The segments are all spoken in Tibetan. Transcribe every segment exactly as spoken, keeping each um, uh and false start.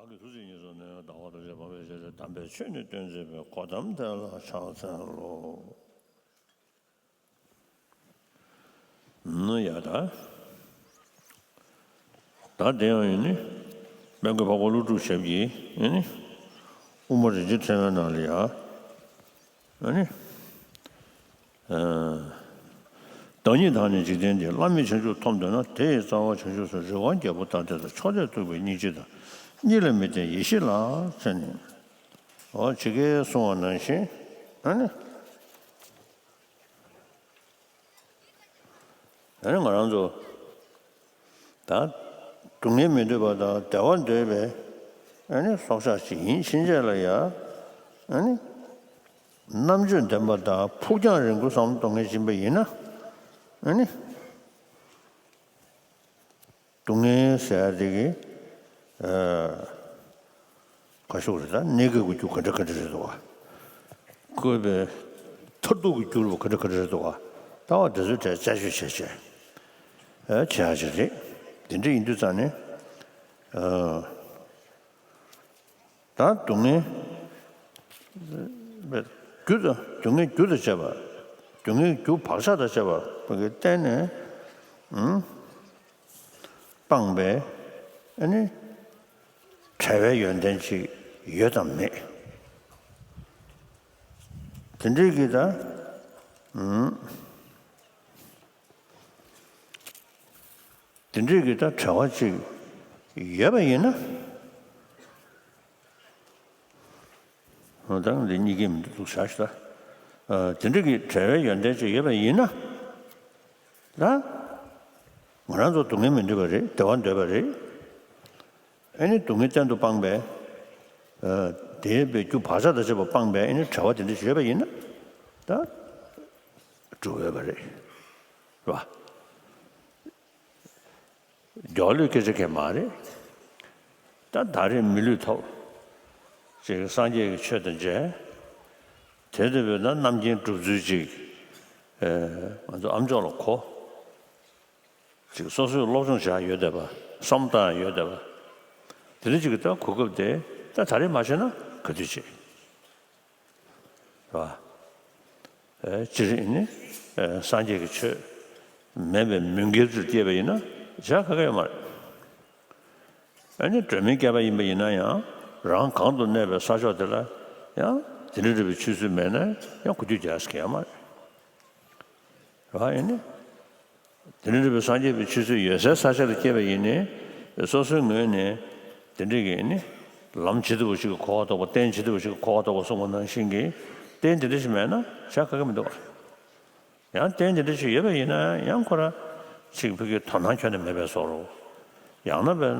བདག་གིས་ཐུགས་རྗེ་ཉེར་བཟུང་ནས། ཟླ་བ་རེ་ཞིག་བབས་པའི་ཞལ་ལས། དམ་པའི་ཆོས་ནི་སྟོན་མཛད་པའི། གོ་ཏམ་དེ་ལ་ཕྱག་འཚལ་ལོ། ནི་ཡ་ད། ད་དེ་ཡང་ཡིན་ནི། དཔལ་མགོན་འཕགས་པ་ཀླུ་སྒྲུབ་ཞབས་ཀྱིས་ཡིན་ནི། དབུ་མ་རིན་ཆེན་ཕྲེང་བའི་ནང་ལ་ཡ། ཨ་ནི། བདག་ཉིད་དག་ནི་འཇིག་རྟེན་འདིར། བླ་མེད་བྱང་ཆུབ་ཐོབ་འདོད་ན། དེ་ཡི་རྩ་བ་བྱང་ཆུབ་སེམས། རི་དབང་རྒྱལ་པོ་ལྟར་བརྟན་དང་། མཆོག་ལྡན་ཐུབ་པའི་སྙིང་རྗེ་དང་། གཉིས་ལས་མི་འདའ་ཡེ་ཤེས་ལ་ཟེར་ནས། འོ་ཇི་སྐད་གསུངས་པ་ནང་བཞིན་ཨ་ནི། ཨ་ནི་ང་རང་ཚོ་ད་སྡུག་བསྔལ་མི་འདོད་པ་དང་བདེ་བ་འདོད་པའི་ཨ་ནི་སྲོག་ཆགས་ཤིག་ཡིན་ཕྱིན་ཆད་ལ་ཡ། ཨ་ནི་རྣམ་དཔྱོད་ལྡན་པ་དང་ཕུགས་རྒྱང་རིང་པོའི་བསམ་བློ་གཏོང་མཁན་ཞིག་ཡིན་པ་ཡིན་ན། ཨ་ནི། སྡུག་བསྔལ་ཟེར་ཡ་དེ་གི། ཨ། ག་ཤོག་རེད། ད་གནས་སྐབས་ཀྱི་རྒྱུ་ག་འདྲ་ག་འདྲ་རེད་འདུག་བ། བཀོད་པའི་མཐར་ཐུག་གི་རྒྱུ་རུ་ག་འདྲ་ག་འདྲ་རེད་འདུག་བ། ད་བ་དེ་ཚོའི་གྲས་དཔྱད་བརྗོད་བྱས་བྱས། ཨ། བྱེད་ཡ་ཅིག་རེད། དེ་འདྲ་ཡིན་དུས་ཙང་ནས། ཨ། ད་སྡུག་བསྔལ་རྒྱུ་དང་། སྡུག་བསྔལ་རྒྱུ་དང་བཅས་པ། སྡུག་བསྔལ་རྒྱུ་བག་ཆགས་དང་བཅས་པ་གི་སྟེང་ནས། ཨུམ། སྤངས་པའི་ཨ་ནི་བྲལ་བའི་ཡོན་ཏན་ཅིག་ཡོད་དམ་མེད། དེ་འདྲའི་གི་ད། ཨུམ། དེ་འདྲའི་གི་ད་བྲལ་བ་ཅིག་ཡོད་པ་ཡིན་ན། འོ་ད་འདི་གཉིས་ཀའི་མི་འདུག་བཞག་ཤི་ད། ཨ། དེ་འདྲའི་གི་བྲལ་བའི་ཡོན་ཏན་ཅིག་ཡོད་པ་ཡིན་ན། ད་ང་རང་ཚོ་སྡུག་བསྔལ་མི་འདོད་པ་རེད། བདེ་བ་འདོད་པ་རེད། ཨ་ནི་སྡུག་བསྔལ་གཏན་དུ་སྤངས་པའི། ཨ། དེ་བའི་རྒྱུ་བག་ཆགས་དང་བཅས་པ་སྤངས་པའི་ཨ་ནི་བྲལ་བ་དེ་འདྲ་ཞིག་ཡོད་པ་ཡིན་ན། ད་འགྲུབ་འོས་པ་རེད། རེད་བ། མགྱོགས་ལུས་སྐད་ཆ་གང་ཡང་མ་རེད། ད་ད་རེས་མི་ལུས་ཐོབ། ཅིག་སངས་རྒྱས་ཀྱི་ཆོས་དང་མཇལ། དེ་ལྟ་བུའི་ན་རྣམ་མཁྱེན་གྲུབ་ཚུལ་ཅིག་ཨེ། ང་ཚོ་ཨ་མཆོག་ལ་གོ། ཅིག་སོ་སོས་སློབ་སྦྱོང་བྱ་ཡོད་བསྡད་པ། བསམ་བཏང་ཡོད་བསྡད་པ། དེ་འདྲ་ཅིག་གི་ད་གོ་སྐབས་དེ་ད་ད་རེས་མ་བྱས་ན་ག་དུས་བྱེད། རེད་བ། ཨེ། སྤྱིར་ནི། ཨེ། སངས་རྒྱས་ཀྱི་ཆོས་མེད་པའི་མུན་ཁྱེར་དུ་སྐྱེས་པ་ཡིན་ན་བྱ་ག་ག་ཡོད་མ་རེད། ཨ་ནི་སྒྲོན་མེ་བསྐལ་པ་ཡིན་པ་ཡིན་ན་ཡང་། རང་གང་དུ་གནས་པའི་ས་ཕྱོགས་དེ་ལ་ཡང་དེ་འདྲ་རེད་པའི་ཆོས་ཚུལ་མེད་ན་ཡང་གོ་རྒྱུ་རྒྱག་ས་གང་ཡང་མ་རེད། རེད་བ། ཨ་ནི། དེ་འདྲ་རེད་པའི་སངས་རྒྱས་པའི་ཆོས་ཚུལ་ཡོད་སའི་ས་ཆ་ལ་སྐྱེས་པ་ཡིན་ནའི། སོ་སོའི་ངོས་ནས་དེ་འདྲ་གི་ནི་ལམ་ཇི་ལྟ་བུ་ཞིག་གི་གོ་བ་རྟོགས་པ། རྟེན་ཇི་ལྟ་བུ་ཞིག་གི་གོ་བ་རྟོགས་པ་གསུངས་པ་ནང་བཞིན་གྱི་རྟེན་དེ་འདྲ་ཞིག་མེད་ན་བྱ་ག་གེ་མི་འདུག་བ། ཡང་རྟེན་དེ་འདྲ་ཞིག་ཡོད་པ་ཡིན་ན་ཡང་ཁོ་རང་ཅིག་ཕ་གིའི་དོ་སྣང་ཁྱོན་ནས་མེད་པའི་བཟོ་འདྲ། ཡང་ན་བས་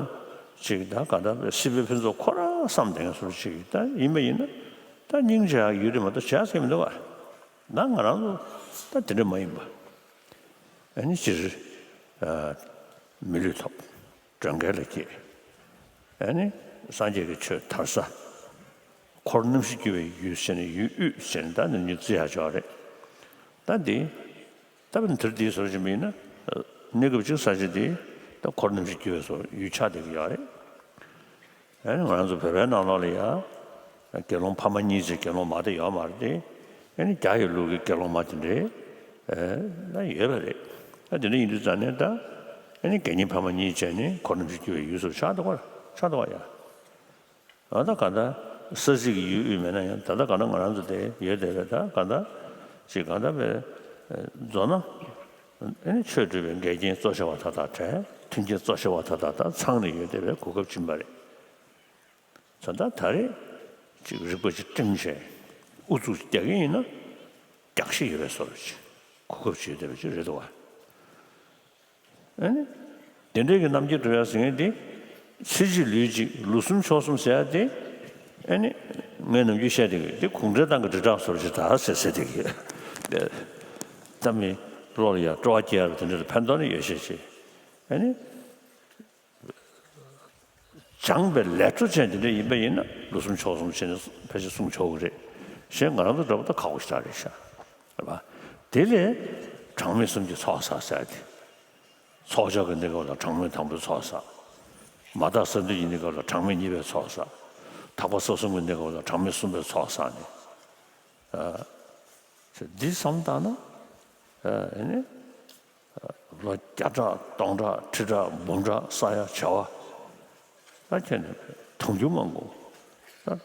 ཅིག་ད་ག་ད་བས་སྲིད་པའི་ཕུན་ཚོགས་ཁོ་རང་བསམ་བསྡད་མཁན་བཟོ་འདྲ་ཅིག་ད་ཡིན་པ་ཡིན་ན། ད་སྙིང་རྗེ་ཡོད་རེད་མ་གཏོགས་བྱ་ག་གེ་མི་འདུག་བ། ད་ང་རང་ཚོ་ད་དེ་འདྲ་མ་ཡིན་པ། ཨ་ནི་སྤྱིར། ཨ། མི་ལུས་ཐོབ། གྲོང་ཁྱེར་ལ་སྐྱེས། ཨ་ནི་སངས་རྒྱས་ཀྱི་ཆོས་དར་ས། འཁོར་རྣམ་བཞི་རྒྱུ་བའི་ཡུལ་ཟེར་ནས་ཡུལ་དབུས་ཟེར་ནས་ད་ནི་ཉིད་བརྩི་ཡག་ཅིག་ཡོད་རེད། ད་འདི། ད་བར་དུ་འདིའི་བཟོ་བཞིན་པ་ཡིན་ན། གནས་སྐབས་གཅིག་ས་ཆ་འདི་ད་འཁོར་རྣམ་བཞི་རྒྱུ་བའི་བཟོ་ཡུལ་ཆགས་བསྡད་ཀྱི་ཡོད་རེད། ཨ་ནི་ང་རང་ཚོ་བོད་པའི་ནང་ལོགས་ལ་ཡ། དགེ་སློང་ཕ་མ་གཉིས་ཅིག་དགེ་སློང་མ་དེ་ཡོད་མ་རེད་དེ། ཨ་ནི་རྒྱ་ཡི་ལུགས་ཀྱི་དགེ་སློང་མ་དེ་འདྲའི། ཨེ། ད་ཡོད་པ་རེད། ད་དེ་འདྲ་ཡིན་དུས་ཙང་ནས་ད། ཨ་ནི་དགེ་བསྙེན་ཕ་མ་གཉིས་བྱས་ནས་འཁོར་རྣམ་བཞི་རྒྱུ་བའི་ཡུལ་སུ་ཆགས་འདུག་ག་ཆགས་འདུག་ག་ཡ། ཨ། ད་ག་ད་ས་གཞི་གི་ཡུལ་དབུས་མེད་ན་ཡང་ད་ལྟ་ག་ད་ང་རང་ཚོ་དེ་ཡོད་བསྡད་པས། ད་ག་ད་ཅིག་ག་ད་བས་མཛོད་ན། ཨ་ནི་ཆོས་སྒྲུབ་པའི་འགལ་རྐྱེན་གཙོ་ཆེ་བ་དག་དང་བྲལ། མཐུན་རྐྱེན་གཙོ་ཆེ་བ་དག་དང་ད་ཚང་ནས་ཡོད་བསྡད་པའི་གོ་སྐབས་ཕྱིན་པ་རེད། ད་ལྟ་ད་རེས་ཅིག་རིག་པ་ཅིག་བསྒྲིམས་བྱས་ཨུ་ཚུགས་རྒྱག་གི་ཡིན་ན་རྒྱག་ཤེས་ཡོད་པའི་བཟོ་འདྲ་ཅིག་གོ་སྐབས་ཅིག་ཡོད་བསྡད་པ་ཅིག་རེད་འདུག་བ། ཨ་ནི། དེ་འདྲའི་གི་རྣམ་མཁྱེན་གྲུབ་ཡ་ཟེར་མཁན་དེ། ཚེ་གཅིག་ལུས་གཅིག་ལུས་གསུམ་ཕྱོགས་གསུམ་ཟེར་ཡ་དེ། ཨ་ནི། ངས་ནམ་རྒྱུན་བཤད་བསྡད་ཀྱི་དེ་གུང་ཁྲན་ཏང་གི་དྲིལ་བསྒྲགས་བཟོ་འདྲ་ཞིག་ད་ཟེར་ཟེར་བསྡད་ཀྱི་ཡོད། ད་མི་བློ་ལ་ཡ་སྤྲོ་བ་སྐྱེ་ཡ་ལ་དེ་འདྲ་ལ་ཕན་ཐོགས་ནི་ཡོད་ཤས་ཆེ། ཨ་ནི། སྦྱངས་པའི་ལས་འཕྲོ་ཅན་དེ་འདྲ་ཡིན་པ་ཡིན་ན་ལུས་གསུམ་ཕྱོགས་གསུམ་བྱས་ནས་ཕལ་ཆེར་གསུང་ཆོག་གི་རེད། གཞན་ང་རང་ཚོ་འདྲ་པོ་ད་ཁག་པོ་ཞེ་དྲག་རེད་ཤག་རེད་པ། དེ་ལས་གྲངས་མེད་གསུམ་གྱི་ཚོགས་བསགས་ཟེར་ཏེ། ཚོགས་བཅར་གྱི་གནས་སྐབས་ལ་གྲངས་མེད་དང་པོའི་ཚོགས་བསགས། མ་དག་ས་འདུལ་གྱི་གནས་སྐབས་ལ་གྲངས་མེད་གཉིས་པའི་ཚོགས་བསགས། ཐེག་པ་ས་གསུམ་གྱི་གནས་སྐབས་ལ་གྲངས་མེད་གསུམ་པའི་ཚོགས་བསགས་ནས། ཨ། འདི་བསམ་བཏང་ན། ཨ་ནི། ལོ་བརྒྱ་ཕྲག་སྟོང་ཕྲག་ཁྲི་ཕྲག་འབུམ་ཕྲག་བསགས་ཡ་བྱ་བ། ད་ཁྱེད་ནི་དུང་ཕྱུར་མང་པོ། ད་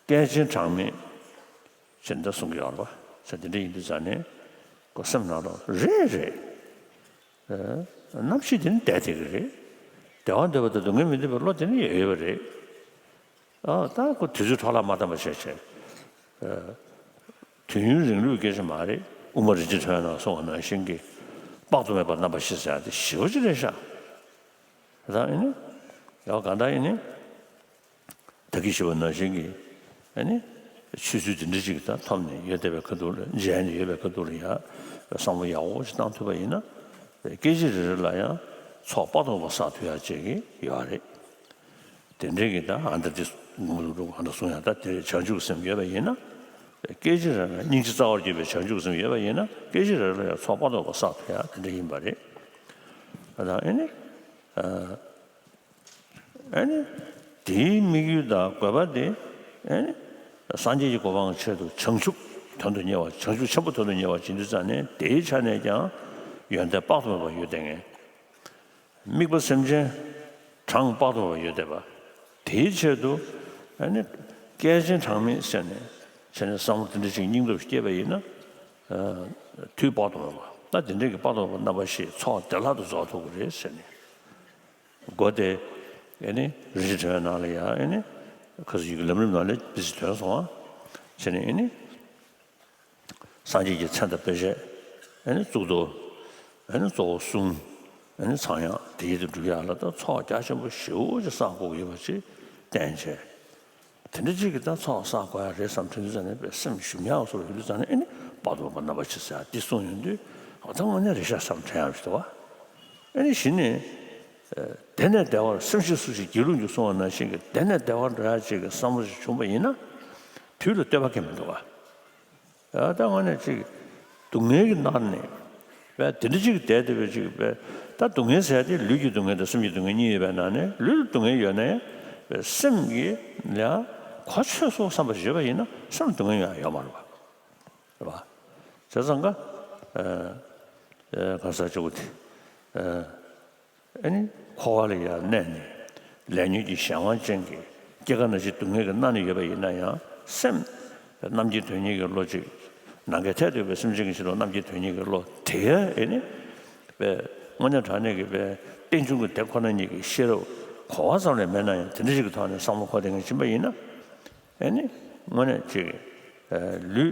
བསྐལ་ཆེན་གྲངས་མེད་ཅེས་འདི་གསུང་གི་ཡོད་རེད་པ། ས་དེ་འདྲ་ཡིན་དུས་ཙང་ནས་ཁོ་སེམས་ནང་ལ་རེད་རེད། ཨ། རྣམ་ཤེས་དེ་ནི་བསྡད་བསྡད་ཀྱི་རེད། བདེ་བ་འདོད་པ་དང་སྡུག་བསྔལ་མི་འདོད་པའི་བློ་དེ་ནི་ཡོད་ཡོད་པ་རེད། ཨ། ད་ཁོ་དུས་ཚོད་འཕྲོ་བརླག་མ་བཏང་བ་བྱས་བྱས། ཨ། དུས་ཡུན་རིང་ལུགས་སྐད་ཆ་མ་རེད། དབུ་མ་རིན་ཆེན་ཕྲེང་བའི་ནང་གསུངས་པ་ནང་བཞིན་གྱི་དཔག་ཏུ་མེད་པ་རྣམ་པ་བཞི་ཟེར་ཡ་དེ་ཞེ་པོ་ཅིག་རེད་ཤག། ད་ཨེ་ནི། ཡང་གང་ལྟར་ཨེ་ནི། ད་གིན་ཞུས་པ་ནང་བཞིན་གྱི། ཨེ་ནི། ཆོས་ཚུལ་འདི་འདྲ་ཅིག་ད་ཐོབ་ནས་ཡོད་བསྡད་པའི་ཁ་ཐུག་ལ། མཇལ་ནས་ཡོད་པའི་ཁ་ཐུག་ལ་ཡང་བསམ་བློ་ཡག་པོ་ཞིག་བཏང་ཐུབ་པ་ཡིན་ན། སྐད་ཅིག་རེ་རེ་ལ་ཡང་ཚོགས་དཔག་ཏུ་མེད་པ་བསགས་ཐུབ་ཡག་བྱེད་ཀྱི་ཡོད་རེད། དེ་འདྲའི་གི་ད་ཨ་འདྲ་དེ་ངོ་མ་ལུགས་ཨ་འདྲ་གསུང་ཡག་ད་དེ་བྱང་ཆུབ་སེམས་ཡོད་པ་ཡིན་ན། སྐད་ཅིག་རེ་ལ་སྙིང་རྗེ་རྩ་བར་གྱུར་པའི་བྱང་ཆུབ་སེམས་ཡོད་པ་ཡིན་ན། སྐད་ཅིག་རེ་ལ་ཡང་ཚོགས་དཔག་ཏུ་མེད་པ་བསགས་ཐུབ་ཡག་དེ་འདྲ་ཡིན་པ་རེད། ད་ཨེ་ནི། ཨ། ཨེ་ནི། དེའི་དམིགས་ཡུལ་དང་དགོས་པ་དེ། ཨེ་ནི། སངས་རྒྱས་ཀྱི་གོ་འཕང་གི་ཆེད་དུ་བྱང་ཆུབ་དོན་དུ་གཉེར་བ། བྱང་ཆུབ་ཆེན་པོ་དོན་དུ་གཉེར་བ་ཇི་འདུག་ཙང་ནས་དེའི་ཆ་ནས་ཀྱང་ཡོན་ཏན་དཔག་ཏུ་མེད་པ་ཡོད་བསྡད་མཁན། དམིགས་པ་སེམས་ཅན་གྲངས་དཔག་ཏུ་མེད་པ་ཡོད་བསྡད་པ། དེའི་ཆེད་དུ་ཨ་ནི་བསྐལ་ཆེན་གྲངས་མེད་ཟེར་ནས་བྱས་ནས་བསམ་བློ་དེ་འདྲ་ཞིག་སྙིང་སྟོབས་སྐྱེས་པ་ཡིན་ན། ཨ། དུས་དཔག་ཏུ་མེད་པ། ད་དེ་འདྲའི་གི་དཔག་ཏུ་མེད་པ་རྣམ་པ་བཞི་ཚོགས་བདེ་བླག་ཏུ་རྫོགས་ཐུབ་ཀྱི་རེད་ཟེར་ནས། སྒོ་དེ་ཨེ་ནི་རིན་ཆེན་ཕྲེང་བའི་ནང་ལ་ཡང་ཨེ་ནི་ཁ་སང་ཡི་གེ་ལམ་རིམ་ནང་ལ་དཔེ་ཆ་ཐོན་སོང་བ། བྱས་ནས་ཨེ་ནི། སངས་རྒྱས་ཀྱི་མཚན་དང་དཔེ་བྱད། ཨེ་ནི་གཙུག་ཏོར། ཨེ་ནི་གཙོ་བོ་གསུམ། ཨེ་ནི་ཚངས་དབྱངས་དེ་ཡིད་དུ་འགྲུབ་ཡག་ལ་ད་ཚོགས་རྒྱ་ཆེན་པོ་ཞེ་པོ་ཅིག་བསགས་དགོས་ཀྱི་ཡོད་པ་ཅིག་བསྟན་བྱས། དེ་འདྲ་ཅིག་གིས་ད་ཚོགས་བསགས་དགོས་ཡག་རེད་བསམ་དྲན་དུས་ཙང་ནས་དཔེ་སེམས་ཞུམ་ཡག་བཟོ་འདུག་དུས་ཙང་ནས། ཨེ་ནི་དཔག་ཏུ་མེད་པ་རྣམ་པ་བཞི་ཟེར་ཡག་འདི་གསུངས་ཡོང་དུས། འོ་ད་དངོས་གནས་རེད་ཤག་བསམ་དྲན་ཡག་ཞིག་འདུག་བ། ཨེ་ནི་གཞི་ནས། ཨ། བདེ་ནས་བདེ་བར་སེམས་ཤིང་བསྲུང་ཞིང་སྒྱིད་ལུག་འཇུག་གསུངས་པ་ནང་བཞིན་གྱི་བདེ་ནས་བདེ་བར་འགྲོ་ཡག་ཅིག་གི་བསམ་བློ་ཞིག་བྱུང་བ་ཡིན་ན། དུས་ལ་ལྟོས་པ་གང་ཡང་མི་འདུག་བ། ཨ། ད་དངོས་གནས་ཅིག་སྡུག་བསྔལ་གྱིས་མནར་ནས་དཔེ་དེ་འདྲ་ཅིག་བསྡད་བསྡད་པའི་ཅིག་དཔེ། ད་སྡུག་བསྔལ་ཟེར་ཡག་དེ་ལུས་ཀྱི་སྡུག་བསྔལ་དང་སེམས་ཀྱི་སྡུག་བསྔལ་གཉིས་ཡོད་པའི་ནང་ནས། ལུས་ལ་སྡུག་བསྔལ་ཡོད་ན་ཡང་དཔེ་སེམས་ཀྱི་ལ་གོ་ཆོད་སོང་བསམ་པ་ཞིག་ཡོད་པ་ཡིན་ན་སེམས་ལ་སྡུག་བསྔལ་ཡོང་ཡག་ཡོད་མ་རེད་པ། རེད་པ། བྱས་ཙང་ཀ། ཨ། ཨ། ག་ས་ཅིག་པོ་དེ། ཨ། ཨ་ནི་འཁོར་བ་ལ་ཡང་གནས་ནས་ལས་ཉོན་གྱི་གཞན་དབང་ཅན་གྱི་སྐྱེ་རྒ་ན་འཆིའི་སྡུག་བསྔལ་གྱིས་མནར་ནས་ཡོད་པ་ཡིན་ན་ཡང་། སེམས་རྣམ་མཁྱེན་དོན་གཉེར་གྱི་བློ་ཅིག། ནམ་མཁའི་མཐས་གཏུགས་པའི་སེམས་ཅན་གྱི་ཕྱིར་རོ་རྣམ་མཁྱེན་དོན་གཉེར་གྱི་བློ་དེ་ཡང་ཨེ་ནི་དཔེ་དངོས་གནས་དྲང་གནས་ཀྱི་དཔེ་རྟེན་འབྱུང་གི་དེ་ཁོ་ན་ཉིད་ཀྱི་ཤེས་རབ་གོ་བ་ཙམ་ལས་མེད་ན་ཡང་། དེ་འདྲ་ཞིག་གི་ཐོག་ནས་བསམ་བློ་འཁོར་བསྡད་མཁན་ཕྱིན་པ་ཡིན་ན། ཨེ་ནི་དངོས་གནས་ཅིག། ཨ། ལུས་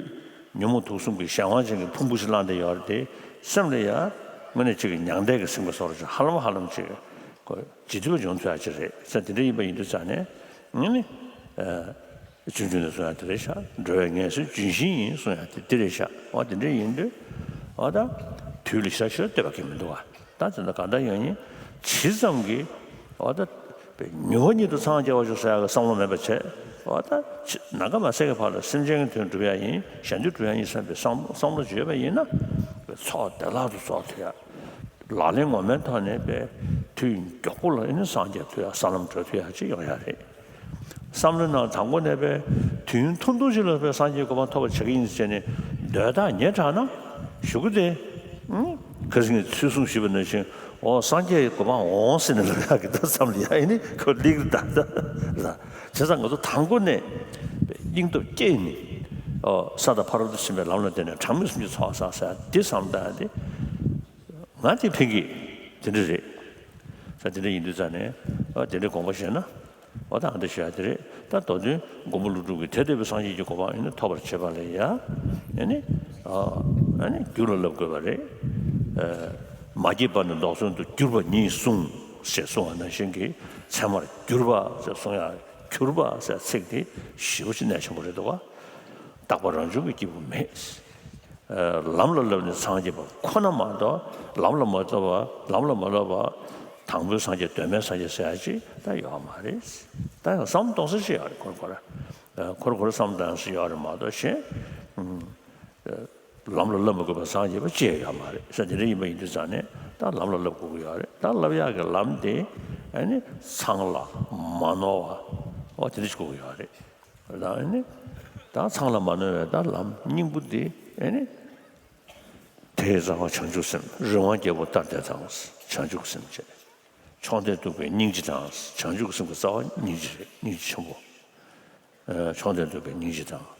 ཉོན་མོངས་དུག་གསུམ་གྱི་གཞན་དབང་ཅན་གྱི་ཕུང་པོ་ཞིག་བླངས་བསྡད་ཡོད་རེད་དེ། སེམས་ལ་ཡང་དངོས་གནས་ཅིག་མྱང་འདས་ཀྱི་སེམས་ཀྱི་བཟོ་འདྲ་ཅིག་ཧ་ལམ་ཧ་ལམ་ཅིག་ཁོ་ཇི་ཐུབ་པ་འབྱུང་ཐུབ་ཡག་ཅིག་རེད་ཟེར། དེ་འདྲ་ཡིན་པ་ཡིན་དུས་ཙང་ནས། ཨེ་ནི། ཨ། ཆུང་ཆུང་ནས་གསུང་ཡག་དེ་རེད་ཤག། འགྲོ་བའི་ངལ་གསོའི་ལྗོན་ཤིང་ཡིན་གསུང་ཡག་དེ་འདི་རེད་ཤག། འོ་དེ་འདྲ་ཡིན་དུས། འོ་ད་དུས་ལ་ཞག་ཤོད་ལྟོས་པ་གང་ཡང་མི་འདུག་བ། ད་དེ་འདྲ་གང་ལྟར་ཡང་ཡིན། ཇི་ཙམ་གྱིས་འོ་ད་མྱུར་བ་ཉིད་དུ་འཚང་རྒྱ་བར་ཤོག་ཟེར་ཡག་གི་བསམ་བློ་མེད་པ་བྱས། འོ་ད་ཇི་ནམ་མཁའ་མ་ཟད་ཀྱི་བར་ལ་སེམས་ཅན་གྱི་དོན་སྒྲུབ་ཡག་ཡིན། གཞན་དོན་སྒྲུབ་ཡག་ཡིན་བསམ་པའི་བསམ་བསམ་བློ་ཅིག་ཡོད་པ་ཡིན་ན། ཚོགས་བདེ་བླག་ཏུ་རྫོགས་ཐུབ་ཡག། ལག་ལེན་ངོ་མའི་ཐོག་ནས་དཔེ་དུས་མགྱོགས་པོ་ལ་ཨེ་ནི་སངས་རྒྱས་ཐུབ་ཡག། ས་ལམ་བགྲོད་ཐུབ་ཡག་ཅིག་ཡོང་ཡག་རེད། བསམ་བློའི་ནང་དང་པོ་ནས་དཔེ་དུས་ཡུན་ཐུང་ཐུང་ཅིག་ལ་དཔེ་སངས་རྒྱས་ཀྱི་གོ་འཕང་ཐོབ་པ་བྱེད་ཀྱི་ཡིན་ཟེར་ནས་འདོད་ཐག་ཉེ་དྲགས་ན། གཞུག་གུ་དེ། ཨང་། ཁ་སང་ངས་ཚུལ་གསུང་ཞུས་པ་ནང་བཞིན། འོ་སངས་རྒྱས་ཀྱི་གོ་འཕང་འོང་ཟེར་ནས་ལབ་ཡག་གི་ད་བསམ་བློ་ཡག་ཨེ་ནི་ཁོ་སླེབས་ཀྱི་རེད་ད། ད་ལ་བྱས་ཙང་ང་ཚོ་དང་པོ་ནས་སྙིང་སྟོབས་བསྐྱེད་ནས། འོ་ས་དང་ཕ་རོལ་ཏུ་ཕྱིན་པའི་ལམ་ལ་བརྟེན་ནས་གྲངས་མེད་གསུམ་གྱི་ཚོགས་བསགས་ཟེར་ཡག་འདི་བསམ་བཏང་ཡག་དེ། ང་དེ་ཕན་གྱི་དེ་འདྲ་རེད། ས་དེ་འདྲ་ཡིན་དུས་ཙང་ནས། ཨ། དེ་འདྲའི་དགོངས་པ་བཞེས་ན། འོ་ད་ཨ་འདྲ་ཞུ་ཡག་དེ་རེད། ད་མདོ་དོན་མགོན་པོ་ཀླུ་སྒྲུབ་ཀྱིས་དེ་ལྟ་བུའི་སངས་རྒྱས་ཀྱི་གོ་འཕང་ཨེ་ནི་ཐོབ་པར་བྱེད་པ་ལ་ཡ། ཨེ་ནི། ཨ། ཨེ་ནི་རྒྱུད་ལ་བསླབ་དགོས་པ་རེད། ཨ། མ་སྐྱེས་པ་ནི་མདོག་མཚུངས་དུ། གྱུར་པ་ཉིད་གསུངས་ཞེས་གསུངས་པ་ནང་བཞིན་གྱི་ཚད་མར་གྱུར་པ་ཞེས་གསུང་ཡག། གྱུར་པ་ཟེར་ཚིག་དེ་ཞེ་པོ་ཅིག་གནད་ཆེན་པོ་རེད་འདུག་བ། རྟག་པ་རང་བྱུང་གི་སྐྱེས་བུ་མེད། ལམ་ལ་བསླབས་ནས་འཚང་རྒྱ་བ་ཁོ་ན་མ་གཏོགས། ལམ་ལ་མ་བསླབས་པ། ལམ་ལ་མ་བསླབས་པ། དང་པོའི་སངས་རྒྱས་གདོད་མའི་སངས་རྒྱས་ཟེར་ཡག་ཅིག་ད་ཡོད་མ་རེད། ད་ཡང་བསམ་གཏོང་ས་ཅིག་ཡོད་རེད། ཁོར་ཁོར། ཁོར་ཁོར་བསམ་གཏོང་ས་ཡོད་རེད་མ་གཏོགས་གཞན། ལམ་ལ་བསླབ་མ་དགོས་པར་སངས་རྒྱས་པ་ཅིག་ཡོད་མ་རེད་ཟེར། དེ་འདྲ་ཡིན་པ་ཡིན་དུས་ཙང་ནས་ད་ལམ་ལ་བསླབ་དགོས་ཀྱི་ཡོད་རེད། ད་བསླབ་ཡག་གི་ལམ་དེ། ཨ་ནི་ཚང་ལ་མ་ནོར་བ། འོ་དེ་འདྲ་ཞིག་དགོས་ཀྱི་ཡོད་རེད། ད་ཨ་ནི་ད་ཚང་ལ་མ་ནོར་བའི་ད་ལམ་སྙིང་པོ་དེ་ཨ་ནི་དེའི་རྩ་བ་བྱང་ཆུབ་སེམས། རི་དབང་རྒྱལ་པོ་ལྟར་བདེ་དང་བྱང་ཆུབ་སེམས་བཅས། མཆོག་ལྡན་གདུག་པའི་སྙིང་རྗེ་དང་། བྱང་ཆུབ་སེམས་ཀྱི་རྩ་བ་སྙིང་རྗེ་རེད། སྙིང་རྗེ་ཆེན་པོ། ཨ་མཆོག་ལྡན་གདུག་པའི་སྙིང་རྗེ་དང་།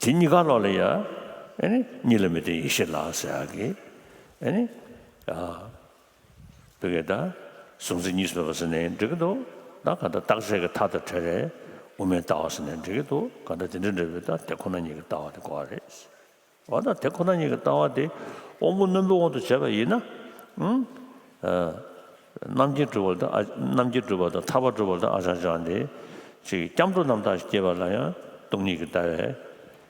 དེ་གཉིས་ཀ་ལོགས་ལ་ཡ་ཨ་ནི་གཉིས་ལ་མི་ལྡན་ཡེ་ཤེས་ལ་ཟེར་ཡག་གི་ཨ་ནི་ཨ། བོད་སྐད་དང་གཟུང་འཛིན་གཉིས་སུ་མེད་པ་ཟེར་ནའི་འགྲིག་གི་འདུག་ད་ག་ད་རྟག་ཆད་ཀྱི་མཐའ་དང་བྲལ་བའི་དབུ་མའི་ལྟ་བ་ཟེར་ནའི་འགྲིག་གི་འདུག་ག་ད་དེ་འདྲ་འདྲ་བའི་ད་དེ་ཁོ་ན་ཉིད་ཀྱི་ལྟ་བ་དེ་གོ་བ་རེད། འོ་ད་དེ་ཁོ་ན་ཉིད་ཀྱི་ལྟ་བ་དེ་དབང་པོ་རྣོན་པོའི་དབང་དུ་བྱས་པ་ཡིན་ན། ཨང་། ཨ་རྣམ་མཁྱེན་གྲུབ་པ་དང་ཨ་རྣམ་མཁྱེན་གྲུབ་པ་དང་ཐར་པ་གྲུབ་པ་དང་ཨ་ཅང་ཅང་དེ་ཅིག་སྐྱབས་འགྲོ་རྣམ་དག་སྐྱེས་པ་ལ་ཡང་སྟོང་ཉིད་ཀྱི་ལྟ་བའི་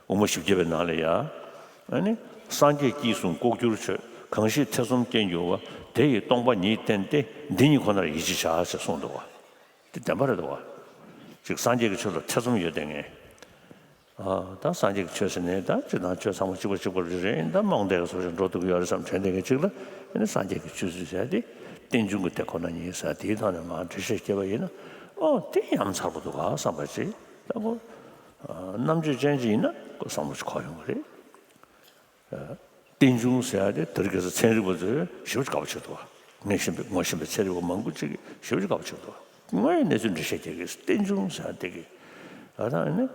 དབུ་མ་བཞི་བརྒྱ་པའི་ནང་ལ་ཡ། ཨ་ནི་སངས་རྒྱས་སྐྱེས་གསུམ་ལྐོག་གྱུར་ཆོས། གང་ཞིག་ཐེ་ཚོམ་སྐྱེ་འགྱུར་བ། དེ་ཡི་སྟོང་པ་ཉིད་བསྟན་ཏེ། འདི་ཉིད་ཁོ་ནར་ཡིད་ཆེས་བྱ་ཞེས་གསུངས་འདུག་བ། དེ་བདེན་པ་རེད་འདུག་བ། ཅིག་སངས་རྒྱས་ཀྱི་ཆོས་ལ་ཐེ་ཚོམ་ཡོད་དེ་ངས། ཨ་ད་སངས་རྒྱས་ཀྱི་ཆོས་ཟེར་ནས་ད་སྤྱིར་བཏང་ཆོས་ཚང་མ་གཅིག་པ་གཅིག་པ་རེ་རེ་ཡིན། ད་རྨོངས་དད་ཀྱི་བཟོ་ཞིག་འགྲོ་ཐུབ་ཀྱི་ཡོད་རེད་བསམ་དྲན་དེ་གི་གཅིག་ལ་ཨ་ནི་སངས་རྒྱས་ཀྱི་ཆོས་ཚུལ་ཟེར་ཏེ་རྟེན་འབྱུང་གི་དེ་ཁོ་ན་ཉིད་ཟེར་དེའི་ཐོག་ནས་མར་འགྲེལ་བཤད་བྱས་པ་ཡིན་ན། ཨོ་དེ་ཡ་མཚར་པོ་འདུག་ག་བསམ་པ་ཅིག་ད་ཁོ་རྣམ་དཔྱོད་ཅན་ཅིག་ཡིན་ན་ཁོ་བསམ་བློ་ཞིག་འཁོར་ཡོང་གི་རེད། རྟེན་འབྱུང་ཟེར་ཡ་དེ་དེ་རིང་ཁ་སང་ཚན་རིག་པ་ཚོས་ཞེ་པོ་ཅིག་དགའ་པོ་བྱེད་འདུག་བ། ངས་ཤེས་པའི་ངོ་ཤེས་པའི་ཚན་རིག་པ་མང་པོ་ཅིག་གིས་ཞེ་པོ་ཅིག་དགའ་པོ་བྱེད་འདུག་བ། དངོས་ཡོད་གནས་ཚུལ་འགྲེལ་བཤད་རྒྱག་གི་རྟེན་འབྱུང་ཟེར་ཡ་དེ་གི་ཨ་ད་ཨ་ནི་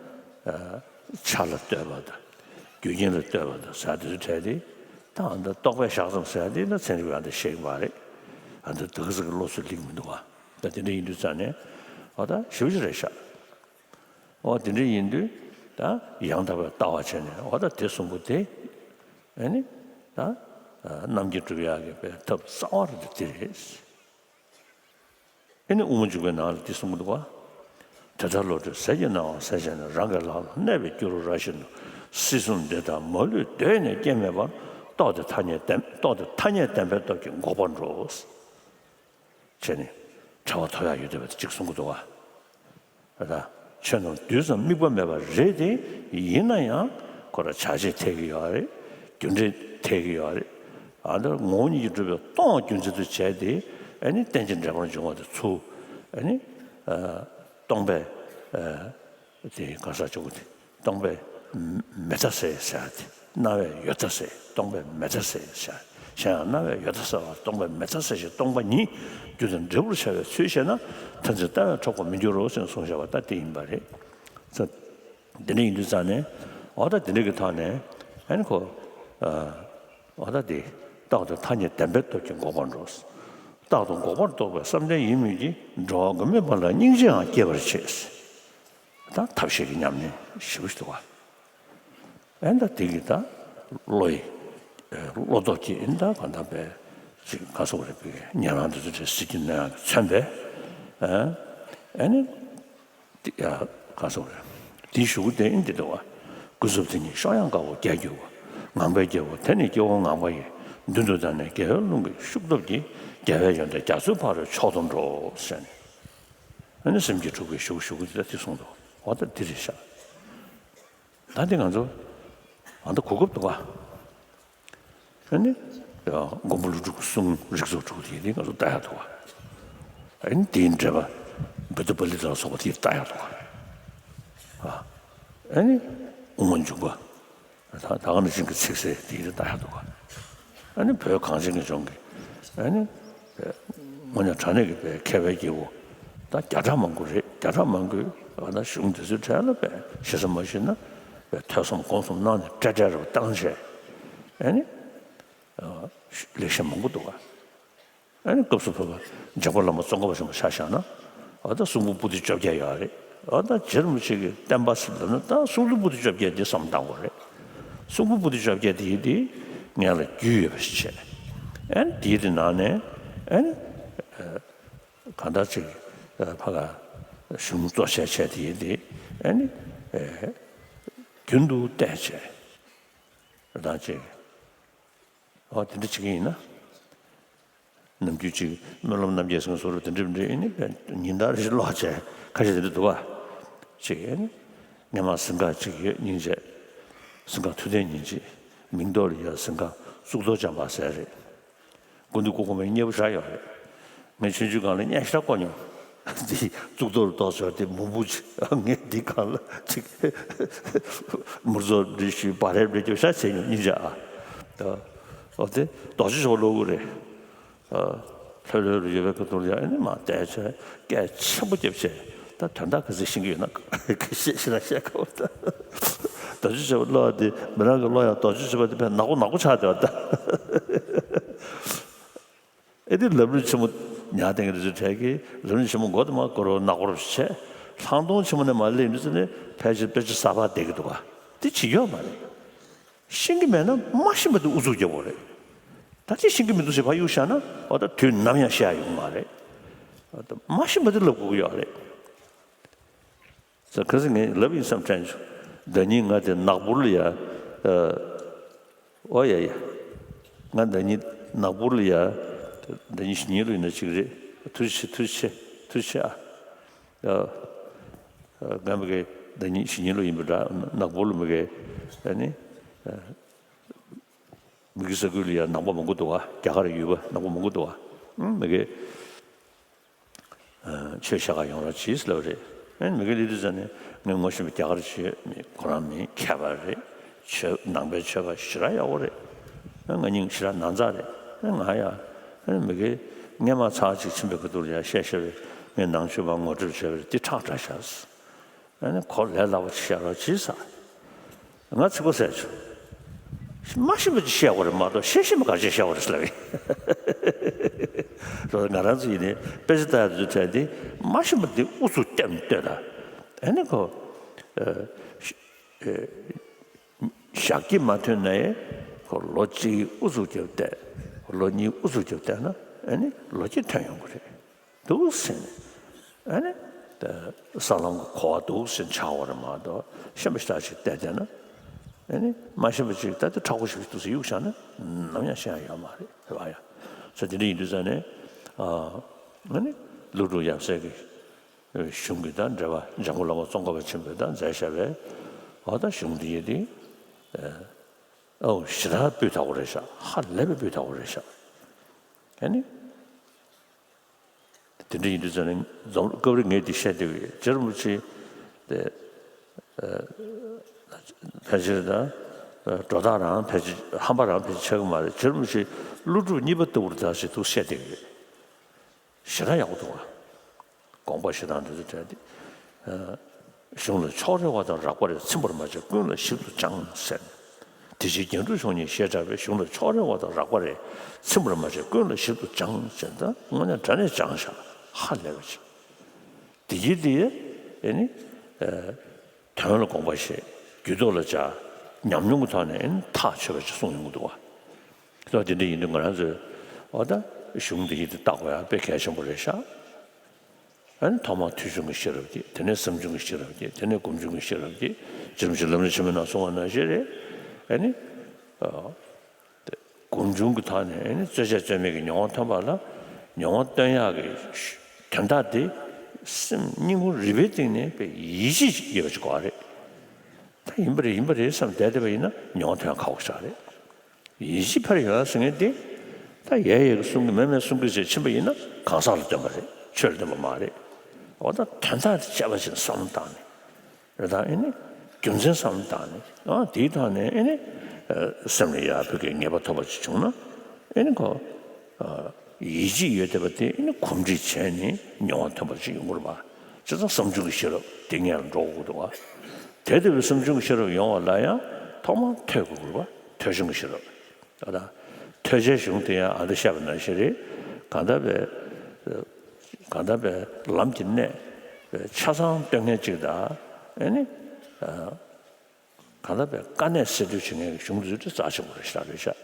ཆ་ལ་ལྟོས་པ་དང་རྒྱུ་རྐྱེན་ལ་ལྟོས་པ་དང་ཟེར་ཡ་དེ་ཚོ་བྲལ་ཏེ། ད་ཨ་ད་རྟོག་པས་བཞག་ཙམ་ཟེར་ཡ་དེ་ད་ཚན་རིག་པས་ཨ་ད་བཤད་ཀྱི་མ་རེད། ཨ་ད་དེ་ག་ཚོད་ཀྱི་བློ་ཚོད་སླེབས་ཀྱི་མི་འདུག་བ། ད་དེ་འདྲ་ཡིན་དུས་ཙང་ནས་ཨ་ད་ཞེ་པོ་ཅིག་རེད་ཤག་འོ་དེ་འདྲ་ཡིན་དུས་ད་ཡང་དག་པའི་ལྟ་བ་བྱས་ནས་འོ་ད་དེ་གསུམ་པོ་དེ་ཨ་ནི་ད་རྣམ་མཁྱེན་གྲུབ་ཡག་གི་པའི་ཐབས་རྩ་བ་རེད་དེ་རེད། ཨ་ནི་དབུ་མ་འཇུག་པའི་ནང་ལ་དེ་གསུམ་པོ་འདུག་བ། དེ་ལྟར་བློ་གྲོས་ཟས་ཀྱི་སྣང་བ་ཟད་བྱས་ནས། རང་གི་ལག་ལ་གནས་པའི་སྐྱུ་རུ་ར་བཞིན་དུ། སྲིད་གསུམ་འདི་དག་མ་ལུས་གདོད་ནས་སྐྱེ་མེད་པར། རྟོགས་ཏེ་ཐ་སྙད་བདེན། རྟོགས་ཏེ་ཐ་སྙད་བདེན་པའི་སྟོབས་ཀྱིས་འགོག་པར་འགྲོ། བྱས་ནས་བྲལ་བ་ཐོབ་ཡག་ཡོད་བསྡད་པ་དེ་གཅིག་གསུང་གི་འདུག་བ། ད་ཆོས་རྣམས་དུས་ཙམ་དམིགས་པ་མེད་པ་རེད་དེ། ཡིན་ན་ཡང་ཁོ་ལ་བྱ་བྱེད་འཐད་ཀྱི་ཡོད་རེད། རྒྱུ་འབྲས་འཐད་ཀྱི་ཡོད་རེད། ཨ་འདིར་ངོ་བོ་ཉིད་ཀྱིས་གྲུབ་པའི་སྟོང་རྒྱུ་མཚན་དུ་བྱས་ཏེ་ཨ་ནི་རྟེན་ཅིང་འབྲེལ་པར་འབྱུང་བ་དེ་ཚུར་ཨ་ནི་ཨ་སྟོང་པའི་ཨ་དེ་ག་ས་ཆོག་གི་དེ། སྟོང་པའི་མེད་མཐའ་ཟད་ཟེར་ཡ་དེ། སྣང་བའི་ཡོད་མཐའ་ཟད། སྟོང་པའི་མེད་མཐའ་ཟད་ཟེར། གཞན་ཡང་སྣང་བའི་ཡོད་མཐའ་ཟད་པ། སྟོང་པའི་མེད་མཐའ་ཟད་ཞིང་སྟོང་པ་ཉིད་རྒྱུ་དང་འབྲས་བུར་བྱ་བའི་ཚུལ་ཤེས་ན། ཐ་ཚིག་ལྟ་བས་འཕྲོག་པར་མི་འགྱུར་རོ་ཞེས་གསུངས་བཞག་པ་ལྟར་དེ་ཡིན་པ་རེད། ཙ་དེ་འདྲ་ཡིན་དུས་ཙང་ནས་འོ་ད་དེ་འདྲ་གི་ཐོག་ནས་ཨ་ནི་ཁོ་འོ་ད་དེ་རྟག་ཏུ་ཐ་སྙད་བདེན་པའི་སྟོབས་ཀྱིས་འགོག་པར་འགྲོ། རྟག་ཏུ་འགོག་པར་རྟོགས་པའི་བསམ་གཏན་ཡིན་མོད་ཀྱི། འགྲོ་བ་མགོན་མེད་པ་ལ་སྙིང་རྗེའང་སྐྱེ་བར་བྱེད། ད་ཐབས་ཤེས་ཀྱི་ཉམས་ལེན་ཞེ་པོ་ཞིག་འདུག་བ། ཨེ་ད་དེ་གི་ད་བློ་ཡི་བློ་སྟོབས་ཀྱིས་ཨེ་ད་གང་ལྟར་པའི་ཅིག་ག་སོགས་རེད་པའི་ཉན་རང་དེ་ཚོ་དེ་སྲིད་ཀྱི་གནོད་ཡག་གིས་མཚོན་པས། ཨེ་ནི་དེ་ཡ་ག་སོགས་རེད། དེའི་གཞུག་གུ་དེ་ཨེ་འདི་འདུག་བ། ཀུན་རྫོབ་དེ་ཉིད་གཤོག་ཡངས་དཀར་པོ་རྒྱས་གྱུར་པ། ངང་པས་རྒྱལ་པོ་དེ་ནི་སྐྱེ་བོ་ངང་པ་ཡི། མདུན་དུ་བདར་ནས་རྒྱལ་བའི་ཀླུང་གི་ཤུགས་སྟོབས་ཀྱིས། རྒྱལ་བའི་ཡོན་ཏན་རྒྱ་མཚོའི་ཕ་རོལ་མཆོག་ཏུ་འགྲོ་ཟེར་ནས། ཨ་ནི་སེམས་བསྐྱེད་དྲུག་གི་གཞུག་གུ་གཞུག་གུ་དེ་ལ་དེ་གསུངས་འདུག་འོ་ད་འདི་རེད་ཤག་ད་འདི་ང་ཚོ་ང་ཚོ་གོ་སྐབས་འདུག་ག་ཨ་ནི་མགོན་པོ་ཀླུ་སྒྲུབ་ཀྱི་གསུང་རིགས་ཚོགས་དྲུག་དེ་དེ་ང་ཚོ་ལྟ་ཡག་འདུག་ག་ཨ་ནི་དེའི་འགྲེལ་པ་བོད་དུ་པཱ་ལི་ཏ་ལ་སོགས་པ་དེ་ལྟ་ཡག་འདུག་ག་ཨ་ནི་དབུ་མ་འཇུག་པ། ད་ད་ག་ནང་བཞིན་གྱི་ཚིག་གསལ་དེ་ཡི་རིགས་ལྟ་ཡག་འདུག་ག་ཨ་ནི་བོད་གངས་ཅན་གྱི་ལྗོངས་ཀྱི་ཨ་ནི་དངོས་གནས་དྲང་གནས་ཀྱི་པའི་མཁས་པའི་སྐྱེས་བུ་ད་བརྒྱ་ཕྲག་མང་པོ་རེད། བརྒྱ་ཕྲག་མང་པོས་ཨ་ད་གཞུང་དེ་ཚོའི་གྲས་ལ་པའི་ཞེ་ས་མ་ཞུས་ན་པའི་ཐོས་བསམ་སྒོམ་གསུམ་གནང་ནས་བཀྲལ་བཀྲལ་རེ་བཏང་བྱས་ཨ་ནི་ལེགས་བཤད་མང་པོ་འདུག་ག་ཨ་ནི་སྐབས་སུ་བབས་པ་འཇམ་མགོན་བླ་མ་ཙོང་ཁ་པ་ཆེན་པོ་ཆ་བཞག་ན་ཨ་ད་གསུང་འབུམ་པོ་ཏི་བཅོ་བརྒྱད་ཡོད་རེད། ཨ་ད་རྗེ་རིན་པོ་ཆེ་གི་བསྟན་པ་ཟེར་ལབ་ན་ད་གསུང་འབུམ་པོ་ཏི་བཅོ་བརྒྱད་འདི་བསམ་བཏང་དགོས་རེད། གསུང་འབུམ་པོ་ཏི་བཅོ་བརྒྱད་འདི་ཡི་འདི་ངས་ལ་རྒྱུས་ཡོད་པ་ཞིག་བྱས། ཨ་ནི་འདི་ཡི་འདི་ནང་ནས་ཨ་ནི་གང་ལྟར་ཅིག་ཕ་ག་གཞུང་གཙོ་ཆེ་ཆེ་འདི་ཡི་འདི་ཨ་ནི་རྒྱུན་དུ་བལྟས་བྱས་ད་ཅིག་ཨོ་དེ་འདྲ་བྱེད་ཀྱི་ཡིན་ན། ནམ་རྒྱུན་ཅིག་སྨོན་ལམ་རྣམ་རྒྱལ་སེང་གེ་སོགས་རུ་དེ་འདྲ་མི་འདྲ་ཨེ་ནི་ཉིན་ལྟར་རེ་བཞིན་ཀློག་བྱས་ཁ་ཤས་དེ་འདྲ་འདུག་ག་ཅིག་ཨེ་ནི་སྔས་མ་གཟིམ་ཁང་ཅིག་ཡོད་སྙིང་རྗེ། གཟིམ་ཁང་ཐུབ་བསྟན་ཉིན་བྱེད་མིང་ཐོག་ལ་ཡོད་གཟིམ་ཁང་གཙུག་ཏོར་བྱམས་པ་ཟེར་རེད། སྐུ་མདུན་སྐུ་གོང་མའི་སྙེ་པོ་བཞག་ཡོད་རེད། ངས་ཆུང་ཆུང་སྒང་ལ་བརྙན་ཤ་བརྐོ་མྱོང་། འདི་གཙུག་ཏོར་གཏོགས་ཟེར་ཏེ་མུ་མུ་ཅིག་ངས་འདི་སྒང་ལ་ཅིག་མུར་ཚོ་འདྲི་ཞུས་པ་རེད་རེད་ཀྱི་ཤ་བྱས་མྱོང་སྙིང་རྗེ་ཨ། ད་འོ་དེ་རྡོ་རྗེ་ཆོས་ལོ་གུ་རེད། ལྷོད་ལྷོད་རུ་ཡོད་པའི་ཁ་ཐུག་ལ་ཡང་ཨ་ནི་མ་བལྟས་བྱས་སྐད་ཆེན་པོ་བརྒྱབ་བྱས་ད་དོན་དག་ག་ཚོད་ཤེས་ཀྱི་ཡོད་ན་བཤད་ཤེས་ན་བཤད་དགོས་ད། རྡོ་རྗེ་ཆོས་པ་བློ་དེ་མི་རང་གི་བློ་ཡང་རྡོ་རྗེ་ཆོས་པ་དེ་ཕན་ནག་པོ་ནག་པོ་ཆགས་བསྡད་པ་ད། ཨེ་དེ་ལམ་རིམ་ཆེན་མོ་ཉག་སྟེང་གི་དུས་ཚོད་འཕྲད་ཀྱི་ལམ་རིམ་ཆེན་མོ་མགོ་དུ་མ་སྐོར་བ་ནག་པོ་རུ་བྱས་ལྷག་མཐོང་ཆེན་མོ་ནས་མ་སླེབས་དུས་ཚོད་ནས་ཕལ་ཆེར་དཔེ་ཆ་གསར་པ་བསྡད་ཀྱི་འདུག་ག་དེ་བྱེད་ཡོད་མ་རེད། ཤེས་ཀྱི་མེད་ན་མ་ཤེས་པ་དེ་ཨུ་ཚུགས་རྒྱབ་དགོས་རེད། ད་ཅི་ཤེས་ཀྱི་མི་འདུག་ཟེར་ཕར་གཡུག་བཞག་ན་འོ་ད་དུས་ནམ་ཡང་ཤེས་ཡ་ཡོང་མ་རེད། འོ་ད་མ་ཤེས་པ་དེ་ལབ་དགོས་ཀྱི་ཡོད་རེད། ཟེར་ཁ་སང་ངས་ལབ་ཡིན་བསམ་དྲན་བྱུང་། ཟླ་ཉིན་ང་དེ་ནག་པོ་ལ་ཡ། འོ་ཡ་ཡ། ང་ཟླ་ཉིན་ནག་པོ་ལ་ཡ། ཟླ་ཉིན་ཞི་ཉིན་ལ་ཡིན་ན་ཅིག་རེད། ཐུགས་རྗེ་ཆེ་ཐུགས་རྗེ་ཆེ་ཐུགས་རྗེ་ཆེ་ཨ། ང་མི་དགེ་ཟླ་ཉིན་ཞི་ཉིན་ལ་ཡིན་པ་འདྲ་ནག་པོ་ལ་མི་དགེ་ཨ་ནི། མི་དགེ་ས་ཁུལ་ལ་ཡ་ནག་པོ་མང་པོ་འདུག་ཨ། རྒྱ་གར་ཡུལ་པ་ནག་པོ་མང་པོ་འདུག་ཨ། མི་དགེ། ཆོས་བཤད་ག་ཡོང་རོགས་གྱིས་ལབ་རེད། ཨེ་མི་དགེ་ལི་དུ་ཟ་ནས་ངས་ངོ་ཤེས་པའི་རྒྱ་གར་ཆོས་མི་ཁོ་རང་མི་མཁས་པ་རེད། ཆོས་ནང་པའི་ཆོས་པ་ཞེ་དྲག་ཡག་པོ་རེད། ཨེ་ང་སྙིང་ཞེ་དྲག་ན་ཚ་རེད། ཨེ་ང་ཡ་ཨེ་མི་དགེ་སྔས་མ་ཚར་གཅིག་ཕྱིན་པའི་ཁ་ཐུག་ལ་ཡ་བཤད་བཤད་པའི་ངས་ནང་ཆོས་པ་ངོ་སྤྲོད་བྱས་པ་རེད་དེ་ཁྲག་དྲག་ཤག་ཨ་ནི་ཁོ་ལས་སླ་པོ་ཅིག་བཤད་རོགས་གྱིས་ཟེར། ང་ཚིག་པ་ཟེར་བྱུང་། མ་ཤེས་པ་ཅིག་བཤད་དགོས་རེད་མ་གཏོགས་ཤེས་ཤེས་པ་ག་ཅིག་བཤད་དགོས་རེད་ཟེར་ལབ་ཡིན། རོ་ང་རང་ཚོ་ཡིན་ནའི་དཔེ་ཆ་ལྟ་ཡ་དུས་ཚོད་དེ་མ་ཤེས་པ་འདི་ཨུ་ཚུགས་བསྟན་ལྟོས་ད། ཨ་ནི་ཁོ་ཞག་གི་མ་ཐོན་ན་ཡང་ཁོ་ལོ་གཅིག་ཨུ་ཚུགས་རྒྱབ་བསྡད། ལོ་གཉིས་ཨུ་ཚུགས་རྒྱབ་བསྡད་ན་ཨ་ནི་ལོ་གཅིག་ཐོན་ཡོང་གི་རེད། འདུག་ཟེར་ནས། ཨ་ནི། ད་ས་ལམ་གྱི་གོ་བ་འདུག་ཟེར་ཆགས་པ་རེད་མ་གཏོགས་ཤེས་པ་ཞེ་དྲག་ཅིག་བལྟས་བསྡད་ན། ཨ་ནི་མ་ཤེས་པ་ཅིག་ད་དེ་མཁྲེགས་པོ་ཞིག་འདུག་ཟེར་གཡུག་བཞག་ན་ནམ་ཡང་ཤེས་ཡ་ཡོད་མ་རེད་རེད་པ་ཡ། ས་དེ་འདྲ་ཡིན་དུས་ཙང་ནས། ཨ་ནི་ཀླུ་སྒྲུབ་ཡབ་སྲས་ཀྱི་གཞུང་གི་ད་འགྲེལ་པ་འཇམ་མགོན་བླ་མ་ཙོང་ཁ་པ་ཆེན་པོས་ད་མཛད་བཞག་པའི་འོ་ད་གཞུང་འདི་ཡི་དེ། ཨོ་ཞེ་དྲག་སྤུས་དག་པོ་རེད་ཤག་ཧ་ལས་པའི་སྤུས་དག་པོ་རེད་ཤག་ཨ་ནི། དེ་འདྲ་ཡིན་དུས་ཙང་ནས་འཛམ་སྐབས་རེ་ངས་འདི་བཤད་བསྡད་ཡོད། རྗེ་རིན་པོ་ཆེ་དེ་ཕལ་ཆེར་དང་འགྲོ་སྟངས་རང་ཕལ་ཆེར་ཧམ་པ་རང་ཕལ་ཆེར་ཆགས་ཀྱི་མ་རེད། རྗེ་རིན་པོ་ཆེ་ཀླུ་སྒྲུབ་གཉིས་པ་ལྟ་བུར་ད་ཞེས་ཐུགས་བཤད་བསྡད་ཡོད། ཞེ་དྲག་ཡག་པོ་འདུག་བ། དགོངས་པ་བཞེས་སྟངས་འདི་ཚོ་དྲན་ཏེ། གཞུང་ལ་ཕྱོགས་རེ་བ་དང་རགས་པ་རེ་ཚིམ་པར་མ་བྱས་ཀུན་ལ་ཞིབ་ཏུ་སྦྱངས་ཟེར། དེ་ཕྱིར་རྒྱན་དྲུག་མཆོག་གཉིས་ཞེས་གྲགས་པའི་གཞུང་ལ་ཕྱོགས་རེ་བ་དང་རགས་པ་རེ་ཚིམ་པར་མ་བྱས་ཀུན་ལ་ཞིབ་ཏུ་སྦྱངས་ཟེར་ད་དངོས་གནས་དྲང་གནས་སྦྱངས་ཤག་ཧ་ལས་པ་ཅིག་དེ་ཕྱིར་དེ་ཨེ་ནི། དོན་ལ་དགོངས་པ་བཞེས། རྒྱུད་ཐོག་ལ་བཅའ། ཉམས་མྱོང་གི་ཐོག་ནས་ཨེ་ནི་ཐག་ཆོད་པ་ཅིག་གསུངས་ཡོང་གི་འདུག་བ། ད་དེ་འདྲ་ཡིན་དུས་ང་རང་ཚོས་འོ་ད་གཞུང་འདི་ཡིན་དུས་བལྟ་དགོས་ཡ་དཔེ་གལ་ཆེན་པོ་རེད་ཤག་ཨ་ནི་ཐོག་མར་ཐོས་བྱུང་གི་ཤེས་རབ་ཀྱིས་དེ་ནས་བསམ་བྱུང་གི་ཤེས་རབ་ཀྱིས་དེ་ནས་སྒོམ་བྱུང་གི་ཤེས་རབ་ཀྱིས་རྗེ་རིན་པོ་ཆེ་ལམ་རིམ་ཆེན་མོའི་ནང་གསུངས་པ་ནང་བཞིན་རེད། ཨ་ནི། སྒོམ་བྱུང་གི་ཐོག་ནས་ཨ་ནི་རྩོལ་བཅས་རྩོལ་མེད་ཀྱི་མྱོང་བ་ཐོན་པ་ལ་མྱོང་བ་སྟོན་ཡག་གི་དོན་དག་དེ་སེམས་སྙིང་ཁུང་རུས་པའི་གཏིང་ནས་དཔེ་ཡིད་ཆེས་ཡོད་པ་ཞིག་དགོས་པ་རེད། ད་ཡིན་པ་རེད་ཡིན་པ་རེད་བསམ་བསྡད་བསྡད་པ་ཡིན་ན་མྱོང་བ་ཐོན་ཁག་པོ་ཞིག་རེད། ཡིད་ཆེས་ཕར་ཡོད་ཟེར་མཁན་དེ། ད་ཡས་ཡས་ཀྱི་གསུང་གི་མེད་མེད་གསུང་གི་ཟེར་ཕྱིན་པ་ཡིན་ན་གང་ཟག་ལ་སྟོན་པ་རེད། ཆོས་ལ་སྟོན་པ་མ་རེད། འོ་ད་དོན་དག་དེ་དཔྱད་པ་བྱས་ནས་བསམ་བློ་བཏང་ནས། རེད་ད་ཨེ་ནི། རྒྱུ་མཚན་བསམ་བློ་བཏང་ནས་ཨ་དེའི་ཐོག་ནས་ཨེ་ནི། སེམས་ལ་ཡག་པོའི་གི་ངེས་པ་ཐོབ་པ་ཅིག་བྱུང་ན་ཨེ་ནི་ཁོ། ཡིད་ཆེས་ཡོད་བསྡད་པ་དེ་ཨེ་ནི་གོམས་འདྲིས་བྱས་ནས་མྱོང་བ་ཐོན་པ་ཅིག་ཡོང་གི་རེད་པ། བྱས་ཙང་བསམ་བྱུང་གི་ཤེས་རབ་དེ་སྔོན་ལ་འགྲོ་དགོས་འདུག་བ། དེ་ལྟ་བུའི་བསམ་བྱུང་གི་ཤེས་རབ་ཡོང་བ་ལ་ཡང་ཐོག་མར་ཐོས་དགོས་ཀྱི་རེད་པ། ཐོས་བྱུང་གི་ཤེས་རབ། ད་ལྟ་ཐོས་བྱའི་གཞུང་དེ་ཡང་ཨ་འདྲ་བཤད་པ་ནང་བཞིན་རེད། གང་ལྟར་བའི་གང་ལྟར་བའི་ལམ་གྱི་གནད་ཆ་ཚང་སྟོན་མཁན་གཅིག་དང་ཨེ་ནི། གང་ལྟར་བའི་དཀའ་གནད་སེལ་འདོད་བྱེད་མཁན་གྱི་གཞུང་དེ་ཚོ་རྩ་ཆེན་པོ་རེད་ཤག་རེད་ཤག་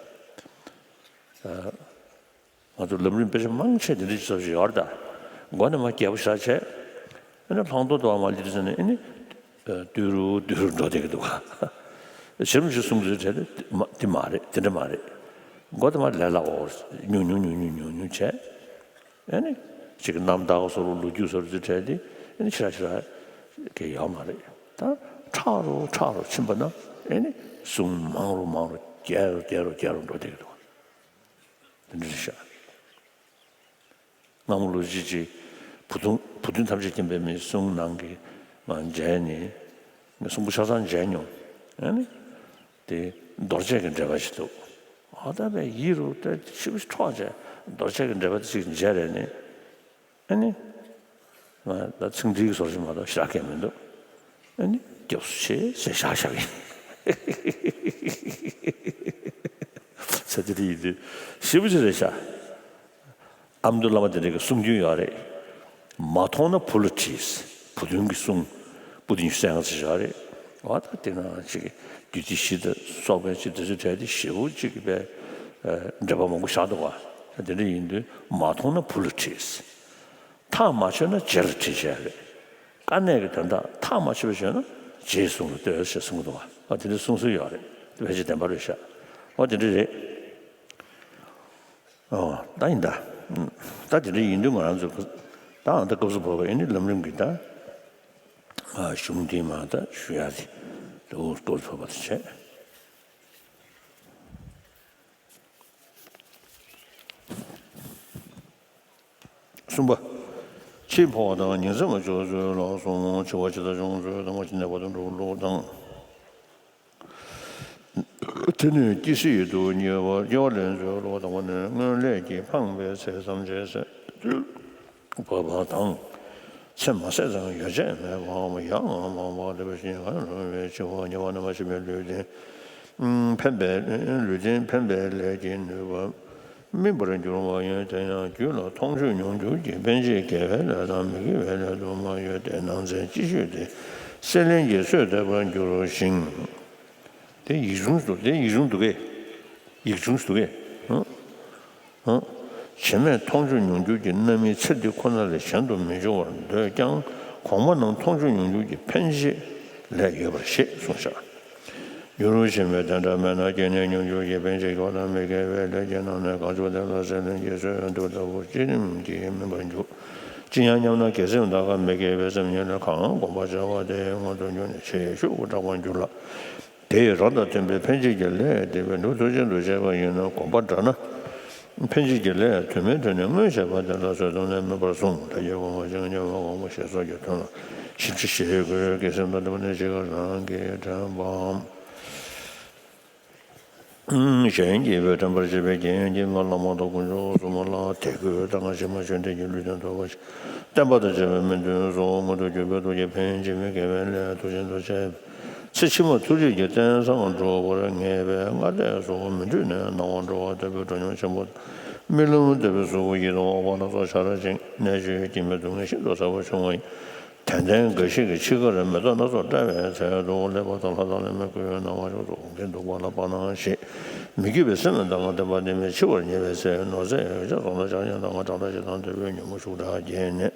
ང་ཚོ་ལམ་རིམ་དཔེ་ཆ་མང་ཆེ་འདི་འདྲ་ཅིག་ཚོ་ཞིག་ཡོད་རེད་ད། མགོ་ནས་མར་རྒྱས་པོ་ཞེ་དྲག་བྱས། ཨ་ནི་ལྷག་མཐོང་དུ་མར་སླེབས་ཟིན་ནས་ཨ་ནི། བསྡུས་རུ་བསྡུས་རུ་འགྲོ་བསྡད་ཀྱི་འདུག་ག་ཞིབ་ཞིབ་གསུང་དུས་དྲན་དེ་མ་དེ་མ་རེད་དེ་འདྲ་མ་རེད། མགོ་དེ་མར་ལས་སླ་བོ་ཉུང་ཉུང་ཉུང་ཉུང་ཉུང་ཉུང་བྱས། ཨ་ནི། ཅིག་གི་རྣམ་ཐར་བཟོ་རུ་ལོ་རྒྱུས་བཟོ་རུ་དུས་དྲན་དེ་ཨ་ནི་ཕྱི་ར་ཕྱི་ར་གི་ཡོད་མ་རེད། ད་ཕྲག་རུ་ཕྲག་རུ་ཕྱིན་པ་ན་ཨ་ནི་གསུང་མང་རུ་མང་རུ་རྒྱས་རུ་རྒྱས་རུ་རྒྱས་རུ་འགྲོ་བསྡད་ཀྱི་འདུག་ག་དེ་འདྲ་རེད་ཤག་སྔ་མོ་ལོ་རྒྱུས་ཅིག་བུ་སྟོན་བུ་སྟོན་ཐམས་ཅད་མཁྱེན་པའི་མིའི་གསུང་ནང་གི་མཇལ་ནས། གསུང་པོ་ཆ་ཚང་མཇལ་མྱོང་། ཨ་ནི་དེ་རྡོ་གཅལ་གྱི་འགྲེལ་པ་ཞིག་འདུག་ཨ་ད་བས་ཡིད་རུ་ད་ཤི་བོ་འཕྲོག་བྱས་རྡོ་གཅལ་གྱི་འགྲེལ་པ་དེ་ཅིག་མཇལ་རེ་ནས། ཨ་ནི། ང་ད་ཚིག་འགྲིག་བཟོ་ཞིག་མ་གཏོགས་ཞེ་དྲག་གང་མི་འདུག་ཨ་ནི་སྐྱབས་སུ་མཆི་ཟེར་བཞག་བཞག་ཡིན། ཚེ་འདི་འདྲ་ཡིན་དུས་ཞེ་པོ་ཅིག་རེད་ཤག་ཨ་མདོ་བླ་མ་དེ་འདྲ་གི་གསུང་རྒྱུན་ཡོད་རེད། མ་མཐོང་ན་བུ་ལ་དྲིས། བུ་སྟོན་གྱི་གསུང་བུ་སྟོན་གྱི་གསན་ཁ་ཚེ་ཞག་རེད། འོ་ད་དེ་ན་ཅིག་རྒྱུད་སྡེ་བཞི་དང་སོགས་པའི་ཅིག་དེ་ཚོའི་གྲས་དེ་ཞེ་པོ་ཅིག་གི་པའི་འགྲེལ་པ་མང་པོ་བཞག་འདུག་བ། དེ་འདྲ་ཡིན་དུས་མ་མཐོང་ན་བུ་ལ་དྲིས། ཐག་མ་ཆོད་ན་རྗེ་ལ་དྲིས་བྱས་རེད། དཀའ་གནད་ཀྱི་དོན་དག་ཐག་མ་ཆོད་པ་བྱུང་ན་རྗེའི་གསུང་ལ་ལྟོས་ཞེས་གསུང་གི་འདུག་བ། ཨ་དེ་འདྲའི་གསུང་སྲོལ་ཡོད་རེད། དཔེ་ཆ་བདེན་པ་རེད་ཤག་ཨོ་དེ་འདྲ་རེད། ཨོ་ད་ཡིན་ད། ད་དེ་འདྲ་ཡིན་དུས་ང་རང་ཚོ་ད་ཨ་ད་སྐབས་སུ་བབས་པ་ཡིན་ནི་ལམ་རིམ་གྱི་ད་གཞུང་འདི་མ་ད་ཞུ་ཡ་དེ་ད་སྐབས་སུ་བབས་པ་དེ་བྱས། གསུམ་པ། འཆི་འཕོ་བ་དང་ཉིང་མཚམས་ལ་འཇུག་ཚུལ་ལ་སོགས་འཆི་བ་ཇི་ལྟར་བྱུང་ཚུལ་དང་། འཆི་ནས་བར་དུ་འགྲོ་ལུགས་དང་། དེ་ནས་སྐྱེ་སྲིད་དུ་དམྱལ་བར་སྐྱེ་བ་ལེན་ཚུལ་ལ་བརྟག་པ་ནི། སྔོན་ལས་ཀྱི་འཕངས་པའི་ཚད་ཐམས་ཅད་ཟད་དུ་འབབ་པ་དང་། ཚེ་མ་ཟད་ཙམ་ཡོ་བྱད་མེད་པའམ་ཡང་མ་འབབ་པ་དེ་བཞིན་གང་རུང་བའི་འཆི་བ་དམྱལ་བ་ནས་མ་ཤི་བའི་ལུས་རྟེན། ཕན་པའི་ལུས་རྟེན་ཕན་པའི་ལས་ཀྱི་ནུས་པ་སྨིན་པར་འགྱུར་བ་ཡོད། དེ་ཡང་རྒྱུད་ལ་མཐོང་ཆོས་མྱོང་འགྱུར་གྱི་འཕེན་བྱེད་དགེ་བའི་ལས་དང་མི་དགེ་བའི་ལས་དུ་མ་ཡོད་དེ། ནང་ཚན་སྤྱི་ཆོས་དེ་སྲེད་ལེན་གྱི་སྲོལ་འདེབས་པར་འགྱུར་ཞིང་། དེ་ཡིག་ཆུང་དུ་དེ་ཡིག་ཆུང་འདུག་གས། ཡིག་ཆུང་འདུག་གས། ཨང་། ཨང་། བྱེ་སྨྲས་མཐོང་ཆོས་མྱོང་འགྱུར་གྱི་རྣམ་སྨིན་ཚེ་འདི་ཁོ་ན་ལས་གཞན་དུ་མི་འབྱུང་བར་འདོད་ཀྱང་གོང་མ་རྣམས་མཐོང་ཆོས་མྱོང་འགྱུར་གྱི་འཕེན་བྱེད་ལས་ཡོད་པར་ཞེས་གསུངས་ཤག་འགྱུར་ཞིང་མེད་དེ་འདྲ་མེད་ན་སྐྱེས་ནས་མྱོང་འགྱུར་གྱི་འཕེན་བྱེད་དགེ་བ་དང་མི་དགེ་བའི་ལས་ཀྱི་རྣམ་སྨིན་གང་བྱུང་དེ་ལ་སྲེད་ལེན་གྱི་སྲོལ་འདི་ལྟ་བུ་ཅི་རིམ་གྱིས་སྨིན་པར་འགྱུར། ཅི་ཡང་སྙམ་ན་དགེ་སེམས་དག་གམ་མི་དགེ་བའི་སེམས་གཉིས་ལས་གང་བསྒོམ་པར་བྱ་བ་དེ་མངོན་དུ་གྱུར་ནས་ཆེས་ཤུགས་དྲག་པར་འགྱུར་ལ། དེ་ཡི་རང་དང་མཐུན་པའི་འཕེན་བྱེད་ཀྱི་ལས་དེ་བས་ནུས་མཐུ་ཅན་དུ་བྱས་པ་ཡིན་ན་བསྒོམ་པ་འདྲ་ན། འཕེན་བྱེད་ཀྱི་ལས་དུ་མའི་དོན་ནི་སྔོན་བྱས་པ་དེ་ལ་བཟོད་གཏམ་ལས་སྨིན་པར་གསུངས། ད་ཡི་བསྒོམ་པ་ཅིང་སྙོམས་པར་བསྒོམ་པ་ཞེས་སོགས་ཀྱི་དོན་ལ་ཞིབ་ཆ་ཞིག་དགོས། དགེ་སེམས་དང་ལྡན་པ་ནི་འཆི་ཁར་རང་གིས་དྲན་པའམ། གཞན་གྱིས་འབད་དྲན་པར་བྱེད་པའི་རྐྱེན་གྱིས་སྔར་བླ་མ་དང་དཀོན་མཆོག་གསུམ་ལ་དད་གུས་དང་། ཕྱི་མ་ཆོས་ལྡན་གྱི་ལུས་རྟེན་ཐོབ་པ་ཞིག་བསྟན་པ་དང་བཅས་པའི་སྨོན་འདུན་སོགས་མངོན་དུ་གྱུར་པའི་ཐུགས་ཀྱི་འཕེན་བྱེད་མི་དགེ་བའི་ལས་མཐུ་ཅན་དུ་བྱས། ཚེ་ཕྱི་མ་ཐུགས་རྗེ་ཀྱི་རྟེན་བཟང་འགྲུབ་པར་ངེས་པས་སྔ་ལྟས་སུ་མི་འཁྲུལ་ནས་སྣང་བ་འགྲོ་བ་ལྟ་བུའི་གྲོལ་སྙོམས་ཆེན་པོ་རྨི་ལམ་ལྟ་བུའི་གཟུགས་སྐུ་ཡིད་དུ་འོང་བ་སྣ་ཚོགས་ཤར་ཞིང་གནད་གཅོད་ཀྱི་མི་སྡུག་བསྔལ་ཤིན་ཏུ་ཟབ་པོ་བྱུང་བ་ཡིན། དད་ལྡན་འགའ་ཞིག་གིས་འཆི་ཁར་མེ་ཏོག་སྣ་ཚོགས་བཀྲ་བའི་ཚལ་དུ་སླེབས་པ་དང་ལྷ་དང་ལྷ་མོས་བསྐུལ་བའི་སྣང་བ་ཕྱོགས་སུ་འོང་གིན་འདུག་པ་ལ་དཔག་ན་ཞེས་མི་བསྐྱོད་པའི་སེམས་དང་དད་པ་ལྡན་པས་འཆི་བར་ཉེ་བའི་ཚེ་ནོར་རྫས་ཡོ་བྱད་ཚོགས་དང་ཕྱག་རྙིང་དང་དགྲ་ལྷ་ཞེ་སྡང་དེ་བས་ཉོན་མོངས་ཤུགས་དྲག་རྒྱས་ནས་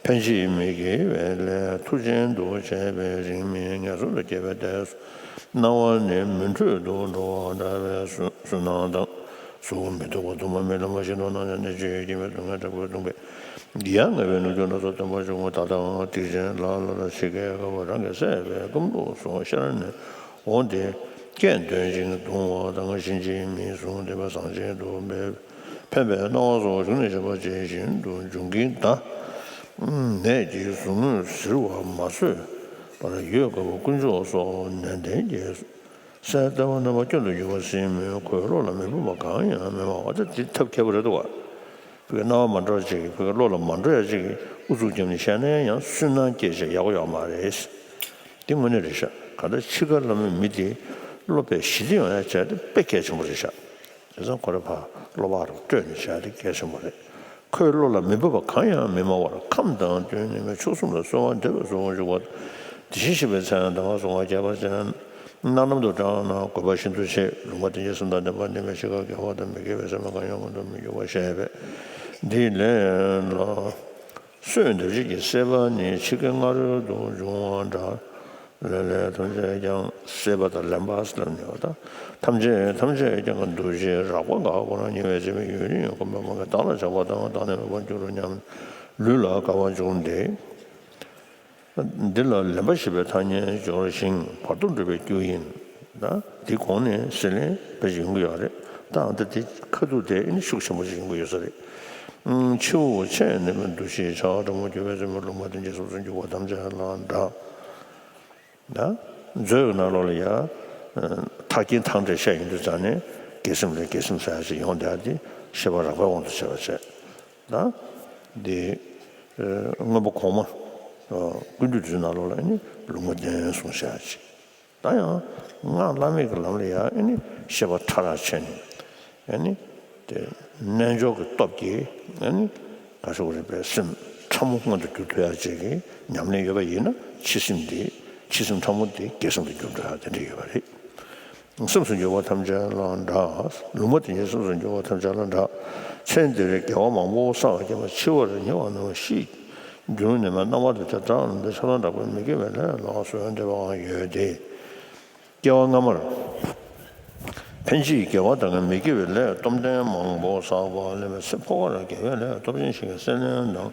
འཕེན་བྱེད་མི་དགེ་བའི་ལས་མཐུ་ཅན་དུ་བྱས་པས་རིང་མིན་ངན་སོང་དུ་སྐྱེ་བའི་ལྟས་སུ་སྣང་བ་ནི་མུན་ཁྲོད་དུ་འགྲོ་བ་འདྲ་བའི་གསུ་གསུ་སྣང་དང་། གཟུགས་མི་སྡུག་པ་དུ་མ་རྨི་ལམ་བཞིན་དུ་སྣང་ཡང་གནད་གཅོད་ཀྱི་མི་སྡུག་བསྔལ་དྲག་པོས་གདུངས་པས་ཡ་ང་བའི་ལོ་རྒྱུས་སྣ་ཚོགས་སྟོན་པ་བྱུང་བ། ད་ལྟའང་སྡིག་ཅན་ལ་ལ་ལ་འཆི་ཁའི་དཀའ་བ་རང་གིས་བསལ་བའི་སྐུ་མདོག་སོགས་ཤར་ནས་འོང་སྟེ་སྐད་འདོན་ཅིང་གདུང་བ་དང་གཤིན་རྗེའི་མིང་བཟུང་སྟེ་བ་ཟང་ཟིང་དུ་འབད་ཕན་པའི་སྣང་བ་སོགས་བྱུང་ནས་བྱེད་པ་ཇི་བཞིན་དུ་འབྱུང་གིན་གདའ། ནད་ཀྱི་ཟུག་རྔུས་གཟིར་བ་མ་བཟོད་པར་ཡོད་དཀའ་བ་དཀོན་མཆོག་སོགས་ནན་ཏན་གྱིས། སའི་ལྟ་བ་རྣམ་པ་སྐྱོན་དུ་འགྱུར་བ་སྲིད་མོད། ཁོའི་བློ་ལ་མི་འབབ་པ་གང་ཡང་མི་སྨྲ་བ། ད་འདི་ཐབས་མཁས་པོ་རེད་འདུག་བ། ཕ་གི་སྣང་བ་མ་འགྲོ་བ་ཅིག་གིས་ཕ་གི་བློ་ལ་མ་འགྲོ་ཡ་ཅིག་གིས་ཨུ་ཚུགས་བརྒྱབ་ནས་བཤད་ན་ཡང་སུན་སྣང་སྐྱེ་བྱས་ཡག་པོ་ཡོད་མ་རེད། འདི་དངོས་གནས་རེད་ཤག་གང་ལྟར་འཆི་ཁ་ལ་མོས་མི་དེ་བློ་དཔེ་ཞི་བདེ་ཡོང་ཡ་བྱས་ཏེ་དཔེ་གལ་ཆེན་པོ་རེད་ཤག་བྱས་ཙང་ཁོ་རེ་ཕར་བློ་བག་རུ་སྤྲོད་ནས་བྱས་ཏེ་གལ་ཆེན་པོ་རེད། ཁོའི་བློ་ལ་མི་འབབ་པ་གང་ཡང་མི་སྨྲ་བར་ཁམས་དང་བསྟུན་ནས་མཆོག་གསུམ་ལ་གསོལ་བ་འདེབས་པའི་གསོལ་བ་འཇུག་པ། དེ་བཞིན་གཤེགས་པའི་མཚན་གདམས་ངག་གསུང་བ་རྒྱས་པར་བྱས་ན། རྣམ་པར་དག་ན་དགོས་པ་ཤིན་ཏུ་ཆེ། ལུང་པ་དེ་ཉིད་སེམས་དང་ལྡན་པ་ནི་མི་འཆི་ཁ་དགེ་བ་དང་མི་དགེ་བའི་སེམས་གང་ཡང་མངོན་དུ་མི་འགྱུར་བར་བཤད་པས། འདི་ལས་ལ། གསོལ་འདེབས་བྱེད་ཀྱི་སྲེད་པ་ནི་འཆི་ཁའི་སྔ་རོལ་དུ་འབྱུང་བ་འདྲ། ལས་ལས་ཐམས་ཅད་ཀྱང་། སྲེད་པ་དང་ལེན་པ་ཟེར་ནས་བ་དང་། ཐམས་ཅད་ཐམས་ཅད་ཀྱང་འདུ་བྱེད་རགས་པ་འགག་གོ་ན་ཉེ་བའི་ཚེ་མི་ཡུན་རིང་གོམས་པ་མང་གིས་བདག་ལ་ཆགས་པ་དང་བདག་ནི་མེད་པར་འགྱུར་རོ་སྙམ། ལུས་ལ་དགའ་བ་འབྱུང་སྟེ། འདི་ལ་ལེན་པ་ཞེས་པའི་ཐ་སྙད་སྦྱོར་ཞིང་བར་དུ་འགྲོ་བའི་རྒྱུ་ཡིན། ད་འདི་གོང་ནས་སྲེད་ལེན་དཔེ་ཞིག་ཡོང་གི་ཡོད་རེད། ད་ཨ་ད་འདི་ཁ་ཐུག་དེ་ཨ་ནི་ཤུགས་ཆེན་པོ་ཞིག་ཡོང་གི་ཡོད་ས་རེད། ཕྱི་དབུགས་ཆད་ནས་མི་འདུ་ཤེས་བྱ་བ་ཕྲ་མོ་རྒྱུ་བས་བརྩོན་པའི་ལུང་པ་དེ་འཇིགས་སུ་རུང་བ་ཐམས་ཅད་ལ་འདྲ། ད་མཛོད་ཀྱི་ནང་ལོགས་ལ་ཡ། ཐག་རྐྱེན་ཐག་འདྲ་བཤད་ཡོང་དུས་ཙང་ནས་དགེ་སེམས་ལས་དགེ་སེམས་ཟེར་ཡ་ཞིག་ཡོང་བསྡད་དེ་ཤེས་པ་རགས་པའི་དབང་དུ་བྱས་པ་བྱས། ད་འདི་མངོན་པ་གོང་མ་ཀུན་བཏུས་འདིའི་ནང་ལོགས་ལ་ནི་ལུང་པ་བསྟན་གསུངས་བཞག་ཅིག་ད་ཡང་སྔགས་བླ་མེད་ཀྱི་ལམ་ལ་ཡང་ཨེ་ནི་ཤེས་པ་ཕྲ་རགས་ཕྱིན་ནས་ཨེ་ནི་དེ་རྣལ་འབྱོར་གྱི་སྟོབས་ཀྱིས་ཨེ་ནི་ག་ཞུ་དགོས་རེད་པས། སེམས་ཕྲ་མོ་མངོན་དུ་འགྱུར་ཐུབ་ཡག་ཅིག་གི་ཉམས་ལེན་ཡོད་པ་ཡིན་ན་འཆི་སེམས་དེ་འཆི་སེམས་ཕྲ་མོ་དེ་དགེ་སེམས་དུ་འགྱུར་འགྲོ་ཡག་དེ་འདྲ་ཡོད་པ་རེད། སེམས་སུ་འགྱུར་བ་ཐམས་ཅད་ལ་འདྲ། ལུང་པ་དེ་ཉིད་སེམས་སུ་འགྱུར་བ་ཐམས་ཅད་ལ་འདྲ། ཚེ་འདིར་དགེ་བ་མང་པོ་བསགས་པའི་རྐྱེན་པས་འཆི་བར་ཉེ་བ་རྣམས་ཤི། རྒྱུ་ནི་མ་རྣམ་པ་དང་བྲལ་བྲལ་ནི་འདི་ཆགས་སྡང་དྲག་པོས་མི་དགེ་བའི་ལས་ལ་སོགས་འདྲེན་པའང་ཡོད་དེ། སྐྱེ་བ་སྔ་མར་ཕན་ཕྱིར་དགེ་བ་དང་མི་དགེ་བའི་ལས་སྟོབས་ལྡན་མང་པོ་བསགས་པ་ལས་མི་ཚེ་འཕོ་བར་དགེ་བའི་ལས་སྟོབས་ཆེན་ཞིག་གི་སེམས་ལྡན་དང་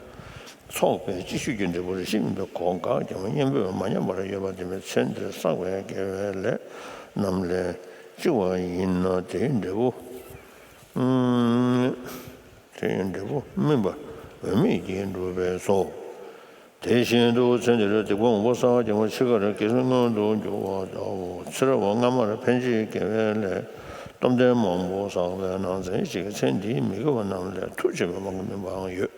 ཚོགས་པའི་ཅིག་ཤོས་ཀྱི་འབྲས་བུ་རེ་ཞིག་ཡིན་པའི་གོ་འགག་ཀྱང་གཉེན་པོས་མ་ཉམས་པར་ཡོད་པ་དེ་མི་ཚེ་འདིར་བསགས་པའི་དགེ་བའི་ལས་རྣམས་ལས་གཅིག་པ་ཡིན་ན་དེའི་འབྲས་བུ། དེའི་འབྲས་བུ་སྨིན་པ་འོས་མེད་ཀྱིས་འགྲུབ་པས་སོ། དེ་བཞིན་དུ་ཚེ་འདིར་སྡིག་པ་མང་པོ་བསགས་ཀྱང་འཆི་ཁར་དགེ་སེམས་མངོན་དུ་འགྱུར་བ་ལྟ་བུ། ཚེ་རབས་སྔ་མར་ཕན་ཕྱིར་དགེ་བའི་ལས་སྟོབས་ལྡན་མང་པོ་བསགས་པའི་ནང་ཚན་ཞིག་གིས་ཚེ་འདིའི་མི་དགེ་བ་རྣམས་ལས་ཐུབ་ཆེ་བའི་མང་པོ་སྨིན་པའང་ཡོད།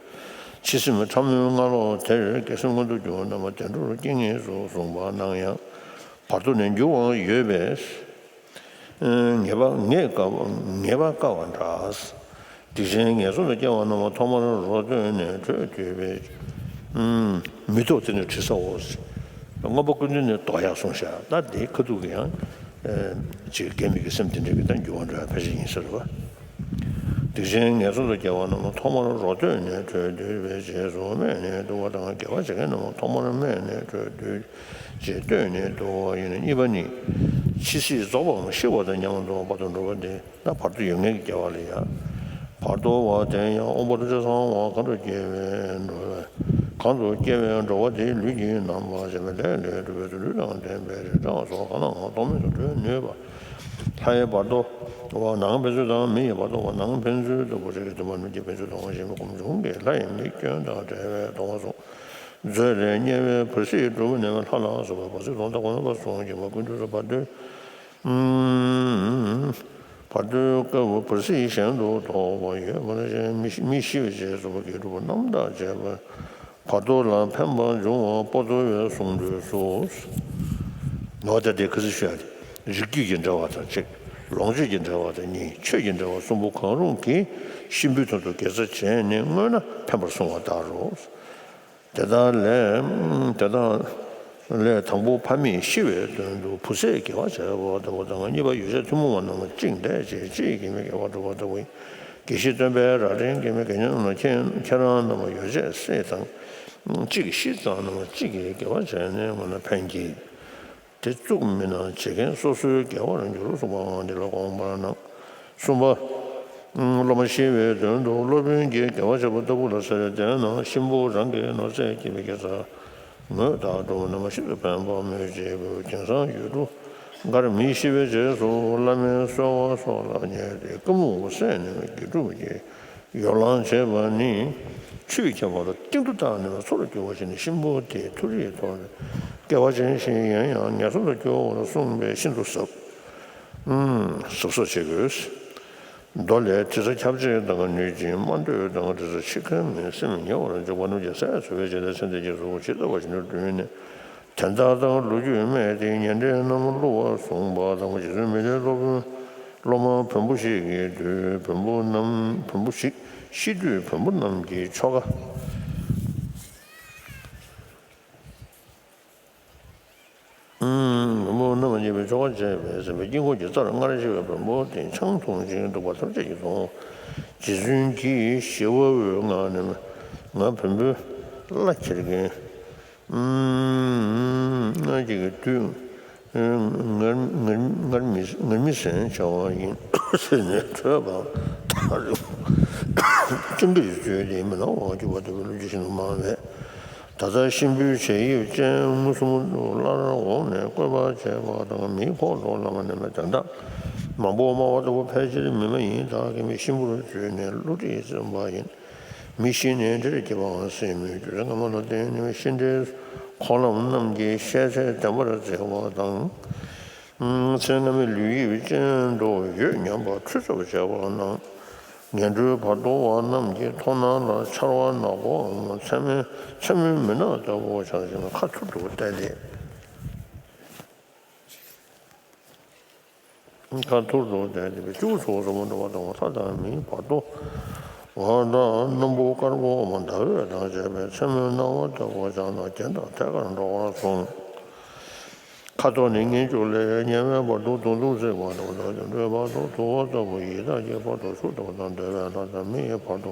འཆི་སེམས་ཕྲ་མོའི་སྔ་ལོགས་དེར་དགེ་སེམས་མངོན་དུ་འགྱུར་བ་རྣམས་བདེ་འགྲོར་སྐྱེ་ངེས་སུ་གསུངས་པ་ནང་ཡང་བར་དོ་ནས་འགྱུར་བའང་ཡོད་པས། ངེས་པ་ངེས་དཀའ་བ་ངེས་པ་དཀའ་བ་འདྲ། སྡིག་ཅན་ངན་སོང་དུ་སྐྱེ་བ་རྣམས་ཐོག་མར་རོ་སྟོད་ནས་བྲོས་འདུས་པའི། མི་ཐོག་དེ་ནི་དྲི་ཟ་འོ། མངོན་པ་ཀུན་བཏུས་ནས་ལྡོག་ཡག་གསུངས་ཤག་ད་དེ་ཁ་ཐུག་གི་ཡང་ཅིག་དགེ་མི་དགེ་སེམས་དེ་འདྲ་གི་ད་འགྱུར་བ་འགྲོ་ཡག་ཕལ་ཆེར་ཡིན་ས་རེད་པ། སྡིག་ཅན་ངན་སོང་དུ་སྐྱེ་བ་རྣམས་ཐོག་མར་རོ་སྟོད་ནས་བྲོས་འདུས་པའི་རྗེས་སུ་སྨད་ནས་འདུ་བ་དང་། དགེ་བ་བྱེད་མཁན་རྣམས་ཐོག་མར་སྨད་ནས་བྲོས་འདུས་རྗེས་སྟོད་ནས་འདུ་བ་ཡིན། གཉིས་པ་ནི། འཆི་སྲིད་རྫོགས་པའམ་ཤི་བ་དང་མཉམ་དུ་བར་དོར་འགྲོ་བ་སྟེ། ད་བར་དོ་ཡོད་མཁན་གྱི་སྐྱེ་བ་ལ་ཡང་། བར་དོ་བ་དེ་ཡང་དབང་པོ་ཏོ་ཅན་གསང་བ་གང་དུ་སྐྱེ་བའི་འགྲོ་བས། གང་དུ་སྐྱེ་བའི་འགྲོ་བ་དེའི་ལུས་ཀྱི་རྣམ་པར་ཤེས་པའི་ལས་ལས་གྲུབ་པའི་ལུས་དང་ལྡན་པའི་རི་བྲག་སོགས་གང་ལའང་རྟོག་མེད་དུ་གྲོལ་ནུས་པ། ལྷ་ཡི་བར་དོ་བ་ནང་ཕན་ཚུན་དང་མི་ཡི་བར་དོ་བ་ནང་ཕན་ཚུན་ལྟ་བུ་རིགས་ཀྱི་མཐུན་པ་རྣམས་ཀྱི་ཕན་ཚུན་དང་བ་ཞེས་པའི་སྒོམ་བྱུང་གི་ལྷ་ཡི་མིག་སྐྱོན་དང་བྲལ་བའི་མཐོང་བ་སོགས། མཛོད་ལས་དམྱལ་བའི་བར་སྲིད་འགྲོ་བ་ནས་ལྷ་ལ་སོགས་པའི་བར་སྲིད་དོན་དམ་གོ་ནུས་པ་གསུངས་ཀྱི་མ་ཀུན་ཏུ་བར་དོའི། བར་དོའི་སྐབས་བར་སྲིད་གཞན་དུ་ཐོགས་པ་ཡོད་པར་བཞེད། མི་ཤི་མི་ཤི་བའི་རྗེས་སུ་དགེ་སྒྲུབ་རྣམ་དག་བྱས་པ། བར་དོ་ལ་ཕན་པ་འབྱུང་བ་པོ་ཏོ་བའི་གསུང་སྒྲོས་སུ། ནོ་ད་དེ་ཁ་སི་ཤོད་ཡ་དེ། རིགས་རྒྱུད་ཀྱི་འབྲེལ་བ་དང་གཅིག་ལོངས་སྤྱོད་ཀྱི་འབྲེལ་བ་དང་གཉིས། ཆོས་ཀྱི་འབྲེལ་བ་གསུམ་པོ་གང་རུང་གིས་གཤིན་པོའི་དོན་དུ་དགེ་རྩ་བྱས་ནས་བསྔོས་ན་ཕན་པར་གསུངས་པ་ལྟར་རོ། དེ་དག་ལས། དེ་དག་ལས་དང་པོ་ཕ་མེས་ཤི་བའི་དོན་དུ་བུ་ཚས་དགེ་བ་བྱས་པ་ལྟ་བུ་དང་། གཉིས་པ་ཡོ་བྱད་ཐུན་མོང་བ་རྣམས་གཅིག་འདས་བྱས་གཅིག་གིས་མི་དགེ་བ་སྒྲུབ་པ་ལྟ་བུ་ཡིན། དགེ་བཤེས་སྟོན་པས་རྭ་སྒྲེང་གིས་མི་དགེ་བ་རྣམས་ལ་ཁྱེད་ཁྱེད་རང་རྣམས་ཡོ་བྱད་བསྲེས་དང་། གཅིག་གིས་ཤི་ཙང་རྣམས་གཅིག་གིས་དགེ་བ་བྱས་ནས་བསྔོས་ན་ཕན་གྱི། དེ་གཙུག་མིན་ན་བྱེད་མཁན་སོ་སོའི་དགེ་བར་འགྱུར་གསུངས་པའང་འདི་ལ་དགོངས་པར་སྣང་། གསུམ་པ། སློབ་མ་ཤི་བའི་དོན་དུ་སློབ་དཔོན་གྱིས་དགེ་བ་བྱས་པ་ལྟ་བུ་ལ་ཟེར། དེས་ན་གཤིན་པོ་རང་གི་ནོར་རྫས་ཀྱིས་མི་དགེ་རྩ་བསྔོས་དག་སྒྲུབ་རྣམས་ཤིན་ཏུ་ཕན་པ་སྨོས་ཅི་དགོས། དེང་སང་ཡུལ་གྲུ་འགར་མི་ཤི་བའི་རྗེས་སུ་བླ་མའི་གསོལ་བ་སོགས་ལ་ཉལ་ཏེ་ཀ་སྨུག་བསྲེགས་ནས་དགེ་སྒྲུབ་ཀྱི་ཡོ་ལང་བྱེད་པ་ནི། ཆུའི་ཁྱབ་པ་ལ་གཏིང་དུ་བཏགས་ནས་མཚོ་ལ་རྒྱུ་བ་བྱས་ནས་གཤིན་པོ་དེའི་མཐོ་རིས་ཐོག་ནས་སྐལ་བ་ཅན་ཞིག་ཡིན་ཡང་ངན་སོང་དུ་སྐྱེ་བ་ལ་གསུངས་པས་ཤིན་ཏུ་ཟབ། ཨུམ། ཟབ་གསོ་བྱེད་དགོས། མདོ་ལས། དྲི་ཟ་ཁྱབ་བྱེད་དང་ནུས་ཅིང་། རྨ་འདོད་དང་དྲི་ཟ་འཆི་ཁ་མེད། སེམས་ཉེ་བར་འཇོག་པ་རྣམས་ཀྱི་ཟས་འཚོལ་བའི་བྱེད་ལས་ཚེ་འདི་ཉིད་སུ་ཇི་ལྟ་བ་བཞིན་དུ་བསྡུས་ནས། དོན་དག་དང་ལོ་རྒྱུས་སྨྲས་ཏེ་ཉེ་འབྲེལ་རྣམས་བསླུ་བར་གསུངས་པ་དང་། རྗེ་བཙུན་མི་ལའི་སློབ་དཔོན་སློབ་མ་བོན་པོ་ཞིག་གིས་དུས་བོན་པོ་རྣམས་བོན་པོ་ཞིག་ཤི་དུས་བོན་པོ་རྣམས་ཀྱི་ཆོ་ག། བོན་པོ་རྣམས་ཀྱི་ཆོ་ག་བྱས་པས་ཟིན་པའི་དཀྱིལ་འཁོར་གྱི་རྩར་སྔར་ཤི་བའི་བོན་པོ་དེ་ཆང་འཐུང་ཞིང་འདུག་པ་ཐམས་ཅད་ཀྱིས་མཐོང་། རྗེ་བཙུན་གྱིས་ཞི་བ་འོད་ངང་ནས། ང་བོན་པོའི་བླ་འཁྱེར་མཁན། ང་གཅིག་གི་དུས། ངར་ངར་ངར་མི་ངར་མི་སེང་བྱ་བ་ཡིན་ཟེར་ནས་ཁྲོས་པ་ལྟར། ཅང་གིས་བརྗོད་དེ་མི་སྣང་བར་གྱུར་པ་ལྟ་བུའི་ལོ་རྒྱུས་ཤིན་ཏུ་མང་བས། ད་ལྟ་གཤིན་པོའི་བྱད་དབྱིབས་ཅན་མངོན་སུམ་དུ་སླར་འོངས་ནས་བཀོད་པ་བྱས་པ་དང་། མིའི་ཁོག་ལོག་ལ་མ་ནེམ་པའི་དོན་དག་མང་པོ་སྨྲ་བ་ལྟ་བུ་ཕལ་ཆེར་མི་མ་ཡིན་དག་གིས་མི་གཤིན་པོར་བརྗོད་ནས་བསླུ་བྲིད་བརྩམས་པ་ཡིན། མི་ཤི་ནས་འདྲེར་སྐྱེ་བའང་སྲིད་མོད་ཀྱི། རེས་སྔ་མ་ལ་བརྟེན་ནས་ཤི་འདྲེའི་འཁོར་ལམ་རྣམས་ཀྱི་ཤེས་ཚད་བདེན་པར་བརྩི་བ་དང་། ཚེ་སྔ་མའི་ལུས་དབྱིབས་ཅན་དུ་ཡོད་སྙམ་པ་འཁྲུལ་རྩོད་བྱས་པ་རྣམས། ངན་འགྲོའི་བར་དོ་བ་རྣམས་ཀྱི་མཐོང་སྣང་ལ་འཆར་བ་ནག་པོའམ་མཚན་མོའི་མཚན་མོའི་མུན་ནག་ལྟ་བུ་འཆར་ཞིང་ཁ་ཐུར་དུ་བལྟས་ཏེ། ཁ་ཐུར་དུ་བསྡད་དེ་བཅུ་ཚོགས་སུ་མ་འགྲོ་བ་དང་། ལྷ་དང་མིའི་བར་དོ་བ་དང་། སྣམ་བུ་དཀར་པོའམ་ཟླ་འོད་དང་བཅས་པའི་མཚན་མོའི་སྣང་བ་ལྟ་བུ་འཆར་ན་གྱེན་དང་ཐད་ཀར་འགྲོ་བར་གསུངས། ཁ་དོག་ནི་མངོན་སྤྱོད་ལས་ཉེ་བའི་བར་དུ་དུང་དུ་བརྩེགས་པ་དང་། ཟླ་བ་དང་དུ་བ་ལྟ་བུ་ཡི་དྭགས་ཀྱི་བར་དུ་ཆུ་ལྟ་བུ་དང་། འདོད་པའི་ལྷ་དང་མིའི་བར་དུ་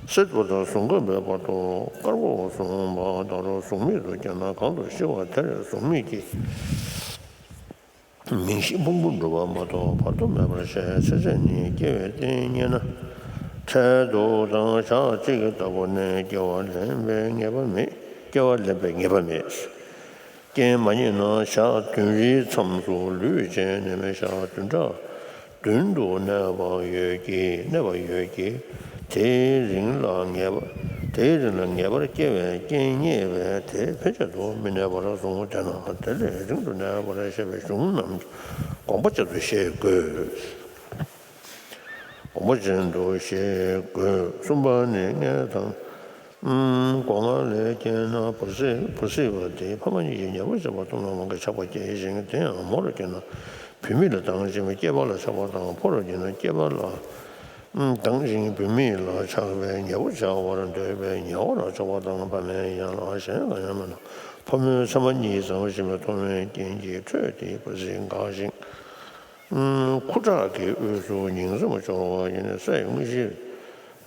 སྲེད་པ་དང་གཟུགས་ཁམས་པའི་བར་དུ་དཀར་པོ་གསུངས་པ་དང་། གཟུགས་མེད་དུ་སྐྱེས་ན་གང་དུ་ཤི་བ་དེར་གཟུགས་མེད་ཀྱི་མིང་བཞི་ཕུང་པོ་འགྲུབ་པ་མ་གཏོགས་བར་དོ་མེད་པར་བཤད། ཚེ་ཟད་ནས་སྐྱེ་བའི་རྟེན་རྙེད་ན། འཕྲལ་དུ་དང་ཞག་གཅིག་ལྟ་བུ་ནས་སྐྱེ་བ་ལེན་པའི་ངེས་པ་མེད། སྐྱེ་བ་ལེན་པའི་ངེས་པ་མེད། རྐྱེན་མ་རྙེད་ན་ཞག་བདུན་རེའི་མཚམས་སུ་ལུས་བྱས་ནས་མེད། ཞག་བདུན་ཕྲག་བདུན་དུ་གནས་པ་ཡོད་ཀྱི། གནས་པ་ཡོད་ཀྱི། དེའི་རིང་ལ་ངེས་པ། དེའི་རིང་ལ་ངེས་པར་སྐྱེ་བའི་རྐྱེན་རྙེད་པས་དེ་ཕན་ཆད་དུ་མི་གནས་པར་གསུངས། དེས་ན་དེ་ལས་རིང་དུ་གནས་པར་བཤད་པའི་གཞུང་རྣམས་ཀྱང་དགོངས་པ་ཅན་དུ་ཤེས་དགོས། དགོངས་པ་ཅན་དུ་ཤེས་དགོས། གསུམ་པ་ནི། མངལ་དང་སྒོ་ང་ལས་སྐྱེས་ན་བུ་སྲིད། བུ་སྲིད་པ་དེས་ཕ་མ་གཉིས་ཀྱི་ཉེ་བར་བྱེད་པ་དུམ་ལ་མང་གི་ཆགས་པ་སྐྱེ་ཞིང་། དེ་ཡང་མོར་སྐྱེས་ན་བུད་མེད་ལ་སྡང་ཞིང་། སྐྱེས་པ་ལ་ཆགས་པ་དང་། ཕོར་སྐྱེས་ན་སྐྱེས་པ་ལ་སྡང་ཞིང་བུད་མེད་ལ་ཆགས་པས་ཉེ་བར་བྱ་བར་འདོད་པས་ཉེ་བར་ཆགས་པ་དང་། ཕ་མའི་ཡན་ལག་གཞན་གང་ཡང་མིན་ན་ཕོ་མོའི་མཚན་མ་གཉིས་ཟང་ཟིང་བའི་མཐོང་བའི་རྐྱེན་གྱིས་འཕྲོས་ཏེ་བུ་སྲིད་འགགས་ཤིང་། ཁུ་ཁྲག་གི་དབུས་སུ་ཉིང་མཚམས་སྦྱོར་བ་ཡིན། སའི་དངོས་གཞི་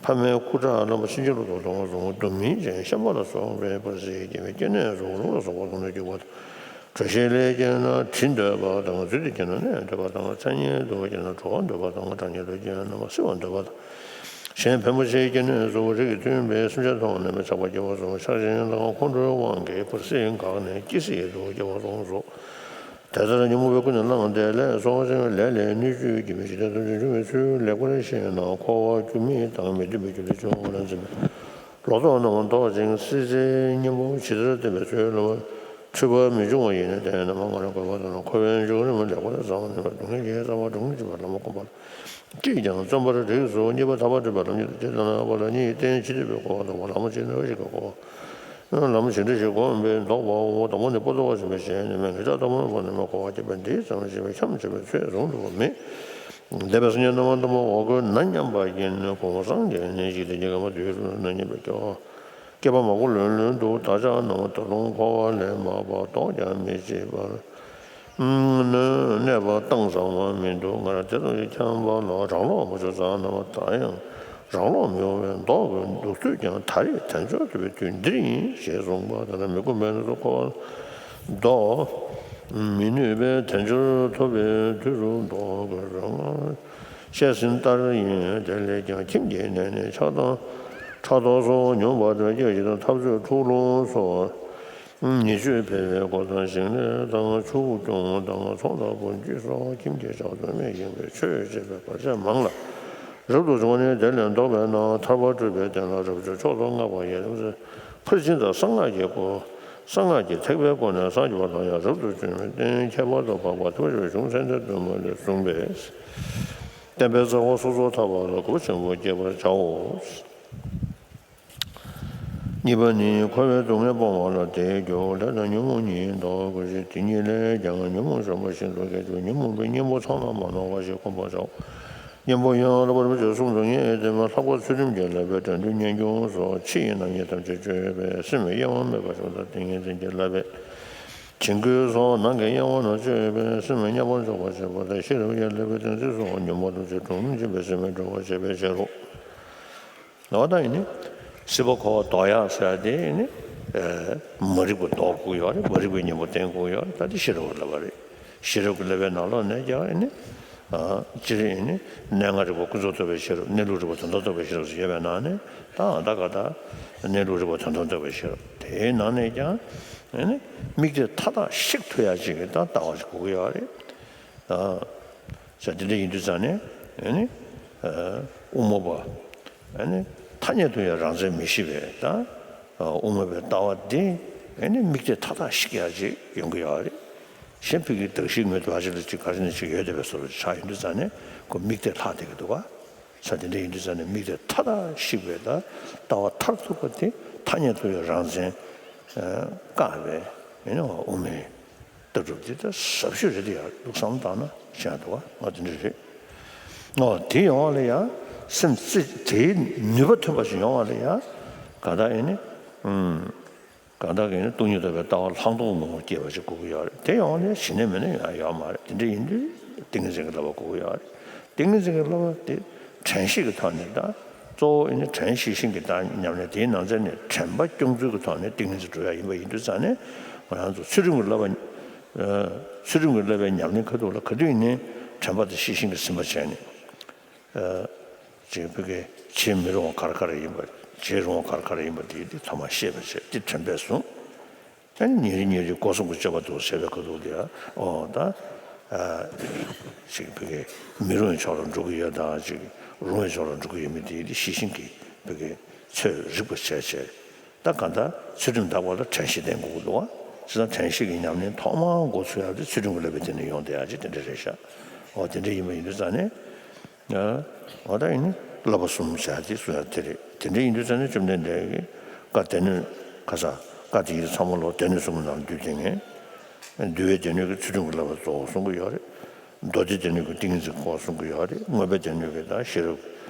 ཕ་མའི་ཁུ་ཁྲག་རྣམ་པ་ཕྱིན་ཅི་ལོག་ཏུ་གཏོང་བ་བཟུང་། དུ་མིན་ཅན་ཤན་པ་ལ་སོགས་པའི་བུ་སྲིད་སྐྱེ་བའི་སྐྱེ་གནས་སུ་རླུང་ལ་སོགས་པ་ཀུན་ཏུ་རྒྱུག་པ་དང་། དྲོད་གཤེར་ལས་སྐྱེས་ན་དྲི་འདོད་པ་དང་། རྫུས་ཏེ་སྐྱེས་ན་གནས་འདོད་པ་དང་། མཚན་ཉིད་དུ་སྐྱེས་ན་བྲོ་བ་འདོད་པ་དང་། གྲང་ཉིད་དུ་སྐྱེས་ན་བསིལ་བ་འདོད་པ་དང་། གཞན་ཕན་པ་ཞིག་སྐྱེ་ནས་སུ་རིགས་ཀྱི་མཐུན་པའི་སེམས་ཅན་མཐོང་ནས་མི་ཆགས་པ་སྐྱེ་བ་སོགས་ཆགས་ཞེན་དང་ཁོང་ཁྲོའི་དབང་གིས་བུ་སྲིད་འགགས་ནས་སྐྱེ་སྲིད་དུ་སྐྱེ་བ་གསུངས་སོ། དེ་ལྟར་ཉོན་མོངས་པས་ཀུན་ནས་བསླངས་ཏེ་ལས་བསགས་ཤིང་ལས་ལས་སྣོད་བཅུད་ཀྱི་མི་ཤེས་དེ་ཐམས་ཅད་འབྱུང་བའི་ཚུལ་ལེགས་པར་ཤེས་ན་འཁོར་བ་རྒྱུ་མེད་དང་མི་མཐུན་པའི་རྒྱུ་ལས་བྱུང་བ་ལ་འཛིན་པའི་ལོག་རྟོག་རྣམས་ལྡོག་ཅིང་སྲིད་རྩེའི་གཉེན་པོ་ཇི་ལྟར་བསྟེན་པའི་ཚུལ་ལ་འཁྲུལ་པ་མི་འབྱུང་བ་ཡིན་ནོ། དེ་རྣམས་སྔར་གོམས་པ་དང་འཁོར་བའི་འབྱུང་རིམ་ལེགས་པར་བསམས་ནས་སྡུག་བསྔལ་གྱི་རྩ་བ་འབྲང་གི་བྱེད་པ་ལམ་གོམས་པ་ལ། ཅིས་ཀྱང་བརྩོན་པར་རིགས་སུ་གཉིས་པ་ཐར་པ་སྒྲུབ་པའི་ལམ་ཉིད་དང་། ཇི་ལྟར་ན་པ་ལ་གཉིས་བསྟན་ཇི་སྲིད་པའི་འཁོར་བ་དང་པོ། ལམ་གཅིག་ནི་འོད་གཞིའི་འཁོར་བ། ལམ་གཞན་འདྲ་ཞིག་བསྒོམས་པས་ལྡོག་པའོ། དང་པོ་ནི་པོ་ཏོ་བ་ཟིན་པའི་ཞལ་ནི་མེད། ངེད་ཅག་ལྟ་བུ་ནི་པོ་ནི་མེད། འཁོར་བ་སྐྱེ་བ་འདིའི་ཙམ་ཞེས་པའི་འཁྱམས་བྱེད་པའི་ཚུལ་བཟུང་འགྲོ་བ་མེད། འདས་པའི་སེམས་ཅན་རྣམ་པ་ལྟ་བུ་འོ་སྐོལ་ན་སྙམ་པ་ཡིས་ནི་འཁོར་བ་སངས་རྒྱས་ནས་ཞིག་དེ་ཉིད་ཀྱི་མ་དུས་སུ་ན་སྙམ་པའི་སྐྱེ་བ། སྐྱེས་པ་མང་པོ་ལོན་ལོན་དུ་བདག་ཅག་རྣམས་ད་དུང་འཁོར་བ་ལས་མར་པ་ལྡོག་ཀྱང་མི་བྱེད་པར། གནས་པ་གཏམ་ཟ་བ་མི་འདུག་སྔར་དེ་ཙམ་གྱིས་འཁྱམས་པ་ལ་རང་ལོག་མ་བྱུང་ཙང་ན་མ་ད་ཡང་རང་ལོག་མི་འོང་བས་ལྡོག་དགོས་འདུག་ཚུལ་ཀྱང་ད་རེས་དལ་འབྱོར་ཐོབ་པའི་དུས་འདིར་ཡིན་ཞེས་གསུངས་པ་ལྟར་མི་ཁོམ་པས་ན་སོ་འཁོར་བ་ལྡོག་མི་ནུས་པས་དལ་འབྱོར་ཐོབ་པའི་དུས་སུ་ལྡོག་དགོས་སོ། ང་བཤད་ཟིན་ལྟར་ཡིན། དེ་ལས་ཀྱང་ཁྱིམ་གྱི་གནས་ནི་ཆགས་སྡང་ཕྲག་དོག་སོགས་ཉོན་མོངས་པ་དང་སྐྱེ་བ་ཞིག་དང་འཐབ་རྩོད་འཁྲུག་ལོང་སོགས། ཉེས་སྤྱོད་འཕེལ་བའི་སྒོ་དང་ཞིང་ལས་དང་ཕྱུགས་སྐྱོང་དང་ཚོང་དང་བུ་རྒྱུད་སོགས་ཁྱིམ་གྱི་བྱ་བ་དོན་མེད་ཡིན་པས་ཆོས་བྱེད་པའི་བར་ཆད་མང་ལ་རབ་ཏུ་བྱུང་ནས། དེ་ལས་ལྡོག་པས་ན་ཐར་པ་སྒྲུབ་པའི་དོན་ལ་རབ་བྱུང་མཆོག་ཏུ་བསྔགས་པ་ཡིན། ཕར་ཕྱིན་དང་གསང་སྔགས་ཀྱི་སྒོ། གསང་སྔགས་ཀྱི་ཐེག་པའི་སྒོ་ནས་སངས་རྒྱས་པ་དང་ཡང་རབ་ཏུ་བྱུང་བའི་རྟེན་ཁྱད་པར་དུ་འཕགས་པ་ཐུབ་པ་ཆེན་པོའི་གཞུང་ཚད་ལྡན་དུ་མ་ལུས་གསུངས་པས། བསྟན་པའི་རྩ་བ་སོ་སོར་ཐར་པ་ལ་གོ་ཆེན་པོ་བསྐྱེད་པར་བྱའོ། གཉིས་པ་ནི། འཁོར་བའི་སྡུག་བསྔལ་སྤོང་བ་ལ་དེའི་རྒྱུ་ལས་དང་ཉོན་མོངས་གཉིས་ལྡོག་དགོས་ཤིང་། དེ་གཉིས་ལས་ཀྱང་ཉོན་མོངས་གཞོམ་པ་ཤིན་ཏུ་གལ་ཆེ། ཉོན་མོངས་པའི་གཉེན་པོ་ཚང་མ་མ་ནོར་བ་ཞིག་སྒོམ་པར་བྱའོ། གཉེན་པོ་ཡང་བསླབ་པ་རིན་པོ་ཆེ་གསུམ་དུ་ངེས་ཏེ། ལྷག་པར་ཚུལ་ཁྲིམས་ཀྱི་བསླབ་པས་དགྲ་འདུལ་གཉེན་སྐྱོང་སོགས་ཕྱི་ཡི་རྣམ་གཉིས་ཐམས་ཅད་གཅོད་པས་སེམས་དབྱེ་བ་མེད་པར་བྱུང་དང་། ཏིང་ངེ་འཛིན་གྱི་བསླབ་པས་བྱིང་རྒོད་སོགས་ནང་གི་གཡེང་བ་རྣམས་གཅོད་པས་སེམས་མཉམ་པར་འཇོག་པར་བྱེད་པ་དང་། ཤེས་རབ་ཀྱི་བསླབ་པས་བདེན་ཚིག་སོགས་ཉོན་མོངས་ཐམས་ཅད་གྲོང་ཁྱེར་པའི་སེམས་སྒྲོལ་བར་བྱེད་པའི་ཕྱིར་རོ། ལ་བ་དང་ཡིན་ནི། སྲིད་པ་འཁོར་བ་ལྡོག་ཡག་ཟེར་ཡག་དེ་ཡིན་ནི། མ་རིག་པ་ལྡོག་དགོས་ཡོད་རེད། མ་རིག་པའི་གཉེན་པོ་བསྟེན་དགོས་ཡོད་རེད། ད་དེ་ཤེས་རབ་ཀྱི་བསླབ་པ་རེད། ཤེས་རབ་ཀྱི་བསླབ་པའི་ནང་ལོགས་ནས་ཀྱང་ཡིན་ནི། སྤྱིར་ཡིན་ནི། གནས་ལྔ་རིག་པ་ཀུན་རྫོབ་རྟོགས་པའི་ཤེས་རབ། གནས་ལུགས་རིག་པ་དོན་དམ་རྟོགས་པའི་ཤེས་རབ་ཟེར་ཡོད་པའི་ནང་ནས། ད་ད་ག་ད་གནས་ལུགས་རིག་པ་དོན་དམ་རྟོགས་པའི་ཤེས་རབ་དེའི་ནང་ནས་ཀྱང་ཡིན་ནི། དམིགས་གཏད་མཐའ་དག་ཤིག་ཐུབ་ཡག་ཅིག་གི་ད་ལྟ་བ་ཞིག་དགོས་ཀྱི་ཡོད་རེད། ད། ས་དེ་འདྲ་ཡིན་དུས་ཙང་ནས་ཨ་ནི། དབུ་མ་པ། ཨ་ནི། ཐ་སྙད་དུ་ཡང་རང་མཚན་མི་ཤེས་པའི་ད་དབུ་མ་པའི་ལྟ་བ་འདི་ཨེ་ནི་དམིགས་གཏད་མཐའ་དག་ཞིག་ཡག་ཅིག་ཡོང་གི་ཡོད་རེད། གཞན་ཕ་གིའི་གདགས་གཞིའི་ངོས་དུ་ཕར་ཕྱིན་ལ་ཅིག་ག་རེ་ནས་ཅིག་ཡོད་བསྡད་པའི་བཟོ་འདྲ་ཆགས་ཡོང་དུས་ཙང་ནས་ཁོ་དམིགས་གཏད་ལྷག་བསྡད་ཀྱི་འདུག་ག་ས་དེ་འདྲ་ཡིན་དུས་ཙང་ནས་དམིགས་གཏད་མཐའ་དག་ཞིག་པའི་ད་ལྟ་བ་མཐར་ཐུག་པ་དེ་ཐ་སྙད་དུ་ཡང་རང་མཚན་བཀག་པའི་ཨེ་ནི་དབུ་མའི་ལྟ་གྲུབ་འདི་ད་ཟབ་ཤོས་རེད་དེ་ཡ། ལུགས་བསམ་བཏང་ན་ཤེས་འདུག་བ། ང་དེ་འདྲ་རེད། ཨོ་དེ་ཡོང་བ་ལ་ཡ་སེམས་རྩེ་དེའི་ནུས་པ་ཐོན་པ་ཞིག་ཡོང་བ་ལ་ཡ་གང་ལྟར་ཨེ་ནི་ཨུམ་གང་ལྟར་གི་ནི་སྟོང་ཉིད་རྟོགས་པའི་ལྟ་བ་ལྷག་མཐོང་ངོ་བོ་སྐྱེས་པ་ཞིག་དགོས་ཀྱི་ཡོད་རེད། དེ་ཡོང་བ་ལ་ཡ་གཞི་ནས་མེད་ན་ཡང་ཡོད་མ་རེད། དེ་འདྲ་ཡིན་དུས་ཏིང་ངེ་འཛིན་གྱི་བསླབ་པ་དགོས་ཀྱི་ཡོད་རེད། ཏིང་ངེ་འཛིན་གྱི་བསླབ་པ་དེ་དྲན་ཤེས་ཀྱི་ཐོག་ནས་ད། གཙོ་བོ་ཨེ་ནི་དྲན་ཤེས་ཤིང་གི་བདག་ཉམས་ལེན་དེའི་ནང་ཚན་ནས་དྲན་པ་སྐྱོང་ཚུལ་གྱི་ཐོག་ནས་ཏིང་ངེ་འཛིན་སྒྲུབ་ཡ་ཡིན་པ་ཡིན་དུས་ཙང་ནས་ང་རང་ཚོ་ཚུལ་ཁྲིམས་ཀྱི་བསླབ་པ། ཚུལ་ཁྲིམས་ཀྱི་བསླབ་པའི་ཉམས་ལེན་ཁ་ཐུག་ལ་ག་དུས་ཡིན་ནའི་དྲན་པ་དང་ཤེས་བཞིན་གྱི་ཟིན་པ་བྱས་ནས། ཅིག་ཕ་གི་བྱེད་མི་རུང་བ་ག་རེ་ག་རེ་ཡིན་པ། བྱེད་རུང་བ་ག་རེ་ག་རེ་ཡིན་པ་དེ་དེ་ཐོག་མར་ཤེས་པར་བྱས་ཏེ་དྲན་པས་བཟུང་། ཨ་ནི་ཉིན་རེ་ཉིན་རེ་སྒོ་གསུམ་གྱི་སྤྱོད་པ་དུ་བྱས་པའི་ཁ་ཐུག་ལ་ཡ་ཨོ་ད་ཅིག་ཕ་གི་མི་རུང་བའི་ཕྱོགས་ལ་འགྲོ་གི་ཡོད་དང་ཅིག་རུང་བའི་ཕྱོགས་ལ་འགྲོ་གི་ཡོད་མེད་དེ་དེ་ཤེས་བཞིན་གྱི་ཕ་གི་ཚོད་རིག་པ་བྱས་བྱས། ད་གང་ལྟར་ཚུལ་ཁྲིམས་དག་པ་ལ་དྲན་ཤེས་ལྡན་དགོས་ཀྱི་འདུག་བ། བྱས་ཙང་དྲན་ཤེས་ཀྱི་ཉམས་ལེན་ཐོག་མར་འགོ་ཚུགས་ཡག་དེ་ཚུལ་ཁྲིམས་ཀྱི་བསླབ་པའི་སྟེང་ནས་ཡོང་བསྡད་ཡག་ཅིག་དེ་འདྲ་རེད་ཤག་ཨོ་དེ་འདྲ་ཡིན་པ་ཡིན་དུས་ཙང་ནས། ཨོ་ད་ཡིན་ནི་བསླབ་པ་གསུམ་བྱ་དེ་གསུང་ཡག་དེ་རེད། དེ་འདྲ་ཡིན་དུས་ཙང་ནས་བཅོམ་ལྡན་འདས་ཀྱིས་བཀའ་སྡེ་སྣོད་ཁ་ས་བཀའ་དེ་ཡི་ཚང་མ་ལོ་སྡེ་སྣོད་གསུམ་གྱི་ནང་བསྡུས་ཏེ་ངས། འདུལ་བའི་སྡེ་སྣོད་ཀྱི་ཚུལ་ཁྲིམས་ཀྱི་བསླབ་པ་གཙོ་བོ་གསུང་གི་ཡོད་རེད། མདོ་སྡེ་སྡེ་སྣོད་ཀྱི་ཏིང་ངེ་འཛིན་སྐོར་གསུང་གི་ཡོད་རེད། མངོན་པའི་སྡེ་སྣོད་ཀྱི་ད་ཤེས་རབ་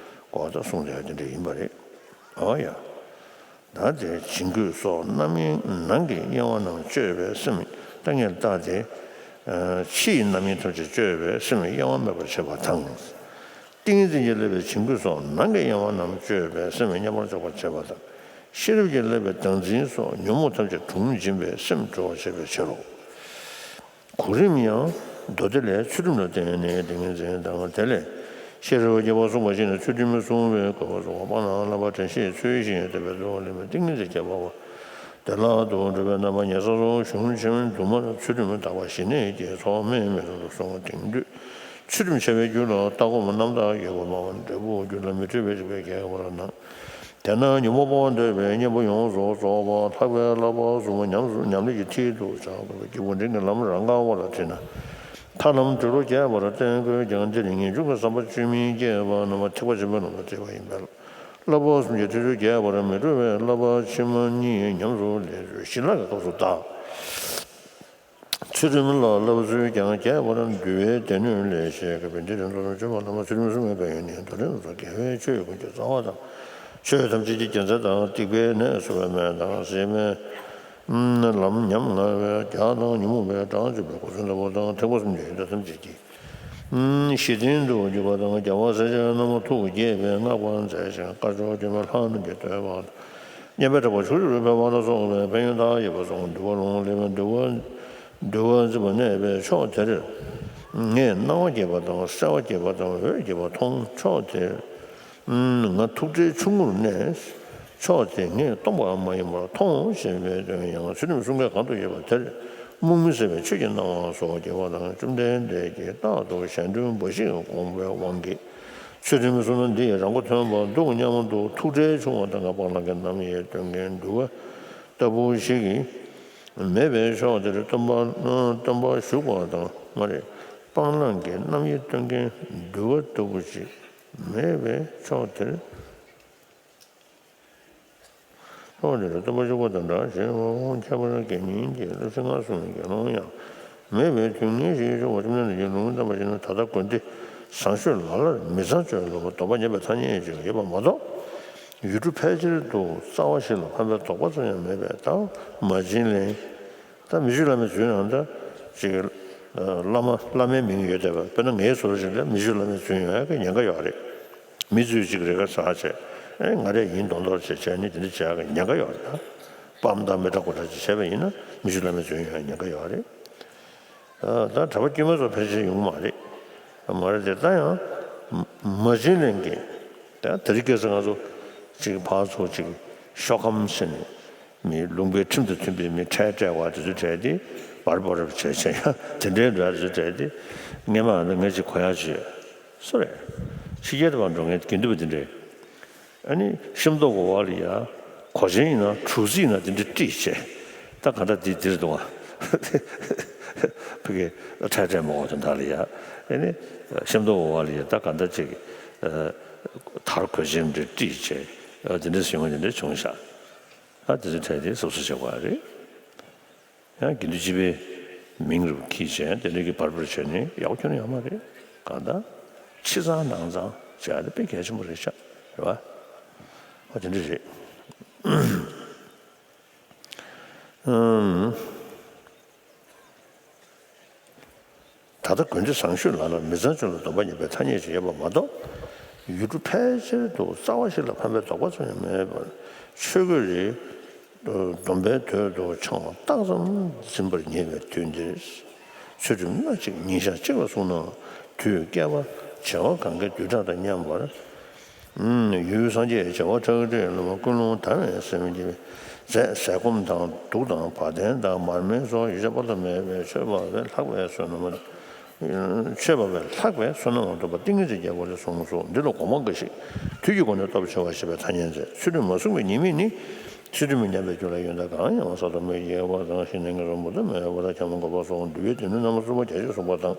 སྐོར་ད་གསུང་བསྡད་ཡག་དེ་འདྲ་ཡིན་པ་རེད། ཨོ་ཡ། ད་དེ་བྱིང་རྒོད་སོགས་རྣམ་གཡེང་ནང་གི་གཡེང་བ་རྣམས་གཅོད་པའི་སེམས་ལྟ་ངན་ལྟ་སྟེ། ཕྱི་ཡི་རྣམ་གཡེང་ཐམས་ཅད་གཅོད་པའི་སེམས་གཡེང་བ་མེད་པར་བྱེད་པ་དང་། ཏིང་ངེ་འཛིན་གྱི་བསླབ་པའི་བྱིང་རྒོད་སོགས་ནང་གི་གཡེང་བ་རྣམས་གཅོད་པའི་སེམས་མཉམ་པར་འཇོག་པར་བྱེད་པ་དང་། ཤེས་རབ་ཀྱི་བསླབ་པའི་བདག་འཛིན་སོགས་ཉོན་མོངས་ཐམས་ཅད་གྲུང་འབྱིན་པའི་སེམས་གྲོལ་བར་བྱེད་པའི་ཕྱིར་རོ། གོ་རིམ་ཡང་མདོ་སྡེ་ལས་ཚུལ་ཁྲིམས་ལ་བརྟེན་ནས་ཏིང་ངེ་འཛིན་དང་། དེ་ལས་ཤེས་རབ་བརྒྱད་པ་གསུངས་པ་བཞིན་ཚུལ་ཁྲིམས་བསྲུང་བའི་དགོས་པ་སོགས་པ་སྤང་བླང་བསླབ་པ་དྲན་ཤེས་ཚུལ་བཞིན་དུ་བསྟེན་པའི་ཐོག་ལས་ཏིང་ངེ་འཛིན་བརྒྱད་པ་བ། དེ་ལ་དུ་འགྲོ་བའི་རྣམ་པ་ཉེ་ས་སོགས་གཞུང་ཆེན་དུ་མར་ཚུལ་ཁྲིམས་དག་པ་ཞི་གནས་ཀྱི་ཚོགས་དམན་མི་རུང་དུ་སོང་དེང་དུས་ཚུལ་ཁྲིམས་འཆལ་བའི་རྒྱུ་ལ་ལྟ་སྒོམ་རྣམ་དག་ཡོད་པ་མ་བ་འབྲས་བུ་རྒྱུ་ལ་མི་འཕྲོད་པའི་རིགས་པས་རྒྱས་པར་སྣང་། དེས་ན་ཉོན་མོངས་སྤོང་བར་འདོད་པའི་གཉེན་པོ་ཡོངས་སུ་རྫོགས་པ་ལྷག་པའི་བསླབ་པ་གསུམ་ཉམས་སུ་ཉམས་ལེན་གྱི་མཐིལ་དུ་བཞག་དགོས་པའི་སྐྱེས་བུ་འབྲིང་གི་ལམ་རང་ག་བ་ལ་ཁྲིད་ན། ཐར་ལམ་འབྲས་བུ་རྒྱས་པར་བསྟན་དགོས་ཀྱང་། འདིར་ངེས་འབྱུང་གི་བསམ་པ་བཅོས་མིན་སྐྱེས་པ་རྣམས་ཐེག་པ་ཆེན་པོའི་ལམ་ལ་ཁྲིད་པ་ཡིན་པས། བསླབ་པ་གསུམ་གྱི་ཐེག་མཆོག་རྒྱས་པར་མི་འགྲོ་བའི་བསླབ་པ་ཕྱི་མ་གཉིས་ཉམས་སུ་ལེན་ཚུལ་ཞི་ལྷག་གི་སྐབས་སུ་གདའ། ཚུལ་ཁྲིམས་ལ་བསླབ་ཚུལ་ཀྱང་རྒྱས་པར་འདུལ་བའི་སྡེ་སྣོད་ལས་བཤད་དགོས་པས། འདིར་མདོར་ན་བཅོས་མ་རྣམས་ཚུལ་ཁྲིམས་སྲུང་བའི་ཕན་ཡོན་ནི། མདོ་ལས་ནམ་མཁའི་དབྱིངས་ཆོས་ཀུན་གྱི་རྩ་བ་དང་། ཆོས་ཐམས་ཅད་ཀྱི་རྒྱལ་མཚན་དང་། སྡིག་པའི་ནད་གསོ་བའི་སྨན་དང་། སྲེད་མེད་ལམ་ཉམ་ང་བའི་རྒྱགས་དང་། ཉོན་མོངས་པའི་གྲངས་གཅོད་པའི་གོ་མཚོན་ལྟ་བུ་དང་། ཐེག་པ་གསུམ་གྱི་ཡོན་ཏན་ཐམས་ཅད་ཀྱི་གཞི་རྟེན་དུ་གྱུར་པ་དང་། རྒྱལ་བ་སྲས་བཅས་རྣམས་ཐུགས་དགྱེས་པའི་བསྔགས་པ་མཛད་ཅིང་། དཀར་ཕྱོགས་སྐྱོད་པའི་ལྷ་རྣམས་ཀྱིས་བསྟོད་པ་དང་། སྙན་པའི་གྲགས་པ་ཕྱོགས་བཅུར་འཕེལ་བ་ལ་སོགས་པའི་ཕན་ཡོན་མཐའ་ཡས་པ་གསུངས། འདུལ་བ་ལུང་ལས་པའི་འདུལ་བ། འདུལ་བ་འཛིན་པ་གནས་པའི་ཕྱོགས་དེར། ངས་སྣང་བ་རྒྱས་པ་དང་། གསལ་བ་རྒྱས་པ་དང་། འོད་རྒྱས་པ་མཐོང་། ཕྱོགས་དེར། ང་ཐུགས་ཁྲལ་ཆུང་ངུར་གནས། ཕྱོགས་དེ་ངས་སྟོང་པ་མ་ཡིན་པར་མཐོང་ཞེས་པའི་དོན་ཡང་། ཚུལ་ཁྲིམས་སྲུང་མཁན་གང་དུ་ཡོད་པ་དེར། རྨོངས་མུན་སེལ་བའི་ཆོས་ཀྱི་སྣང་བ་སོགས་རྒྱས་པ་དང་། བཅོམ་ལྡན་འདས་ཀྱིས་རྟག་ཏུ་གཞན་དོན་འབའ་ཞིག་དགོངས་པའི་དབང་གིས། ཚུལ་ཁྲིམས་སྲུང་ན་འདི་ཡི་རང་མགོ་ཐོན་པ་འདུག་སྙམ་དུ་ཐུགས་ཁྲལ་ཆུང་བ་དང་། སྤང་བླང་གི་རྣམ་དབྱེ་སྟོན་མཁན་འདུལ་བ་ལྟ་བུ་ཞིག་མེད་པའི་ཕྱོགས་དེར་སྟོན་པ་སྟོན་པ་བཞུགས་པ་དང་། མ་རེད། སྤང་བླང་གི་རྣམ་དབྱེ་སྟོན་མཁན་འདུལ་བ་ལྟ་བུ་ཞིག་མེད་པའི་ཕྱོགས་དེར། ཕྱོགས་དེར་སྟོན་པ་བཞུགས་པ་དང་འདྲ་ཞེས་པའོ། ཁྱད་པར་དགེ་བསྙེན་གྱི་བསླབ་བྱ་སྔར་གསུངས་པའི་དགེ་སློང་ཡང་མེད་པའི་དུས་ངེས་ཤིང་ཆོག་པ་བཅོམ་ལྡན་འདས་ཀྱིས་ལུང་བསྟན་པ་ཞིག་ན། ད་ལྟ་དགོན་སྡེ་བཟང་ཤོས་ལ་ལར་མི་ཚངས་སྤྱོད་ལ་སོགས་པ་དོགས་པ་ཉེས་པའི་ཐ་སྙད་ཅིག་ཡོད་པ་མ་གཏོགས། ཡུལ་གྲུ་ཕལ་ཆེར་དུ་རྩ་བ་ཞིག་ལ་ཕན་པའི་དོགས་པ་ཙམ་ཡང་མེད་པས། ད་མ་བྱིན་ལེན། ད་མི་ཆོས་བླ་མའི་རྫུན་ཡང་ད་ཅིག་བླ་མ་བླ་མའི་མིང་ཡོད་བསྡད་པ། དཔེར་ན་ངའི་བཟོ་འདྲ་ཞིག་ལ་མི་ཆོས་བླ་མའི་རྫུན་ཡོང་ཡག་གི་ཉེན་ཁ་ཡོད་རེད། མི་ཚོས་ཅིག་རེ་ཁ་ཟ་བྱས། ཨེ་ང་རེ་ཡིན་མདོག་མདོག་བྱས་བྱས་ནས་དེ་འདྲ་བྱེད་ཡག་གི་ཉེན་ཁ་ཡོད་རེད། ད་སྤམ་དང་མི་འདྲ་གོ་འདྲ་ཅིག་བྱས་པ་ཡིན་ན་མི་ཆོས་བླ་མའི་རྫུན་ཡོང་ཡག་ཉེན་ཁ་ཡོད་རེད། ད་གྲྭ་པ་དཀྱུས་མ་ཚོ་ཕལ་ཆེར་ཡོང་མ་རེད། མ་རེད་དེ་ད་ཡང་མ་བྱིན་ལེན་གྱི། ད་དེ་རིང་ཁ་སང་ང་ཚོ་ཅིག་ཕར་ཚུར་ཅིག་ཤོག་ཁམས་ཟེར་ནས། མི་ལུང་པའི་ཁྲིམས་དང་མཐུན་པའི་མི་ཁྲལ་སྤྲད་པ་དེ་ཚོ་སྤྲད་དེ་འབར་འབར་བྱས་བྱས་ཡ་དེ་འདྲའི་འདྲ་དེ་ཚོ་སྤྲད་དེ། སྔས་མ་ང་ཚོ་གོ་ཡག་བྱོས། སུ་རེད། ཕྱི་རྒྱལ་དུ་མར་འགྲོ་མཁན་དགེ་འདུན་པ་དེ་འདྲས། ཨ་ནི་ཤིང་ཏོག་གི་འོག་ལ་ཡ་གོ་ཆེན་ཡིན་ན་གྲུ་གཟིངས་ན་དེ་འདྲ་དཀྲིས་བྱས། ད་ག་འདྲ་དེ་འདིར་འདུག་ཨ། ཕ་གི་ཁྲལ་སྤྲད་མ་འོག་དོན་དག་ལ་ཡ། ཨ་ནི་ཤིང་ཏོག་གི་འོག་ལ་ཡ་ད་ག་འདྲ་ཅིག་དར་གོས་ཆེན་འདྲ་དཀྲིས་བྱས། དེ་འདྲ་བྱུང་བ་དེ་འདྲ་བྱུང་ཤག་ཨ་དེ་ཚོའི་ཁྲལ་དེ་སོ་སོ་བྱེད་དགོས་རེད། ཡང་དགེ་འདུན་སྤྱི་པའི་མིང་རུ་འཁྱེར་བྱས་དེ་འདྲ་གི་བར་བར་བྱས་ནས་ཡག་པོ་ཁྱོན་ནས་ཡོད་མ་རེད། གང་ལྟར་ཕྱི་གཙང་ནང་གཙང་བྱས་ཏེ་དཔེ་གལ་ཆེན་པོ་རེད་ཤག་རེད་བ། ཨ་དེ་འདྲ་རེད། ཨུམ། ད་ལྟ་དགོན་སྡེ་བཟང་ཤོས་ལ་ལ་མི་ཚང་ཆུང་ལ་སྡོམ་པ་ཉམས་པའི་ཐ་སྙད་ཅིག་ཡོད་པ་མ་གཏོགས། ཡུལ་གྲུ་ཕལ་ཆེར་དུ་རྩ་བ་ཞིག་ལ་ཕན་པའི་དོགས་པ་ཙམ་ཡང་མེད་པར་ཆོས་གོས་རེ་སྡོམ་པའི་དོད་དུ་ཆང་བ་རྟགས་ཙམ་འཛིན་པར་ཉེ་བའི་དུས་འདིར། ཚུལ་ཁྲིམས་སྣ་གཅིག་ཉིན་ཞག་གཅིག་ལ་བསྲུངས་ནའང་དུས་བསྐལ་པ་བྱེ་བ་གང་གའི་རྡུལ་ཕྲན་དང་མཉམ་པར། ཡུལ་སངས་རྒྱས་བྱེ་བ་ཕྲག་ཁྲིག་ལ་ཀུན་སློང་དམ་པའི་སེམས་ཀྱིས་རྫས་ཟས་སྐོམ་དང་དུག་དང་བ་དན་དང་མར་མེ་སོགས་ཡོ་བྱད་སྤར་ཐབས་མེད་པས་མཆོད་པ་བས་ལྷག་པའི་བསོད་ནམས། མཆོད་པ་བས་ལྷག་པའི་བསོད་ནམས་ལ་འདོད་པ་ཏིང་ངེ་འཛིན་རྒྱལ་པོ་ལས་གསུངས་སོ། འདི་ལ་དགོངས་པ་འགའ་ཞིག་དུས་ཀྱི་སྒོ་ནས་སྟོབས་ཆེ་བ་ཞེས་པའི་ཐ་སྙད་མཛད། ཚུལ་ཁྲིམས་མ་བསྲུངས་པའི་ཉེས་དམིགས་ནི། ཚུལ་ཁྲིམས་ཉམས་པའི་རྒྱུ་ལ་ཡོན་ཏན་གང་ཡང་མ་བསགས་པར་མི་དགེ་བ་དང་ཤིང་རྟ་ངན་སོང་མུ་མཐའ་མེད་པ་དང་འཁྱམས་པ་འགོག་པ་སོགས་འདུལ་བའི་སྡེ་སྣོད་རྣམ་པ་གསུམ་པོ་རྒྱ་ཆེར་གསུངས་པ་དང་།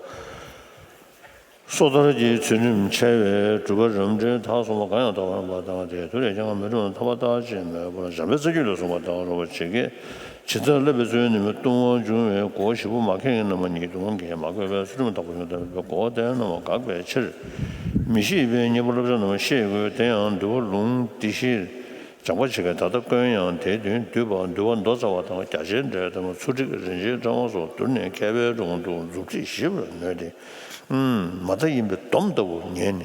སོ་ཐར་གྱི་ཚུལ་ཁྲིམས་འཆལ་བའི་སྒྲུབ་པ་རབ་འབྲིང་ཐ་གསུམ་པོ་གང་ཡང་དོར་བར་མ་བཏང་སྟེ། དུས་ལས་ཀྱང་མི་འགྲོ་ན་ཐར་པ་རྟག་ཅིག་མེད་པར་འཇམ་དཔལ་རྩ་རྒྱུད་ལ་གསུངས་པ་དང་རོལ་པ་ཇི་སྐད། ཇི་ལྟར་བསླབ་པའི་ཚུལ་ནི་མི་ལྟུང་བར་འབྱུང་བའི་སྒོ་བཞི་པོ་མ་ཁེངས་རྣམ་པ་གཉིས་ལྟུང་བ་གིས་མ་གོས་པའི་ཚུལ་ཁྲིམས་དག་པ་ཡོངས་དག་པའི་སྒོ་དེ་རྣམས་འགག་པའི་ཕྱིར། མི་ཤེས་པའི་གཉེན་པོ་བསླབ་བྱ་རྣམས་ཤེས་དགོས། དེ་ཡང་འདུལ་བ་ལུང་སྡེ་བཞིར་སྦྱངས་པ་ཇི་སྐད་ད་ལྟ་བཀོད་ཡང་དེའི་དོན་བསྡུས་པ་འདུལ་བ་མདོ་རྩ་བ་དང་རྒྱ་ཆེར་འགྲེལ་དང་ཚུལ་ཁྲིམས་རིན་ཆེན་ཕྲེང་བ་སོགས་བསྡུར་ནས་མཁས་པའི་དྲུང་དུ་མཛུབ་ཁྲིད་ཞིབ་པར་ནོས་ཏེ། མ་མཐའ་ཡིན་པའི་སྡོམ་ལྟ་བུ་ངེས་ནས།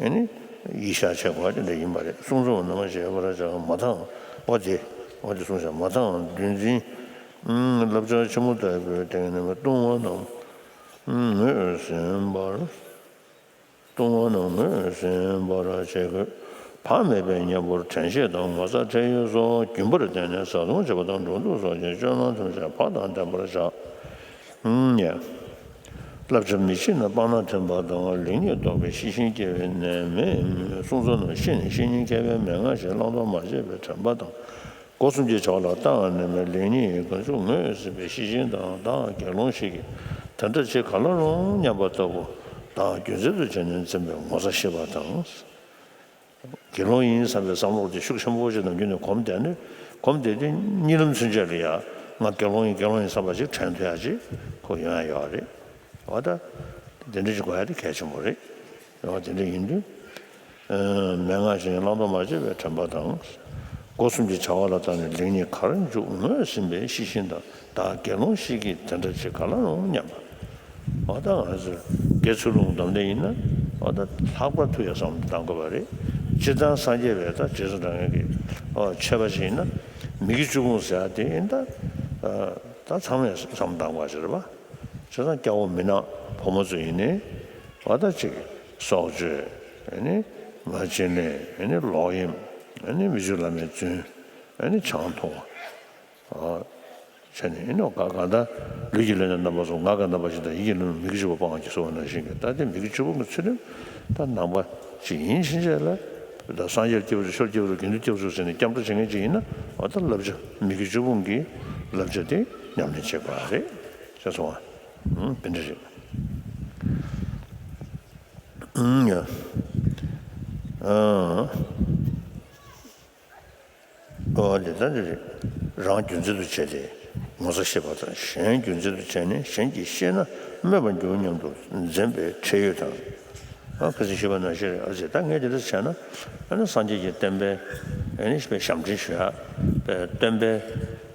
ཨ་ནི་ཡིད་བཞག་བྱེད་དགོས་པ་དེ་འདྲ་ཡིན་པ་རེད། གསུང་རྩོམ་ནང་བཞིན་པར་བྱ་མ་མཐའང་འོ་དེ་འོ་དེ་གསུངས་བྱ་མ་མཐའང་འདུལ་འཛིན་བསླབ་བྱ་ཆེན་མོ་ལྟ་བུའི་སྟེང་ནས་ལྟུང་བ་རྣམས་ངོས་ཟིན་པར། ལྟུང་བ་རྣམས་ངོས་ཟིན་པར་བྱེད་དགོས། བག་མེད་པའི་གཉེན་པོར་དྲན་ཤེས་དང་ངོ་ཚ་ཁྲེལ་ཡོད་སོགས་རྒྱུན་པར་བརྟེན་ནས་བཟའ་བཏུང་བྱེད་པ་དང་འགྲོ་འདུག་སོགས་ཀྱི་སྤྱོད་ལམ་ཐམས་ཅད་བག་དང་ལྡན་པར་བྱ། ཨུམ། བསླབ་བྱ་མི་ཤེས་ན་སྤང་བླང་ཐེམས་པ་དང་ལེགས་ཉེས་རྟོག་པའི་ཤེས་བཞིན་སྐྱེ་བའི་ནད་མེད། གསུང་རྩོམ་རྣམས་ཤེས་ནས་བཤེས་གཉེན་མཁས་པའི་མན་ངག་བཞིན་བླང་དོར་མ་བྱས་པའི་དྲན་པ་དང་། སྒོ་གསུམ་གྱི་བྱ་བ་ལ་རྟག་ནས་མེད་ལེགས་ཉེས་གང་བྱུང་ངོས་ཟིན་པའི་ཤེས་བཞིན་དང་བདག་དགེ་སློང་ཞིག་གིས་དེ་འདྲ་བྱེད་ག་ལ་རུང་སྙམ་པ་ལྟ་བུ་བདག་རྒྱུ་མཚན་དུ་བྱས་ནས་འཛིན་པའི་ངོ་ཚ་ཤེས་པ་དང་། དགེ་སློང་ཡིན་བསམ་པའི་བསམ་བློ་དེ་ཤུགས་ཆེན་པོ་ཞིག་ནམ་རྒྱུན་ནས་གོམས་བསྡད་ནས་གོམས་བསྡད་དེ་གཉིད་ལམ་ཚུན་ཆད་ལ་ཡང་ང་དགེ་སློང་ཡིན་དགེ་སློང་ཡིན་བསམ་པ་ཞིག་དྲན་ཐུབ་ཡག་ཅིག་ཁོ་ཡོང་ཡག་ཡོད་རེད། འོ་ད་དེ་འདྲ་ཞིག་དགོས་ཡག་དེ་གལ་ཆེན་པོ་རེད། འོ་དེ་འདྲ་ཡིན་དུས། མན་ངག་བཞིན་བླང་དོར་མ་བྱས་པའི་དྲན་པ་དང་། སྒོ་གསུམ་གྱི་བྱ་བ་ལ་བརྟགས་ནས་ལེགས་ཉེས་གར་འཇུག་ངོས་ཟིན་པའི་ཤེས་བཞིན་དང་བདག་དགེ་སློང་ཞིག་གིས་དེ་འདྲ་བྱེད་ག་ལ་རུང་སྙམ་པ། འོ་ད་ང་ཚོས་དགེ་ཚུལ་སློང་སྡོམ་ལྡན་ཡིན་ན་འོ་ད་ལྷག་པར་ཐུགས་ཡ་བསམ་བློ་གཏང་དགོས་པ་རེད། སྤྱིར་བཏང་སངས་རྒྱས་པའི་ད་རྗེས་སུ་འབྲང་མཁན་གྱི་འོ་ཆོས་པ་ཞིག་ཡིན་ན་མི་དགེ་བཅུ་སྤོང་ཟེར་ཡ་དེ་ཡིན་ད། ད་ཚང་མས་བསམ་བློ་གཏང་དགོས་པ་ཞིག་རེད་པ། བྱས་ཙང་སྐྱ་བོ་མི་ནག་ཕོ་མོ་ཚོ་ཡིན་ནའི་བ་ད་ཅིག་སྲོག་གཅོད། ཨ་ནི་མ་བྱིན་ལེན། ཨ་ནི་ལོག་གཡེམ། ཨ་ནི་མི་ཆོས་བླ་མའི་རྫུན། ཨ་ནི་ཆང་འཐུང་བ། བྱས་ནས་ཨ་ནི་ག་གང་ལྟར་ལུས་ཀྱི་ལས་ནི་རྣམ་པ་གསུམ་ངག་གི་རྣམ་པ་བཞི་དང་ཡིད་ཀྱི་ལས་ནི་མི་དགེ་བཅུ་པོ་སྤང་བ་གྱིས་གསོལ་བ་ནང་བཞིན་གྱི་ད་ལྟའི་མི་དགེ་བཅུ་སྤོང་གི་ཚུལ་ཁྲིམས་ད་ནང་པ་ཅིག་ཡིན་ཕྱིན་ཆད་ལ་ད་སངས་རྒྱས་སྐྱེ་བ་ཚོ་ཆོས་སྐྱེ་བ་ཚོ་དགེ་འདུན་སྐྱེ་བ་ཚོ་ཟེར་ནས་སྐྱབས་འགྲོ་བྱེད་མཁན་ཅིག་ཡིན་ན་འོ་ད་བསླབ་བྱ་མི་དགེ་བཅུ་སྤོང་གི་བསླབ་བྱ་དེ་ཉམས་ལེན་བྱེད་དགོས་པ་རེད། ཤེས་སོང་ཨ། ཨང་། དེ་འདྲ་རེད། ཨང་། ཡ། ཨང་། ཨོ་དེ་ལྟ་འདི་རེད། རང་རྒྱུ་མཚན་དུ་བྱས་ཏེ་ངོ་ཚ་ཤེས་པ་དང་གཞན་རྒྱུ་མཚན་དུ་བྱས་ནས་གཞན་གྱིས་ཤེས་ན་སྨོད་པར་འགྱུར་སྙམ་དུ་འཛེམ་པའི་ཁྲེལ་ཡོད་དང་། ཨ་ཁ་སང་ཞུས་པ་ནང་བཞིན་རེད། ཨ་ཙི་ད་ངས་དེ་འདྲ་བྱས་ན་ཨ་ནི་སངས་རྒྱས་ཀྱི་བསྟན་པའི་ཨ་ནི་ཞེས་པའི་ཞབས་འདྲེན་ཞུ་ཡ། པའི་བསྟན་པའི་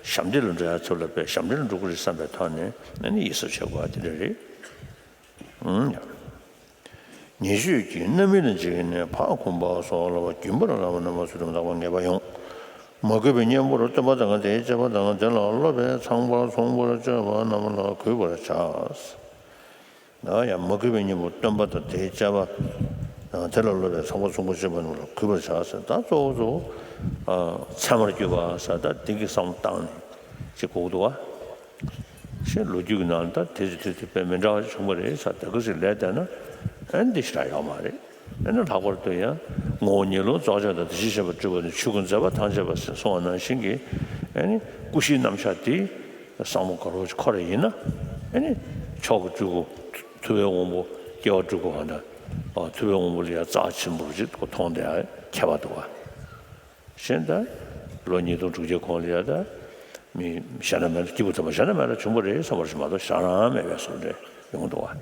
ཞབས་འདེགས་ལ་འགྲོ་ཡ་ཚུར་ལ་པའི་ཞབས་འདྲེན་ལ་འགྲོ་གི་རེད་བསམ་པའི་ཐོག་ནས་ཨ་ནི་ཡིད་གཟབ་བྱེད་དགོས་པ་དེ་འདྲ་རེད། ཨང་། ཉེ་སྤྱོད་ཀྱི་རྣམ་སྨིན་ལ་འཇིགས་ནས་ཕར་འཁུམས་པ་སོགས་ལ་རྒྱུན་པར་བསླབ་པ་རྣམ་པ་ཚུལ་ཁྲིམས་དག་པ་ངེས་པ་ཡོང་། མ་གུས་པའི་གཉེན་པོར་སྟོན་པ་དང་དེའི་སྤྱོད་པ་དང་དེ་ལ་སློབ་པའི་ཚངས་པར་མཚུངས་པར་སྤྱོད་པ་རྣམས་ལ་གུས་པར་བྱ། ཡང་མ་གུས་པའི་གཉེན་པོར་སྟོན་པ་དང་དེའི་སྤྱོད་པ་དང་དེ་ལ་སློབ་པའི་ཚངས་པར་མཚུངས་པར་སྤྱོད་པ་རྣམས་ལ་གུས་པར་བྱ་ཟེར། ད་གཙོ་བོ་གཙོ་བོ་ཚད་མར་གུས་པ་ཟེར་ད་འདི་གི་བསམ་བློ་བཏང་ནས་ཅིག་གོ་གི་འདུག་བ། ཞེས་ལོ་རྒྱུས་ཀྱི་ནང་ལ་ད་དེ་ཚོ་དེ་ཚོ་དཔེ་མི་འདྲ་བ་བྱུང་བ་རེད་ཟེར། ད་ག་ཟིག་ལས་བསྡད་ན་ཨ་ནི་འདི་ཞེ་དྲག་ཡོད་མ་རེད། ཨ་ནི་ལྷག་པར་དུ་ཡང་ ངོ་བོ་ཉིད་ལ་རྫོགས་བྱང་དང་དེ་བཞིན་གཤེགས་པ་སྤྲུལ་པ་ནི་ཆོས་སྐུ་མཛད་པ་ཐམས་ཅད་པ་ཟེར་གསུངས་པ་ནང་བཞིན་གྱི་ཨ་ནི་སྐུ་བཞིའི་རྣམ་གཞག་དེ་ཟབ་མོ་ག་རེ་ཁོ་རང་ཡིན་ན། ཨ་ནི་མཆོག་གི་སྤྲུལ་སྐུ་ཐུབ་པའི་དབང་པོ་སྐྱེ་བ་སྤྲུལ་སྐུ་བ་དང་། ཨ། ཐུབ་པའི་དབང་པོ་ལ་ཡང་རྩ་ཆེན་པོ་ཅིག་མཐོང་བསྡད་ཡ་ཁྱད་པར་འདུག་བ། གཞན་ད་ལོ་ཉིས་སྟོང་དྲུག་བརྒྱ་གོང་ལ་ཡ་ད་མི་གཞན་དག་མེད་ལ། སྐྱེས་བུ་དམ་པ་གཞན་དག་མེད་ལ་བྱུང་བ་རེད་བསམ་པ་ཞིག་མ་གཏོགས་གཞན་རང་མེད་པའི་བཟོ་འདྲ་ཡོང་འདུག་བ།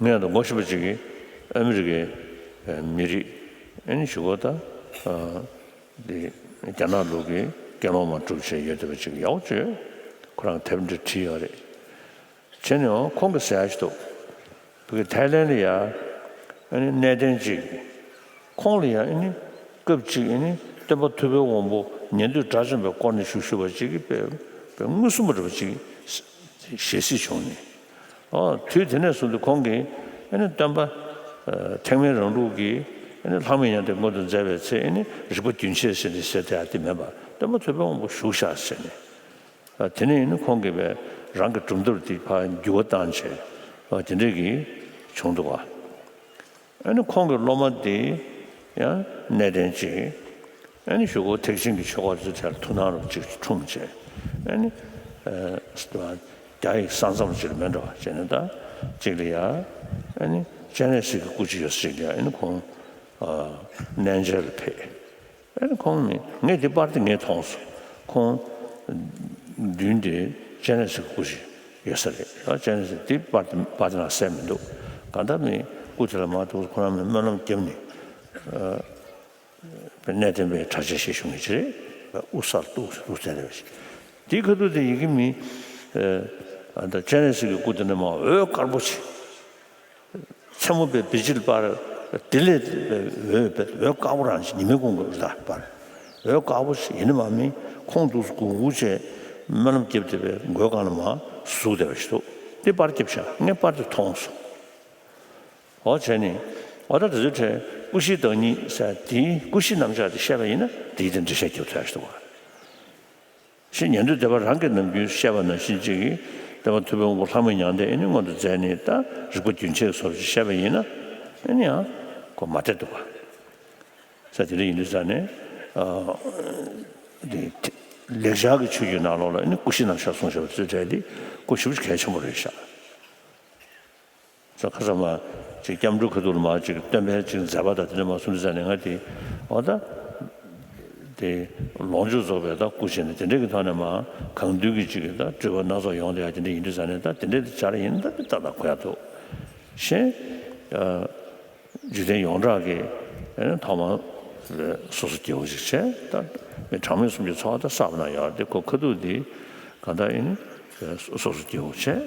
ངས་ད་ངོ་ཤེས་པ་ཅིག་གིས་ཨ་མི་རི་ཀའི་མི་རིགས། ཨ་ནི་ཞུ་གོ་ད། ཨ། འདི་རྒྱ་ནག་ལུགས་ཀྱི་དགེ་སློང་མ་གྲུབ་བྱས་ཡོད་བསྡད་པ་ཅིག་ཡག་པོ་བྱོས། ཁོ་རང་དེབ་འདི་བྲིས་ཡོད་རེད། བྱས་ནས་ཁོང་གིས་ཟེར་ཡ་ཞིག་འདུག། བོད་ཀྱི་ཐའི་ལན་ལ་ཡ་ཨ་ནི་གནས་བརྟན་ཅིག། ཁོང་ལ་ཡ་ཨ་ནི་སྐབས་ཅིག་ཨ་ནི་སྟོན་པ་ཐུབ་པའི་དབང་པོ་ཉན་ཐོས་དགྲ་བཅོམ་པའི་སྐོར་ནས་ཞུ་ཞུ་བ་ཅིག་གིས་དཔེ་དཔེ་མངོན་སུམ་པ་འདྲ་བ་ཅིག་ཞལ་གཟིགས་བྱུང་ནས། ཨོ། དུས་དེ་ནས་བཟུང་སྟེ་ཁོང་གིས་ཨ་ནི་སྟོན་པ་ཨ་ཐེག་དམན་རང་ལུགས་ཀྱི་ཨ་ནི་ལྷག་མེད་མྱང་འདས་མངོན་དུ་མཛད་པའི་ཚེ་ཨ་ནི་རིག་པ་རྒྱུན་ཆད་ཟེར་ནས་ཟེར་དེ་ཡ་དེ་མེད་པར་སྟོན་པ་ཐུབ་པའི་དབང་པོ་བཞུགས་ཤག་ཟེར་ནས། ཨ། དེ་ནས་ཨ་ནི་ཁོང་གིས་པའི་རང་གི་གྲུབ་མཐོར་དེ་ཕར་འགྱུར་བ་བཏང་བྱས། ཨ། དེ་འདྲས་ཀྱི་བྱུང་འདུག་བ། ཨ་ནི་ཁོང་གི་སློབ་མ་དེ་ཡང་གནས་བརྟན་ཅིག། ཨ་ནི་ཞུ་གོ་ཐེག་ཆེན་གྱི་ཆོས་སྐོར་ཚོའི་གྲས་ལ་ཐུགས་སྣང་རུ་ཅིག་འཁྲུངས་བྱས། ཨ་ནི་ཨ་རྒྱ་ཡིག་ས་མཚམས་ཅིག་ལ་མེད་འགྲོ་བ་བྱས་ནས་ད་ཅིག་ལ་ཡ་ཨ་ནི་སྤྱན་རས་གཟིགས་ཀྱི་སྐུ་ཅིག་ཡོད་ས་ཅིག་ལ་ཡ་ཨ་ནི་ཁོང་ཨ་གནས་མཇལ་ལ་ཕེབས། ཨ་ནི་ཁོང་ནི་ངས་དེ་པར་དེ་ངས་མཐོང་སོང་། ཁོང་མདུན་དེ་སྤྱན་རས་གཟིགས་སྐུ་ཞིག་ཡོད་ས་རེད། ཨ། སྤྱན་རས་གཟིགས་དེ་པར་དེ་པར་དེ་ནང་གསལ་མི་འདུག། གང་ལྟར་མི་སྐུ་དེ་ལ་མར་འདུག་ཁོ་རང་མི་སྨོན་ལམ་བརྒྱབ་ནས། ཨ། གནས་བརྟན་པའི་གྲྭ་ཆས་ཞིག་ཞུ་མཁན་ཅིག་རེད། དབུ་སར་གཏུགས་གཏུགས་བསྡད་པ་ཞིག། དེའི་ཁ་ཐུག་དེ་ཡི་གེ་མི། ཨ། ད་སྤྱན་རས་གཟིགས་ཀྱི་སྐུ་དེ་ནས་མར་འོད་དཀར་པོ་ཞིག། མཚན་མོ་བའི་བི་ཇིལ་པར། དེ་ལས་འོད་འོད་དཀར་པོ་རང་ཞིག་ཉི་མའི་གུང་གི་ལ་པར། འོད་དཀར་པོ་ཞིག་ཡིན་ནི་མ་མིན་ཁོང་དུ་སྒུར་སྒུར་བྱས་སྨོན་ལམ་བརྒྱབ་བསྡད་པའི་མགོའི་སྒང་ལ་མར་ཟུག་བསྡད་པ་ཞིག་འདུག། དེ་པར་བརྒྱབ་ཤག། ངས་པར་དེ་མཐོང་སོང་། འོ་བྱས་ནས། འོ་ད་དེ་ཚོའི་གྲས་སྐུ་བཞིའི་བདག་ཉིད་ཟེར་དེའི་སྐུ་བཞིའི་རྣམ་གཞག་དེ་བཤད་པ་ཡིན་ན་དེའི་དེ་འགྲེལ་བཤད་རྒྱབ་ཐུབ་ཡག་ཞིག་འདུག་བ། ཞེས་ཉན་ཐོས་སྡེ་པ་རང་གི་ནམ་རྒྱུན་བཤད་པ་ནང་བཞིན་ཅིག་གིས་སྟོན་པ་ཐུབ་པའི་དབང་པོ་ལྷག་མེད་མྱང་འདས་ཨེ་ནི་མངོན་དུ་མཛད་ནས་ད་རིག་པ་རྒྱུན་ཆད་སོགས་ཀྱི་བཤད་པ་ཡིན་ན་ཨེ་ནི་ཡང་གོ་མ་བདེ་འདུག་པ། ས་དེ་འདྲ་ཡིན་དུས་ཙང་ནས་ཨ་དེ་ལེགས་སྦྱར་གྱི་ཆོས་བརྒྱུད་ནང་ལོགས་ལ་ཨེ་ནི་སྐུ་བཞིའི་རྣམ་གཞག་གསུངས་བཞག་པ་ཚོའི་གྲས་དེ་གོ་ཞེ་པོ་ཅིག་གལ་ཆེན་པོ་རེད་ཤག། ས་ཁ་ས་མ་ཅིག་སྐྱབས་འགྲོ་ཁ་ཐུག་ལ་མ་ཅིག་སྟོན་པའི་ཅིག་མཛད་པ་དང་དེ་འདྲ་མ་གསུངས་དུས་ཙང་ནས་ང་དེ་འོ་ད་དེ་ལོངས་སྤྱོད་རྫོགས་པའི་ད་སྐུ་བྱས་ནས་དེ་འདྲ་གི་ཐོག་ནས་མ་གང་འདུལ་གྱི་ཅིག་གི་ད་སྤྲུལ་པ་སྣ་ཚོགས་ཡོང་བསྡད་ཡ་དེ་འདྲ་ཡིན་དུས་ཙང་ནས་ད་དེ་འདྲ་དེ་བྱ་ར་ཡིན་ད་དེ་ཏག་ཏག་གོ་ཡ་འདུག། གཞན་ཨ་འཇིག་རྟེན་ཡོངས་གྲགས་ཀྱི་ཨ་ནི་ཐོག་མར་སོ་སོ་སྐྱེ་བོ་ཅིག་བྱས་ད་མི་གྲངས་མེད་གསུམ་གྱི་འཚོ་བ་ད་བསགས་པ་ན་ཡང་དེ་ཁོ་ཁ་ཐུག་དེ་གང་ལྟར་ཨ་ནི་སོ་སོ་སྐྱེ་བོ་བྱས།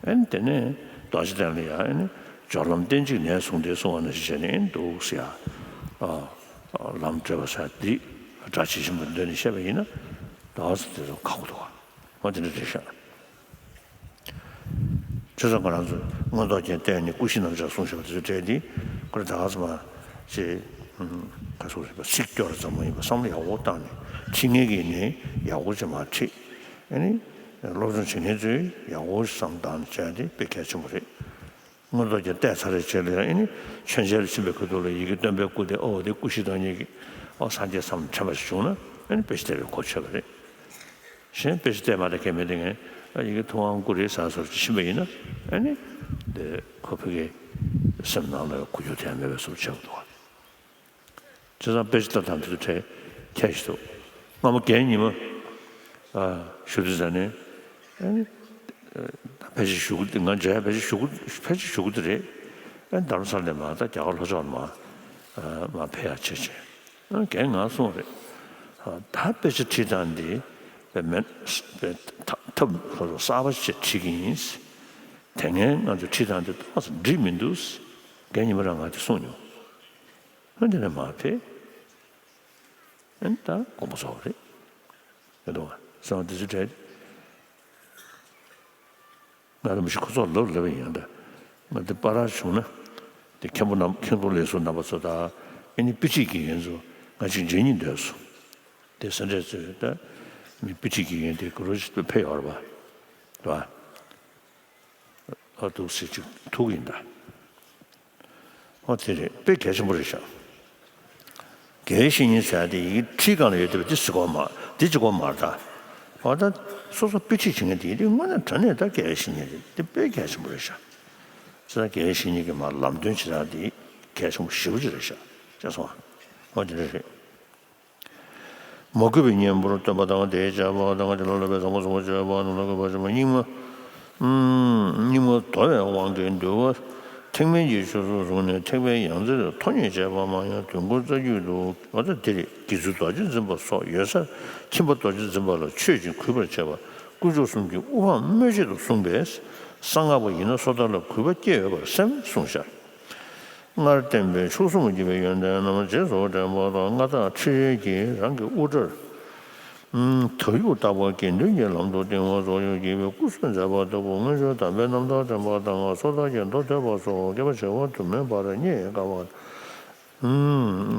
ཨེ་ནི་དེ་ནས་རྡོ་རྗེ་གདན་ལ་ཡང་ཨེ་ནི་སྦྱོར་ལམ་གཏན་གཅིག་ནས་བཟུང་སྟེ་གསུང་བ་ནང་བཞིན་བྱས་ནས་ཨེ་ནི་འདུག་ཟེར་ཡ། ཨ། ཨ། ལམ་བགྲོད་པ་ཟེར་འདི་སྒྲ་ཇི་བཞིན་པར་འདོན་ནས་བཤད་པ་ཡིན་ན་ད་ག་ས་དེ་ཚོ་ཁག་པོ་འདུག་ག། འོ་དེ་འདྲ་རེད་ཤག། བྱས་ཙང་ང་རང་ཚོ་མངོན་རྟོགས་རྒྱན་བསྟན་ནས་སྐུ་བཞིའི་རྣམ་གཞག་གསུངས་བཞག་པ་དེ་ཚོའི་གྲས་འདི་ཁོ་རང་ད་ག་ས་མ་ཅིག་ཁ་སོ་རེད་པ། ཚིག་སྐྱོ་ར་ཙམ་མ་ཡིན་པ་བསམ་བློ་ཡག་པོ་བཏང་ནས་ཁྲིད་མཁན་གྱིས་ནི་ཡག་པོ་ཅིག་མར་ཁྲིད། ཨ་ནི་སློབ་སྦྱོང་བྱེད་མཁན་ཚོས་ཡག་པོ་བསམ་བཏང་ནས་བྱས་ཏེ་དཔེ་གལ་ཆེན་པོ་རེད། མངོན་རྟོགས་རྒྱན་བལྟས་ཚར་རེ་བྱས་ལ་ཡང་ཨ་ནི་མཆོད་མཇལ་ལ་ཕྱིན་པའི་ཁ་ཐུག་ལ་ཡི་གེ་སྟོན་པའི་སྐུ་དེ་ཨོ་དེ་སྐུ་བཞི་བདག་ཉིད་ཀྱི་ཨོ་སངས་རྒྱས་བསམ་དྲན་པ་ཞིག་བྱུང་ན་ཨ་ནི་དཔེ་ཆ་བལྟས་པས་གོ་ཆོད་པ་རེད། གཞན་དཔེ་ཆ་བལྟས་མ་བལྟས་ཁྱད་མེད་དེ་ངས་ཨ་ཡི་གེ་ཐུབ་དབང་སྐུ་རེད་ཟེར་སོགས་ཅིག་ཕྱིན་པ་ཡིན་ན་ཨ་ནི་དེ་ཁོ་ཕ་གི་སེམས་ནང་ལ་གོ་རྒྱུ་དེ་མེད་པའི་བཟོ་ཆགས་འདུག་བ། བྱས་ཙང་དཔེ་ཆ་ལྟ་སྟངས་དེ་ཚོ་གྲས་ཁྱད་ཞིག་འདུག། སྔ་མོ་རྒན་ཉི་མ་ཨ་ཞུ་དུས་ཙ་ནས་ཨ་ནི་ཨ་ཕལ་ཆེར་ཞུ་གི་ང་མཇལ་ཕལ་ཆེར་ཞུ་གི་ཕལ་ཆེར་ཞུ་གི་དེ་རེད། ཨ་རྡ་རམ་ས་ལ་ནས་མར་ད་རྒྱ་གར་ལྷོ་ཕྱོགས་ལ་མར་ཨ་མར་ཕེབས་ཡག་བྱས་བྱས། ཨ་རྒན་ང་གསུངས་རེད། ཨ་ད་དཔེ་ཆ་ཁྲིད་སྟངས་འདི་དཔེ་མེད་དཔེ་ཐབས་ཐབས་ལྷོད་ལྷོད་གསར་པ་ཞིག་ཁྲིད་ཀྱི་ཡིན། དེ་སྔའི་ང་ཚོ་ཁྲིད་སྟངས་འདི་ཏོག་ཙམ་འགྲིག་མི་འདུག། རྒན་ཉི་མ་རང་ང་དེ་གསུངས་མྱོང་། ཨ་འདི་ནས་མར་ཕེབས། ཨ་ནི་ད་དགོངས་པ་རྫོགས་པ་རེད། ཡོད་དོ། གསང་བ་འདི་ཚོའི་གྲས་ང་རང་མི་ཤི་ཁོ་ཚོར་ལབ་ལབ་ཡིན་ད། ང་འདི་པར་ར་བྱུང་ན་དེ་མཁན་པོ་རྣམ་མཁན་པོ་ལས་བཟོ་རྣམ་པ་ཚོ་དང་ཨ་ནི་དཔེ་ཁྲིད་ཀྱི་ཡན་ཚོ་ང་ཅིག་མཇལ་སྙིང་འདོད་སོང་། དེ་སེ་འབྲས་ཚོས་ད་མི་དཔེ་ཁྲིད་ཀྱི་ཡན་དེ་ག་རོ་ཞིག་ཕེབས་ཡོད་རེད་པ། རེད་པ། ཨ་འདུག་སེ་ཅིག་ཐུག་ཡིན་ད། ཨོ་དེ་རེད། དཔེ་གལ་ཆེན་པོ་རེད་ཤག་དགེ་བའི་བཤེས་གཉེན་ཟེར་ཡ་དེ་ཡི་གེ་ཁྲིའི་སྒང་ལ་ཡོད་བསྡད་པ་དེ་གཟིགས་དགོས་མ་དེ་གཅིག་དགོས་མ་རེད་ད། ཨོ་ད་སོ་སོ་དཔེ་ཁྲིད་བྱེད་མཁན་དེ་ཡི་དེ་དངོས་གནས་དྲང་གནས་ད་དགེ་བའི་བཤེས་གཉེན་རེད། དེ་དཔེ་གལ་ཆེན་པོ་རེད་ཤག་ཅི་ད་དགེ་བའི་བཤེས་གཉེན་གྱི་མ་ལམ་སྟོན་བྱེད་སྟངས་དེ་གལ་ཆེན་པོ་ཞེ་པོ་ཅིག་རེད་ཤག་ཅེས་སོང་ཨ། ཨོ་དེ་འདྲ་རེད། མ་གུས་པའི་གཉེན་པོར་སྟོན་པ་དང་། དེའི་བྱ་བ་དང་། དེ་ལ་བསླབ་པའི་བཟང་པོ་བཟང་པོ་སྤྱོད་པ་རྣམས་ལ་གུས་པར་བྱེད་པ། སྙིགས་མ་སྙིགས་མ་དོར་བའི་དབང་གིས་འདུལ་བ་ཐེག་དམན་གྱི་ཆོས་སུ་བཟུང་ནས་ཐེག་པའི་ཡང་རྩེར་ཐོ་རྙེད་བྱས་པ་མ་ཡིན་ན། དུས་འཁོར་རྩ་རྒྱུད་དུ་འོ་ད་དེ་རེད། དགེ་ཚུལ་རྡོ་རྗེ་འཛིན་པ་སོགས་ཡོད་སར་ཁྱིམ་པ་རྡོ་རྗེ་འཛིན་པ་ལ་ཆོས་ཀྱིས་གུས་པར་བྱེད་པ། དཀོན་མཆོག་གསུམ་གྱི་དབུ་འཕང་སྨོས་ཆེད་དུ་གསུངས་པས། གསང་སྔགས་པ་ཡིན་ན་སོ་ཐར་ལ་གུས་པ་སྐྱེ་འོས་པར་སེམས་གསུངས་ཤག་སྔར་བསྟན་པའི་མཆོག་གསུམ་གྱི་ཡོན་ཏན་རྣམས་རྗེས་སུ་དྲན་པ་དང་། མངའ་བདག་ཁྲི་རལ་གྱིས་རང་གི་དབུ་སྐྲར་དར་ཡུག་བཏགས་པ་དགེ་འདུན་གྱི་ལམ་དུ་བསྟིམ་པ་སོགས་ཀྱིས་དགེ་བའི་སྐུ་གསོལ་མཛད་པ་ལྟ་བུ། སྔོན་བྱོན་དམ་པའི་རྣམ་ཐར་དྲན་པ་དང་། སོ་ཐར་གྱི་མདོ་ཐོས་པ་སོགས་བསྐལ་པ་བྱེ་བ་དུ་མའི་བར་རྙེད་དཀའ་བ།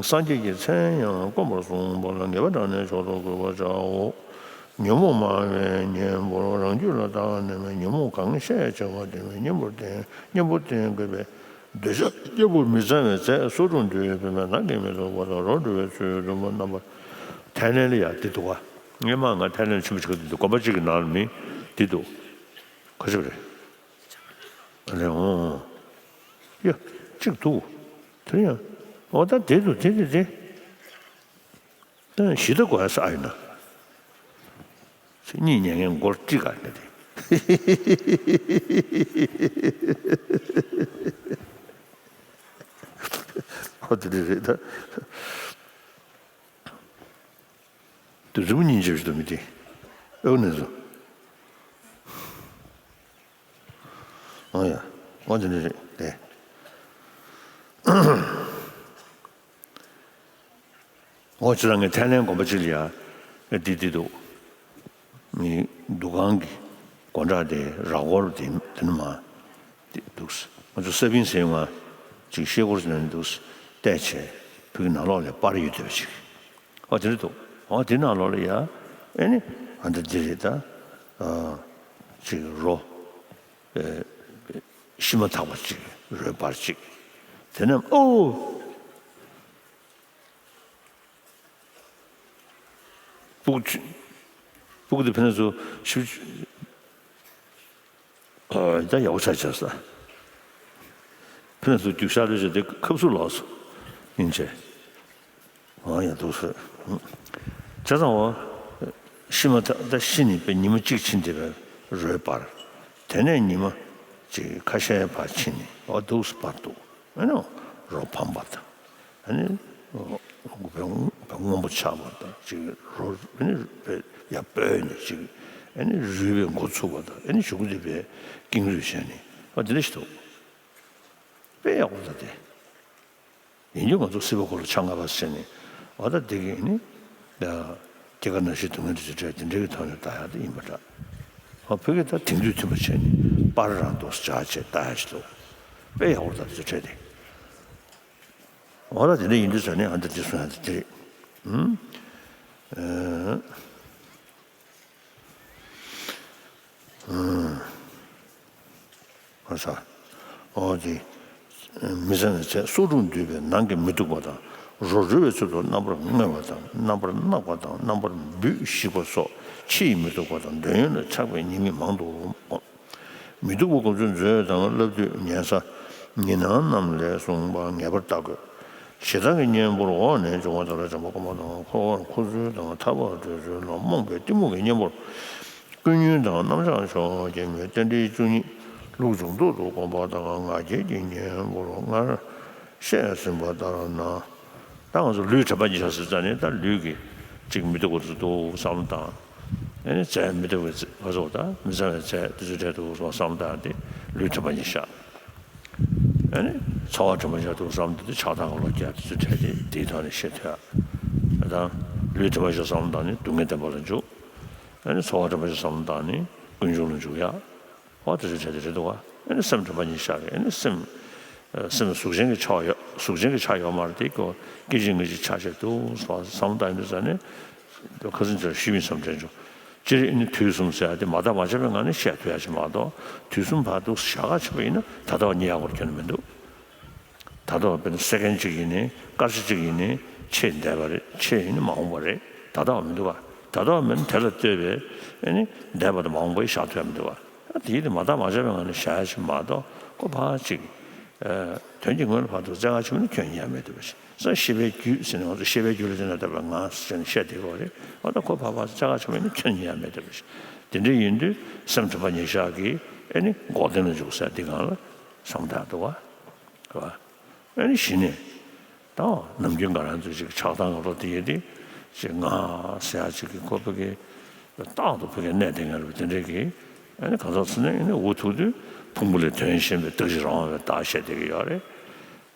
སངས་རྒྱས་ཀྱི་མཚན་ཡང་དཀོན་པར་གསུངས་པ་ལ་ངེས་པ་དྲང་ནས་མཆོག་ཏུ་གུས་པར་བྱའོ། ཉོན་མོངས་མང་བའི་གཉེན་པོར་རང་རྒྱུད་ལ་བརྟགས་ནས་ཉོན་མོངས་གང་ཤས་ཆེ་བ་དེ་བས་གཉེན་པོར་བསྟེན། གཉེན་པོར་བསྟེན་དགོས་པས། འདོད་ཆགས་གཉེན་པོ་མི་གཙང་བའི་ཚེ། སོ་སྒྲུབ་འདུལ་བའི་བུད་མེད་ནང་གི་མི་སྡུག་པ་དང་། རོ་སྒྲུབ་པའི་ཚུལ་སྡུག་པ་རྣམ་པར། ཐའི་ལེན་ལ་ཡ་དེ་འདུག་ག་ངས་མ་ང་ཐའི་ལེན་ཆེན་པོ་ཞིག་ག་འདུག་དགོན་པ་གཅིག་གི་ནང་ལ་མི་དེ་འདུག་ག་ཚོད་རེད། ཨ་ལེ་འོང་། ཡ། གཅིག་འདུག་དེ་ཡང་། འོ་ད་དེ་འདུག་དེ་དེ་དེ། ད་གཞི་ད་གོ་ས་ཨ་ཡིན་ན། གཉིད་ཉལ་ངན་མགོར་ཀྲིག་ག་ནི་དེ། ཨོ་དེ་རེད་རེད་ད། དུ་རི་མོ་སྙིང་རྗེ་བ་ཞིག་འདུག་མི་དེ། ཨོ་ནི་སོ། ཨོ་ཡ། ཨོ་དེ་འདྲ་རེད་དེ། ཨོ་ཅི་ལ་ངས་ཐའི་ལེན་དགོན་པ་གཅིག་ལ་ཡ། འདི་འདི་འདུག་མི་འདུ་ཁང་གི་སྒོ་འགྲམ་དེ་ར་སྐོར་དེ་དེ་ནི་མ། དེ་འདུག་ང་ཚོ་ས་ཕིང་ཟེར་ཡོང་ང་ཅིག་ཤེལ་སྒོར་ཟེར་ན་འདུག་བལྟས་བྱས་བུ་གི་ནང་ལོགས་ལ་པར་ཡོད་བསྡད་པ་ཅིག་ཨོ་དེ་འདྲ་འདུག་ཨོ་དེ་ནང་ལོགས་ལ་ཡ། ཨེ་ནི་ཨ་འདྲ་འདི་རེད་ད། ཨ་ཅིག་རོ། ཨེ། ཤི་མ་ཐག་པ་ཅིག་རོའི་པར་ཅིག་དེ་ནས་ཨོ། སྤུ་གུ་ཆུ། སྤུ་གུ་དེ་ཕན་ཚུན་ཤུ། ཨ་ད་ཡག་པོ་ཆགས་ཆགས་ས། ཕན་ཚུན་རྒྱུག་ཤར་ལོས་བྱས་དེ་ཁབ་སུ་ལོག་སོང་། ཡིན་ཆེ། ཨ་ཡ་འདུག་སེ། བྱས་ཙང་འོ། ཤི་མ་ཐག་ད་ཤི་ནས་པའི་ཉི་མ་གཅིག་ཕྱིན་དེ་བའི་རོའི་པར། དེ་ནས་ཉི་མ་གཅིག་ཁ་ཤས་ཕར་ཕྱིན་ནས་འོ་འདུག་སེ་པར་འདུག་ཨེ་ནི་རོ་ཕམ་པ་དང་། ཨེ་ནི། བལ་བལ་སྔོན་པོ་ཆགས་པ་དང་ཅིག་རོ་ཨེ་ནི་བལ་ཡར་སྤོས་ནས་ཅིག་ཨེ་ནི་རུལ་བའི་འགོ་ཚུགས་པ་དང་ཨེ་ནི་གཞུག་གུ་དེ་བལ་ཀེང་རུས་བྱས་ནས་ཨ་དེ་འདྲ་ཞིག་འདུག་དཔེ་ཡག་པོ་ད་དེ། ཡིན་རྒྱུ་ང་ཚོ་སྲིད་པ་འཁོར་ལོ་ཆ་ལྔ་པ་ཟེར་ནས་འོ་ད་དེ་གི་ནི། སྐྱེ་རྒ་ན་འཆིའི་སྡུག་བསྔལ་དེ་ཚོ་འཕྲད་དེ་འདྲ་གི་ཐོག་ནས་ལྟ་ཡག་དེ་ཡིན་པ་འདྲ། ཨ་བོད་ཀྱི་ད་དེང་དུས་མཐུན་པ་བྱས་ནས་པར་རང་འདུག་སེ་སྦྱར་བྱས་ལྟ་ཡག་ཞིག་འདུག་དཔེ་ཡག་པོ་ད་དེ་ཚོ་འཕྲད་དེ། འོ་ད་དེ་འདྲ་ཡིན་དུས་ཙང་ནས་ཨ་འདི་འདི་གསུང་ཡག་དེ་དེ་རེད། ཨུམ། ཨེ། ཨུམ། ཨ་ས། འོ་དེ། མི་གཙང་བའི་ཚེ་སོ་སྒྲུབ་འདུལ་བའི་ནང་གི་མི་སྡུག་པ་དང་། རོ་རུལ་བའི་ཚུལ་དུ་རྣམ་པར་མངོན་པ་དང་རྣམ་པར་གནག་པ་དང་རྣམ་པར་འབུད་ཞིག་པ་སོགས་ཕྱི་ཡི་མི་སྡུག་པ་དང་འདོད་ཡོན་ལ་ཆགས་པའི་ཉེས་དམིགས་མང་དུ་འོང་། མི་སྡུག་པ་དགུ་ཚོད་མཛོད་དང་བསླབ་བཏུས་ཉན་ས། ཉི་སྣང་རྣམས་ལས་གསུངས་པ་ངེས་པར་བལྟ་དགོས། ཞེ་སྡང་གི་གཉེན་པོར་འོག་ནས་འབྱུང་བ་དག་ལ་བྱམས་པ་སྐུལ་མ་དང་འཁོར་བར་འཁོར་ཚུལ་དང་ཐར་པར་འགྲོ་ཚུལ་ལ་རྨོངས་པའི་གཏི་མུག་གི་གཉེན་པོར། ཀུན་ཉོན་དང་རྣམ་གཞག་ཕྱོགས་ཀྱི་མེད་རྟེན་འབྲེལ་བཅུ་གཉིས་ལུགས་འབྱུང་ལྡོག་ཏུ་བསྒོམ་པ་དང་ང་རྒྱལ་གྱི་གཉེན་པོར་སྔར་བཤད་ཟིན་པ་ལྟར་ན། ད་ང་ཚོ་ལུས་དྲན་པ་ཉིད་བཞག་ཟེར་ཙང་ནས་ད་ལུས་ཀྱི་ཅིག་མི་སྡུག་པ་ཚོ་འདུག་བསམ་བློ་བཏང་། ཨེ་ནི་རྫས་མི་སྡུག་པའི་ང་ཚོ་ད་མི་གཙང་བའི་རྫས་དེ་ཚོ་འཕྲད་འདུག་བསམ་བློ་བཏང་སྟེ་ལུས་དྲན་པ་ཉིད་བཞག་ཨེ་ནི་ཚོར་བ་དྲན་པ་ཉིད་བཞག་འདུག་བསམ་བློ་བཏང་སྟེ་ཆགས་སྡང་གི་བློ་སྐྱེ་དེ་ཚོ་འཕྲད་དེ་དེའི་ཐོག་ནས་ཤེས་ཐུབ་ཡ། ད་ལུས་དྲན་པ་ཉིད་བཞག་བསམ་བློ་བཏང་ནས་སྡུག་བསྔལ་བདེན་པ་ལ་འཇུག་ཨེ་ནི་ཚོར་བ་དྲན་པ་ཉིད་བཞག་བསམ་བློ་བཏང་ནས་ཀུན་འབྱུང་ལ་འཇུག་ཡ། འོ་དེ་ཚོ་བྱས་ཏེ་རེད་འདུག་བ། ཨེ་ནི་སེམས་དྲན་པ་ཉིད་བཞག་གི་ཨེ་ནི་སེམས། ཨ་སེམས་གཟུགས་ཅན་གྱི་ཆ་ཡོད་གཟུགས་ཅན་གྱི་ཆ་ཡོད་མ་རེད་དེ་ཀོ། སྐད་ཅིག་ངེས་ཅིག་ཆ་བྱས་འདུག་བསམ་བློ་བཏང་ཡོང་དུས་ཙང་ནས། ཁ་སང་ཅིག་ཞུས་མིན་བསམ་དྲན་བྱུང་། སྤྱིར་ཨེ་ནི་དུས་གསུམ་ཟེར་ཡ་དེ་མ་བརྟགས་མ་དཔྱད་པའི་ངང་ནས་བཤད་ཐུབ་ཡ་ཅིག་མ་གཏོགས་དུས་གསུམ་བར་དུ་བཞག་ག་བྱེད་པ་ཡིན་ན་ད་ལྟ་བ་རྙེད་ཡག་པོ་ཁྱོན་ནས་མི་འདུག་ད་ལྟ་བ་དཔེར་ན་སེ་ཀན་གཅིག་ཡིན་ནའི་སྐར་ཆ་གཅིག་ཡིན་ནའི་ཆེས་འདས་པ་རེད། ཆེས་ཡིན་ནའི་མ་འོངས་པ་རེད། ད་ལྟ་བ་མི་འདུག་ག་ད་ལྟ་བ་མིན་དེ་ལ་ལྟོས་པའི་ཨེ་ནི་འདས་པ་དང་མ་འོངས་པ་ཡི་བཞག་ཐུབ་ཡ་མི་འདུག་ག་ཨ་དེ་ཡིན་དེ་མ་བརྟགས་མ་དཔྱད་པའི་ངང་ནས་བཞག་ཡ་ཞིག་མ་གཏོགས་ཁོ་ཕར་ཅིག་དོན་གྱི་ངོས་ལ་ཕར་ཚུར་བཙན་བཀའ་ཆེན་པོ་ནི་ཁྱོན་ཡོད་མེད་འདུག་པ་ཞིག་ས་ཤེས་པའི་རྒྱུད་ཟེར་ནས་ང་ཚོ་ཤེས་པའི་རྒྱུད་ལ་བརྟེན་ནས་བཏབ་པའི་ངང་ཟེར་ནས་བཤད་བསྡད་དགོས་རེད། འོ་ད་ཁོ་ཕར་ཕར་ཚུར་བཙན་བཀའ་ཆེན་པོ་ནི་ཁྱོན་ཡོད་མེད་འདུག་པ་ཞིག་དེ་འདྲ་ཡིན་དུས་སེམས་དྲན་པ་ཉེར་བཞག་གིས་ཨེ་ནི་འགོག་བདེན་ལ་འཇུག་ཟེར་འདི་སྒང་ལ་བསམ་བཏང་འདུག་བ། རེད་བ། ཨ་ནི་གཞི་ནས་ད་ནམ་རྒྱུན་ང་རང་ཚོ་ཅིག་ཆགས་སྡང་གི་བློ་དེ་ཡོད་དེ་ཅིག་ང་ཟེར་ཡ་ཅིག་གི་ཁོ་ཕ་གི་རྟག་ཏུ་ཕ་གི་གནས་དེ་ངར་བ་དེ་འདྲས་ཀྱི་ཨ་ནི་གང་ཟག་ཚོ་ནི་ཨ་ནི་འུ་ཐུག་དུས་ཕུང་པོ་ལས་དོན་གཞན་པའི་རྟག་གཅིག་རང་དབང་བའི་རྟགས་བཤད་བསྡད་ཀྱི་ཡོད་རེད།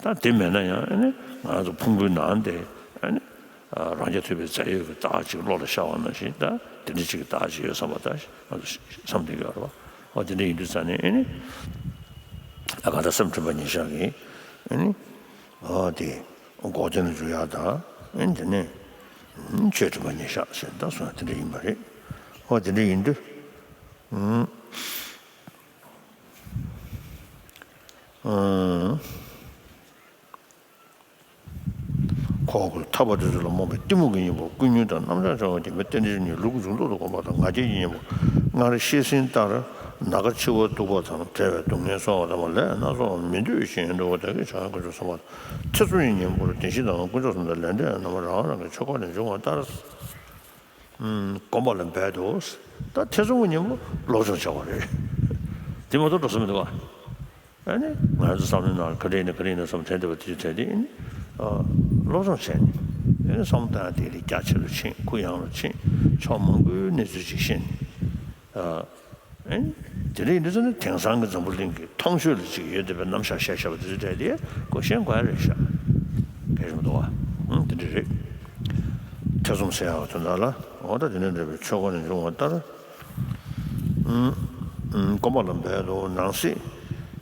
ད་དེ་མེད་ན་ཡང་ཨ་ནི་ང་རང་ཚོ་ཕུང་པོའི་ནང་དེ་ཨ་ནི་རང་རྐྱ་ཐུབ་པའི་རྫས་ཡོད་ཀྱི་རྟགས་ཅིག་བློ་ལ་ཤར་བ་ནང་བཞིན་ད་དེ་འདྲ་ཅིག་གི་རྟགས་ཅིག་ཡོད་བསམ་པ་ད་ང་ཚོ་བསམ་བསྡད་ཀྱི་ཡོད་རེད་བ། འོ་དེ་འདྲ་ཡིན་དུས་ཙང་ནས་ཨ་ནི། ཨ་ག་ད་སེམས་དྲན་པ་ཉེར་བཞག་གིས་ཨ་ནི། ཨ་དེ་འགོག་བདེན་ལ་འཇུག་ཡག་དང་ཨ་ནི་དེ་ནས་ཆོས་དྲན་པ་ཉེར་བཞག་ཟེར་ད་གསུངས་ཡག་དེ་འདྲ་ཡིན་པ་རེད། ཨོ་དེ་འདྲ་ཡིན་དུས། ཨ། ཁོ་བོ་ཐར་པ་དེ་ཚོ་ལ་རྨོངས་པའི་གཏི་མུག་གི་གཉེན་པོ་ཀུན་ཉོན་དང་རྣམ་གཞག་འཆོལ་བ་རྐྱེན་པས་རྟེན་འབྲེལ་གཉིས་ལུགས་འབྱུང་ལྡོག་ཏུ་བསྒོམ་པ་དང་ང་རྒྱལ་གྱི་གཉེན་པོ་སྔར་བཤད་ཟིན་ལྟར་ན་ཁ་འཆི་བ་སྡུག་པ་དང་བྲལ་བའི་སྡུག་བསྔལ་གསོལ་བ་དང་ལས་སྣ་ཚོགས་མི་འདོད་བཞིན་འགྲོ་བ་དག་གི་བྱང་ཁ་ཆུ་བསམ་པ་དང་ཐེ་ཚོམ་གྱི་གཉེན་པོར་བདེན་བཞི་དང་དཀོན་མཆོག་གསུམ་དང་ལས་འབྲས་རྣམས་རང་རང་གི་ཆོས་འཁོར་ནས་འབྱུང་བ་ལྟར། སྒོམ་པ་ལ་འབད་དོ། ད་ཐེ་ཚོམ་གྱི་གཉེན་པོ་སློབ་སྦྱོང་བྱ་བ་རེད། དེ་མ་གཏོགས་འགྲོ་ས་མི་འདུག་ག་ཨ་ནི་ང་ཚོ་བསམ་བློའི་ནང་ག་རེ་ཡིན་ན་ག་རེ་ཡིན་ན་བསམ་དྲན་བསྡད་པ་དེ་ཚོ་དྲན་དེ་ཨ་ནི་སློབ་སྦྱོང་བྱས་ནས་ཨ་ནི་བསམ་བློ་བཏང་དེ་ལས་རྒྱ་ཆེ་རུ་ཕྱིན། གུ་ཡངས་རུ་ཕྱིན། ཕྱོགས་མང་པོའི་གནས་ཚུལ་ཅིག་ཤེས་ནས། ཨ་ནི་དེ་འདྲ་ཡིན་དུས་ཙང་ནི་དེང་སང་གི་འཛམ་བུ་གླིང་གི་མཐོང་ཆོས་ལ་ཅིག་ཡོད་བསྡད་པའི་རྣམ་གཞག་བཤད་བཞག་པ་དེ་ཚོ་དྲན་དེ་ཁོ་ཤེས་དགོས་ཡ་རེད་ཤག་གལ་ཆེན་པོ་འདུག་བ། ཨ་ནི་དེ་འདྲ་རེད། ཐེ་ཚོམ་ཟེར་ཡག་དོན་དག་ལ་འོ་ད་དེ་ནས་འདྲ་བའི་ཆོས་འཁོར་ནས་འབྱུང་བ་ལྟར། སྒོམ་པ་ལ་འབད་དོ། ནང་གསེས།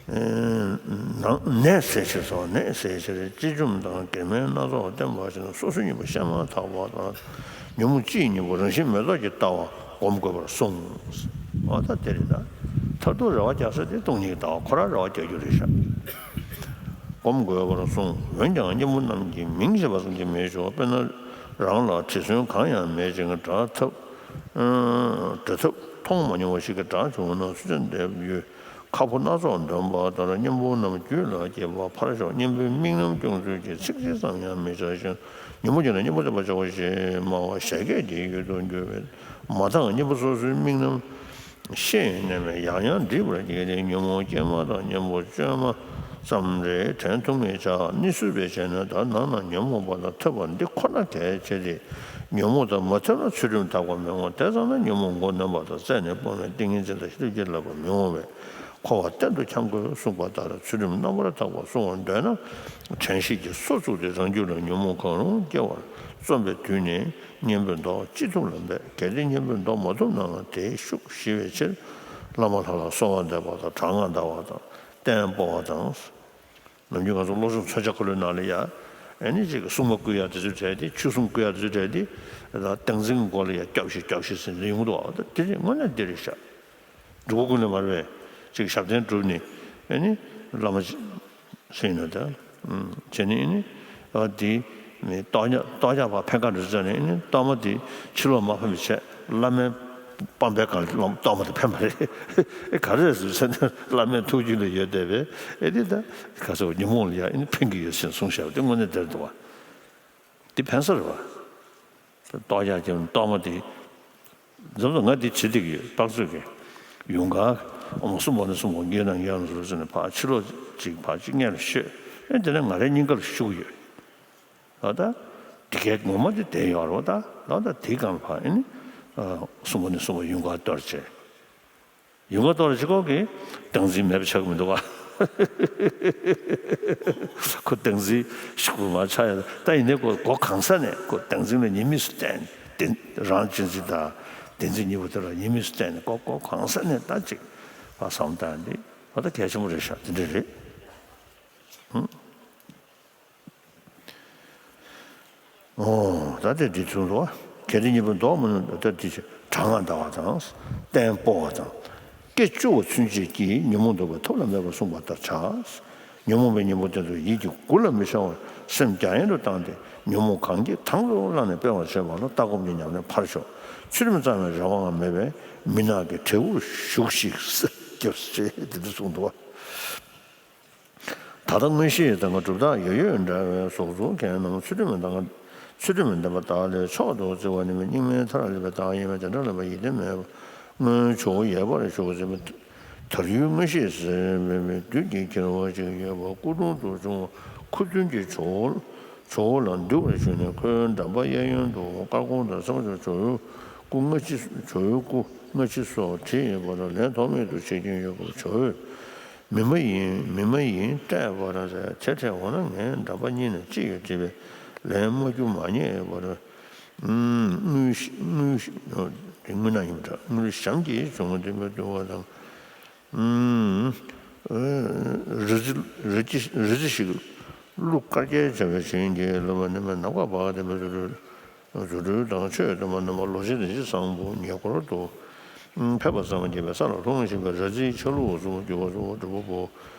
ནང་ནད་སེལ་ཕྱིར་སོགས་ནད་སེལ་ཕྱིར་ཅི་འཇོམས་དང་དགེ་སྨོན་སྣ་ཚོགས་བསྟེན་པ་བཞིན་སོ་སོའི་གཉེན་པོ་བཤད་མ་ཐག་པ་དང་ཉོན་མོངས་སྤྱིའི་གཉེན་པོ་རང་བཞིན་མེད་རྟོགས་ཀྱི་ལྟ་བ་སྒོམ་དགོས་པར་གསུངས། འོ་ད་དེ་རེད་ད། མཐར་ཐུག་རེ་བ་རྒྱག་ས་དེ་སྟོང་ཉིད་ཀྱི་ལྟ་བ་ཁོ་རང་རེ་བ་རྒྱག་རྒྱུ་རེད་ཤག་སྒོམ་དགོས་པར་གསུངས། འོན་ཀྱང་གཉེན་པོ་རྣམས་ཀྱིས་མིང་ཞེས་པ་ཙམ་གྱིས་མི་ཆོག་དཔེར་ན་རང་ལ་དྲི་མཚོན་གང་ཡང་མེད་ཅིང་འདྲ་ཐབས། འདྲ་ཐབས་མཐོང་མ་མྱོང་བ་ཞིག་གི་གྲངས་བྱུང་བ་ན་སུ་ཆ་འདེབས་ཡོད། ཁ་ཕོ་སྣ་ཚོགས་འདོན་པ་ལྟར་གཉེན་པོ་རྣམས་རྒྱུད་ལ་སྐྱེས་པ་ཕར་ཞོག་གཉེན་པོའི་དམིགས་རྣམ་སྐྱོང་ཚུལ་གྱི་ཚིག་གཅིག་ཙམ་ཡང་མི་བྱ་ཞིང་། ཉོན་མོངས་ཀྱིས་ནི་གཉེན་པོ་འདོད་པ་བྱའོ་ཞེས་སྨྲ་བ་བཞད་གད་ཀྱི་ཡུལ་དུ་འགྱུར་བས། མ་དག་གཉེན་པོ་སོ་སོའི་དམིགས་རྣམ་ཤེས་ཡོན་རྣལ་མས་ཡང་ཡང་བསྒྲིབས་པར་བགྱིས་ཏེ་ཉོན་མོངས་སྐྱེས་མ་དང་གཉེན་པོ་བཅོས་མ་ཙམ་རེ་དྲན་ཐུབ་ངེས་བྱ། གནས་ཚུལ་བས་བྱས་ན་ད་ནང་ན་ཉོན་མོངས་པ་དང་ཐོས་པ་འདི་ཁོ་ན་གལ་ཆེ་སྟེ། ཉོན་མོངས་དང་མ་ཐོས་ན་ཚུལ་ཁྲིམས་དག་པ་མི་འོང་། དེ་ཙམ་ན་ཉོན་མོངས་མགོ་གནོན་པ་དང་རྩད་ནས་སྤོང་བའི་ཏིང་ངེ་འཛིན་དང་ཤེས་རབ་ཀྱི་བསླབ་པ་མི་འོང་བས། འཁོར་བ་གཏན་དུ་འཁྱམས་དགོས་གསུངས་པ་ལྟར་ཚུལ་ཁྲིམས་རྣམ་པར་དག་པ་སྲུང་བར་འདོད་ན། དྲན་ཤེས་ཀྱི་སོ་བཙུགས་ཏེ་རང་རྒྱུད་ལ་ཉོན་མོངས་གང་རུང་སྐྱེ་བར་རྩོམ་པའི་དུས་ནས་གཉེན་པོའི་མདོག་ཅི་ཐུབ་ལ་འབད། གལ་ཏེ་གཉེན་པོའི་མདོག་མ་ཐུབ་ན་དེའི་ཤུགས་ཞི་བའི་ཕྱིར་བླ་མ་ལྷ་ལ་གསོལ་བ་འདེབས་པ་དང་དྲག་སྔགས་བཟླ་བ་དང་རྟེན་སྤོ་བ་དང་། ནམ་རྒྱུན་ང་ཚོ་བློ་སྦྱོང་མཚོན་ཆ་འཁོར་ལོའི་ནང་ལ་ཡ། ཨེ་ནི་ཅིག་སྲུང་མ་བསྐུལ་ཡ་དེ་ཚོ་བྲལ་ཏེ་ཆོས་སྲུང་བསྐུལ་ཡ་དེ་ཚོ་བྲལ་ཏེ། ད་བདག་འཛིན་གྱི་སྒོ་ལ་ཡ་སྐྱབས་ཤིག་སྐྱབས་ཤིག་ཟེར་ནས་ཡོང་གི་འདུག་བ། ད་དེ་རེད་དངོས་གནས་འདི་རེད་ཤག་འགྲུབ་པ་ཀུན་ལས་མར་པས་ཅིག་ཞབས་བརྟན་བསྒྲུབས་ནས་ཨེ་ནི་བླ་མ་ཞིག་ཡིན་ན་ད། བྱས་ནས་ཨེ་ནི་ཨ་དེ་ནི་ལྟོ་ཉ་ལྟོ་ཉ་བ་ཕན་ཁ་འདྲ་ཟེར་ནས་ཨེ་ནི་གཏོར་མ་དེ་ཕྱི་ལོགས་མ་ཕན་པའི་ཆེད་བླ་མའི་པང་པའི་སྒང་ལ་གཏོར་མ་དེ་ཕན་པ་རེད། ཨེ་ག་རེ་རེད་ཟེར་ན་བླ་མའི་ཐུགས་རྒྱུད་ལ་ཡོད་བསྡད་པས་ཨེ་དེ་ད་ག་ཚོད་ཉོན་མོངས་ལ་ཡ་ཨེ་ནི་ཕན་གྱི་ཡོད་ཟེར་གསུངས་བཞག་པ་དེ་དངོས་གནས་དེ་རེད་འདུག་བ། དེ་ཕན་ས་རེད་བ། ཏོག་ཡག་ཀྱང་གཏོར་མ་དེ། འཛམ་བཟང་ང་དེ་བྱེད་བསྡད་ཀྱི་ཡོད་དཔག་ཚོད་ཀྱི། ཡུངས་ཀར་ཨོཾ་སུམ་བྷོ་ནི་སུམ་བྷོ་ངེ་ནང་ངེ་ནང་ཟུར་ཟེར་ནས་ཕར་ཕྱི་ལོགས་ཅིག་ཕར་ཅིག་སྔོན་ལ་ཤོད། ཨེ་དེ་ནས་ང་རའི་སྙིང་ག་ལ་ཤུགས་ཡོད། ད་ལྟ་དེ་གའི་ངོ་མ་དེ་བསྡད་ཡོད་རེད་བ། ད་ད་ལྟ་དེའི་སྒང་ལ་ཕར་ཨེ་ནི། སུམ་བྷོ་ནི་སུམ་བྷོ་ཡུངས་ཀར་གཏོར་བྱས། ཡུངས་ཀར་གཏོར་བྱེད་ཁོ་གིས་བདག་འཛིན་མེད་པ་ཆགས་ཀྱི་མི་འདུག་བ། ཁོ་བདག་འཛིན་ཤུགས་མ་ཆགས་ཡ། ད་ཡིན་ནའི་ཁོ་མགོ་གང་ས་ནས་ཁོ་བདག་འཛིན་ལ་ཉེས་དམིགས་སུ་བལྟས་ནས་བདེན་རང་གཅེས་འཛིན་དང་བདེན་འཛིན་གཉིས་པོ་དེ་ལ་ཉེས་དམིགས་སུ་བལྟས་ནས་ཁོ་མགོ་གང་ས་ནས་ད་ཅིག་ཕར་བསམ་བཏང་འདི་ཨ་ད་གལ་ཆེན་པོ་རེད་ཤག་དེ་འདྲ་རེད། ཨོ། ད་དེ་འདི་ཚུལ་དུ། གལ་ཏེ་གཉེན་པོའི་མདོག་མ་ནུབ་ན་ད་དེ་ཕྱིར་དྲག་སྔགས་བཟླ་བ་དང་། རྟེན་སྤོ་བ་དང་། སྐེ་བཅུ་བ་ཚུན་ཆད་ཀྱིས་ཉོན་མོངས་ལྡོག་པའི་ཐབས་ལ་མོས་པར་གསུངས་པ་ལྟར་བྱ། ཉོན་མོངས་པའི་གཉེན་པོ་དེ་ཚོ་ཡིད་ཀྱི་མགུ་ལ་མི་ཤོང་བར་སེམས་རྒྱ་ཡན་དུ་བཏང་སྟེ། ཉོན་མོངས་གང་སྐྱེས་དང་དུ་བླངས་ནས་སྤེལ་བར་བྱེད་པ་ལ་ལྟ་སྒོམ་གྱི་ཉམས་ལེན་ཕར་ཞོག་ཚུལ་ཁྲིམས་གཙང་བའི་རང་དབང་མེད་པས་མི་ནག་གི་གྲལ་དབུར་ཞུགས་ཤིག་ཟེར་སྐྱབས་སུ་མཆི་དེ་འདྲ་གསུངས་འདུག་པ། ད་ལྟ་དངོས་གཞིའི་གདམས་ངག་གྲུབ་རྟགས་ཡོད་ཡོད་འདྲ་བའི་ཟོག་རྫོགས་མཁན་རྣམས་ཚུལ་ཁྲིམས་གདམས་ངག་ཚུལ་ཁྲིམས་བདེན་པ་དག་ལས་མཆོག་ཏུ་བརྩི་བ་ནི་སྙིགས་མའི་མཐར་སླེབས་པའི་བདག་ཡིན་པས། དེ་འདྲ་ལ་བདེན་པ་ཡིད་བརྟན་མེད་པ། སྔོན་ཇོ་བོ་ཡལ་བར་ཞུགས་ཟིན་པའི་དར་ཡུལ་དངོས་གཞི་ཟེར་བའི་བདུད་ཀྱི་འཁྱིལ་བ་ཅིག་ཡོད་པ་སྐུ་དྲུང་དུ་བྱུང་བ། ཁུ་བཙུན་གྱིས་ཇོ་བོ་ཇོ་བོ་ལ་འདུད་པར་ཞུས་ནས། ཁོའི་འགྲམ་པ་གཡས་གཡོན་དུ་དཀར་གོང་དང་སེར་མོ་ཇོ་བོའི་སྐུ་སྔ་ཕྱི་ཇོ་བོའི་སྐུ་སྔ་ཕྱི་སོགས་བྲིས་ཡོད་པ་དང་། ལན་ཐོགས་མེད་དུ་བྱེད་ཀྱིན་ཡོད་སྐབས། ཇོ་བོས། མི་མ་ཡིན་མི་མ་ཡིན་སྤྲད་པར་ཟེར། དེ་འཕྲལ་འོ་ན་ངའི་འགྲམ་པ་གཉིས་ནས་ཅི་ཡོད་དྲིས་པས། ལན་མ་རྒྱུ་མ་རྙེད་པར། དངུལ་དངུལ་དེ་དངུལ་ནག་ཡིན་པ་འདྲ། དངུལ་ཞྭམོ་གཅིག་བྱུང་བ་དེ་མི་བཏུལ་བ་དང་། རི་རྩེ་རི་རྩེ་རི་རྩེ་ཞིག་གླུ་དཀར་རྒྱལ་བྱ་བའི་བྱིན་གྱིས་རློབ་པ་ནི་མི་ནག་པ་བག་དེ་མི་བཏུལ། རྫུ་འཕྲུལ་དང་ཆོས་སྟོན་པ་རྣམ་པ་ལོ་ཆེན་བདེ་སྐྱིད་བཟང་པོ་ཉེ་འཁོར་དུ་ཕེབས་པ་ཙམ་གྱིས་པའི་ས་ལ་ལྷུང་བཞིན་པའི་ར་རྩེའི་ཆ་ལུགས་གསུམ་གྱི་བ་སོ་གྲུབ་པ་པོ་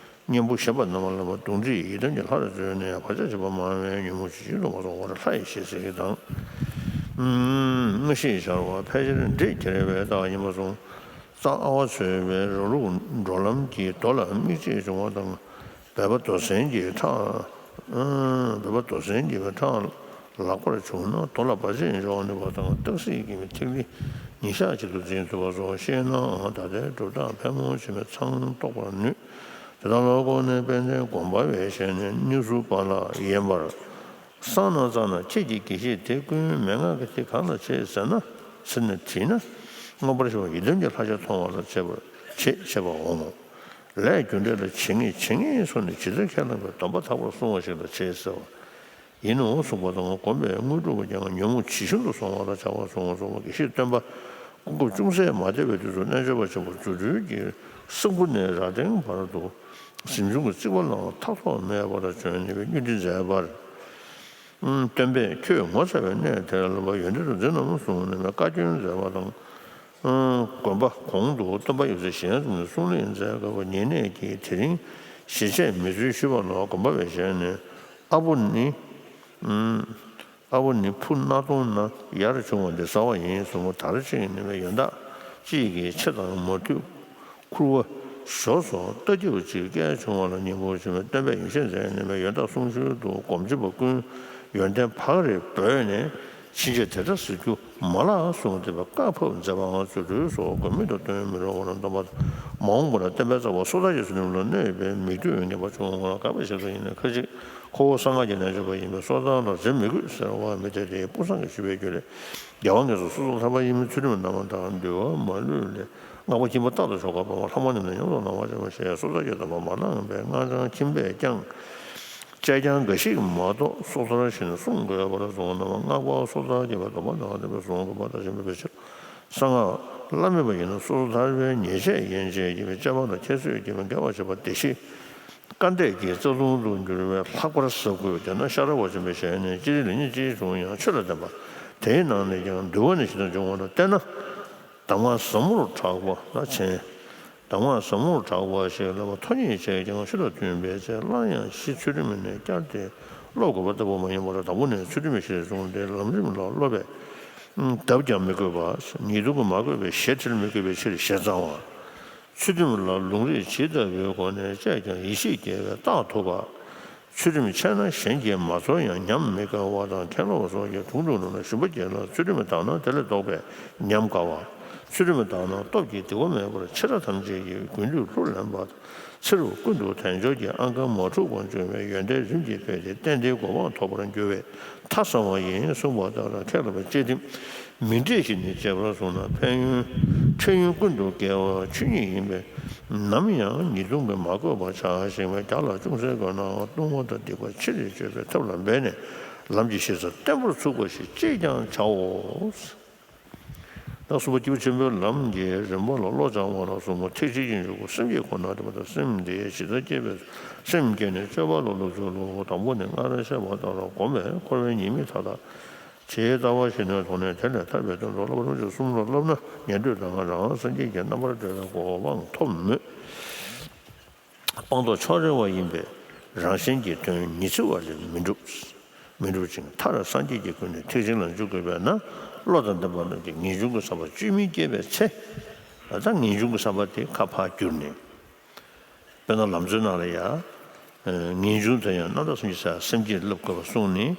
གཉན་པོ་ཞབས་པད་བསྣམས་པ་ལ་མ་གདོང་འདྲིས་ཡིད་དམ་གྱི་ལྷ་ལ་བརྫོས་ནས་བག་ཆགས་བྱེད་པ་མང་བའི་ཉོན་མོངས་ཇི་བཞིན་དུ་མ་སོང་བར་ལྷ་ཡི་ཞེས་ཟེར་གྱི་དང་། དངོས་གཞིའི་ཤར་བ་ཕལ་ཆེར་འདྲེས་ཁྱེར་བའི་རྟགས་ཡིན་པ་གསུངས། གཙང་ཨ་བ་འཚོལ་བའི་ར་ལུག་འགྲོ་ལམ་གྱི་རྡོ་ལ་རྨིག་རྗེས་བྱུང་བ་དང་། སྦལ་པ་རྡོ་སྲིན་གྱི་ཁྲག་སྦལ་པ་རྡོ་སྲིན་གྱི་ཁྲག་ལག་པར་བྱུང་ན་རྡོ་ལ་བར་ཆད་འཇོག་ནུས་པ་དང་། སྟག་གཟིག་གི་ཐིག་ལེ་ཉིན་ཞག་གཅིག་ཏུ་འཛིན་ཐུབ་པ་སོགས་ཤེས་ནའང་ད་ལྟའི་གྲུབ་རྟགས་ཕལ་མོ་ཆེ་མེད་ཙང་རྟོགས་པར་ནུས། དེ་དག་ལ་དགོངས་ནས་དཔལ་ལྡན་དགོངས་པ་བའི་ཞལ་ནས། དངོས་སུ་པཱ་ལགས་ཡིན་པར་གསང་ན་གཙང་ན་ཁྱེད་ཀྱི་དགེ་བཤེས་དེ་ཀུན་མན་ངག་གི་དེ་གང་ལ་བྱེད་ཟེར་ན་ཟེར་ནས་དྲིས་ན། མངོན་པར་ཤེས་པ་ཡི་དམ་གྱི་ལྷ་ཆ་མཐོང་བ་ལ་བྱེད་པར་བྱེད་བྱེད་པ་འོང་ངོ་། ལས་རྒྱུ་འབྲས་ལ་བྱེད་ངེས་བྱེད་ངེས་སོང་ནས་ཇི་ལྟར་ཁས་བླངས་པའི་སྡོམ་པ་དག་པར་བསྲུང་བ་ཞིག་ལ་བྱེད་ཟེར་བ་ཡིན་ནོ་གསུངས་པ་དང་། བསྒོམས་པས་དངོས་གྲུབ་ཀྱང་ཉོན་མོངས་ཇི་བཞིན་དུ་སོང་བ་ལ་བྱ་བ་སོང་བ་སོང་བ་དགེ་བཤེས་སྟོན་པ་ཀུན་རྫོབ་ཅུང་ཟད་མ་བདེ་བའི་དུས་སུ་རྣལ་འབྱོར་པ་ཆེན་པོ་རྫུ་འཕྲུལ་གྱིས་གསང་ཕུ་ནས་རྭ་སྟེང་བར་དུ་གཟིམ་ཆུང་གི་རྩིག་པ་ལའང་ཐག་ཐོགས་མེད་པར་བྱོན་ནས་བསྙུན་འདི་མཛད་པར། སྟོན་པས་ཁྱོད་ངོ་ཚ་བའི་གནས་དེར་ལུས་པ་ཡོན་ཏན་དུ་འཛིན་ནམ་གསུངས་ནས་བཀའ་བཀྱོན་མཛད་པ་དང་། དགོན་པ་གོང་དུ་སྟོན་པ་ཡབ་སྲས་གཞན་གསུམ་ནས་གསུང་གླེང་མཛད་སྐབས་ཉེ་གནས་ཀྱིས་དེ་རིང་ཞལ་ཆད་མི་ཚུལ་ཞུས་པ་ལ། དགོན་པ་བའི་ཞལ་ནས། ཨ་བོ་ནི། ཨ་བོ་ནི་ཕུ་སྣ་གདོང་ན་ཡར་བྱུང་བ་འདི་ཟ་བ་ཡིན་གསུངས། དར་ཅིག་ནི་བའི་ཡོན་བདག་ཅིག་གིས་ཆེ་དང་མ་ཐུབ་ཁུར་བ་ཞོ་སོགས་རྟ་རྒྱུག་ཅིག་བསྐྱལ་བྱུང་བ་ལ་སྙིང་པོ་བྱུང་བའི་སྟོན་པས་ཡོན་ཆད་མཛད་ནས་བའི་ཡོན་བདག་གསུང་ཞུས་འདུག། སྒོམ་ཆེན་པ་ཀུན་ཡོན་ཏན་བག་རེ་སྦོས་ནས་ཕྱིན་ཆད་དེ་འདྲ་ཟེར་རྒྱུ་མ་ལགས་གསུངས་ཏེ་བཀའ་ཕབ་མཛད་པའང་རྫུ་འཕྲུལ་སོགས་དགོས་མེད་དུ་སྟོན་མི་རུང་བ་ལ་སྟོན་པ་མ་འོངས་པ་ལ་བསྟན་པའི་རྩ་བ་སོ་ཐར་གྱི་ཚུལ་ཁྲིམས་ལ་གནོད་པའི་མིག་ལྟོས་ངན་པ་བྱུང་བ་ལ་དགག་པའི་ཞབས་ཏོག་ཡིན་ན་ཁ་ཅིག་ཁོ་བོ་གསང་སྔགས་ཀྱི་རྣལ་འབྱོར་པ་ཡིན་པས་སོ་ཐར་ལ་འཛེམ་མི་དགོས་ཟེར་བ་མི་འཐད་དེ། སྤུངས་བཟང་གིས་ཞུས་པའི་རྒྱུད་ལས། རྒྱལ་བ་ངེས་སོ་སོ་སོ་ཐར་པ་ཡིན་མིན་ཚུལ་ཁྲིམས་རྣམ་པར་དག་འདུལ་བ་མ་ལུས་ལས། སྔགས་པ་ཁྱིམ་པ་རྟག་ཏུ་ཞོགས་ཀ་པ་མ་ལྷག་མ་ནི་ནི་ཉམས་སུ་བླང་བར་བྱ་བ་ཞེས་སོ་ཐར་གྱི་སྡོམ་པ་མ་གནང་བས་སྔགས་འཆང་ཁྱིམ་པས་ཀྱང་། བཅད་རྐྱང་འགའ་ཞིག་མ་གཏོགས་སོ་ཐར་བཞིན་བསྲུང་དགོས་པར་གསུངས་རྣམས་སྔགས་པ་སོ་ཐར་གྱི་བའི་སྡོམ་པ་དང་ལྡན་པས་བསྲུང་དགོས་པ་དང་། གཞན་པའི་བྱ་བ་གསང་སྔགས་བླ་མེད་པ་ཡིན་ན་སོ་སོ་ཐར་པའི་ཉེས་བྱས་ཡན་ཆད་ཀྱི་བའི་དཔྱད་པ་དང་ཁྱད་གསོད་ཀྱི་བའི་འགལ་བར་བྱེད་པ་བདེ་གཤེགས་སྐལ་ལྡན་གྱི་རྩ་ལྟུང་དུ་འགྱུར་བས་ལྷག་པར་ཟབ་དགོས། དེས་ན་ཤ་ར་བ་ཆེན་པོའི་ཞལ་ནས། ཅི་རིགས་ལ་ཉེས་ཅི་བྱུང་ཡང་ཆོས་ལ་བརྟེན་པ་དེའི་ནང་ནས་ཀྱང་འདུལ་བ་ནས་ཇི་ལྟར་འབྱུང་བ་ལ་བརྟེན་ན། གདམས་ངག་ཟབ་མོར་གྲགས་པ་ལ་བྱིན། གདམས་ངག་ཟབ་མོར་གྲགས་པ་ཞེས་ལབ་པ་ཐོ་རྙེད་བྱས་ཀྱང་ཆོས་དང་མཐུན་པའི་ཚེ་སླར་ཡང་གཞི་ཚུལ་ཁྲིམས་ནས་བསྐྱར་ཏེ་སློབ་དགོས་པ་ལྟ་བུ་མ་ཡིན་པར་དང་པོ་ནས་ཚུལ་ཁྲིམས་གཞིར་བཟུང་སྟེ་ལམ་རིམ་ལ་སློབ་པས་ལྡབ་ཀྱང་མི་དགོས་པ། ཉེས་ལྟུང་གིས་མ་གོས་པའི་ཞེ་ཁྲེལ་མི་དགོས་པའི་ཕྱིར་ཞེ་གཙང་བ། ཚུལ་ཁྲིམས་ལ་ལུང་རིགས་ཇི་ལྟ་བུའི་སྒོ་ནས་དཔྱད་ཀྱང་ཡེ་ཤེས་རྒྱས་པའི་རྟགས་ཐོབ་པ། ཚུལ་ཁྲིམས་ཆད་ན་གཞན་གྱིས་མ་ཚོར་ཡང་ཉམས་མི་དགའ་བ་དང་། མཁན་སློབ་སོགས་ཀྱིས་དུང་དུ་བླངས་ན་ཞུམ་པ་སྐྱེ་ལ། ཚུལ་ཁྲིམས་དག་ན་དེ་ལས་ལྡོག་པས་ཉམས་དགའ་བ། ཚུལ་ཁྲིམས་དག་ན་སྟོབས་ཀྱིས་སྡིག་པ་མེད་པར་འཆི་བདག་ཐམས་ཅད་ཀྱི་དགུན་དུས་ལྷུར་ལེན་པ། ཚེ་རབས་ཀུན་ཏུ་དལ་འབྱོར་གྱི་ཨང་ཀར་མ་འཁྲུགས་པར་འབྱུང་བའི་ཡོན་ཏན་རིམ་གྱིས་འཕེལ་ཏེ་གཏན་བདེའི་གོ་འཕང་ཐོབ་པར་འགྱུར་བས་མཐའ་གསང་བ་ཡིན་གསུངས་པ་ལྟར་ཁས་བླངས་པའི་བཅས་ཁྲིམས། མི་འདྲེས་ཤིང་ནི་བཅས་པར་བཟུང་ན་ཕན་ཡོན་འཕྲལ་ཡུན་ཀུན་ཏུ་དགེ་བ་ཆོས་ཉིད་ཡིན་པས་ནམ་ཡང་ཉེས་ལྟུང་གིས་མ་གོས་པར་བྱ་ཞིང་བའི་རྒྱ་ལ་ཅུང་ཟད་གོས་ནའང་ལྟུང་བ་དང་སྡིག་པ་ཕྱིར་བཅོས་པའི་ཐབས་ལ་འབད་ནས་ལམ་གྱི་ཞེ་ས་བརྟན་པོར་ཚུགས་པ་ཞིག་ཅིས་ཀྱང་བྱའོ། ད་གསུམ་པ་སྐྱེས་བུ་ཆེན་པོའི་ལམ་གྱི་རིམ་པ་ལ་བློ་སྦྱང་བ་ལ་གསུམ་པོ་ཐེག་ཆེན་གྱི་འཇུག་སྒོ་སེམས་བསྐྱེད་ཁོ་ན་སྟེ་བ་དང་སེམས་དེ་ཇི་ལྟར་བསྐྱེད་པའི་སེམས་བསྐྱེད་ནས་སྤྱོད་པ་ལ་སློབ་ཚུལ་ལོ། དང་པོ་ནི་སྔར་བཤད་པ་ལྟར་སྒོམ་པས་འཁོར་བའི་ཉེས་དམིགས་མཐའ་དག་ཇི་ལྟ་བ་བཞིན་དུ་མཐོང་ནས་དེ་ལས་ཐར་པའི་དོན་དུ་སློབ་པ་རྣམ་གཅོད་གསུམ་ལ་བསླབ་ན་ཉན་ཐོས་དང་རང་སངས་རྒྱས་ཀྱི་རྣམ་པར་གྲོལ་བའི་གོ་འཕང་ཐོབ་མོད། སྤངས་རྟོགས་ཕྱོགས་རེ་བ་ཡིན་པས་ རང་གཞན་གྱི་དོན་ཉི་ཚེ་བ་ལས་མི་འགྲུབ། མི་འགྲུབ་ཅིང་མཐར་སངས་རྒྱས་ཀྱི་སྐུ་ནི་ཐེག་ཆེན་ལ་འཇུག་དགོས་པས་ན། བློ་དང་ལྡན་པ་རྣམས་ཀྱིས་ངེས་འབྱུང་གི་བསམ་པ་བཅོས་མིན་བསྐྱེད་པའི་ཚེ། ད་ངེས་འབྱུང་གི་བསམ་པ་དེ་ཁ་ཕར་བསྒྱུར་ནས། དཔེར་ན་ལམ་གཙོའི་ནང་ལ་ཡང་། ངེས་འབྱུང་དེ་ཡང་རྣམ་དག་སེམས་ཀྱི་ས་སེམས་བསྐྱེད་བསླབ་དགོས་པར་གསུངས་ནས།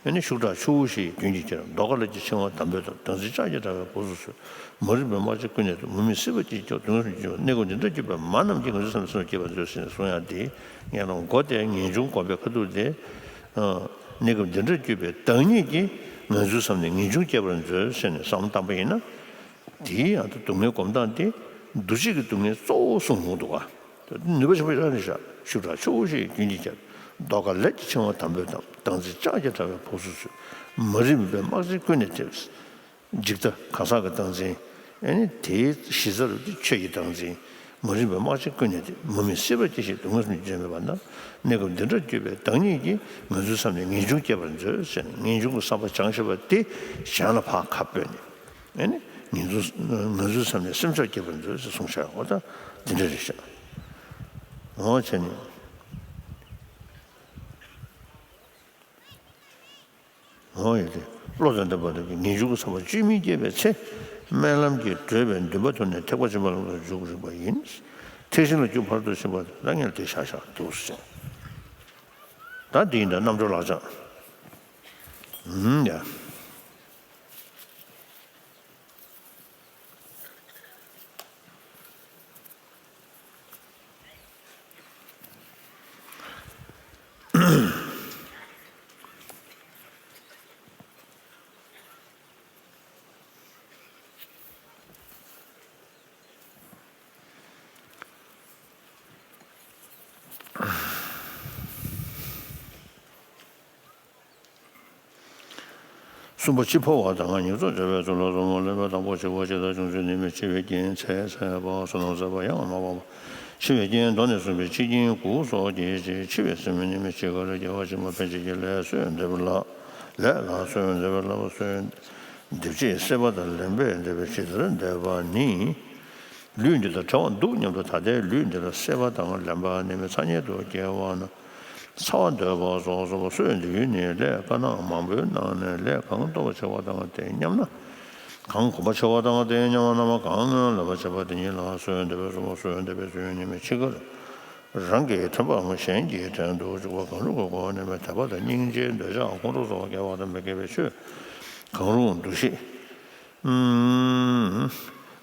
ཨེ་ནི་ཤུགས་དྲག་ཆུ་བོ་བཞིན་རྒྱུན་གྱིས་ཁྱབ། མདོ་ཁ་ལས་ཀྱི་འཆིང་བ་དམ་པོས་གཏམས། བདག་འཛིན་ལྕགས་ཀྱུས་བྲག་པའི་སྦུབས་སུ་ཚུད། མ་རིག་པའི་དམག་ཆེན་ཀུན་ནས་བཏུལ། མུ་མེད་སྲིད་པ་སྐྱེ་མཆོག་གདུང་སེམས་ཀྱི། གནས་སྐབས་འདི་འདྲར་གྱུར་པའི་མ་རྣམས་ཀྱིས། ངེས་འབྱུང་བསམ་ནས་སེམས་ལ་བསྐྱེད་པར་མཛོད་ཟེར་ནས་གསུང་ཡག་འདི་ངས་ལོང་མགོ་དེ་ངེས་འབྱུང་སྒོམ་པའི་ཁ་ཐུག་དེ། གནས་སྐབས་འདི་འདྲར་གྱུར་པའི་བདག་ཉིད་ཀྱིས་ངེས་འབྱུང་བསམ་ནས་ངེས་འབྱུང་བསྐྱེད་པར་མཛོད་ཟེར་ནས་བསམ་བློ་བཏང་པ་ཡིན་ན། དེའི་ཡང་དུ་སྡུག་བསྔལ་སྒོམ་སྟངས་དེ་འདུ་བྱེད་ཀྱི་སྡུག་བསྔལ་གཙོ་བོ་གསུངས་ཡོང་འདུག་ག་ནུས་པ་ཆེན་པོ་རང་རེད་ཤག་ཤུགས་དྲག་ཆུ་བོ་བཞིན་རྒྱུན་གྱིས་ཁྱབ། མདོ་ཁ་ལས་ཀྱི་འཆིང་བ་དམ་པོས་གཏམས། བདག་འཛིན་ལྕགས་ཀྱུས་བྲག་པའི་སྦུབས་སུ་ཚུད། མ་རིག་པའི་དམག་ཆེན་ཀུན་ནས་བཏུལ། འཇིག་ལྟ་གང་ཟག་གི་སྟངས་འཛིན། ཨེ་ནི་དེའི་གཞི་རྩ་རུ་དེ་ཆོས་ཀྱི་སྟངས་འཛིན། མ་རིག་པའི་དམག་ཆེན་ཀུན་ནས་བཏུལ། མུ་མེད་སྲིད་པ་སྐྱེ་ཞིང་སྡུག་བསྔལ་སེམས་ཀྱིས་འཇོམས་པ་ན། གནས་སྐབས་འདི་འདྲར་གྱུར་པའི་བདག་ཉིད་ཀྱིས་ངེས་འབྱུང་བསམ་ནས་ངེས་འབྱུང་བསྐྱེད་པར་མཛོད་ཟེར་ནས། ངེས་འབྱུང་གི་བསམ་པ་བྱང་ཆུབ་པ་དེ་གཞན་ལ་ཕར་ཁ་སྤོས་ནས། ཨེ་ནི་ངེས་འབྱུང་ངེས་འབྱུང་བསམ་ནས་སེམས་མཆོག་བསྐྱེད་པར་མཛོད་ཟེར་གསུངས་བཞག་འོ་ད་འདི་འདྲ་རེད་ཤག་འོ་བྱས་ནས། འོ་ཡ་དེ། བློ་དང་ལྡན་པ་རྣམས་ཀྱིས་ངེས་འབྱུང་གི་བསམ་པ་བཅོས་མིན་བསྐྱེད་པའི་ཚེ། སྨོན་ལམ་གྱིས་བགྲོད་པའི་འདུན་པ་ཐོབ་ནས་ཐེག་པ་ཆེན་པོའི་ལམ་དུ་འཇུག་རིགས་པ་ཡིན། ཐེག་ཆེན་ལ་རྒྱུ་ཕར་ཚུར་ཕྱིན་པ་དེ་ལ་ངས་དེ་བཞག་བཞག་འདུག་ཟེར། ད་འདི་ཡིན་ད་རྣམ་གྲོལ་ལག་བཅངས། ཨུམ་ཡ། གསུམ་པ། འཆི་འཕོ་བ་དང་ཉེར་འཚོར་བྱེད་པའི་ཚུལ་ལ་གསུམ་མོ། ལེན་པ་དང་པོ། འཆི་བ་སྤྱི་དང་བྱུང་ཚུལ། ནད་མེད་འཆི་བའི་རྐྱེན། ཚེ་ཟད་པ། བསོད་ནམས་ཟད་པ། ཡང་མ་འབངས་པ། འཆི་བའི་རྐྱེན་མདོ་ནས་གསུངས་པའི་འཆི་རྐྱེན་དགུ་སོགས་ཀྱི་རྗེས་འཆི་བའི་སེམས་ནད་མེད་འཆི་ཁར་སྐྱེ་བ་ཕྱི་མ་ཕན་བྱེད་ཀྱི་ལས་བསོད་འདེབས་ལ་ལས་ལ་བསོད་འདེབས་པའི་བསླབ་པ་བསོད་འདེབས་བྱེད་སྲེད་པ་དང་ལེན་པས་འདེབས་པའི་ཇི་ལྟར་འདེབས་པ་ནི། ལུས་འདི་དང་བྲལ་བར་འདུག་སྙམ་དུ་ད་ལྟའི་ལུས་འདི་ལ་སྲེད་པ་དང་ལེན་པ་ནད་མེད་ཚ་དམྱལ་དུ་སྐྱེ་བ་ན། ཚ་བ་འདོད་པ་སོགས་སོགས་པ་གསོས་འདི་ཡུལ་ནི་ལས་དཀར་ནག་མང་པོའི་ནང་ནས་ལས་གང་སྟོབས་ཆེ་བ་དང་དེ་མཉམ་ན། གང་གོམས་པ་ཆེ་བ་དང་དེ་མཉམ་པ་རྣམས་གང་སྔོན་ལ་བ་བྱེད་པ་དེ་ཉིད་ལ་གསོས་འདེབས་པའི་གསུམ་པོ། གསོས་འདེབས་པའི་ཚུལ་ནི་མི་འཆི་ཁར་རང་གི་མཐུན་པའམ་གཞན་གྱི་བྲན་དུ་བཅུག་པ་གང་རུང་གི་སྒོ་ནས་མི་དད་པ་དང་སྙིང་རྗེ་འདོད་ཆགས་ཁོང་ཁྲོ་སོགས་སྐྱེ་བ་དང་མི་དགེ་བའི་ཆོས་གང་རུང་འདུ་ཤེས།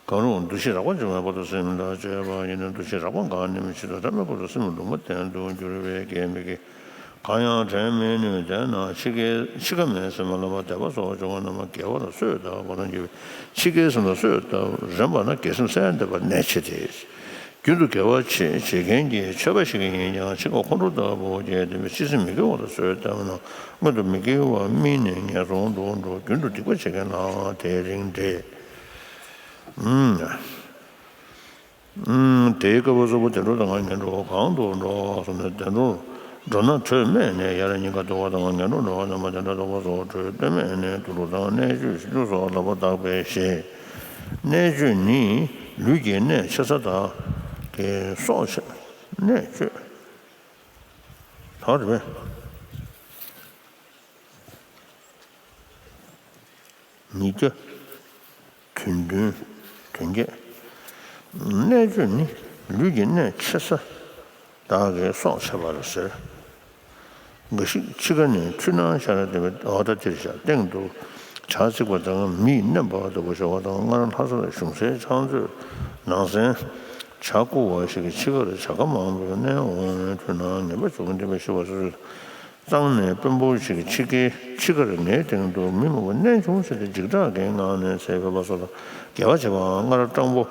གང་རུང་འདུ་ཤེས་རགས་པ་འབྱུང་བའི་བར་དུ་སེམས་ལ་སྤྱོད་པ་ཡིན་ན། འདུ་ཤེས་རགས་པ་འགགས་ནས་མི་འཆི་དང་ཐ་མའི་བར་དུ་སེམས་ལུང་པ་ལྡན་དུ་འགྱུར་བས་སྐྱེ་མི་དགེ། གང་ཡང་དྲན་མི་ནུས། དེས་ན་འཆི་ཁའི་འཆི་ཁ་མེད་སེམས་ལ་བ་དད་པ་སོགས་འབྱུང་བ་རྣམས་དགེ་བ་ལ་གསོས་དང་བ་དང་འགྱུར་བས་འཆི་ཁའི་སེམས་ལ་གསོས་དང་རན་པ་ན་དགེ་སེམས་གསལ་འདེབས་པ་ནས་ཆེ་སྟེ། རྒྱུན་དུ་དགེ་བ་ཆེ་བྱེད་མཁན་གྱི་ཆོས་པ་ཞིག་ཡིན་ཀྱང་འཆི་ཁ་ཁོང་ཁྲོ་ལྟ་བུ་སྐྱེས་ཏེ་འཆི་སེམས་མི་དགེ་བ་ལ་གསོས་བཏབ་ན་སྔོན་དུ་མི་དགེ་བ་སྨིན་ནས་ངན་སོང་དུ་འགྲོ། རྒྱུན་དུ་སྡིག་པ་བྱེད་མཁན་ལའང་དེ་རིང་འབྲས། དེའི་སྐབས་སུ་བདེ་འགྲོ་དང་ངན་འགྲོ་གང་དུ་འགྲོ་བ་སོགས་ནས་བདེ་འགྲོར་འགྲོ་ན་དྲོད་སྨད་ནས་ཡར་སྙིང་ག་གཏོར་བ་དང་ངན་འགྲོར་འགྲོ་བ་རྣམས་བདེ་འགྲོ་གཏོར་བ་སོགས་དྲོད་སྟོད་སྨད་ནས་དུ་ལུ་དང་གནད་གཅོད་ཞི་ལུ་སོགས་ལག་པ་བརྡབས་པས་ཞེས། གནད་གཅོད་ནི་ལུས་ཀྱི་གནད་ཆེ་ས་དག་གི་སྲོག་ཆད། གནད་གཅོད་དག་རེད་པས། ཉིས་བརྒྱ། དོན་བདུན། དོན་བརྒྱད། གནད་གཅོད་ནི་ལུས་ཀྱི་གནད་ཆེ་ས་དག་གི་སྲོག་ཆད་པ་ལ་ཟེར། འགའ་ཞིག་འཆི་ཁ་ནི་འཁྲུལ་སྣང་ཤར་ཏེ་འོ་ད་དེར་བཞག་སྟེང་དུ་བྱ་བརྩིགས་པ་དང་མིས་མནན་པ་ལྟ་བུ་ཤར་བ་དང་སྔར་ལྷ་ས་ལ་གཞུང་སའི་ཕྱག་མཛོད་ནང་གསན་བྱ་རྐུ་བ་ཞིག་གིས་འཆི་ཁར་བྱ་དགའ་མང་པོས་མནན་འོང་བའི་འཁྲུལ་སྣང་ངན་པ་བྱུང་སྟེ་མི་ཤི་བ་སོ་སོའི་གཙང་ནས་དཔོན་པོ་ཞིག་འཆི་ཁའི་འཆི་ཁར་ངའི་སྟེང་དུ་མི་མང་པོ་མནན་བྱུང་ཟེར་ཏེ་འཇིགས་སྐྲག་གི་ངང་ནས་ཚེ་འཕོས་པ་སོགས་ལ་དགེ་བ་བྱེད་པའང་སྔར་སྤྲང་པོ་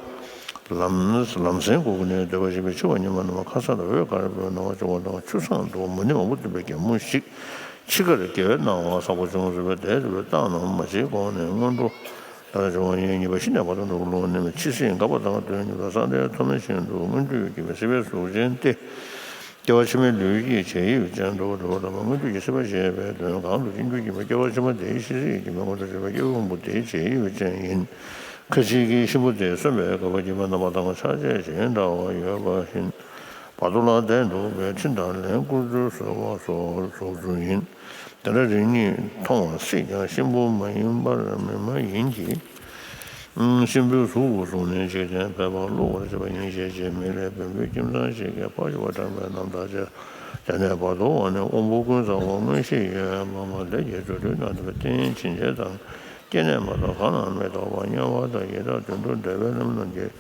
ལམ་ལམ་སེང་སྒུག་ནས་སྡོད་པ་ཞིག་པའི་འཆི་བ་ཉིན་མོ་ནམ་ཁ་ས་ལ་འོད་དཀར་པོའི་སྣང་བ་བྱུང་བ་དང་ཆུ་བཟང་དུ་མུ་ནེ་མང་པོ་འཛིན་པའི་རྒན་མོ་ཞིག་འཆི་ཁར་དགེ་བའི་སྣང་བ་བཟང་པོ་བྱུང་ཟེར་བས་དེ་ལྟ་བུའི་རྟགས་རྣམས་མ་མཆིས་གོང་ནས་སྔོན་འགྲོ་ལྟར་བྱུང་བ་ཡིན། གཉིས་པ་ཤི་ནས་བར་དོ་འགྲོ་ལུང་ནི་མི་འཆི་སྲིད་འགག་པ་དང་དོན་གཉིས་པ་སྲང་མཐའི་མཐོ་དམན་ཤིན་ཏུ་མངོན་སྤྱོད་ཀྱི་སྲིད་པའི་གཟུགས་ཅན་ཏེ། སྐྱེ་བ་ཕྱི་མའི་ལུས་ཀྱི་བྱད་ཡུལ་ཅན་དུ་གྲུབ་པ་དང་མངོན་སྤྱོད་ཀྱི་སྲིད་པ་ཞེས་པའི་དོན་གང་དུ་སྐྱེ་འགྱུར་གྱི་མི་སྐྱེ་བ་ཕྱི་མ་དེའི་ཤི་སྲིད་ཀྱི་མི་མངོན་དུ་བྱེད་པའི་སྐྱེ་བ་ཕུང་པོ་དེའི་བྱད་ཡུལ་ཅན་ཡིན། ཁ་ཅིག་གིས་གཤིན་པོ་དེ་གསོན་པའི་སྐབས་ཀྱི་མ་རྣམ་པ་དང་ཆ་བྱད་ཅན་འདྲ་བ་ཡོད་པ་བཞིན་པ། བར་དོ་ལ་བསྡད་འདུག་པས་ཁྲི་དང་ལན་བསྐུར་ཚུལ་གསོལ་བ་སོགས་སོགས་ཚུལ་ཡིན། དེ་འདྲ་རིགས་གཉིས་མཐོང་བ་སྲིད་ཀྱང་གཤིན་པོ་མ་ཡིན་པར་མི་མ་ཡིན་གྱི། གཤིན་པོའི་གཟུགས་སུ་བཟུང་ནས་འཇིག་རྟེན་ཕལ་པར་བླུག་པར་བྱེད་པ་ཡིན་ཞེས་བྱེད་མི་ལས་བོན་པོའི་ཁྱིམ་ཚང་ཞིག་གིས་ཕ་ཞུ་བ་དྲངས་པའི་རྣམ་ཐར་བཅས། དེ་ནས་བར་དོ་བ་ནི་དབང་པོ་ཀུན་བཟང་པོ་མངོན་ཤེས་ཡོད་པ་མ་ལས་ཀྱི་སྒྲོ་འདོན་གནང་བའི་རྟེན་བྱིན་ཆེན་དང་སྐྱེ་གནས་མ་གཏོགས་གང་ལ་མི་གཏོགས་པ་དམྱལ་བ་དང་ཡི་དྭགས་དུད་འགྲོ་འདོད་པའི་རྣམས་རྣམས་ཀྱི།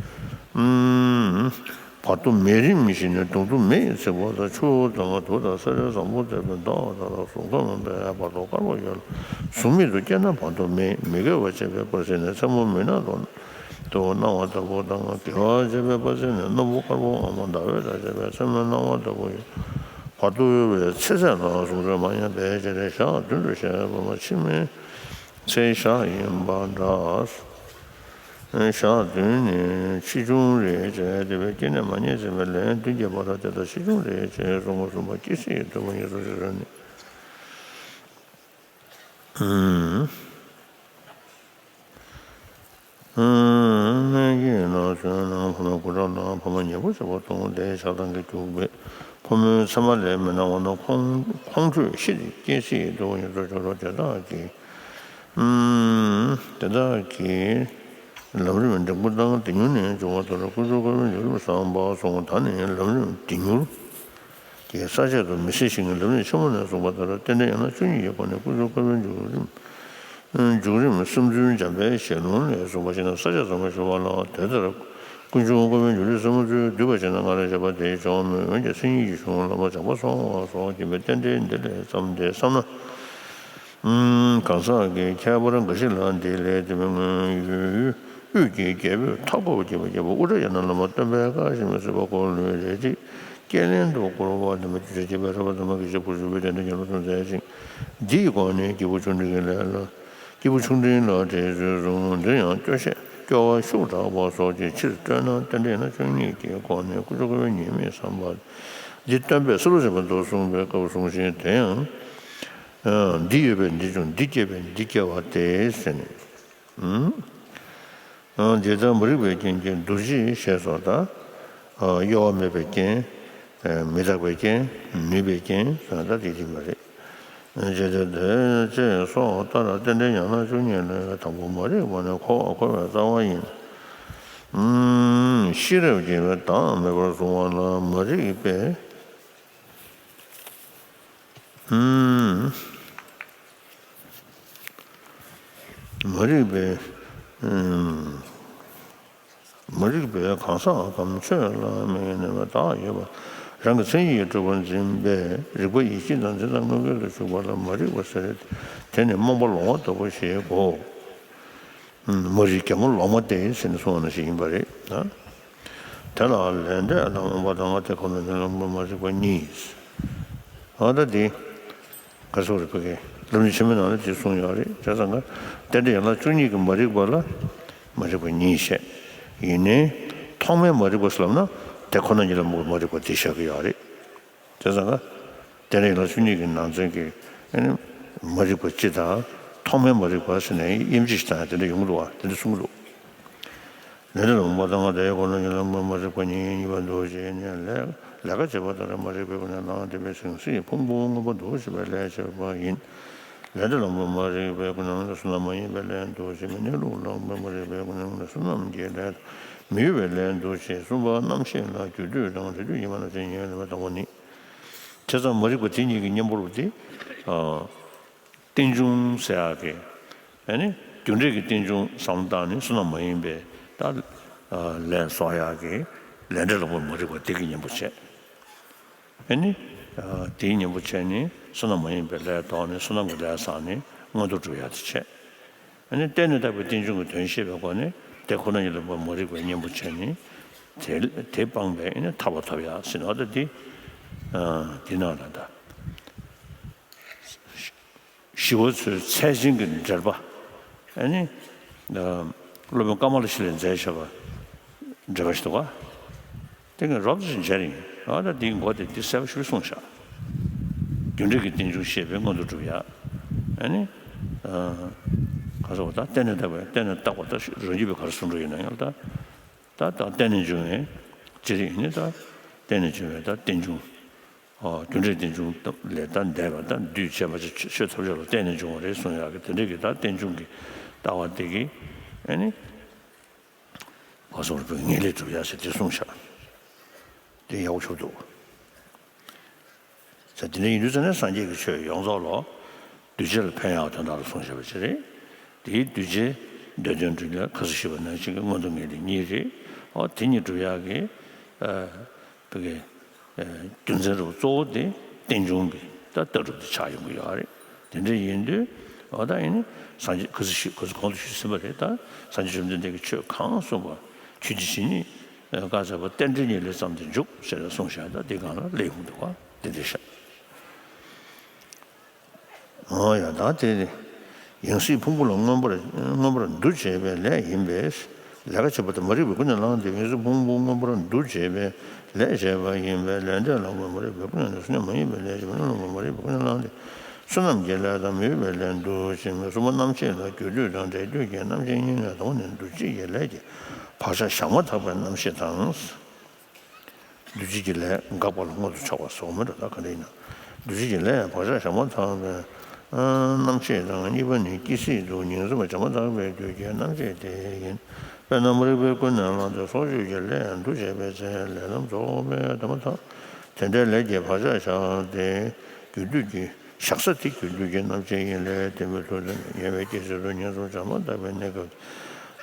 བར་དོ་མེད་རིམ་བཞིན་ནི་གདུང་དུ་མེ་ཡིས་ཚིག་པ་དང་ཆུ་བོ་དང་དུག་དང་སེར་བའི་བཟང་པོ་མཛེས་པའི་མདོག་དང་ལ་གཟུགས་ཁམས་པའི་བར་དོ་དཀར་པོ་ཡོད་ལ་གཟུགས་མེད་དུ་སྐྱེས་ན་བར་དོ་མེད་མི་དགེ་བ་བྱེད་པའི་བར་ཟིན་ནས་མཚན་མོ་མུན་ནག་ཏུ་དུ་སྣང་བ་ལྟ་བུ་དང་དགེ་བ་བྱེད་པའི་བར་ཟིན་ནས་སྣུམ་པོ་དཀར་པོ་འོ་མ་ཟླ་འོད་དང་བཅས་པའི་མཚན་མོའི་སྣང་བ་ལྟ་བུ་ཡོད། བར་དོ་ཡོད་པའི་ཚེ་ཚད་ལ་གཟུགས་ཚོད་མ་ཉམས་པའི་ཕྱིར་ཞག་བདུན་དུ་བཤད་པ་ཕྱི་མའི་ཚེ་ཞག་ཡིན་པ་འདྲ། ཞག་བདུན་ནི་ཆེ་ཆུང་རེ་བྱས་ཏེ་བའི་སྐྱེ་གནས་མ་རྙེད་ཟིན་པའི་ལན་བདུན་བརྒྱད་པ་དང་དེ་དག་ཆེ་ཆུང་རེ་བྱས་གསུམ་པ་གསུམ་པ་སྐྱེ་སྲིད་ཀྱི་དུས་པོ་ཉི་ཤུ་རྩ་གསུམ་ནི། སྨན་གྱི་ནང་གསོན་ནང་ཕོ་མོའི་སྐུ་འཁྲབ་ནང་ཕོ་མོ་ཉེ་པོ་ཟེར་བ་དང་དེའི་ཆགས་སྡང་གི་རྒྱུ་བས་ཕོ་མོའི་མཚན་མ་ལས་མི་སྣང་བ་ན་ཁོང་ཁོང་ཁྲོས་ཤི་སྟེ་སྐྱེ་སྲིད་ཀྱི་དུས་པོ་ཉི་ཤུ་རྩ་གསུམ་དེ་དག་གི། དེ་དག་གི་ལམ་རིམ་འབྲིང་པོ་དང་དེ་ཉུང་ནས་འབྱུང་བ་ལྟར་དཀོན་མཆོག་དཀའ་བའི་འབྱུང་རིམ་བསམ་པ་སོང་ད་ནི་ལམ་རིམ་དེ་མྱུར་གྱི་ས་བཅད་དུ་མི་སྲིད་ཞིང་ལམ་རིམ་ཆེན་མོ་ནས་གསུངས་པ་ལྟར་རྟེན་འབྲེལ་ཡན་ལག་བཅུ་གཉིས་ཀྱི་སྒོ་ནས་དཀོན་མཆོག་དཀའ་བའི་འབྱུང་རིམ་འབྱུང་རིམ་སུམ་ཅུའི་འཇམ་དཔལ་ཞལ་ལུང་ལས་གསུངས་པ་ཞིག་ན་ས་བཅད་ཚང་མ་ཞུ་བ་ལ་དེ་ལྟར་དཀོན་མཆོག་དཀའ་བའི་འབྱུང་རིམ་སུམ་ཅུ་བསྡུས་པ་ཞིག་ན་སྔར་བཤད་པ་དེའི་ཆོག་མོད་འོན་ཀྱང་མཚན་ཉིད་ཀྱི་གཞུང་བླ་མ་བྱམས་པ་སོང་བ་སོགས་ཀྱིས་པའི་རྟེན་འབྲེལ་འདི་ལས་བརྩམས་ཏེ་བསམ་ན། གང་ཟག་གི་ཁྱད་པར་འགའ་ཞིག་ལ་འདི་ལས་དེ་མི་མངོན་ཡུལ་དབུས་ཀྱི་རྒྱལ་པོས་མཐའ་བསྐོར་བ་བགྱིས་པ་རྒྱལ་པོ་ཨུ་དྲ་ཡ་ན་བླ་མ་སྟོན་པའི་བཀའ་བཞིན་མི་སྲིད་པ་འཁོར་ལོའི་རལ་གྲིས་སྐྱེས་ལན་དུ་བསྐོར་བ་དམ་པ་རྒྱུད་གཅིག་པའི་རབ་དམ་པ་དགེ་བཤེས་ཕུར་ཚུགས་པའི་དེ་འདྲ་ཉམས་ལ་སོང་མཛད་ཅིང་འདིའི་སྒོ་ནས་སྐྱེས་བུ་ཆུང་འབྲིང་གི་ལས་ལ་སྐྱེས་བུ་ཆུང་འབྲིང་ལ་དྲིས་ཚུལ་གསུངས། འདིར་ཡང་སྐྱོ་ཤས་སྐྱོ་བ་ཤུགས་དྲག་པ་སོགས་ཀྱི་ཕྱིར་སྟོན་ན་རྟེན་འབྲེལ་ཡན་ལག་བཅུ་གཉིས་ཀྱི་སྒོ་ནས་དཀོན་མཆོག་དཀའ་བའི་ཉེས་དམིགས་བསམ་པ་འདི་སྟོན་པས་སཱ་ལུ་ཞབས་པད་མདོར་གསུངས་པའི་སྐབས་གསུངས་ཤིང་དེ་ཡང་། འདི་ཡོད་པས་འདི་བྱུང་། འདི་སྐྱེས་པས་འདི་སྐྱེ་བ་སྟེ་ཟེར་ནས། འདི་ལྟར་མ་རིག་པའི་རྐྱེན་གྱིས་འདུ་བྱེད་ཞེས་སོགས་དང་། གཡོ་བ་མེད་པའི་རྐྱེན། མི་རྟག་པའི་རྐྱེན། ནུས་པའི་རྐྱེན་ཟེར་ན་ད་དེ་ཡིན་པ་རེད། ཇི་ལྟར་དེ་ཅེས་སོགས་ལྟར་རྟེན་འབྲེལ་ཡན་ལག་བཅུ་གཉིས་ལས་དང་པོ་མ་རིག་པ་ནི་འཁོར་བར་འཁོར་བའི་རྩ་བ་ཡིན། ཤེས་རབ་ཀྱིས་བདག་མེད་པར་གཟུང་བ་ལ་མ་རིག་པས། མ་རིག་པའི། མ་རིག་པའི་གང་ཟག་གམ་ཆོས་ལ་དམིགས་ནས་བདག་ཡོད་པ་རང་གི་མཚན་ཉིད་ཀྱིས་གྲུབ་པར་འཛིན་པས་རིག་པ་ཡིད་ཆེས་དང་འཛིན་སྟངས་དངོས་འགལ་དུ་ཞུགས་པ་ལ་མ་རིག་པ་ཟེར། དེ་ནི་རྨོངས་པ་ལོག་པ་ལྟ་བུ་ཞེས་གོ། མ་རིག་རྒྱ་མོ་ལོག་མ་སྟེ་ཟེར་ནས་གསུངས་པ་ནང་བཞིན་ཡིན་པ་རེད། དེ་ལ་ལས་འབྲས་དང་རྨོངས་པ་དང་དེ་ཁོ་ན་ཉིད་ལ་མ་རིག་པ་གཉིས། ཨ་ད་དེ། ག་སོགས་རེད་ཕ་གི་ལམ་རིམ་ཆེན་མོའི་ནང་ལ་དེ་གསུངས་ཡོད་རེད། བྱས་ཙང་ཀ་རྟེན་འབྲེལ་ཡན་ལག་བཅུ་གཉིས་ཀྱི་མ་རིག་པ་ལ་མ་རིག་པ་གཉིས་བཤད། ཡིན་ནའི་ཐོག་མའི་མ་རིག་པ་ཟེར་ལབ་ན་དེ་ཁོ་ན་ཉིད་ལ་མ་རིག་པ་དེ་བཤད་ཀྱི་ཡོད་རེད། བྱས་ཙང་ཀ་རྟེན་འབྲེལ་ཡན་ལག་བཅུ་གཉིས་ཀྱི་ནང་ཚན་གྱི་ཨ་ནི་མ་རིག་པ་སྤྱི་དང་ཐོག་མའི་མ་རིག་པ་ཟེར་ནས་དབྱེ་འབྱེད་ཞིག་བཏང་ཡ་དེ་འདྲ་ཡོང་གི་འདུག་བ། དེ་འདྲ་གསུང་གི་འདུག་ལས་འབྲས་ལ་རྨོངས་པ་དང་དེ་ཁོ་ན་ཉིད་ལ་མ་རིག་པ་གཉིས་གཉིས་པ་འདུ་བྱེད་ནི་ལས་ལས་ཀ་བྱེད་པ་ལྟར་མ་རིག་པའི་སྒོ་ནས་ལངས་ཏེ་བའི་ཟིང་སྲིའི་ཕུང་པོ་མངོན་པར་འདུ་བྱེད་པའི་ལས་བྱེད་པ་ཡིན། ལས་འབྲས་ལ་རྨོངས་པ་མ་རིག་པའི་སྒོ་ནས་བསོད་ནམས་མ་ཡིན་པའི་ལས་འདུ་བྱེད་པ་གནས་ལུགས་ལ་རྨོངས་པ་མ་རིག་པའི་སྒོ་ནས་བསོད་ནམས་ཀྱི་ལས་མི་འོས་པའི་ལས་འདུ་བྱེད། གསུམ་པ་རྣམ་ཤེས་ལ་རྒྱུ་དུས་དང་དུས་དུས་ཡིན་པ་ན་དེ་ཉིད་ལ་མེད་པ་དང་པོ་ནི། བྱས་ཙང་མ་རིག་པ་དེ་གཉིས་ཀྱི་གཉེན་པོ་རུ་དེ། རྟེན་འབྱུང་ཟེར་ཡག་གི། ཨ་ནི། རྒྱུ་འབྲས་ཀྱི་རྟེན་འབྱུང་བསམ་བློ་བཏང་ནས་བསོད་ནམས་མ་ཡིན་པའི་ད། ལས་བསགས་ཡག་གི་ལས་འབྲས་ལ་རྨོངས་པ་མ་རིག་པ་དེ་གི་གཉེན་པོ་བྱས། ཨ་ནི། དེའི་གཉེན་པོ་བྱས་ནས་བསོད་ནམས་མ་ཡིན་པའི་ལས་བསགས་ནས་བསོད་ནམས་ཀྱི་ལས་བསགས་ནས་མངོན་མཐོ་སྒྲུབ་ཡག་དེ་བྱས། ཨ་ནི་བརྟེན་ནས་བཏགས་པའི་རྟེན་འབྱུང་གི་དོན་ཤེས་པའི་སྒོ་ནས་དེ་ཁོ་ན་ཉིད་ལ་རྨོངས་པ་མ་རིག་པའི་གཉེན་པོ་བྱས་ནས། དེ་དེ་སྤངས་པས་ཨ་ནི་ཐར་པ་ཐོབ་ཡག་ཟེར་ནས་ཨ་ད་དེ། དེ་ནང་ལ་ད། ཞི་བ་འཚོའི་ཚད་ཅན་གྱི་འགྲེལ་པ། ཨ་ནི། སློབ་དཔོན་ཀ་མ་ལ་ཤཱི་ལས་མཛད་བྱས་པ། འགྲེལ་པ་ཞིག་འདུག་ག་དེ་ངས་རོབ་ཙམ་ཞིག་མཇལ་ཡིན། ཨ་ད་དེའི་མགོ་དེ་འདི་གསལ་པོ་ཞིག་གསུངས་བཞག་རྒྱུ་འབྲས་ཀྱི་རྟེན་འབྱུང་ཤེས་པས་མངོན་དུ་གྲུབ་ཡ། ཨ་ནི། ག་ཟེར་བ་ད་བརྟེན་ནས་བཏགས་པའི་བརྟེན་ནས་བཏགས་པ་ད་རང་རྒྱུད་པའི་ག་རེ་གསུང་འགྲོ་ཡིན་ན་ཡང་ད། ད་ད་བརྟེན་ནས་འབྱུང་བའི་ཅི་རིགས་ནི་ད། བརྟེན་ནས་བྱུང་བའི་ད་རྟེན་འབྱུང་། ཨོ། རྒྱུ་འབྲས་རྟེན་འབྱུང་ལས་ད་འདས་པ་ད་འདུས་བྱས་པ་ཆོས་ཐམས་ཅད་ལ་བརྟེན་ནས་འབྱུང་བ་རེད་གསུང་ཡག་གི་དེ་འདྲའི་གི་ད་རྟེན་འབྱུང་གི་ལྟ་བ་དེ་གི་ཨ་ནི་བ་སོ་རུ་པའི་ངེས་ལེགས་གྲུབ་ཡག་ཟེར་དེ་གསུངས་ཤག་དེ་ཡག་པོ་ཆོག་འདུག་ཟེར། དེ་འདྲ་ཡིན་དུས་ཙ་ནས་སངས་རྒྱས་ཀྱི་ཆོས་ཡོངས་རྫོགས་ལ་གདུལ་བྱ་ལ་ཕན་ཡག་དོན་དག་ལ་གསུངས་བཞག་པ་ཅིག་རེད། དེའི་གདུལ་བྱའི་འདོད་དོན་སྒྲུབ་ཡག་ཁ་སང་ཞུས་པ་ནང་བཞིན་གྱི་མངོན་མཐོ་ངེས་ལེགས་གཉིས་རེད། ཨོ། དེ་གཉིས་སྒྲུབ་ཡག་གི་ཨ་བོད་ཀྱི་ཨ་རྒྱུ་མཚན་རུ་གཙོ་བོ་དེ་རྟེན་འབྱུང་གི་ད་ལྟ་གྲུབ་དེ་ཆགས་ཡོང་གི་ཡོད་རེད། དེ་འདྲ་ཡིན་དུས་ཨོ་ད་ཡིན་ནི་སངས་རྒྱས་ཁ་སང་ཞུས་ཁ་སང་གོང་དུ་ཞུས་ཟིན་པ་རེད། ད་སངས་རྒྱས་བཅོམ་ལྡན་འདས་ཀྱིས་ཆོས་གང་གསུངས་པ་ཆོས་ཀྱི་ཇི་སྙེད་བཀའ་སྩལ་པ་རྟེན་འབྲེལ་ཉིད་ལས་བརྩམས་ཏེ་འཇུག་ཟེར་ནས་གསུངས་བཞག་ད་དེ་སྒང་ལ་སླེབས་ཡོང་འདུག་བ། དེ་འདྲ་ཤག་ཨོ་ཡ། ད་དེ་ཡང་སྲིད་ཕུང་པོ་ལ་མངོན་པར་མངོན་པར་འདུ་བྱེད་པའི་ལས་ཡིན་པས། ལས་ཀ་བྱེད་པ་དེ་མ་རིག་པས་ཀུན་ནས་བསླངས་ཏེ་ཡང་སྲིད་ཕུང་པོ་མངོན་པར་འདུ་བྱེད་པའི་ལས་བྱས་པ་ཡིན་པས། ལས་འབྲས་ལ་མངོན་མ་རིག་པས་ཀུན་ནས་བསླངས་ཏེ་བསོད་ནམས་མ་ཡིན་པའི་ལས་བྱེད་པ་རྣམས་ལ་མངོན་མ་རིག་པས་ཀུན་ནས་བསླངས་ཏེ་བསོད་ནམས་ཀྱི་ལས་དང་མི་འོས་པའི་ལས་འདུ་བྱེད་མི་གསུམ་པོ་རྣམ་ཤེས་ལ་རྒྱུ་དུས་དང་འབྲས་དུས་ཀྱི་རྣམ་ཤེས་གཉིས་ལས་དང་པོ་ནི་འདུ་བྱེད་ཀྱི་ལས་ཀྱི་བག་ཆགས་བཞག་མ་ཐག་པའི་རྣམ་ཤེས་དང་། འདུ་བྱེད་ཀྱི་ལས་འགགས་པ་ལ་མངོན་དུ་ཆགས་པ་སོགས་མི་འདྲ་ད་ག་འདྲ་ཡིན་ན། འདུ་བྱེད་ཀྱི་ལས་བག་ཆགས་བཞག་མ་ཐག་པའི་རྣམ་ཤེས་དང་། གཉིས་པ་ནི་སྐྱེ་སྲིད་དུ་ཉིང་མཚམས་བྱེད་མ་ཐག་པའི་དུས་ཀྱི་རྣམ་ཤེས་དེ་ཡིན། དཔེར་ན་མ་རིག་པས་ཀུན་ནས་བསླངས་ཏེ་སྲོག་གཅོད་ཀྱི་ལས་འདུ་བྱས་པའི་ཚེ་ལས་རྣམས་རྫོགས་པས་དེ་མ་ཐག་དེ་འདྲའི་ལས་ཀྱི་བག་ཆགས་བཞག་སྟེ་རྒྱུ་དུས་ཀྱི་བཞག་ས་དེ་རྒྱུ་དུས་ཀྱི་རྣམ་ཤེས་ཡིན་ལས་དེ་མི་ཐུབ་སྟེ། ཉེ་བའི་སྐྱེ་སྲིད་དུ་ཉིང་མཚམས་བྱེད་མ་ཐག་པའི་གནས་སྐབས་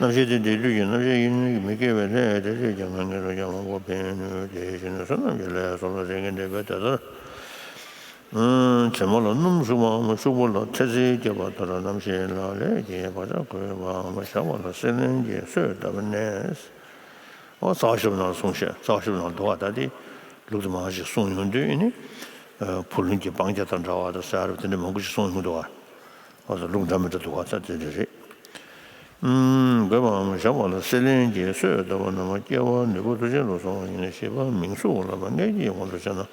རྣམ་ཤེས་དེ་འབྲས་དུས་ཀྱི་རྣམ་ཤེས་ཡིན་ནི་མི་སྐྱེ་བའི་ལས་དེ་ཆོས་ཀྱང་ངེས་ངེས་སུ་ཀྱང་མང་པོ་འཕེན་ནུས། དེ་བཞིན་བསོད་ནམས་ཀྱི་ལས་སོགས་ལ་རེ་ངེས་འདྲེས་པས་དེ་ལྟར་བྱེ་མ་ལ་སྣུམ་བྱུག་པའམ་ཤོག་བུ་ལ་ཐལ་ཚིག་བརྒྱབ་པ་ལྟར་རྣམ་ཤེས་ལ་ལས་ཀྱི་བག་ཆགས་འཁོར་བའམ་བཞག་པ་ལ་སྲེད་ལེན་གྱི་གསོས་བཏབ་ནས། ཨོ་རྩ་བ་ཞིབ་ནང་གསུངས་ཤག་རྩ་བ་ཞིབ་ནང་འདུག་བ། ད་དེ་ལུགས་དེ་མང་ཞིག་གསུངས་ཡོང་དུས་ཨེ་ནི། བུ་ལོན་གྱི་སྤང་བྱ་དང་འདྲ་བ་དང་ཟེར་བ་དེ་འདྲ་མང་པོ་ཞིག་གསུངས་ཡོང་འདུག་བ། ཨོ་ད་ལུགས་འདྲ་མི་འདྲ་འདུག་བ། ད་དེ་འདྲ་རེད། ཨུམ། འགོད་པའམ་བཞག་པ་ལ་སྲེད་ལེན་གྱི་གསོས་བཏབ་པ་རྣམས་སྐྱེ་བ་ནུས་པ་མཐུ་ཆེན་དུ་སོང་བ་ཡིན་ན། བཞི་པ་མིང་གཟུགས་ལ་མངལ་གྱི་དབང་དུ་བྱས་ན་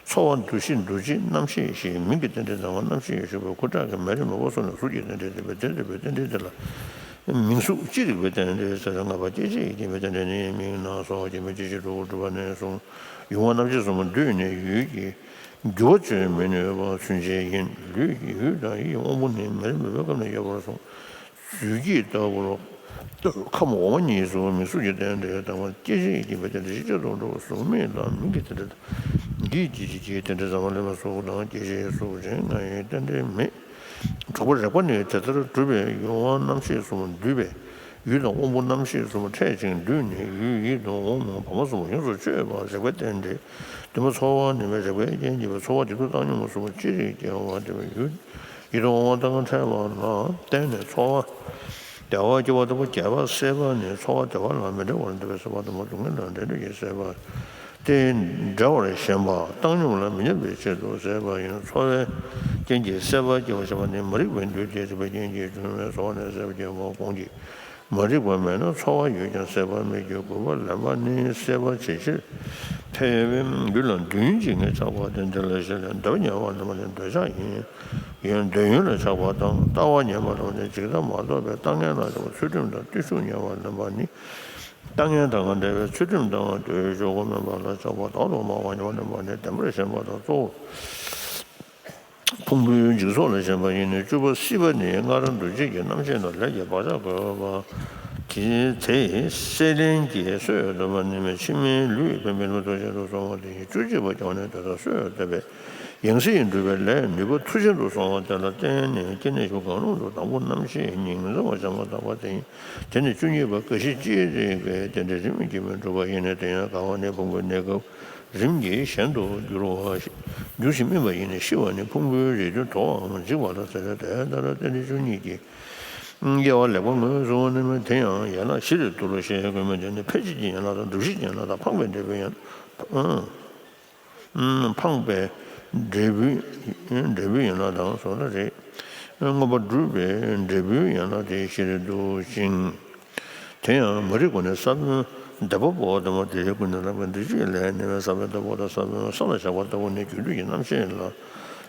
ཚོར་བ་འདུ་ཤེས་འདུ་བྱེད་རྣམ་ཤེས་ཞེས་མིང་གི་རྟེན་འབྲེལ་དང་པོ་རྣམ་ཤེས་ཡོད་ཞུགས་པའི་ཁུ་ཁྲག་གི་མེ་རེ་མོ་བ་སོགས་ནས་གཟུགས་ཀྱི་རྟེན་འབྲེལ་འདོད་པའི་རྟེན་འབྲེལ་པའི་རྟེན་འབྲེལ་དེ་ལ། མིང་གཟུགས་ཅི་རིགས་པའི་རྟེན་འབྲེལ་ཟེར། ལྔ་པ་སྐྱེད་བྱེད་ཀྱི་རྟེན་འབྲེལ་ནི་མིང་སྣ་ཚོགས་ཀྱི་མི་སྐྱེ་མཆེད་དྲུག་གྲུབ་པ་ནས་བཟུང་ཡུལ་དབང་རྣམ་ཤེས་གསུམ་པོ་འདུས་ནས་ཡུལ་གྱི་འགྱུར་བ་བཅོས་མི་ནུས་པ་ཚུན་ཆད་ཡིན། ལུས་ཀྱི་ཡུལ་དང་ཡིད་ཀྱི་དབང་པོ་ནི་མེ་རེ་མོ་བའི་སྐབས་ནས་ཡོད་པར་གསུངས། རྫུས་སྐྱེས་ལྟ་བུར་ཁམས་འོག་མ་གཉིས་སུ་མིང་གཟུགས་ཀྱི་རྟེན་འབྲེལ་དང་པོ་སྐྱེད་བྱེད་ཀྱི་རྟེན་འབྲེལ་ཞེས་བྱ་དུ་འགྲོ་བ་གཟུགས་མེད་ལ་མིང་གི་རྟེན་འབྲེལ་དང་། འདིས་སྐྱེད་བྱེད་ཀྱི་རྟེན་འབྲེལ་ཟ་མ་ལེན་པ་གཟུགས་དང་སྐྱེད་བྱེད་གཟུགས་ཅན་ལྔ་ཡི་རྟེན་འབྲེལ་མེད། དྲུག་པ་རེག་པ་ནི་དེ་ལྟར་གྲུབ་པའི་ཡུལ་དབང་རྣམ་ཤེས་གསུམ་འདུས་པས། ཡུལ་དང་དབང་པོ་རྣམ་ཤེས་གསུམ་འཕྲད་ཅིང་འདུས་ནས་ཡུལ་ཡིད་དང་དབང་པོ་བར་མ་གསུམ་པོ་ཡོངས་སུ་གཅོད་པ་རེག་པའི་རྟེན་འབྲེལ། དེ་མ་ཚོར་བ་ནི་མེད་རེག་པའི་རྐྱེན་བྱས་པའི་ཚོར་བ་དེ་དུས་བཏང་སྙོམས་གསུམ་པོ་ཅི་རིགས་སྐྱེ་བ་དེ་བས་ཡུལ་ཡིད་དང་དབང་པོ་རྟེན་འབྲེལ་འཕྲད་པ་ལ་བརྟེན་ནས་ཚོར་བ་བདེ་བ་སྐྱེ་བ་ལྟ་བུ་བརྒྱད་པ་སྲེད་པ་ནི་ཚོར་བ་བདེ་བ་ལ་མི་འབྲལ་བར་འདོད་པའི་སྲེད་པ་དང་པོ་སྡུག་བསྔལ་དང་འབྲལ་འདོད་ཀྱི་སྲེད་པ། སྟེ། འབྲལ་བར་ཞེན་པ་བཏང་སྙོམས་ལ་མི་སྙོམས་པའི་ཕྱིར་དུ་སྲེད་པ་ཡིན། ཚོར་བའི་རྐྱེན་གྱིས་སྲེད་པ་སྐྱེ་བར་བྱེད་པ་ནི་མ་རིག་པའི་འདུས་ཏེ་རིག་པའི་རྐྱེན་གྱིས་བྱུང་བའི་ཚོར་བ་ནི་སྲེད་པ་སྐྱེ་བ་གོང་གི་མ་རིག་པ་མེད་ན་ཚོར་བ་ཡོད་ཀྱང་སྲེད་པ་མེད་ཀྱི། དགུ་པ་ལེན་པ་ནི་སྲེད་པ་ཇེ་ཆེར་འཕེལ་བའི་རྒྱུ་ལ་འདུན་ཅིང་ཆགས་པ་སྟེ། འདི་ལ་ཞེས་ལས་འདོད་པ་ཉེ་བར་ལེན་པ་ནི་འདོད་ཆགས་ཡིན། ཡང་འདོད་ཡོན་ལ་ཆགས་པ་དང་ལྟ་བ་ཉེ་བར་ལེན་པ་ནི་འཇིག་ལྟ་མ་རྟོགས་པའི་ལྟ་ངན་ལ་ཆགས་པ། ཚུལ་ཁྲིམས་དང་བརྟུལ་ཞུགས་ཉེ་བར་ལེན་པ་ནི། ལྟ་ངན་དང་འབྲེལ་བའི་ཚུལ་ཁྲིམས་དང་བརྟུལ་ཞུགས་དམན་པ་ལ་ཆགས་པ། བདག་ཏུ་སྨྲ་བ་ཉེ་བར་ལེན་པ་ནི་བདེན་པར་ཞེན་པ་དང་གཙོ་བོ་ཕུང་པོའི་འཇིག་ཚོགས་ལ་ཞེན་པ་ཡིན། བཅུ་པ་སྲིད་པ་ནི་སྔར་འདུ་བྱེད་ཀྱི་རྣམ་ཤེས་དང་ལས་ཀྱི་བག་ཆགས་འཁོར་བ་དེ་དེས་སྲེད་ལེན་གྱི་གསོས་བཏབ་པ་ནི་མེད། ཕྱི་མའི་ལུས་ཕན་པའི་ལུས་ཐུགས་ཆེན་དུ་སོང་བ་དེ་ཡིན། བཅུ་གཅིག་པ་ཀྱང་ནི་དེ་ལྟར་གསོས་བཏབ་པའི་ཡང་སྲིད་འགྲུབ་པའི་ལས་ནུས་པ་མཐུ་ཆེན་དུ་སོང་བ་དེ་ལ་བརྟེན་ནས་སྐྱེ་གནས་བཞི་གང་རུང་དུ་དང་པོ་རྣམ་ཤེས་ཉིང་མཚམས་པ་བྱེད་མ་ཐག་པ་དེ་ཡིན། དེ་ནི་བཅུ་གཉིས་པ་རྒ་ཤི་ཅི་རིགས་པའི་རྟེན་འབྲེལ་རིམ་གྱིས་མི་འགྲུབ་པ་ཡིན་ནས། དེ་ཡང་རྒ་བ་ནི་ཕུང་པོའི་གནས་སྐབས་རིམ་གྱིས་གཞན་དུ་འགྱུར་བ་འགྱུར་ཞིང་སྨིན་པ་ཡིན་ནས། ཤི་བ་ནི་ཕུང་པོའི་རེག་བྱའི་དོའམ་འཇིག་པ་ལ་ཟེར། དེ་ལྟར་རྟེན་འབྲེལ་བཅུ་གཉིས་ཀྱི་དབྱེ་བ་ལེགས་པར་ངོས་བཟུང་བ་ནི་མེད། དེ་ཡང་ཡན་ལག་བཞི་རེ་དུ་ལ་ཞེས་དགོས་མིན་དེ་ནི་འཕེན་བྱེད་ཀྱི་ཡན་ལག་དང་སྒྲུབ་བྱེད་ཀྱི་ཡན་ལག་དང་འཕངས་པའི་འབྲས་བུའི་ཡན་ལག་འཕངས་པའི་འབྲས་བུའི་འབྲས་བུའི་ཡན་ལག་དང་སོགས་ལ་རེད། མངོན་པར་སྒྲུབ་པའི་འབྲས་བུའི་ཡན་ལག་དེ་བཞིར་འདུ་ཞིང་། དེ་ཡང་མ་རིག་པ་ནི་ས་བོན་འདེབས་པ་པོ་དང་། དེ་ཀུན་ནས་བསླངས་པའི་འདུ་བྱེད་ལས་ནི་ས་བོན་འདེབས་པ་དང་ས་བོན་ས་ལ་བཞག་པ་ལྟ་བུ་ནི་རྒྱུ་དུས་ཀྱི་རྣམ་ཤེས་ལ་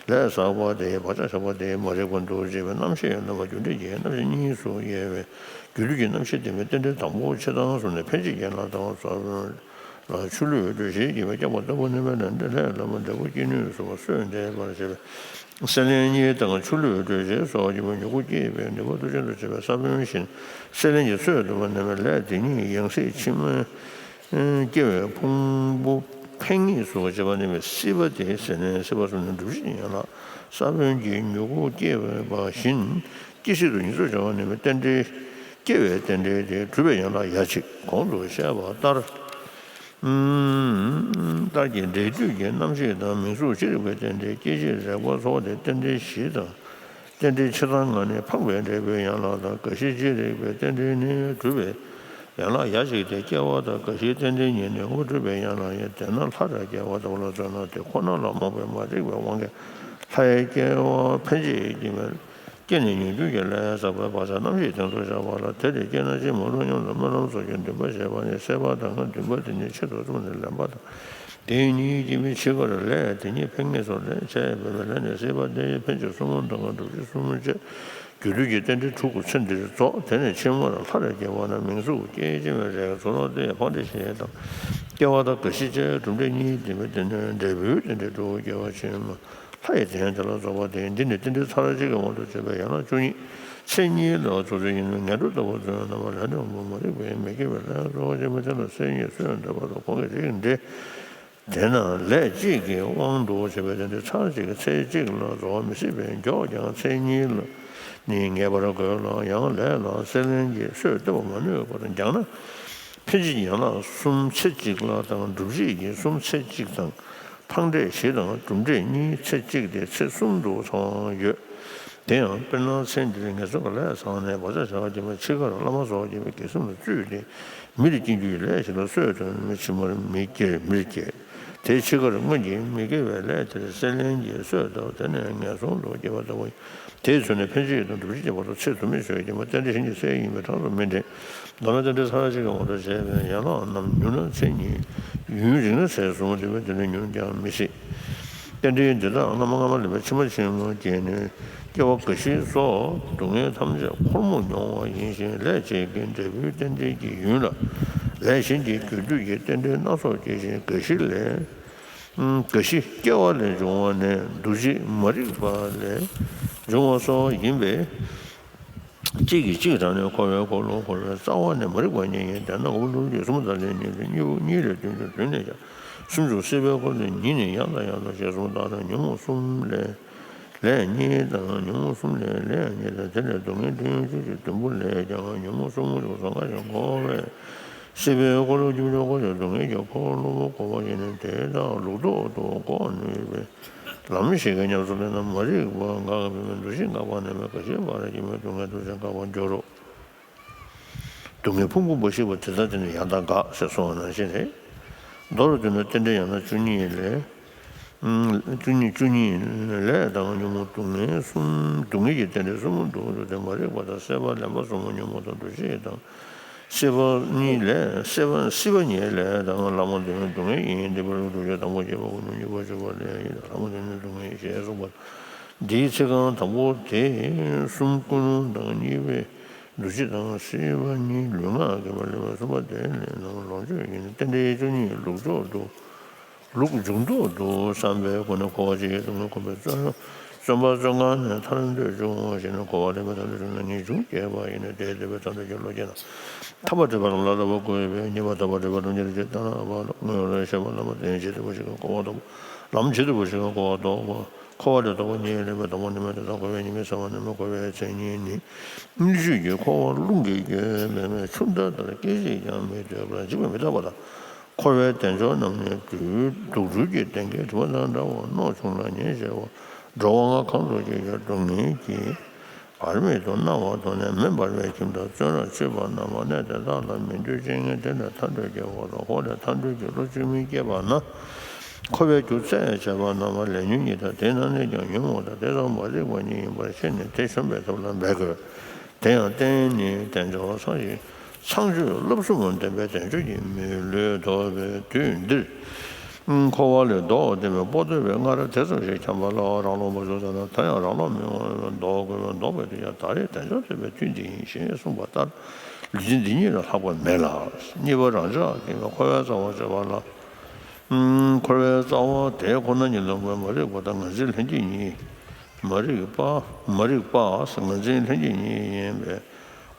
ལས་བསགས་པ་དེའི་བག་ཆགས་བཞག་པ་དེ་མ་རིག་པ་འདུ་བྱེད་པའི་རྣམ་ཤེས་ཡང་ན་རྒྱུ་འབྲས་ཀྱི་རྣམ་ཤེས་གཉིས་སུ་དབྱེ་བའི་རྒྱུ་དུས་ཀྱི་རྣམ་ཤེས་དེ་མིན་རྟེན་འབྲེལ་དང་པོ་ཕྱི་དང་གསུམ་ནི་འཕེན་བྱེད་ཀྱི་ཡན་ལག་དང་ས་བོན། ལ་ཆུ་ལུད་སྤྲོད་བྱེད་ཀྱི་བསྐྱབ་པ་ལྟ་བུ་ནི་མེད་ན། འདི་ལས་ལམ་འབྲས་བུ་སྐྱེ་ནུས་སོ། སོས་འདེབས་པར་བྱེད་པའི་སྲེད་ལེན་གཉིས་དང་། ཆུ་ལུད་སྤྲོད་བྱེད་སོགས་ཀྱི་མྱུ་གུ་སྐྱེད་པའི་ནུས་པ་མཐུ་ཅན་དུ་བྱེད་པའི་ས་བོན་བཞིན་སྲེད་ལེན་གྱི་སོས་བཏབ་པ་ནི་མེད་ན། ལས་དེ་ཉིད་ཡང་སྲིད་ཕྱི་མ་སྐྱེ་བའི་ཕུང་པོ་འཕེན་ཉིད་སུ་བྱེད་པ་ནི་མེད། སྲིད་པ་དེའི་སྲེད་ལེན། སྲིད་པ་གསུམ་ནི་སྒྲུབ་བྱེད་ཡན་ལག་ས་བོན་གྱི་མྱུ་གུ་སྐྱེ་བ་བཞིན་སྐྱེ་སྲིད་དུ་ཉིད་སུ་བྱ་བ་ནི་མེད། རྟེན་འབྲེལ་སྐྱེ་བའི་རྟེན་འབྲེལ་དེ་སྒྲུབ་པའི་ཡན་ལག་ཡ་གཅིག་གོང་དུ་བཤད་པ་ལྟར། ལྟར་གྱི་འབྲེལ་མཐུད་ཀྱི་རྣམ་ཤེས་དང་། མིང་གཟུགས་ཅི་རིགས་པའི་རྟེན་འབྲེལ། སྐྱེ་མཆེད་རེག་པ་ཚོགས་དེ་རྟེན་འབྲེལ་བཞི་དང་། རྟེན་འབྲེལ་ཕྱི་དང་ངང་ནི་འཕངས་པའི་འབྲས་བུའི་ཡན་ལག་དང་། རྒ་ཤི་ཅི་རིགས་པའི་རྟེན་འབྲེལ་ནི་སྒྲུབ་པའི་ཡན་ལག་ཡ་གཅིག་སྟེ། སྐྱེ་བ་དང་རྒ་ཤིའི་རྟེན་འབྲེལ་གཉིས་ནི་དངོས་གྲུབ་པའི་ཡན་ལག་ཡིན། དེས་ན་ལྷ་རེག་སྐྱེ་བ་ལྟ་བུ་ལ་མཚོན་ན། དེ་ཁོ་ན་ལ་རྨོངས་པའི་མ་རིག་པའི་དབང་གིས་ལྷའི་སྐྱེ་བ་འཕེན་བྱེད་ཀྱི་མེད། སྐྱེས་ནས་མྱོང་འགྱུར་གྱི་ལས་བསགས་པའི་བག་ཆགས་རྣམ་ཤེས་དེ་ཚོ་བཞག་པ་ལ། དེ་ལས་སྐྱེས་ན་ཅི་མ་རུང་སྙམ་དུ་སྨོན་ལམ་སོགས་ཀྱི་འདུན་པ་བྱེད་པ་ནི། སྲེད་པ་དང་འདུན་པ་དེ་ཉིད་ཆེད་དུ་བཟུང་ནས་ལེན་པ་དང་། དེ་ཉིད་ཀྱི་མི་ཕྱི་ཁར་ལས་དེ་ཉིད་འཕེན་ངེས་སོ། ལས་བྱས་པའི་ལས་ནི་སྲིད་པ་སྟེ། འཕེན་བྱེད་གསུམ་དང་སྒྲུབ་བྱེད་གསུམ་བཅས་རྒྱུ་དུས་ཀྱི་རྟེན་འབྲེལ་དྲུག་གི་ཚེ་འདིར་རྫོགས། དེ་ནས་ཕྱི་མར་ལྷ་རེག་སྐྱེ་བ་ན། མིང་གཟུགས་སྐྱེ་མཆེད་རེག་ཚོགས་དེ་ཕངས་འབྲས་བཞི་དང་། སྐྱེ་བ་དང་རྒ་ཤི་བཅས་གྲུབ་འབྲས་གཉིས་ལྡན་པའི་རྟེན་འབྲེལ་བུའི་རྟེན་འབྲེལ་དྲུག་སྐྱེ་བ་ཕྱི་མ། ལྷ་ཡི་དོན་དེ་ལ་རྫོགས་པ་སྟེ། འདི་ནི་རྟེན་འབྲེལ་ཚར་གཅིག་གི་དབང་དུ་བྱས་པའི་ཡན་ལག་བཅུ་གཉིས། ཚེ་གཉིས་ལ་ཚོགས་ཚུལ་ཡིན་ནོ། ངན་འགྲོ་ལྟ་བུར་བརྩོན་པའི་རྣམ་པ་ལས་ནི་དབང་པོ་མ་རིག་པས་མི་སྐྱེ་བའི་ལས་གཙོ་བོ་ཆེན་པོ་དེ་ལ་སྲེད་ཉིད་སོས་འདེབས་པ་དང་ཁོང་གི་རིགས་འགྲེ། དེས་ན་ལས་གཅིག་གི་དབང་དུ་བྱས་པའི་རྟེན་འབྲེལ་ཚར་གཅིག་གིས་ཚེ་གཅིག་ལ་རྫོགས་མི་སྲིད་པས། མགྱོགས་ཀྱང་ཚེ་གཉིས་ལ་ནི་ངེས་པར་དགོས་ལ། ཡང་ལས་ལ་སྲེད་ལེན་གྱི་སོས་བཏབ་པ་མ་ནུས་པར་འགྱངས་ན། འཕེན་བྱེད་ཀྱི་ཡན་ལག་གསུམ་ཚེ་གཅིག་ལ་དང་། སྒྲུབ་བྱེད་ཀྱི་གསུམ་ཚེ་གཅིག་དང་། ཕངས་འབྲས་བཞི་དང་སྒྲུབ་འབྲས་གཉིས་ཚེ་གཅིག་སྟེ་ཚེ་གསུམ་དུ་ཚང་བ་ཡོད། དེ་ཡང་དཔེར་ན་ཚེ་འདིར་ངན་སོང་གི་ལས་བསགས་ནས་བག་ཆགས་བྱ་བ་སྐྱེས་པ། ཕྱི་ཁར་བླ་མ་སོགས་སྐྱེས་པའི་དགེ་སེམས་ལ་བཙུད་དེ་མི་ལ་སྐྱེ་རྒྱུའི་ལས་བྱེད་ལ་སོས་དང་། ཕྱི་མར་མི་སྐྱེ། མིར་སྐྱེ། དེ་ཕྱི་ཁར་སྔོན་གྱི་མི་དགེ་བའི་ལས་དེར་སྲེད་ལེན་གྱི་སོས་དང་། དེ་ནས་ངན་སོང་དུ་སྐྱེ་བ་ལྟ་བུ་ཡིན། དེས་མཚོན་ནས་འཕེན་བྱེད་དང་སྒྲུབ་བྱེད་ཀྱི་བར་དུ་ཚེ་དུ་མའི་ཆོས་ཀྱི་མ་རྟེན་འབྲེལ་གཞན་གྱི་སྲེད་ཡིན་པའི་གྲངས་སུ་མི་འདྲེན། མདོར་ན་རྟེན་འབྲེལ་ཚར་གཅིག་གི་དབང་དུ་བྱས་པའི་ཡན་ལག་རྣམས་ཉུང་ན་ཚེ་གཉིས། ཡུན་རིང་ན་ཚེ་གསུམ། དེ་བས་དེ་ལས་ཉུང་ཀྱང་མི་སྲིད། རྟེན་འབྲེལ་འདི་དག་སྔ་མ་སྔ་མ་ལས་ཕྱི་མ་ཕྱི་མ་སྐྱེས་ནས་སྐྱེ་བ་རྒ་ཤི་སོགས་སྡུག་བསྔལ་ཐམས་ཅད་ཁོར་མོ་མྱོང་བ་ཡིན་ཞིང་། ལས་གཅིག་གི་འབྲས་བུའི་རྟེན་འབྲེལ་གྱི་ཡུན་ལ་ལས་གཞན་གྱི་རྒྱུ་དུས་ཀྱི་རྟེན་འབྲེལ་སྣ་ཚོགས་སྐྱེ་ཞིང་། རྒ་ཤི་ལས། རྒ་ཤི་སྐྱེ་བ་ལས་བྱུང་བ་ནས་འདུ་བྱེད་མ་རིག་པ་ལས་བྱུང་བ་སོགས་ཡིན་པས། གཅིག་གིས་གཅིག་དྲངས་ནས་འཁོར་བའི་འཁོར་ལོ་བསྐོར་བའི་རྩ་བ་ནས་མ་རིག་པ་ཉིད་ཡིན། དེས་ན་འཁོར་ལོ་རྒྱུ་གསུམ་དང་ལས་གཉིས་ལས་གཉིས་པོ་གཉིས་ལས་བདུན་ཅུ་བདུན་ནས་ཀྱང་སུམ་ཅུ། སྲིད་པའི་འཁོར་ལོ་ཉིས་ནས་ཡང་དང་ཡང་དུ་ཞེས་གསུངས། ལྟར་ན་ཉོན་མོངས་གསུམ་ལས་ལས་གཉིས་དང་། ཉོན་མོངས་གསུམ་ལས་ལས་གཉིས་དང་། དེ་ལས་སྡུག་བསྔལ་བདུན་ཅུ་དོན་བདུན་པོ་ལས་ཀྱང་ཉོན་མོངས་གསུམ་མུ་སྟེགས་པ་ཟང་ཁ་ཞིང་འཁོར་བའི། སྲིད་པའི་འཁོར་ལོ་བཅུ་བཅུ་འཁོར་བའི་སྡུག་བསྔལ་གྱི་འཁོར་ལོ་བསྐོར་བ་ཡིན་ནས། དེ་དག་ལུགས་ལྡོག་ཏུ་འགོག་ནུས་པའི་ལམ་ཞིག་གི་ཉམས་སུ་ལེན་ན། མ་རིག་པ་འགག་པའི་འདུ་ཤེས་འགག་པ་ནས་མེད་པ་ཞེས་པར་སྐྱེ་མེད་སྡུག་བསྔལ་འདུ་ཤེས་འགག་པར་འགྱུར་རོ། སྡུག་བསྔལ་ཕུང་པོ་འབའ་ཞིག་པ་དེ་དག་དེ་ནི་ཡང་དག་འགག་ཟེར་གསུངས་པ་ནང་བཞིན་རེད། མདོར་བསྡུས་ན་རྟེན་འབྲེལ་ཡང་ན་བཅུ་གཉིས་ལས། བཅུ་གཉིས་བཅུ་གཉིས་ལས་དང་ཉོན་མོངས་སྡུག་བསྔལ་གསུམ། སྡུག་བསྔལ་གྱི་རྟེན་འབྲེལ་གསུམ་དུ་འདུ་སྟེ། མ་རིག་པ་དང་སྲེད་པ། ལེན་པ་གསུམ་པོ་ཉོན་མོངས་དང་འདུ་ཤེས་དང་། སྲིད་པ་གཉིས་ལས་སྲིད་པ་སྲིད་པ་གཉིས་ལས་དང་ལམ་དོན་སྡུག་བསྔལ་ཡིན། འདི་པར་སྒྲུབ་བྱེད་དང་པོ་སྐྱེ་བ་ཀུན་སློང་གཉིས་པ་སྤྱོད་པ་ལས་ཡིན། ལམ་དོན་སྡུག་བསྔལ་ཞེས་གསུངས་པ། འདིའི་ཚིག་རྐང་དང་པོ་དེ་གསུམ་ཀུན་སློང་དང་གཉིས་པའི་འདུ་བྱེད་དང་། སྲིད་པ་གཉིས་ལུས་ངག་གི་བར་ལས་པ་གསུམ་པ་དེ་ལས་རྣམ་ལོངས་སྤྱོད་ཡིན། རྟེན་འབྲེལ་བཅུ་གཉིས་ལུགས་ལྡོག་ཏུ། ལུགས་འབྱུང་ལྡོག་ཏུ་བསམ་པའི་སྒོ་ནས་འཁོར་བ་འཆིང་བའི་སྡུག་བསྔལ་ཁོམ་པའི་བརྩོན་བརྩོན་པ་བརྩོན་གང་ནས་ཐར་འདོད་འབྱུང་ཞེ་ན། འཁོར་བ་ལས་མི་ཐར་འདོད་བྱུང་ན་ངེས་འབྱུང་སྐྱེས་པ་ཡིན་ནས། དེ་དེ་བས་ཐར་འདོད་ཀྱི་བློ་སྐྱེས་ན། ཐར་པ་དེ་བར་ལ་ལྟ་བ་བསྐུལ་བས། རྙེད་པ་ཐོབ་པ་སྒྲུབ་པ་ལུང་གིས་ལྟ་ན་བ་ལ་དངོས་ལ་ཤེས་པ་ལ་མ་བརྟེན་ཇི་ལྟ་བུ་ཞིག་གིས་འཁོར་བ་ལྡོག་པ། ལམ་ཇི་ལྟ་བུ་ཞིག་གིས་འཁོར་བ་ལྡོག་པ། འཁོར་བ་ལས་ལྡོག་པ་གཉིས་ལས་པའི་དང་པོ་ནི་མེད་དེ་དང་། འཁོར་བའི་ཉེས་དམིགས་བསལ་བ་ནི་མེད། འཁོར་བའི་མཚན་ཉིད་ནི། སྔོན་ཆད་ཀྱི་འཁོར་བ་རླུང་གིས་བསྐྱོད་མེད་མེད་ཆུ་ཟླ་ལྟར་སྐད་ཅིག་ཀྱང་མི་སྡོད་པར་འཇིག་པས་མི་འདག་པ་དང་། འཁོར་བའི་དལ་འབྱོར་རྣམས་ནི་དུག་སྦྲུལ་གྱི་གདེང་གིས་དུ་མ་དང་འདྲ་བར་རྣོ་ཆུང་ལ་ཉེ་ཞེས་པ། འགྲོ་བ་ལྔ་གང་དུ་སྐྱེས་ཀྱང་སྡུག་བསྔལ་གྱིས་བར་མེད་དུ་མནར་བ་དང་ནི། མེ་འབར་བའི་ཁྱིམ་དང་བཙོན་རར་ཚུད་པ་རྣམས་ལ། གནས་དེ་དག་ལ་མི་འདོད་ཅིང་དེ་ལས་ཐར་འདོད་ཀྱི་འཁོར་ལོ། འཁོར་ལས་ཐར་འདོད་ཀྱི་བློ་ཆུང་མི་སྐྱེས་པ་ན། འཁོར་བའི་རྒྱུ་བཙལ་བྱས་པ་རྣམས་ལ་ལས་ཉོན་གཉིས་དང་། དེ་རྣམས་ནི་ཀྱང་ཉོན་མོངས་དང་དེ་ཙམ་མ་རིག་པ་ཉིད་ཡིན་པར་ཤེས་ནས་དེ་གཞོམ་པའི་ཐབས་ལ་འབད་དགོས། དེ་ཡང་རྟེན་ནི་དལ་འབྱོར་ཚངས་ཞིང་། ཚངས་སྤྱོད་བསླབ་གསུམ་ལྡན་པའི་དལ་འབྱོར་གྱི་མི་ལུས་ཐོབ་པའི་དུས་འདིར། འཁོར་བ་ལས་ལྡོག་བསྡད་པའི་པོ་ཏོ་བའི་སྔ་རབས་དེ་ཙམ་ཞིག་འཁྱམས་པ་ལ་རང་ལོག་པ་བཟོ་ཙམ་ན། ད་ཡང་རང་ལོག་མི་འོང་བས་ལྡོག་དགོས་པས། ལྡོག་པའི་དུས་ཀྱང་ད་རེས་དལ་འབྱོར་ཐོབ་པའི་དུས་འདི་ཡིན་ཞེས་གསུངས་པ་ལྟར། ལུས་ཅན་འདི་ཉིད་ལ་ལྷག་པ་མེད་ལ། གཉིས་པ་རང་ཅག་གི་འཁོར་བའི་རྩ་བ་བརྗོད་པ་ལ། འཁོར་བའི་རྩ་བ་དེ་ཁོ་ན་ཉིད་ལ་ངོས་མ་རིག་པ་དང་། ངར་འཛིན་ལྷན་སྐྱེས་གཉིས། མ་རིག་པ། མ་རིག་པ། ངར་འཛིན་ལྷན་སྐྱེས་གཉིས་ཡིན་པས།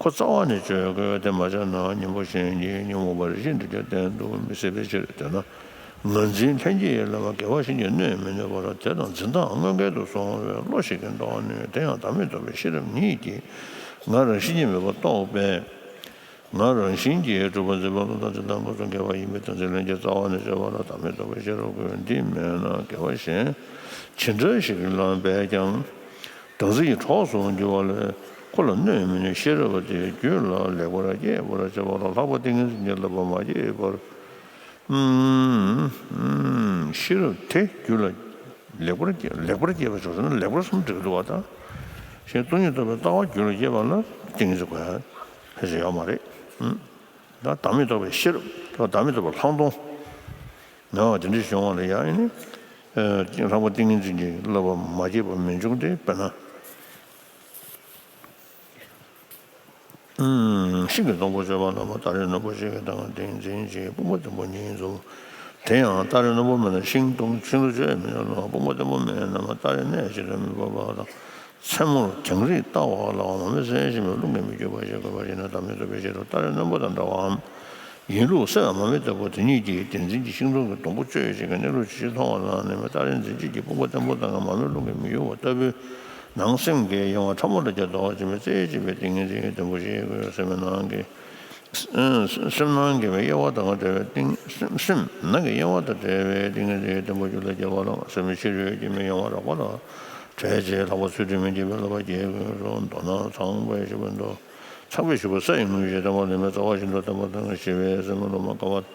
ཁོ་རྩ་བ་ནས་བརྗོད་དགོས། དེ་མ་བྱས་ན་གཉེན་པོ་གཞན་གྱིས་ཉོན་མོངས་པ་རེ་ཞིག་འདི་སྐད་བསྟན་དུ་མི་སྲིད་པའི་ཕྱིར། དེས་ན་ངར་འཛིན་ལྷན་སྐྱེས་ལ་དགེ་བ་གཞན་གྱིས་གནོད་མི་ནུས་པར། དེ་དང་འཛིན་སྟངས་དངོས་འགལ་དུ་སོང་བའི་བློ་ཞིག་གིས་ལྡོག་ནུས། དེ་ཡང་བདག་མེད་རྟོགས་པའི་ཤེས་རབ་ཉིད་ཀྱིས་ང་རང་བཞིན་གྱིས་མེད་པར་རྟོགས་པས། ང་རང་བཞིན་གྱིས་གྲུབ་པ་འཛིན་པ་བློ་དང་འཛིན་སྟངས་ཀུན་སོགས་འགལ་བ་ཡིན་པས། དེ་འཛིན་ལྷན་སྐྱེས་རྩ་བ་ནས་བརྗོད་པ་ལ་བདག་མེད་རྟོགས་པའི་ཤེས་རབ་དགོས། འདི་མེད་ན་དགེ་བ་གཞན་ཇི་འདྲ་ཞིག་བླངས་པས་ཀྱང་། བདག་འཛིན་གྱི་གྲོགས་སུ་འགྱུར་བ་ལས་ཁོ་ལ་གནོད་མི་ནུས། ཤེས་རབ་དེ་རྒྱུད་ལ་ལེགས་པར་སྐྱེ་བར་བྱེད་པ་ལ་ལྷག་པ་ཏིང་ངེ་འཛིན་གྱི་བསླབ་པ་མ་སྐྱེས་པར། ཤེས་རབ་དེ་རྒྱུད་ལ་ལེགས་པར་སྐྱེ། ལེགས་པར་སྐྱེས་པ་ཞོག་ཟེར་ན་ལེགས་པར་གསུམ་འགྲིག་འདུག་བ་དང་། གཞན་སྟོང་ཉིད་རྟོགས་པའི་ལྟ་བ་རྒྱུད་ལ་སྐྱེས་པ་ལ་ཏིང་ངེ་འཛིན་དགོས་ཡ་ཕལ་ཆེར་ཡོད་མ་རེད། ད་བདག་མེད་རྟོགས་པའི་ཤེས་རབ། བདག་མེད་རྟོགས་པའི་ལྷག་མཐོང་ངེས་པ་དེ་འདྲ་བྱུང་བ་ལ་ཡང་ནི། ལྷག་པ་ཏིང་ངེ་འཛིན་གྱི་བསླབ་པ་མ་སྐྱེས་པ་མི་འབྱུང་སྟེ། དཔེར་ན། ཤིང་གི་སྡོང་པོ་བརྗོད་པ་ལ། ཏཱ་རེ་རྣོན་པོ་ཞིག་གི་དང་ཏིང་ངེ་འཛིན་གྱི་དཔུང་པ་བརྟན་པོ་གཉིས་འཛོམས། དེ་ཡང་ཏཱ་རེ་རྣོན་པོ་མེད་ན་ཤིང་སྡོང་ཤིང་སྡོང་བརྗོད་མི་ནུས་ལ། དཔུང་པ་བརྟན་པོ་མེད་ན་མ་ཏཱ་རེ་གནས་ཅི་ལ་མི་འབབ་པ་དང་། མཚན་མོར་རྒྱང་རིང་ལྟ་བ་ལ་མ་མི་གསལ་ཞིང་རླུང་གིས་མི་འཁྱུད་པ་ཞིག་དགོས་པ་ཞིག་ན་བདག་མེད་རྟོགས་པའི་ཤེས་རབ་ཏཱ་རེ་རྣོན་པོ་དང་འདྲ་བའམ། ཡིན་ལུགས་གསལ་བ་མ་མི་ལྟ་བུ་དེ་ཉིད་ཀྱིས་བདེན་འཛིན་གྱི་ཤིང་སྡོང་གི་སྡོང་པོ་གཅོད་བྱེད་ཀྱི་གནས་ལུགས་ཇི་ཞིག་མཐོང་བ་ལ་ནི་མ་ཏཱ་རེ་འཛིན་བྱེད་ཀྱི་དཔུང་པ་བརྟན་པོ་དང་མ་མོའི་རླུང་གིས་མི་གཡོ་བ་ལྟ་བུའི་ནང་སེམས་ཀྱི་གཡེང་བ་ཕྲ་མོ་ལ་ཀྱང་ལྡོག་པར་བྱེད་པའི་རྩེ་གཅིག་པའི་ཏིང་ངེ་འཛིན་གྱི་བརྟན་པོ་ཞིག་དགོས། སེམས་ནང་གི་སེམས་ནང་གི་གཡེང་བ་དང་བྲལ་བའི་ཏིང་སེམས་སེམས་ནང་གི་གཡེང་བ་དང་བྲལ་བའི་ཏིང་ངེ་འཛིན་གྱི་བརྟན་པོ་རྒྱུད་ལ་སྐྱེ་བ་ལ་སེམས་ཕྱི་རོལ་གྱི་མི་གཡེང་བ་རགས་པ་ལ་བྲལ་ཅིང་ལྷག་པ་ཚུལ་ཁྲིམས་མི་འགྱུར་བའི་བསླབ་པ་སྐྱེ་དགོས་སོ། མདོར་ན་ཚངས་པའི་བཞུགས་པའི་མདོ། ཚངས་པས་བཞུགས་པ་ས་ཡི་ངོས་བཞིན་བརྟན་པ་ལས་མེད་རྩ་བ་བཞིན་དུ་བརྟན་པ་དང་ཞི་བའི་སེམས་ལ་ལོག་པར་དཀའ་བ།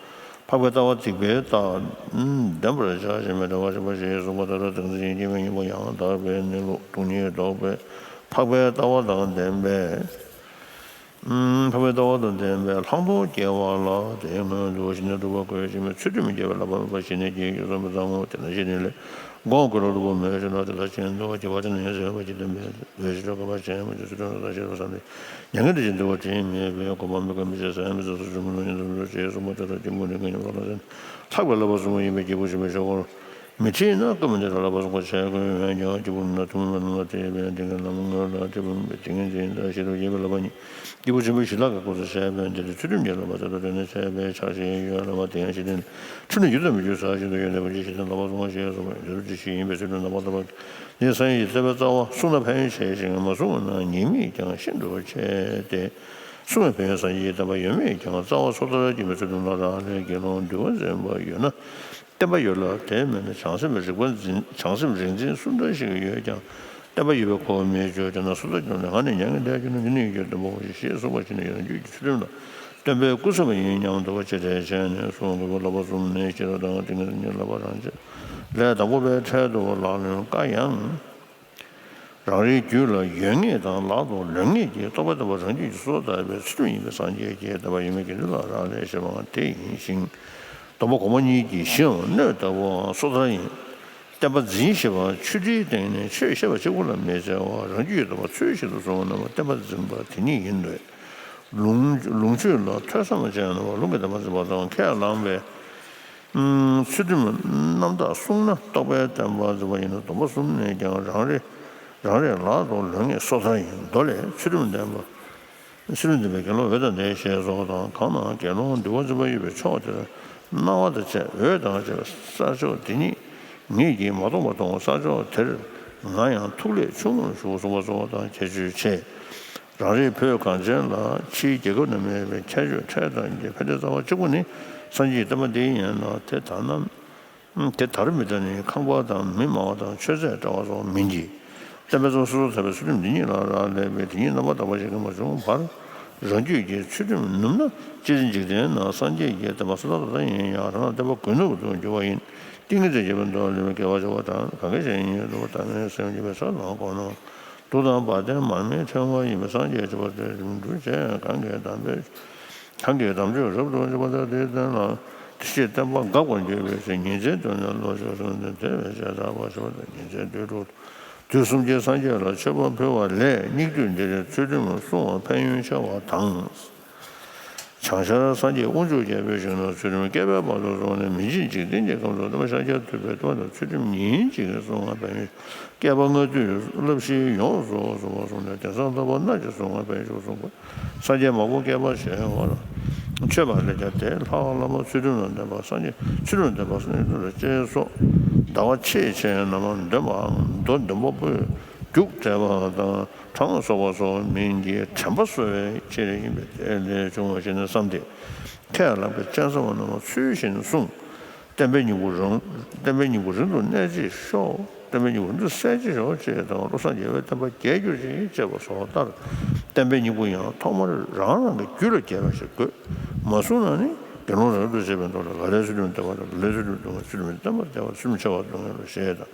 འཕགས་པའི་ལྟ་བ་རྫིག་པའི་རྟགས་ལྡན་པར་བྱ་ཞེས་མི་འདྲ་བ་བྱེད་པ་ཞེས་གསུངས་པ་ལྟར་བདག་འཛིན་སྐྱེ་མེད་གཉིས་པོ་ཡང་དག་པའི་གནས་ལུགས་སྟོང་ཉིད་རྟོགས་པའི་འཕགས་པའི་ལྟ་བ་དང་ལྡན་པས། འཕགས་པའི་ལྟ་བ་དང་ལྡན་པས་ལྷག་མཐོང་སྐྱེ་བ་ལ་དེའི་སྔོན་དུ་ཞི་གནས་སྒྲུབ་པ་དགོས་ཞེས་པའི་ཚུལ་ཁྲིམས་སྐྱེ་བའི་བསླབ་པ་མེད་པ་ཞི་གནས་ཀྱི་རྒྱུ་གསུངས་པའི་ཙམ་མོ། དེ་ལ་ཞི་གནས་ལས་སྒོམ་དགོས་ལ་སློབ་དཔོན་མོས་སྤྱོད་ལ་དེ་ལ་ཆེན་དུ་སྐྱེ་བ་དེ་ནི་ཟད་པ་ཇི་ལྟ་མེད། འོད་ཞི་ཁྲོ་དགོས་པ་ཅན་མ་ཅི་སུ་ཁྲོ་ན་ད་ཤེས་རབ་བསམ་སྟེ། མྱ་ངན་འདས་ཀྱི་འདུལ་བ་དྲིན་མེད་པས་གོ་འཕང་མི་དགོས་མི་བྱེད་ས་ཡང་མི་ཚེ་སོ་སོ་མི་ལོ་ཉིད་དུ་འགྲོ་ཅེས་གསུངས་པ་ལྟར་སྐྱེས་བུ་ནི་གང་ཉིད་ལ་ལྷག་པའི་བསླབ་པ་གསུམ་པོ་ཡིན་པས་སྐྱེས་བུ་ཆེན་པོའི་ཆོས་སྐོར་མི་ཁྲིད་ན་སྐུ་མི་འདས་ལ་བསླབ་པ་གསུམ་ཀ་བྱས་དགོས་འོན་ཀྱང་སྐྱེས་བུ་རྣམས་ལ་ཐུན་མོང་མ་ལ་བརྟེན་པའི་དེ་གའི་ལམ་དངོས་ལ་ཐེ་བུམ་པའི་ཏིང་ངེ་འཛིན་དང་ཤེས་རབ་རྒྱས་པའི་བསླབ་པ་གཉིས་སྐྱེས་བུ་ཆེན་པོའི་ཞི་ལྷག་གི་སྐུ་ཚེ་བྱས་པས་འདི་ལ་ཚུལ་ཁྲིམས་ཀྱི་བསླབ་པ་ཚེ་དང་དུས་ནས་བྱས་པས་ཕྱག་བཞེས་ཡོད་ལ་མ་དེ་ཡང་ཤེས་ལྡན་ཕྲིན་ལས་རྒྱུན་དུ་མི་འགྱུར་ཟག་ཤིན་ཏུ་ཡོད་ནས་བུ་ཆེན་ཞི་ལྡན་ལྷག་པ་གསུམ་ཀ་ཞེས་གསུངས་པ་འདི་ཚུལ་ཁྲིམས་ཞི་ཡིན་པའི་ཚུལ་ཁྲིམས་རྣམ་པར་དག་པ། འདི་སངས་རྒྱས་ཀྱི་བསྟན་པའི་རྩ་བ། གསུངས་ན་ཕན་ཡོན་ཆེ་ཞིང་མ་གསུངས་ན་ཉེས་དམིགས་ཀྱང་ཤིན་ཏུ་ཆེ་སྟེ། གསུངས་པའི་ཕན་ཡོན་སངས་རྒྱས་ཀྱི་བསྟན་པ་ཡོད་མེད་ཀྱང་རྩ་བ་སོ་ཐར་སྐྱེ་མེད་ཚུལ་ཁྲིམས་ལ་རག་ལས་དགེ་སློང་འདུལ་བ་འཛིན་པ་ཡོད་ན་བསྟན་པ་ཡོད་ལ། དེ་མེད་ན་བྱང་སེམས་རིག་པ་འཛིན་བྱང་སེམས་རིག་འཛིན་སུ་འདྲ་ཞིག་ཡོད་ཀྱང་བསྟན་པ་ཡོད་པའི་གོ་བ་མི་ཆོད་ཀྱང་ན་སོ་ཐར་སྐྱོང་ནས་ང་ནི་མྱ་ངན་འདས་ཀྱི་ནོ་འདི་ནི་ཡོད་ཀྱང་སྟོན་པ་ཞེས་གསུངས་པ་ཅི་ནས་ཡོད་ན་རྒྱུད་ཀྱི་ཚུལ་ཁྲིམས་ལ། སྟོན་པས་སྐུ་གསུངས་པ་ཡིན་སྙམ་དུ་བ་ཅི་བྱས་བྱས་ནས་གསུང་དགོས་པ་བསླབ་པ་གསུམ་ནི་ཤེས་རབ་དང་ཏིང་ངེ་འཛིན་གྱི་བསླབ་པ་རང་བྱས། ལས་དང་པོ་པའི་འཕྲལ་དུ་ལག་ལེན་དཀའ་ཡང་། རང་རེའི་རྒྱུད་ལ་ཡོད་ངེས་དང་ལག་ཏུ་ལོན་ངེས་ཀྱི་རྟོག་པས་བརྟགས་པ་རང་རྒྱུད་ཀྱི་སོ་སོར་བརྟགས་པའི་ཚུལ་ཁྲིམས་ཡིན་པས་སངས་རྒྱས་ཀྱི་བསྟན་པ་ཡོད་མེད་དགེ་འདུན་ལ་རག་ལས་ཞེས་པའང་དེ་ཡིན་ཞིང་། སྡོམ་པ་གོང་མ་གཉིས་ཀྱི་གཞིའམ་སྣོད་ལྟ་བུའང་སོ་ཐར་ཡིན། བསྟན་པ་འཛིན་ཞེས་པ་ཆོས་ཁྲིའི་སྟེང་ནས་ཆོས་བཤད་པ་གཅིག་པུ་ལ་མི་བརྩི་བར་རང་རྒྱུད་ཀྱི་སྡོམ་པ་ཚུལ་བཞིན་དུ་བསྲུང་བ་རྣམས་བསྟན་པ་འཛིན་པ་དེ་ཉིད་ཡིན་ཏེ། ལུང་ལུང་ཆོས་ལ་ཐོས་བསམ་བྱས་ན་ལུང་གིས་བསྟན་པ་འཛིན་པ་དང་ཁས་བླངས་པའི་ཚུལ་ཁྲིམས་རྣམ་དག་བསྲུངས་ན་རྟོགས་པའི་བསྟན་པ་འཛིན་པ་ཡིན་ནོ། སྡོམ་པ་གསུམ་ནས་ཀྱང་རང་རེ་རང་རེ་ལག་ཏུ་ལོན་ངེས་སོ་ཐར་ཡིན། མདོ་ལས་ཚུལ་ཁྲིམས་ལྡན་པ། ཚུལ་ཁྲིམས་ལྡན་པའི་དགེ་སློང་འོད་དང་ལྡན་ཞེས་སོགས་དང་། གང་ན་དགེ་སློང་འདུལ་བ་འཛིན་པ་ཡོད་པའི་ཕྱོགས་དེར་སྣང་བ་དང་བཅས་འོད་དང་བཅས་པའི་ས་ཕྱོགས་དེ་ཉིད་ངེད་ཀྱིས་མ་མཐོང་བར་མཐོང་། ས་ཕྱོགས་དེར་ང་ཡང་ཐུགས་ལས་ཆུང་ངུར་ཞུགས་གསུངས་པ་སོགས་དང་ཁྱད་ཆོས་ཆེ། རང་རེའི་བོད་གངས་ཅན་ལ་ཕྱིའི་རྒྱལ་ཁབ་ན་མེད་པའི་ཁྱད་ཆོས་ཕྲད་དང་གྱི་ཕན་བདེ་རྩ་བ་གཅིག་པུ་ནི་སངས་རྒྱས་ཀྱི་བསྟན་པ་འདི་ཡིན་ན་དེ་ལྟ་ན། དེ་ལྟར་མི་ལྟ་ནི་ཁང་པ་དང་མི་སྨྲ་བ་དང་མཆོད་རྫས་བཀྲ་བ་སོགས་མིན་གྱི། བསྟན་པའི་རྩ་བ་སོ་སོར་ཐར་པའི་ཚུལ་ཁྲིམས་འདི་ཉིད་ལ་རག་ལས་པས་དེ་ཉིད་རྣམ་པར་དག་པ་ཞིག་གིས་མ་བྱུང་བར། རང་རྒྱུད་ཀྱི་ཚུལ་ཁྲིམས་ནུབ་ན་སྤྱིར་འཇིག་རྟེན་ན་སངས་རྒྱས་ཀྱི་བསྟན་པ་སོ་ཐར་ད་ལྟ་ཡིན་ཡང་རང་ལ་བསྟན་པ་རྒུད་ནུབ་ཏུ་འགྱུར་བ་ཡིན། ཏིང་ངེ་འཛིན་རྒྱས་པའི་མདོ་ལ་ལུས་པའི་དགེ་བ་བྱ་བ་དང་གང་གི་ཞིང་ཉིད་དུ་བ་དམ་པའི་སེམས་ཀྱི་བའི་ས་ལ་གོ་ན། གདུགས་དང་བ་དན་མར་མེའི་ཕྲེང་བ་ཡིན་པས་སངས་རྒྱས་བྱེ་བ་དེ་རིམ་གྲོ་བྱས་གང་གིས་དམ་པའི་གང་གིས་དམ་ཆོས་རབ་ཏུ་འཇོམས་པ་དང་དེའི་དོན་ལ་ ཞེས་བསྟན་པ་འགག་པར་འགྱུར་བའི་ཕྱིར། ཉིན་མཚན་དུས་ནི་ལོ་བཅུ་གསུམ་སྟེ། དེ་བས་ཞེ་དྲག་པར་ཞུ་བ་དང་། ཉིན་མཚན་དུས་དྲུག་དུས་གསུམ་གྱི་སངས་རྒྱས་ལ་མཆོད་པ་ཕུལ་བ་ལས་སྙིགས་དུས་འདིར་ཚུལ་ཁྲིམས་བསྲུང་བ་ཕན་ཡོན་ཆེ་བ་དང་། བྱང་ཤར་སངས་རྒྱས་དབང་ཕྱུག་རྒྱལ་པོའི་ཞིང་ན་ཚུལ་ཁྲིམས་བསྐལ་པའི་བར་དུ་བསྲུངས་ནས་མི་མཇེད་འཇིག་རྟེན་གྱི་ཁམས་སུ་སྟོན་པ་ཤཱཀྱ་ཐུབ་པའི་བསྟན་པ་དང་ཚུལ་ཁྲིམས་ཉིན་གཅིག་བསྲུང་བ་ཕན་ཡོན། བསྐལ་པ་ལྔ་བདོའི་བསླབ་གཞི་ཡོངས་སུ་བསྲུང་བ་བསྲུངས་ནས་དེང་སང་ལྷག་པར་སྣ་གཅིག་བསྲུང་བ་ཕན་ཡོན་ཆེ་བ་གསུངས་པ། སངས་རྒྱས་མང་པོ་བསྐལ་པ་བྱེ་བ་ལ་མཆོད་པ་ལས་ཀྱང་དེ་ལྷག་བླ་མ་ཚུལ་ཁྲིམས་དང་ལྡན་པ་སངས་རྒྱས་ཚུལ་ཁྲིམས་ལྡན་པ་སངས་རྒྱས་ལ་ཅེས་སོགས་ཟླ་བ་ཕྱེད་ཕྱེད་རྣམས་འདོན་པའམ་མདོ་འདོན་པ་པོས་རྒྱུགས་སྤྲད་པ་དང་གྲངས་གསོག་པ་སོགས་མིང་གི་དྲན་པ་གསོ་བའི་ཕྱིར་ཡིན་པས་དེ་ལས་བྱུང་བ་ཞེས་ནི་བསམ་སྟེ། ཁས་བླངས་པའི་སྤྱན་ཟབ་པ་རྣམས་ཚུལ་བཞིན་བསྲུང་། བསྟན་པའི་སྙིང་པོ་རང་བསྟན་པའི་སྙིང་པོ་རིང་དུ་གནས་བྱེད་ཤོག་བསྟན་པའི་སྙིང་པོ་རིང་དུ་གསལ་བྱེད་ཤོག་ཅེས་དང་། བློ་བཟང་རྒྱལ་བའི་བསྟན་པ་རྒྱས་གྱུར་ཅིག་ཅེས་པ་སོགས་ལྟར། བསྟན་པའི་སྙིང་པོ་ཡང་ཐོག་མར་རང་རང་གི་རྒྱུད་ལ་སྐྱེ་བ་ཞིག་དགོས། མ་བསྲུངས་ན་ནི་དགེ་སློང་རང་དུ་བྱེད་པའི་མདོ་ལ། ག་ལས་ཚུལ་ཁྲིམས་ལྡན་པ་དང་། ག་ལས་ཚུལ་ཁྲིམས་སྡུག་པ། ཚུལ་ཁྲིམས་བསྟན་པར་བསྟན་པ། ཚུལ་ཁྲིམས་ཆེ་བ་སྡུག་བསྔལ་ལ་ཞེས་དང་།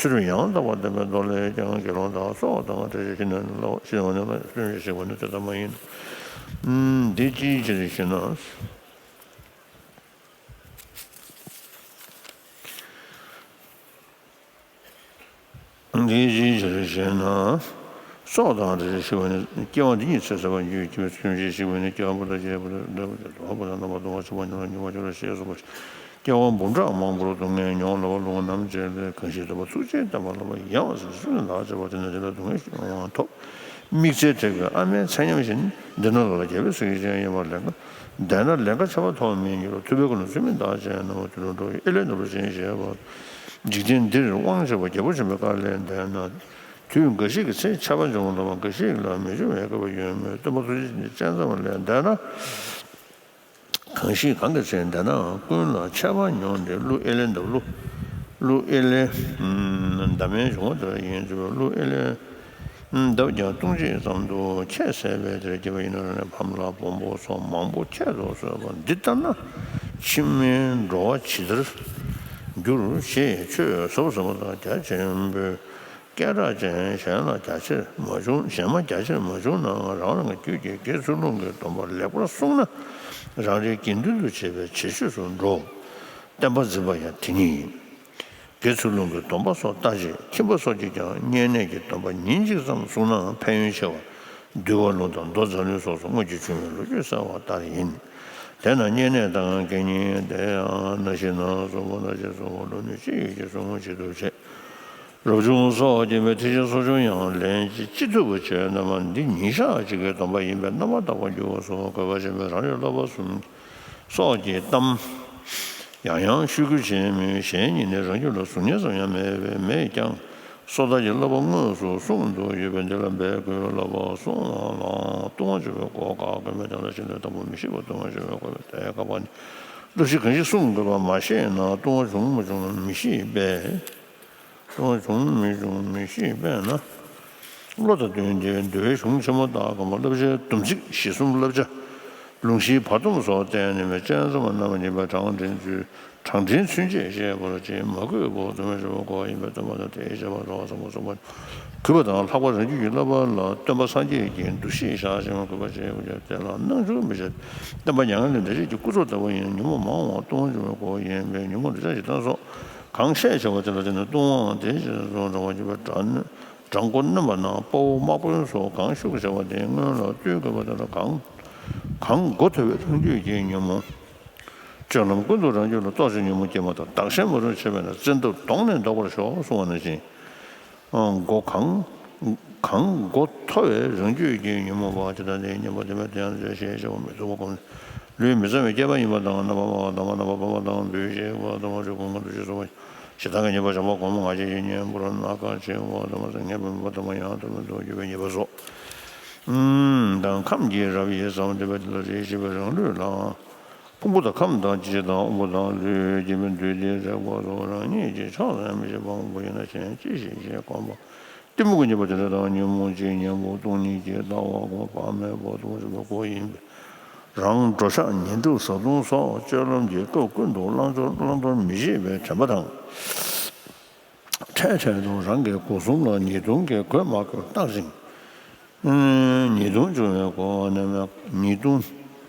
ཚུལ་ཁྲིམས་ཡང་དག་པར་བསྟན་པའི་མདོ་ལས་ཀྱང་དགེ་སློང་དག་སོགས་དང་བཀྲ་ཤིས་ཤིང་ནན་ལ་ཤིང་ནན་ལ་ཤིང་ནན་ཞིག་པ་ནི་དེ་ལྟ་མ་ཡིན། འདི་ཅིའི་ཕྱིར་ཞེ་ན། འདི་ཅིའི་ཕྱིར་ཞེ་ན། སྲོག་དང་བཀྲ་ཤིས་ཤིག་པ་ནི་སྐྱེ་བ་འདི་ཉིད་ཚེ་ཟད་པར་འགྱུར་བའི་ཕྱིར། ཁྱིམ་གཞིས་ཤིག་པ་ནི་སྐྱེ་བ་པོ་དང་བཅས་པ་དང་འདོད་པ་དང་དོགས་པ་དང་རྣམ་པར་གཏོང་བ་ཕྱུག་པོ་ཉམས་ལ་མྱོང་བ་ཆོག་ལ་ཞེས་གསུངས་པ། སྐྱེ་བ་འབུམ་ཕྲག་མང་པོར་སྡུག་བསྔལ་མྱོང་ལ་བ་ལུང་རྣམས་བཅད་ལས་གང་ཞིག་འདོད་པ་ཚུགས་ཆེན་བསྟན་པ་ལ་བ་ཡང་བ་ཟེར་ཚུལ་ལ་བྱ་བ་དེ་ན་དེ་ལ་སྡུག་བསྔལ་ཡོང་བ་ཐོབ། དམིགས་བརྩེ་དྲེགས་པའི་ཨ་མའི་ཚེ་ཉམས་བཞིན། འདི་ན་ལ་ལ་རྒྱལ་པོའི་སྲས་ཀྱི་སྤྱན་གཡས་པར་ལེན་ག་འདས་ན་ལན་ཁ་ཆེ་བ་ཐོབ་མི་འགྱུར། ཐུབ་པའི་དཀའ་ལས་ཚུལ་མིན་བདག་ཅན་རྣམས་དུད་འགྲོ་འགྲོ་བའི་ཨེ་ལས་འདའ་བར་བྱིན་ཞེས་པ། འཇིག་རྟེན་འདིར་དབང་ཆེ་བ་རྒྱལ་པོ་ཆེན་པོའི་བཀའ་ལས་འདས་ན། དུས་འགའ་ཞིག་གི་ཚེ་ཆད་པ་འབྱུང་ལ་བ་འགའ་ཞིག་ལ་མི་འབྱུང་བའི་སྐལ་བ་ཡོད་མོད། སྟོན་པ་ཐུགས་རྗེ་ཅན་གྱི་སྤྱན་ཟབ་པ་ལས་འདས་ན། གང་ཞིག་གང་གི་ཚེ་འདས་ན་ཀུན་ལ་ཆད་པ་མྱོང་སྟེ་ཀླུ་ཨེ་ལས་འདའ། ཀླུ་ཀླུ་ཨེ་ལས་འདའ་མི་འབྱུང་བ་དེ་ཡིན་ཚུལ། ཀླུ་ཨེ་ལས་འདའ་ཀྱང་ལྟུང་བྱེད་ཙམ་དུ་ཁྱད་བསད་པས། དེར་སྐྱེས་པ་ཡིན་ན་ར་ནི་ཕམ་ལ་བོང་བུ་སོགས་མང་པོ་ཁྱད་དུ་གསོད་པ་འདི་ལྟར་ན། ཕྱི་མའི་འགྲོ་བ་ཇི་ལྟར་འགྱུར་ཞེས་ཆོས་ཟབ་ཟབ་པ་དང་རྒྱ་ཆེན་པོའི་སྐད་གྲགས་ཅན་གཞན་ལ་རྒྱ་ཆེར་མ་བྱུང་། གཞན་མ་རྒྱ་ཆེར་མ་བྱུང་ནའང་རང་རང་གི་རྒྱུད་ཀྱི་དགེ་ཚུལ་སློང་གི་སྡོམ་པ་ལེགས་པར་བསྲུངས་ན། རང་རེའི་དགེ་འདུན་དུ་བྱེད་པའི་བྱེད་ཆོས་སུ་འགྲོ། བསྟན་པ་འཛིན་པ་ཡང་དེ་ཉིད་ཡིན། དགེ་ཚུལ་སློང་གི་སྡོམ་པ་སོགས་ལྟ་ཅི། ཁྱིམ་པ་སོགས་ཀྱིས་ཀྱང་བསྙེན་གནས་ཀྱི་སྡོམ་པ་ཉིན་གཅིག་ཙམ་བསྲུངས་ནའང་ཕན་ཡོན་ཆེ་བ། འདུལ་བ་ལུང་དང་མདོ་མཛངས་བླུན་སོགས་སུ་སྔོན་གྱི་བྱུང་བའི་ལོ་རྒྱུས་གསལ་བ་ལྟར་ཡིན། དེས་ན་བསྙེན་གནས་དང་དགེ་བསྙེན་དེ་ཡང་ན་ཤིང་ནགས་སོགས་པོ་ན་ཤིང་སོགས་པོ་ལུགས་ནི་ཅི་ཡོད་ཀྱི་སོགས་སྔོན་ཇི་ལྟར་བྱེད། རབ་བྱུང་སོགས་ཀྱིས་མི་ཐེག་ཆེན་གསོ་སྦྱོང་ཡང་ལན་ཅི་ཅི་ཐུབ་པ་བྱས་རྣམས་འདི་ཉིད་ཞག་གཅིག་གི་སྡོམ་པ་ཡིན་པས་རྣམ་པར་དག་པར་འགྱུར་བ་སོགས་གོས་དཀར་ཆེན་པོའི་རང་ལུས་བསླབ་པ་གསུམ་སོགས་ཀྱི་གཏམ། ཡང་ཡང་ཤོད་ཀྱི་བྱས་མོད། གཞན་ཉིད་ནི་རང་རྒྱུད་ལ་གཟུགས་བརྙན་ཙམ་ཡང་མེད་པས་མེད་ཀྱང་། སོ་ཐར་གྱི་བསླབ་པ་དངོས་སུ་གསུངས་འདུག་ཡོད་པས་འདི་ལ་འབད་དགོས་བསླབ་པ་གསུང་བ་ལའང་ལྟུང་བ་བྱུང་བའི་གོ་བག་དགོས་མེད་དེ་ལ་ཕྱིན་ཏེ་དང་པོ་མི་ཤེས་པ་ལྟུང་བ་བྱུང་བའི་གོ་བས་དེ་བཀག་པ་ནི། བསླབ་གཞི་གང་ཞིག་བསྲུང་དགོས་པ་མ་ཤེས་ན་ལྟུང་བ་བྱུང་མ་བྱུང་མི་ཤེས་པས། ལྟུང་བ་བྱུང་མི་བྱུང་མི་ཤེས་པས་ན། བློ་དང་བསྟུན་ཏེ་འདུལ་བའི་གཞུང་ཆེན་མོ་དག་གམ་བསླབ་བྱའི་སྡོམ་ཚིག་གཞི་གསུམ་བསླབ་བྱ། ལུང་གཞིའི་བར་སྡོམ་སོགས་བསྟན་ནས་མི་སྤྱན་ཟབ་པ་རྣམ་པར་གཉིས་པའི་གྲངས་འདྲེན་ཚུལ། གྲངས་འདྲེན་ཚུན་ཆད་ཞེས་པར་བྱེད་མ་གུས་པ་དུ་མ་ཞུ་བ་གོ་ཡིན་པས་སྟོན་པ་དང་དེའི་བྱེད་པ་རོགས་ཙམ་པོ་ཙམ་པ་གུས་པ་དང་ལྷག་པར་རང་རྒྱུད་ཀྱི་བསླབ་པ་ལ་སྟོན་པ་སངས་རྒྱས་ཀྱི་འདུ་ཤེས་བཞག་ཅིང་གུས་པ་བྱེད་དགོས་ཀྱང་དེ་ལ་སྣང་ཆུང་མི་བྱེད། བསྟན་པ་མྱ་ངན་ལས་འདའ་བྱེད་ཀྱི་ཀུན་རྫོབ་ལྟ་བུ་ཡིན། ཉོན་མོངས་མང་བ་ལྟུང་བ་འབྱུང་བའི་སྒོ་ཡིན་པས་ཉོན་མོངས་འདོད་ཆགས་ཞེ་སྡང་སོགས་གང་ཤས་ཆེ་བ་དེ་ལ་བརྟེན་ནས་ལྟུང་བའང་དེ་ཕྱིར་སོང་གྲང་བ་འཇིགས་པའི་དགྲ་གྲང་མགོ་གནོན་པ་ན་དཔའ་བོ་དམག་དཔོན་སོགས་གང་ཤུགས་ཆེ་བ་དེ་སྔོན་ལ་བཏུལ་དགོས་པ་དེ་ལ་གང་གང་མགོ་མཐོ་བའི་རང་རྒྱུད་ཀྱི་ཉོན་མོངས། སྤྱོད་ལམ་ཀུན་ཏུ་རང་རྒྱུད་ལ་རྟོག་ཚེ་ཉོན་མོངས་སྐྱེས་མ་ཐག་བདག་གཞན་མ་རུངས་བྱེད་པས་ན་བཙན་ཐབས་གདོང་ནས་བཟློག་པར་ཤོག་གསུང་བ་ནང་བཞིན། ཨ། མགོ་གང་གང་མགོ་མཐོ་བའི་རང་རྒྱུད་ཀྱི་ཉོན་མོངས་པ་ཇི་ལྟར་འདི་ཉན་པ་དེ་མེད་དེ་ཡང་བརྗོད་ཤེས་བྱ་བ་མི་ཚུགས་པ་སྒོམ་ལུས་མི་གཙང་བའི་སྐྱེས་པ་ཡིན་པ་དང་རྣམ་པར་སྨྲ་བ་དང་མ་རྣམ་པར་སྤོབས་པ་དང་འབུལ་ཞེས་པ་དང་མ་བྱུང་གོང་མ་འདུ་ཤེས་སོགས་པ་ཞེ་སྡང་གི་ཉེས་པ་བྱ་མ་གོང་མ་ང་རྒྱལ་གྱི་གཉེན་པོར་སྣ་ཁ་ཆེ་བ་དང་མ་ཟད་ངེས་པ་མེད་པ་དང་མ་ཡང་དུ་མི་འདུག་འགྱུར་བའི་ཉེས་པ་སོགས་དང་ཁམས་ཀྱི་རབ་དབྱེ་ཙམ་འདི་པའི་དེ་ལ་རེ་ཞིག་པའི་རང་ལུས་ལའང་། ཕུང་པོ་དང་ཁམས་དང་ལྕེ་དང་དབང་པོ་དང་ལུས་ཀྱི་མི་འདུས་ཏེ་རེག་པ་སོགས་རང་ཉིད་ཀྱི་ཕྱག་ལ་མི་བྱེད་པའང་པོ་ཡིན་ན་གཞན་ཅི་ཞིག་ཞེས་གོམས་པ། གཏི་མུག་གི་ཉེས་པ་དེ་འདྲ་དང་ཉོན་མོངས་ཀྱི་གཉེན་པོ་སྟོང་ཉིད་ཀྱི་ལྟ་བ་གོམས་པ་མེད་པ་སྟོང་ཆེན་པོའི་སྒོ་ཡིན་པས། རང་འགྲོ་འཆག་ཉལ་འདུག་བཟའ་བཏུང་སོགས་སྤྱོད་ལམ་གྱི་སྐབས་ཀུན་ཏུ་བླང་དོར་བླང་དོར་མི་ཤེས་པའི་དྲན་པ་དང་། འཕྲལ་འཕྲལ་དུ་རང་གི་སྒོ་གསུམ་ལ་ཉེས་ལྟུང་གིས་གོས་མ་གོས་བརྟག་ཅིང་། ཉེས་ལྟུང་བྱུང་བའི་སྒོ་ནས་ཉེས་ལྟུང་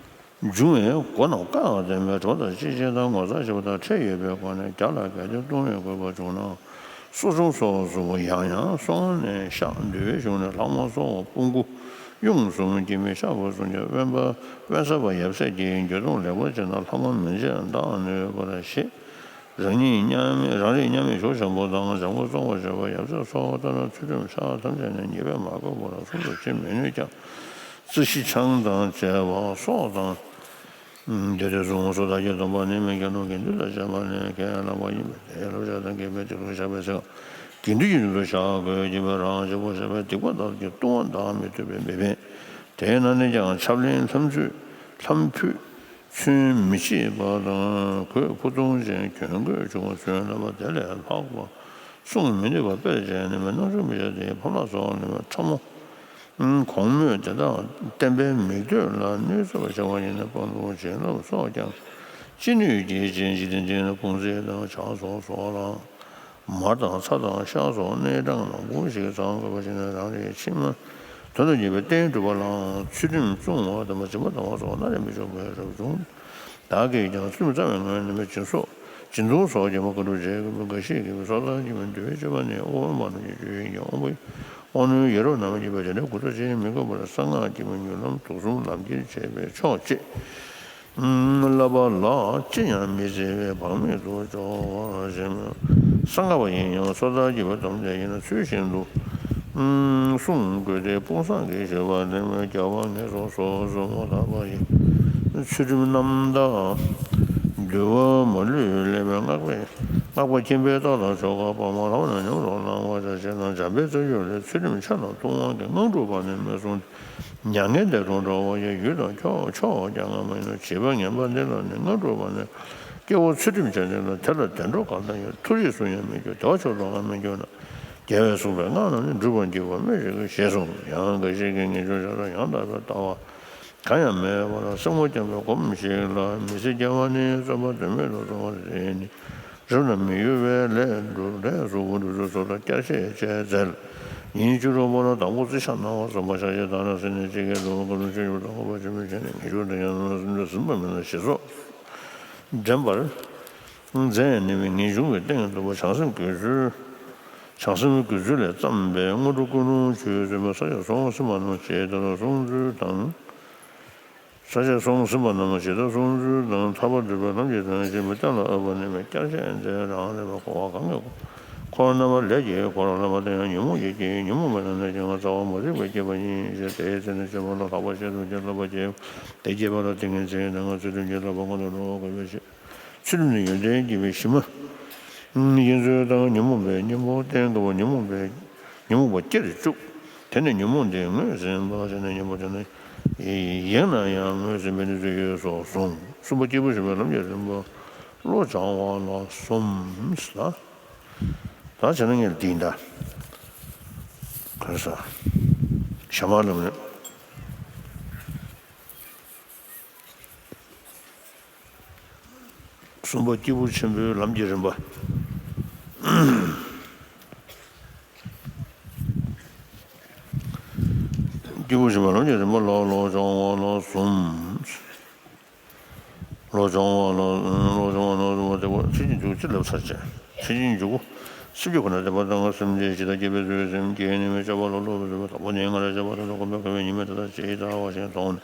འབྱུང་བའི་སྒོ་རྣམས་བཀག་སྟེ་མེད། གྲོགས་དང་གཅེས་ཆེན་དང་ངོ་ཚ་ཤེས་པ་དང་ཕྲད་ཡོད་པའི་སྒོ་ནས་བརྒྱ་ལ་གལ་ཏེ་ལྟུང་བའི་དགོས་པ་བྱུང་ན། གསོ་སྦྱོང་སོགས་གསུམ་པོ་ཡང་ཡང་སོང་ནས་བཤགས། འདུལ་བའི་གཞུང་ནས་ལྷག་མ་སོགས་དཔུང་དགུ་གཡོན་གསུམ་སྐྱེ་མེད་ཤར་ཁུ་གསུམ་གྱི་དབེན་པ་དབེན་ས་པ་ཡབ་སྲས་ཀྱིས་འགྱོད་གདུང་ལེགས་པར་བྱས་ན་ལྷག་མ་མི་བྱེད་བདག་ནུས་པར་བཞེད། རང་ཉིད་མཉམ་མེད་རང་རིག་མཉམ་མེད་ཞུགས་འཇམ་པོ་དང་འཇམ་མགོན་གཙོ་བོར་བྱེད་པ་ཡབ་སྲས་སོགས་ལྟར་ཚུལ་ཁྲིམས་ཆ་ཐམས་ཅད་ནས་ཉེས་པའི་མ་གོས་པར་སྲུང་དུ་བྱེད་མི་ནུས་ཀྱང་། རྩི་ཤིང་ཆང་དང་བཅས་པ་སོགས་དང་། དེ་དུས་གསུངས་སོ། བདག་གི་སྡོམ་པ་ནི་མི་དགེ་སློང་དགེ་འདུན་དང་བཅས་པ་ནི་ཁས་བླངས་པ་ཡིན་པས་དེ་བསླབ་བྱ་དང་དགེ་བའི་བྱ་ལུགས་བཤགས་པའི་ཚེ་དགེ་འདུན་གྱི་དོན་དུ་བཤགས་དགོས་ཀྱི་བས་རང་གཅེས་པར་བྱ་བའི་སྡིག་པ་དག་གི་ལྟུང་བ་འདག་མི་ཐུབ་པས་མི་ཕན། དེས་ན་ནི་ཀྱང་ཆབ་གླེང་ལྷམ་ཚུད་ལྷམ་ཕུད། ཚུན་མི་ཕྱེད་པ་དང་གོས་ཕུ་ཐུང་ཅན་གྱོན་གོས་བྱུང་བ་ཚུན་བསླབ་པ་དེ་ལས་ལྷག་པ་གསུང་མི་ནུས་པ་དཔེར་བྱས་ནས་རྣམ་འཇོག་མི་བྱ་སྟེ་ཕམ་ལ་སོགས་ནས་ཕྲ་མོ། གོང་སྨོས་དེ་དག་བསྟན་པའི་མིག་ལྟོས་ལ་གནོད་བྱེད་པ་བྱ་བ་ཡིན་ན་སྤང་ཐུབ་བྱིན་རླབས་སོགས་ཀྱང་ཅི་ནུས་ཀྱིས་བྱིན། འཇིག་རྟེན་ཅན་ལ་ཀུང་ཟད་དང་ཕྱག་སོགས་སོགས་ལ། མར་དང་ཚྭ་དང་ཤ་སོགས་སྣེ་གྲངས་ལ་དགུ་ཞིག་ཚང་དགོས་པ་ཞིག་ནི་རང་རེའི་ཕྱི་མ་དོན་དུ་གཉེར་བའི་རྟེན་སྒྲུབ་པ་ལའང་ཚུལ་ཁྲིམས་བསྲུང་བ་དམ་པ་སྦྱིན་པ་གཏང་བ་སོགས་སྣ་རེ་མི་འཇོག་པའི་རབ་བྱུང་བདག་གིས་ཀྱང་ཚུལ་ཁྲིམས་གཙང་བའི་ངང་ནས་སྦྱིན་སོགས་སྦྱིན་བཏུང་སོགས་ཀྱི་མ་བཀའ་སྒྲུབ་བྱེད་དགོས་པའི་འགའ་ཞིག་གིས་སོ་ཐར་གྱི་མི་འདུལ་བའི་སྤྱོད་པ་ནི་དབུ་མ་པ་རྣམས་ཀྱི་སྤྱོད་ཡུལ་ཡིན་ཀྱང་དབང་པོ་དབང་རྣོན་ཡེ་རོ་རྣམས་ཀྱིས་པ་དེ་འདྲའི་དགུ་ཐོག་ཅན་མི་དགོས་པར་གསང་སྔགས་ཀྱི་མི་མྱུར་ལམ་དུག་གསུམ་ལམ་ཁྱེར་བྱེད་པས་ཆོག་ཅེས། བསླབ་པ་ལ་ཅི་ཡང་མི་བརྩི་བའི་བག་མེད་དུ་སྦྱོར་བ་ཞེས་སྨོས། གསང་སྔགས་པ་ཡིན་ཡང་སོ་ཐར་གྱི་བ་དམ་བཅའ་ཡིན་ན་ཚུལ་བཞིན་དུ་བསྲུང་དགོས་ཏེ། དཔུང་བཟང་གིས་ཞུས་པ་ནི་རྒྱལ་བ་ངན་སོང་སོ་སོ་ངོ་ཐག་པ་ཡི་ཚུལ་ཁྲིམས་རྣམ་དག་འདུལ་བ་མ་ལུས་ལེགས་པའི་སྔགས་པས་སྔགས་པ་མཁྱེན་པའི་རྟགས་དང་ཆོ་ག་སྤངས་པ་ལམ་ལ་ཉམས་སུ་བླང་བར་བྱ་ཞེས་དང་། འཇམ་དཔལ་རྩ་རྒྱུད་ལས་ཚུལ་ཁྲིམས་ཆ་དང་ལྟུང་བ་གི་དངངས་སྐྲག་པ་ནས་མི་བསྲུང་སྟེ། མྱ་ངན་འདས་གྲོངས་འགྲོ་བ་ཡི་ཡུལ་དང་ཕྱོགས་ཕྱོགས་ཀྱང་སྔ་མ་ཡིན་ནོ། བྱིས་པ་ངན་པ་འདི་ལ་ནི་དངངས་སྐྲག་པ་ནི་སྐྱེ་བོ་ཚུལ་ཁྲིམས་བྱ་ནི་ལ་དེ་ལ་བདེ་འགྲོ་གང་དག་ཡོད། མཐོ་རིས་སུ་ཡང་མི་འགྱུར་བདེ་བ་མཆོག་ཏུ་ཡང་མི་འགྱུར་ན། རྒྱལ་བས་གསུངས་པའི་སྔགས་རྣམས་ནི་སྒྲུབ་པར་བགྱི་བ་སྨོས་ཅི་དགོས་ཞེས་གསུངས། ཡང་འགའ་ཞིག་གིས་ངེས་འབྱུང་ཤ་སྟག་ཡང་དག་པའི་ལྟ་བ་གང་ཡང་མེད་པར་སེར་སྔོ་རྐྱང་པའི་སྒོམ་ཞིག་ལ་མི་ཚེ་སྐྱེལ་བ་ནི་བརྩོན་པ་དོན་མེད་དུ་སོང་བ་དེ་ནི་རབ་ཏུ་མི་གཡོ་བའི་ལས་སྒྲུབ་ལས་སུ་འགོ་འགྲོ་ཚུལ་སོགས་ལ་བསྐྱར་བཤད་བྱས་མཛད། ཉིན་བཅུ་དྲུག་པ་ལ་དང་པོ་བརྩི་བཞག་གནང་བ་གསུམ་པ་ཕྱག་བཞེས་དང་ནང་གསེས་ནས་ཅི་དགེ་སློང་བཀའ་དྲིན་ཆེ་ཞུ་དང་པོ་པ་ཆེན་པོའི་ཆེད་ནས་ངེས་འབྱུང་དང་ཡང་ན་སེམས་ཅན་ཟིན་པ་མེད་ན་ཞེས་སོགས་འདྲེན་པར་མཛད་ནས་ངེས་འབྱུང་གི་སྟེང་དུ་བྱང་སེམས་དགོས་ཚུལ། བྱང་སེམས་དགོས་ཚུལ་ལས་བརྩམས་པའི་དངོས་གྲུབ་ཀུན་སློང་ཆོས་སེམས་དཔའ་ས་ཆ་སོ་ལྔ་ཟིན་པ་རྣམས་ཇི་ལྟར་གསུངས་ཚུལ་དང་། ས་ཆ་སོ་ལྔ་ཟིན་པ་རྣམས་ཇི་ལྟར་གསུངས་ཚུལ་དང་། ཐར་པ་འདོད་པའི་ལམ་གྱི་དོན་ཞེས་པའི་གཏན་ལ་དབབ་པ་ནི་མེད། བསྐྱར་བཤད་མཛད་རང་རེ་བའི་གོ་བ་གང་གིས་འཁོར་བ་རྣམ་པ་ལས་ཀྱི་འཁོར་བ་ལ་མ་བརྟེན་ཡང་ཉོན་མོངས་ཀྱིས་སྐྱེ། ཉོན་མོངས་པའི་ནང་ནས་ཀྱང་རྩ་བ་མ་རིག་པས་སྐྱེས་པ་ཡིན་ཞེས་དེའི་ཚེ་ནས་སྐྱེས་པ་ལ་ལྷག་པར་བཤད་དུ་བཅས། ལྷག་པར་སྐྱེས་དེ་སྐྱེས་པ་ལ་ཏིང་ངེ་འཛིན་དང་ཚུལ་ཁྲིམས་ཀྱི་བསླབ་པ་སྔོན་དུ་འགྲོ་དགོས་པའི་ཕྱིར། ཚུལ་ཁྲིམས་ནི་ཡོན་ཏན་གྱི་གཞི་མ་ཡིན་ཚུལ་དང་། ཉོན་མོངས་པའི་གཉེན་པོ་བསྟེན་དགོས་པ། ཉོན་མོངས་པའི་ཉོན་མོངས་པ་སྐྱེ་རུ་བཅུག་དེ་ནས་ཉོན་མོངས་དེ་ངོས་ཟིན་པ། དེ་ནས་ཉོན་མོངས་དེ་ནི་ཡེངས་ན་ཡང་ངོས་ཟིན་པའི་གནས་ཚུལ་ཡོད་སོགས་གསུངས། གསུམ་པ་སྐྱེས་བུ་གཞོམ་པའི་ལམ་གྱི་རིམ་པ། བློ་སྦྱང་བ་ལ་གསུམ། ད་བྱས་ན་ངས་འདི་ཡིན་ད། ག་རེ་ཟ། ཞྭ་དམར་ལམ་རིམ། གསུམ་པ་སྐྱེས་བུ་ཆེན་པོའི་ལམ་གྱི་རིམ་པ། སྐྱེས་བུ་གཞོམ་པའི་ལམ་གྱི་རིམ་པ་ལ་བློ་སྦྱང་བ་ལ་གསུམ། བློ་སྦྱང་བ་ལ་བློ་སྦྱང་བ་ལ་གསུམ་པ་སྟེ་ཚིག་གཅིག་མཇུག་གཅིག་ལབ་ཚར་བྱས། ཚིག་གཅིག་མཇུག་གུ། སེམས་བསྐྱེད་ཁོ་ན་བདེན་པ་དང་ངེས་སེམས་ཅན་ཇི་ལྟར་སྐྱེས་པའི་ཚུལ་སེམས་བསྐྱེད་ནི་མི་སྐྱོ་བ་ལ་སློབ་པའི་ཚུལ་དང་པོ་ནི་སྔར་བྱས་པ་དང་གོམས་པའི་དགེ་བའི་ཉེས་དམིགས་དེ་དག་ཇི་ལྟ་བ་བཞིན་མཐོང་ནས་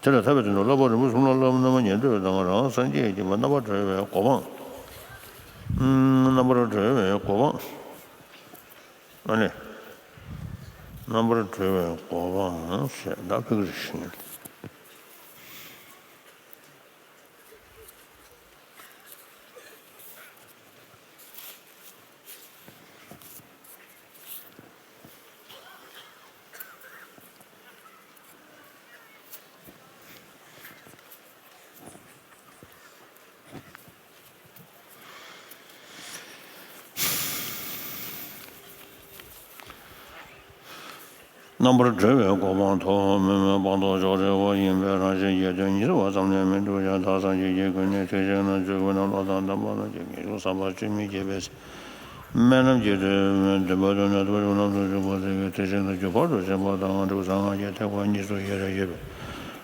དེ་ལ་ཐར་པའི་དོན་དུ་བསླབ་པ་རིམ་པ་གསུམ་ལ་བསླབ་རྣམ་པ་ཉན་ཐོས་དང་རང་སངས་རྒྱས་ཀྱི་མ་རྣམ་པར་གྲོལ་བའི་གོ་འཕང་། རྣམ་པར་གྲོལ་བའི་གོ་འཕང་། ཨ་ནི། རྣམ་པར་གྲོལ་བའི་གོ་འཕང་ཞེས་བརྡ་ཕུལ་གྱི་རེད། རྣམ་པར་གྲོལ་བའི་གོ་འཕང་ཐོབ་མི་སྨོན་སྤངས་རྟོགས་ཕྱོགས་རིས་པ་ཡིན་པས་རང་གཞན་གྱི་དོན་ཉིད་པ་ཙམ་ལས་མི་འགྲུབ་ཀྱང་བདག་སངས་རྒྱས་ཀྱི་གོ་གནས་ཐེག་ཆེན་ལ་འཇུག་པ་ན་བློ་དང་ལྡན་པ་རྣམས་ཀྱི་ངེས་འབྱུང་བསམ་པ་ཆོས་མིན་སྐྱེས་པས། སྨོན་ལམ་གྱི་འདུན་པ་དང་ནུས་པ་ལམ་དུ་འཇུག་པ་དེ་གའི་ཐེག་ཆེན་དུ་འཇུག་པར་དུ་བྱེད་པ་དང་། གྲུབ་ཚང་ལྔ་བརྒྱའི་ཐེག་པ་གཉིས་སུ་དབྱེ་བ་ཡོད་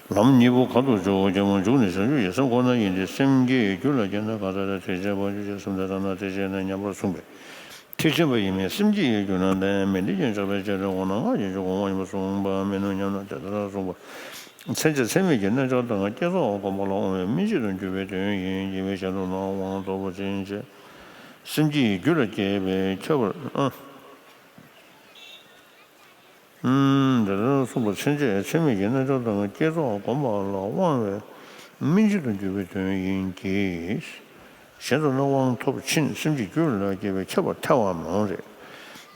པས། ལམ་གཉིས་པོ་ག་དུ་འཇུག་ཀྱང་མ་འཇུག་ནས་བྱང་ཆུབ་ཀྱི་སེམས་ཁོ་ན་ཡིན་ཏེ། སེམས་བསྐྱེད་ཀྱི་རྒྱུ་ལ་སྐྱེས་ན་གང་ཟག་དེ་ཐེག་ཆེན་དབང་ཕྱུག་ཅེས་གསུངས་ཏེ། ཐ་ན་ཐེག་ཆེན་ནས་སྙན་པར་གསུངས་པས། ཐེག་ཆེན་པ་ཡིན་མིན་སེམས་བསྐྱེད་ཀྱི་རྒྱུ་ན་ལྡན་མིན། དེ་ཀྱང་ཆགས་པའི་བྱེ་བྲག་ཁོ་ན་སྔར་གྱི་ཆོས་གོང་མ་ཡིན་པར་གསུངས་པ་མིན་ནོ་སྙམ་ན། དེ་ལྟར་གསུངས་པ། མཚན་བཅས་ཚད་མེད་ཀྱི་རྣལ་འབྱོར་དང་བསྐྱེད་རྫོགས་སྒོམ་པ་ལ་དབང་བའི་སྨིན་བྱེད་དུ་གྱུར་པའི་དོན་ཡིན་གྱི། གཞན་དུ་ན་དབང་རྫོགས་པ་ཅན་བཅས་སེམས་བསྐྱེད་ཀྱི་རྒྱུ་ལ་སྐྱེས་པས་ཁྱབ་པར། ཨ། ཨུམ། དེ་ལྟར་གསུངས་པ་མཚན་བཅས་ཚད་མེད་ཀྱི་རྣལ་འབྱོར་དང་བསྐྱེད་རྫོགས་སྒོམ་པ་ལ་དབང་བའི་སྨིན་བྱེད་དུ་གྱུར་པའི་དོན་ཡིན་གྱི། གཞན་དུ་ན་དབང་ཐོབ་ཕྱིན་སེམས་བསྐྱེད་རྒྱུ་ལ་སྐྱེས་པས་ཁྱབ་པར་ཐལ་བ་མང་རེད།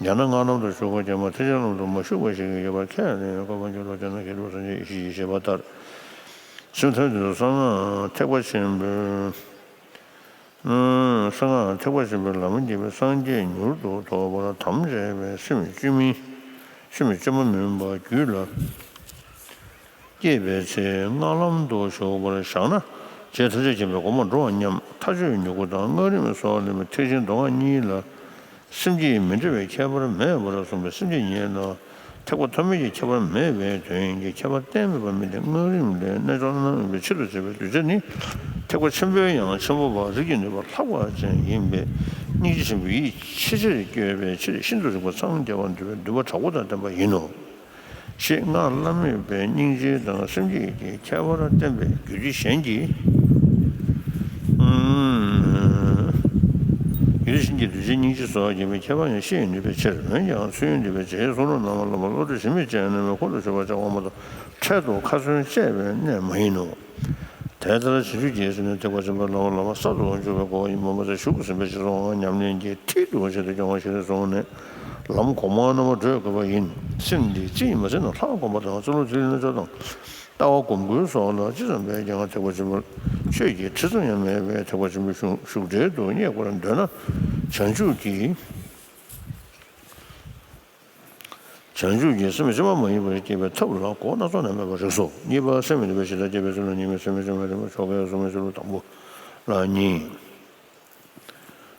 ཡང་ན་སྔགས་ལམ་དུ་ཞུགས་པ་ཀྱང་མ་ཐེག་ཆེན་ལམ་དུ་མ་ཞུགས་པ་ཞིག་ཡོད་པར་ཁས་ལེན་ཡང་དགོས་པ་འགྱུར་རོ། དེས་ན་ཁྱེད་ཀྱིས་སངས་རྒྱས་ཡེ་ཤེས་ཀྱི་བཞེད་པ་ལྟར། སེམས་ཐམས་ཅད་དུ་གསང་སྔགས་ཐེག་པ་ཆེན་པོའི། གསང་སྔགས་ཐེག་པ་ཆེན་པོའི་ལམ་བསྐྱེད་པའི་སངས་རྒྱས་མྱུར་དུ་ཐོབ་པར་དམ་བཅས་པའི་སེམས་བཅོས་མིན། སེམས་བཅོས་མ་མིན་པ་རྒྱུད་ལ་སྐྱེས་པའི་ཚེ་སྔགས་ལམ་དུ་ཞུགས་པར་བཞག་ན། རྗེས་ཐམས་ཅད་མཁྱེན་པའི་གོ་འཕང་འགྲོ་བ་མཉམ། མཐའ་དཔྱོད་མྱུ་གུ་དང་སྔགས་རིམ་སོགས་ལས་མི་ཐེག་ཆེན་མདོ་སྔགས་གཉིས་ལ། སེམས་བསྐྱེད་མི་འདྲ་བའི་ཁྱད་པར་མེད་པར་གསུངས་པས། སེམས་བསྐྱེད་གཉིས་ལ་ཐེག་པ་ཐོབ་མིན་གྱི་ཁྱད་པར་མེད་པའི་དོན་ཡིན་གྱི། ཁྱད་པར་གཏན་མེད་པ་མིན་ཏེ། སྔགས་རིམ་ལས་རྣལ་འབྱོར་རྣམ་གཉིས་པའི་ཕྱིར་དུ་བྱེད་པའི་གདུལ་བྱ་ནི། ཐེག་པ་ཆེན་པོའི་ཡང་ཆེན་པོ་བ། རིགས་ཀྱི་ནུས་པ་ལྷག་པ་ཅན་ཡིན་པས། སྙིང་རྗེ་ཆེན་པོའི་ཡིད་ཆེས་ཆེར་བསྐྱེད་པའི་ཕྱིར། ཤིན་ཏུ་རིག་པ་འཚང་རྒྱ་བར་འདོད་པའི་འདུན་པ་དྲག་པོ་དང་ལྡན་པ་ཡིན་ནོ། ཞེས་སྔགས་བླ་མེད་པའི་སྙིང་རྗེ་དང་སེམས་བསྐྱེད་ཀྱི་ཁྱད་པར་བསྟན་པས། རྒྱུད་སྡེ་གཞན་གྱི། ཨུམ། རྒྱུད་སྡེ་གཞན་གྱི་གདུལ་བྱའི་སྙིང་རྗེ་སོགས་བསྐྱེད་པའི་ཁྱད་པར་ཡང་ཤེས་ནུས་པའི་ཕྱིར། འོན་ཀྱང་ཚུལ་འདུས་པའི་རྗེ་བཙུན་སྲོང་ལོ་ནམ་མཁའི་བླ་མ་བློ་གྲོས་ཞི་མི་བཅས་རྣམས་ཀྱིས་ཁོང་དུ་ཆུད་པར་བྱ་བ་མ་གཏོགས་འཕྲལ་དུ་ཁ་ཚོན་བཅད་པའི་གནས་མ་ཡིན་ནོ། དེ་ལྟར་བྱང་ཆུབ་ཀྱི་སེམས་ནི་ཐེག་པ་ཆེན་པོའི་ལམ་ལམ་སྲ་དུ་འཇུག་པའི་སྒོ་ཡིན་པ་མ་ཟད། གཞུང་གི་ཟིན་པའི་རྗེས་སུ་དབང་བའི་ཉམས་ལེན་གྱི་མཐིལ་དུ་བྱེད་དུ་སྐྱོང་བ་ཞིག་ཏུ་བཟུང་ནས་ལམ་གོང་མ་རྣམ་པར་བགྲོད་དགོས་པ་ཡིན། སེམས་འདི་རྩིས་མ་ཟིན་ན་ལྷག་སྒོམ་པ་དང་། རྩོལ་བ་ཚུལ་ཁྲིམས་རྣལ་འབྱོར་དང་། ལྟ་བ་སྒོམ་ཀུན་སོགས་ལ་ཅི་ཙམ་འབད་ཀྱང་ཐེག་པ་ཆེན་པོར་ཆོས་ཀྱི་ཁྲིད་ཙམ་ཡང་མེད་པས། ཐེག་པ་ཆེན་པོའི་གཞུང་བཞུགས་གྲལ་དུ་སྙེག་པར་འདོད་ན། བྱང་ཆུབ་ཀྱི། བྱང་ཆུབ་ཀྱི་སེམས་བྱེ་བྲག་མ་ཡིན་པར་བསྐྱེད་པའི་ཐབས་ལ་སྒོ་སྣ་ཚོགས་ནས་མེད་པར་རིགས་སོ། གཉིས་པ་སེམས་མི་འདུན་པའི་ཞེ་སྡང་སྐྱེས་པའི་ཚུལ་ལ་གཉིས་པའི་སེམས་མི་བྱེ་བྲག་མ་ཡིན་པར་ཆོ་གའི་གཟུགས་མེད་ཚུལ་ལ་དང་པོ་ལ་གཉིས།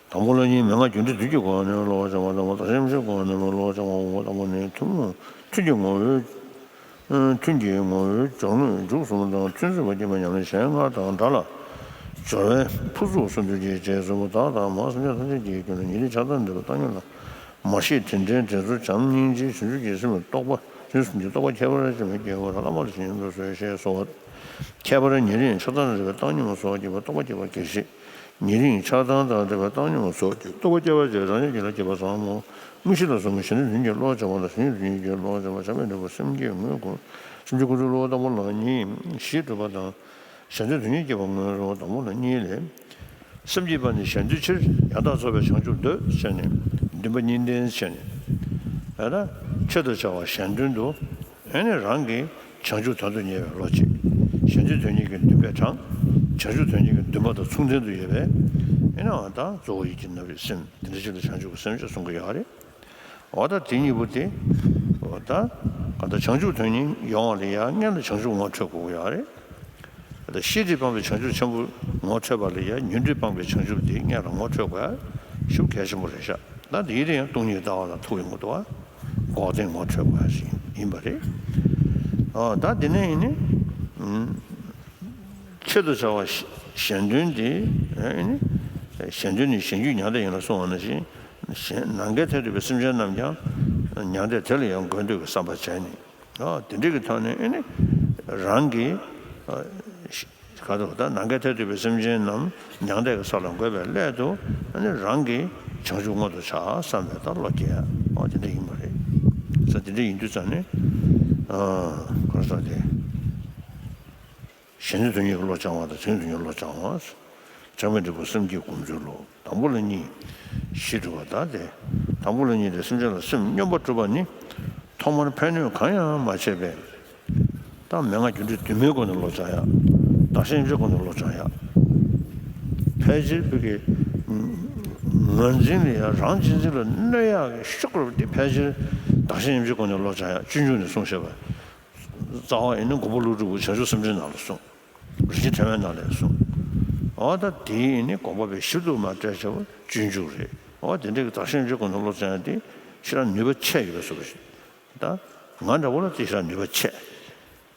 དང་པོ་ལ་གཉིས། མན་ངག་རྒྱུ་འབྲས་བདུན་གྱི་སྒོ་ནས་བསླབ་པ་སྦྱང་བ་དང་པོ། བདག་གཞན་སེམས་ཅན་སྒོ་ནས་བསླབ་པ་སྦྱང་བ་དང་པོ་ནི། ཐུན་མོང་ཐུན་གྱི་ངོ་བོའི། ཐུན་གྱི་ངོ་བོའི་སྦྱོར་དངོས་མཇུག་གསུམ་དང་། ཐུན་ཚོད་པ་སྐྱེས་པའི་ཉམས་ལེན་གཞན་ལྔ་དང་འདྲ་ལ། སྦྱོར་བའི་ཕུར་ཚུགས་སུ་འདུས་ཀྱི་རྗེས་སུ་བདག་དང་མ་སེམས་ཅན་ཐམས་ཅད་ཀྱི་རྒྱུད་ལ་ཉེ་རིང་ཆགས་སྡང་འདྲེས་པ་བཏང་སྙོམས་ལ། མ་ཤེས་དྲིན་དྲན་དྲན་གསོ་བྱམས་སྙིང་རྗེ་བྱང་ཆུབ་ཀྱི་སེམས་ལ་རྟོགས་པ་ཞེས་གསུམ་གྱི་རྟོགས་པ་ཁྱད་པར་ཅན་མ་སྐྱེས་པར་བླ་མ་ལ་ཞེན་པའི་ཚུལ་ཞེས་གསུངས་པ། ཁྱད་པར་ཉེ་རིང་ཆགས་སྡང་འདྲེས་པའི་བཏང་སྙོམས་སོགས་སྐྱེས་པ་རྟོགས་པ་སྐྱེ་བ་གལ་ཆེ། ཉེ་རིང་ཆགས་སྡང་དང་འདྲེས་པའི་བཏང་སྙོམས་སོགས་ཀྱི་རྟོགས་པ་སྐྱེ་བ་བཅས་རང་ཉིད་ཀྱི་ལ་སྐྱེས་པ་ཟབ་མོ། དངོས་གཞི་ལ་བཟུང་བའི་གཞན་དོན་དོན་གྱི་བློ་སྦྱང་བ་དང་། གཞན་ཉིད་དོན་གྱི་བློ་སྦྱང་བ། བྱམས་པའི་འབྲས་བུ་སེམས་བསྐྱེད་དངོས་ཀུན། སེམས་བསྐྱེད་ཀུན་ཚོགས་བསླབ་པ་ལམ་གཉིས། གཞི་གྲུབ་པ་དང་། གཞན་དོན་དོན་གཉེར་སྐྱེ་བ་དངོས་སུ་དང་པོ་ལ་གཉིས་ལས། སེམས་བསྐྱེད་པ་ནི་གཞན་དོན་ཕྱིར། ཡང་དག་རྫོགས་པའི་བྱང་ཆུབ་འདོད་བྱས་ནས། འདུན་པ་གཉིས་ལྡན་བྱས་ནས། ཨ་ད་ཆེད་དུ་བྱ་བ་གཞན་དོན་དུ། ཨེ་ནི་རང་གི་བྱང་ཆུབ་དོན་དུ་གཉེར་བའི་བློ་གཅིག། གཞན་དོན་དོན་གཉེར་གྱི་འདུན་པས་དྲངས། བྱང་ཆུབ་དོན་གཉེར་གྱི་འདུན་པ་དང་མཚུངས་ལྡན་དུ་ཡོད་པས། ཨེ་ནི་ཨ་ད་གཙོ་བོ་ཡིད་ཀྱི་རྣམ་རིག་སེམས་དེ་འདྲ་ཅིག་ལ་བྱང་ཆུབ་ཀྱི་སེམས་ཅེས་གསུང་གི་ཡོད་རེད། འོ་ད་དེ་གཉིས་པོ་དེ། འོ་ད་ག་ད་བྱང་ཆུབ་དོན་གཉེར་ཡོང་བ་ལ་ཡ་སྔོན་ལ་བྱང་ཆུབ་ངོ་འཕྲོད་དགོས་ཀྱི་ཡོད་རེད། ད་ཤེས་སྒྲིབ་སྤངས་པའི་བྱང་ཆུབ་ཆེན་པོ་ངོ་འཕྲོད་པ་ལ་ཡ་ཉོན་སྒྲིབ་སྤངས་པའི་བྱང་ཆུབ་དེ་སྔོན་ལ་ངོ་འཕྲོད་དགོས་ཡ་ཞེ་པོ་གལ་ཆེན་པོ་རེད་ཤག། ད་དེའི་རིང་སྟོང་ཉིད་ལྟ་བ་ལ་ཐུག་ཡོང་གི་འདུག་བ། འགོག་བདེན་ངོ་འཕྲོད་དགོས་ཡ་ཞིག་ཡིན་པ་རེད། ཨ་ད་དེ་ནས་ཡིན་ནི། ཆེད་དུ་བྱ་བ་གཞན་དོན་དེ་ཨེ་ནི། གཞན་དོན་ནི་གཞན་རྒྱུད་མྱང་འདས་ཡིན་ལ་གསུངས་པ་ནང་བཞིན། གཞན་ནམ་མཁའི་མཐས་གཏུགས་པའི་སེམས་ཅན་རྣམས་ཀྱང་མྱང་འདས་དེ་ལ་ཡང་འགོད་འདོད་ཀྱི་བསམ་པ་བྱས་ནས། ཨ་དེ་འདྲ་གི་ཐོག་ནས་ཨེ་ནི། རང་གི། ཨ་ག་དོ་ད་ནམ་མཁའི་མཐས་གཏུགས་པའི་སེམས་ཅན་རྣམས་མྱང་འདས་ཀྱི་ས་ལ་འགོད་པའི་སླད་དུ་ཨེ་ནི་རང་གི་བྱང་ཆུབ་མངོན་དུ་བྱ་བསམ་པའི་ད་བློ་སྐྱེ་ཡ། ཨ་དེ་འདྲ་ཡིན་པ་རེད། ས་དེ་འདྲ་ཡིན་དུས་ཙང་ནས། ཨ་ག་རེ་ཟེར་དེ། གཞན་དོན་དོན་གཉེར་གྱི་བློ་སྦྱང་བ་དང་། གཞན་དོན་དོན་གཉེར་བློ་སྦྱང་བ། བྱམས་པའི་འབྲས་བུ་སེམས་བསྐྱེད་སྒོམ་ཚུལ་ལོ། དང་པོ་ལ་གཉིས། གཞི་གྲུབ་པ་དང་སྟེ། དང་པོ་ལ་གཉིས་ཏེ། སེམས་ཅན་ལ་སེམས་སྙོམས་པར་སྒྲུབ་པ་ནི། ཐོག་མར་ཕན་གནོད་གང་ཡང་མ་བྱས་པས། ད་མན་ངག་རྒྱུ་འབྲས་དུ་མའི་སྒོ་ནས་བློ་སྦྱང་ཡ། བདག་གཞན་སེམས་ཅན་སྒོ་ནས་བློ་སྦྱང་ཡ། ཕལ་ཆེར་བོད་ཀྱི་ངར་འཛིན་ལ་ཡ་རང་གཅེས་འཛིན་ལ་གནོད་ཡག་གི་ཤོག་གུ་དེ་ཕལ་ཆེར་བདག་གཞན་སེམས་ཅན་སྒོ་ནས་བློ་སྦྱང་ཡ། སྤྱོད་འཇུག་ནས་གསུངས་བཞག་པ། རྩ་བ་ཡིན་ན་མགོན་པོ་ཀླུ་སྒྲུབ་བྱང་ཆུབ་སེམས་འགྲེལ་ནང་ལ་གསུངས། རིན་ཆེན་ཕྲེང་བའི་ནང་ལ་གསུངས། འོ་ད་དེ་ཡིན་ནི་དགོངས་པ་བཞིན་དུ་མ་སྤྲད་བྱ་བ་སྤྱོད་འཇུག་རེད། འོ་དེ་འདྲའི་བདག་གཞན་སེམས་ཅན་སྒོ་ནས་བློ་སྦྱང་ཡ་དེ་ཞེ་དྲག་ནུས་པ་ཆེ་ཡོད་པའི་བཟོ་འདྲ་ཞིག། ད་ང་འདྲ་བོ་ལ་དེ་ཞེ་དྲག་ནུས་པ་ཆེ།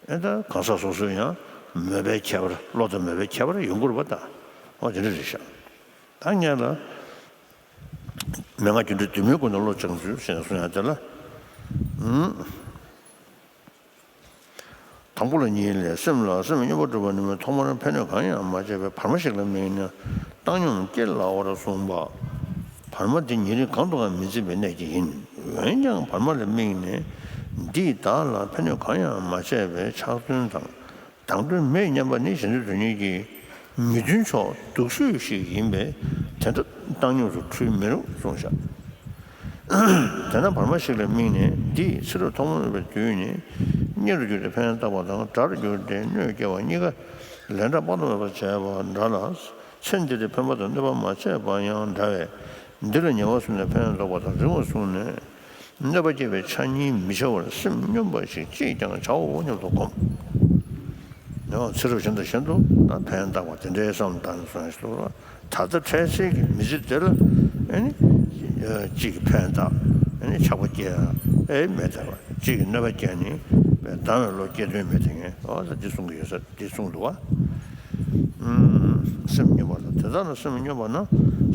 ཨེ་ད་གང་ཟག་སོ་སོའི་ཡང་མོས་པའི་ཁྱད་པར། བློ་དང་མོས་པའི་ཁྱད་པར་ཡོང་གི་རེད་པ། ད་འོ་དེ་འདྲ་རེད་ཤག་ད་ངས་ལ་མན་ངག་རྒྱུ་འབྲས་དུ་མའི་སྒོ་ནས་བློ་སྦྱང་ཚུལ་ཞེས་གསུང་ཡ་དེ་ལ། ཨུམ། དང་པོ་ལ་གཉིས་ལས། སེམས་ལ་སེམས་སྙོམས་པར་འཇུག་པ་ནི་མི་ཐོག་མར་ཕན་གནོད་གང་ཡང་མ་བྱས་པའི་བར་མ་ཞིག་ལ་དམིགས་ནས་བཏང་སྙོམས་སྐྱེ་སླ་བར་གསུངས་པ། བར་མ་དེ་ཉེ་རིང་གང་དུའང་མི་འཛིན་པའི་གནད་ཀྱིས་ཡིན། འོན་ཀྱང་བར་མ་ལ་དམིགས་ནས་འདིས་བདག་ལ་ཕན་གནོད་གང་ཡང་མ་བྱས་པའི་ཕྱག་འདོན་དང་། བཏང་འདོད་མེད་སྙམ་པ་ནི་གཞན་དོན་དོན་གཉེར་གྱི་མི་མཐུན་ཕྱོགས་སྡུག་ཤོས་ཤིག་ཡིན་པས། དེ་འདྲ་བཏང་སྙོམས་སུ་འཁྲུལ་མི་རུང་གསུངས་བཞག་དེས་ན་བར་མ་ཞིག་ལ་དམིགས་ནས་འདིས་ཚེ་རབས་ཐོག་མ་མེད་པའི་དུས་ནས་རྙེད་དུ་གྱུར་ཏེ་ཕན་བཏགས་པ་དང་དགྲར་གྱུར་ཏེ་གནོད་སྐྱེལ་བ་གཉིས་ཀ་ལན་གྲངས་དཔག་ཏུ་མེད་པར་བྱས་པ་འདྲ་ལ། ཚེ་འདི་ལ་ཕན་པ་དང་གནོད་པ་མ་བྱས་པ་ཡང་འདྲ་བས། འདི་ལ་ཉེ་བར་བཟུང་ནས་ཕན་འདོགས་པ་དང་རིང་བར་བཟུང་ནས་གནོད་པ་སྐྱེལ་བའི་ཆ་གཉིས་མི་བྱ་བར་སེམས་སྙོམས་པ་ཞིག་ཅིས་ཀྱང་བྱའོ་སྙམ་དུ་སྒོམ། ཡང་ཚེ་རབས་གཞན་དང་གཞན་དུ་ཕན་བཏགས་པ་དེ་འདྲའི་བསམ་བཏང་ནས་སོང་ཞིག་ལ། ད་ལྟ་འཕྲལ་སེལ་གྱི་མི་ཚེ་འདི་ལ་ཨེ་ནི་གཅིག་གིས་ཕན་བཏགས་ཨེ་ནི་ཆགས་པ་སྐྱེ་ཡ་ཨེ་མེད་དེ། གཅིག་གིས་གནོད་པ་སྐྱེལ་ནི་སྡང་བའི་བློ་སྐྱེ་དོན་མེད་དེ། ངས་ཨོ་ད་འདི་གསུང་གི་ཡོད་ས་འདི་གསུངས་འདུག་བ། སེམས་སྙོམས་པ་ལ། དེ་ལྟར་སེམས་སྙོམས་པ་ན་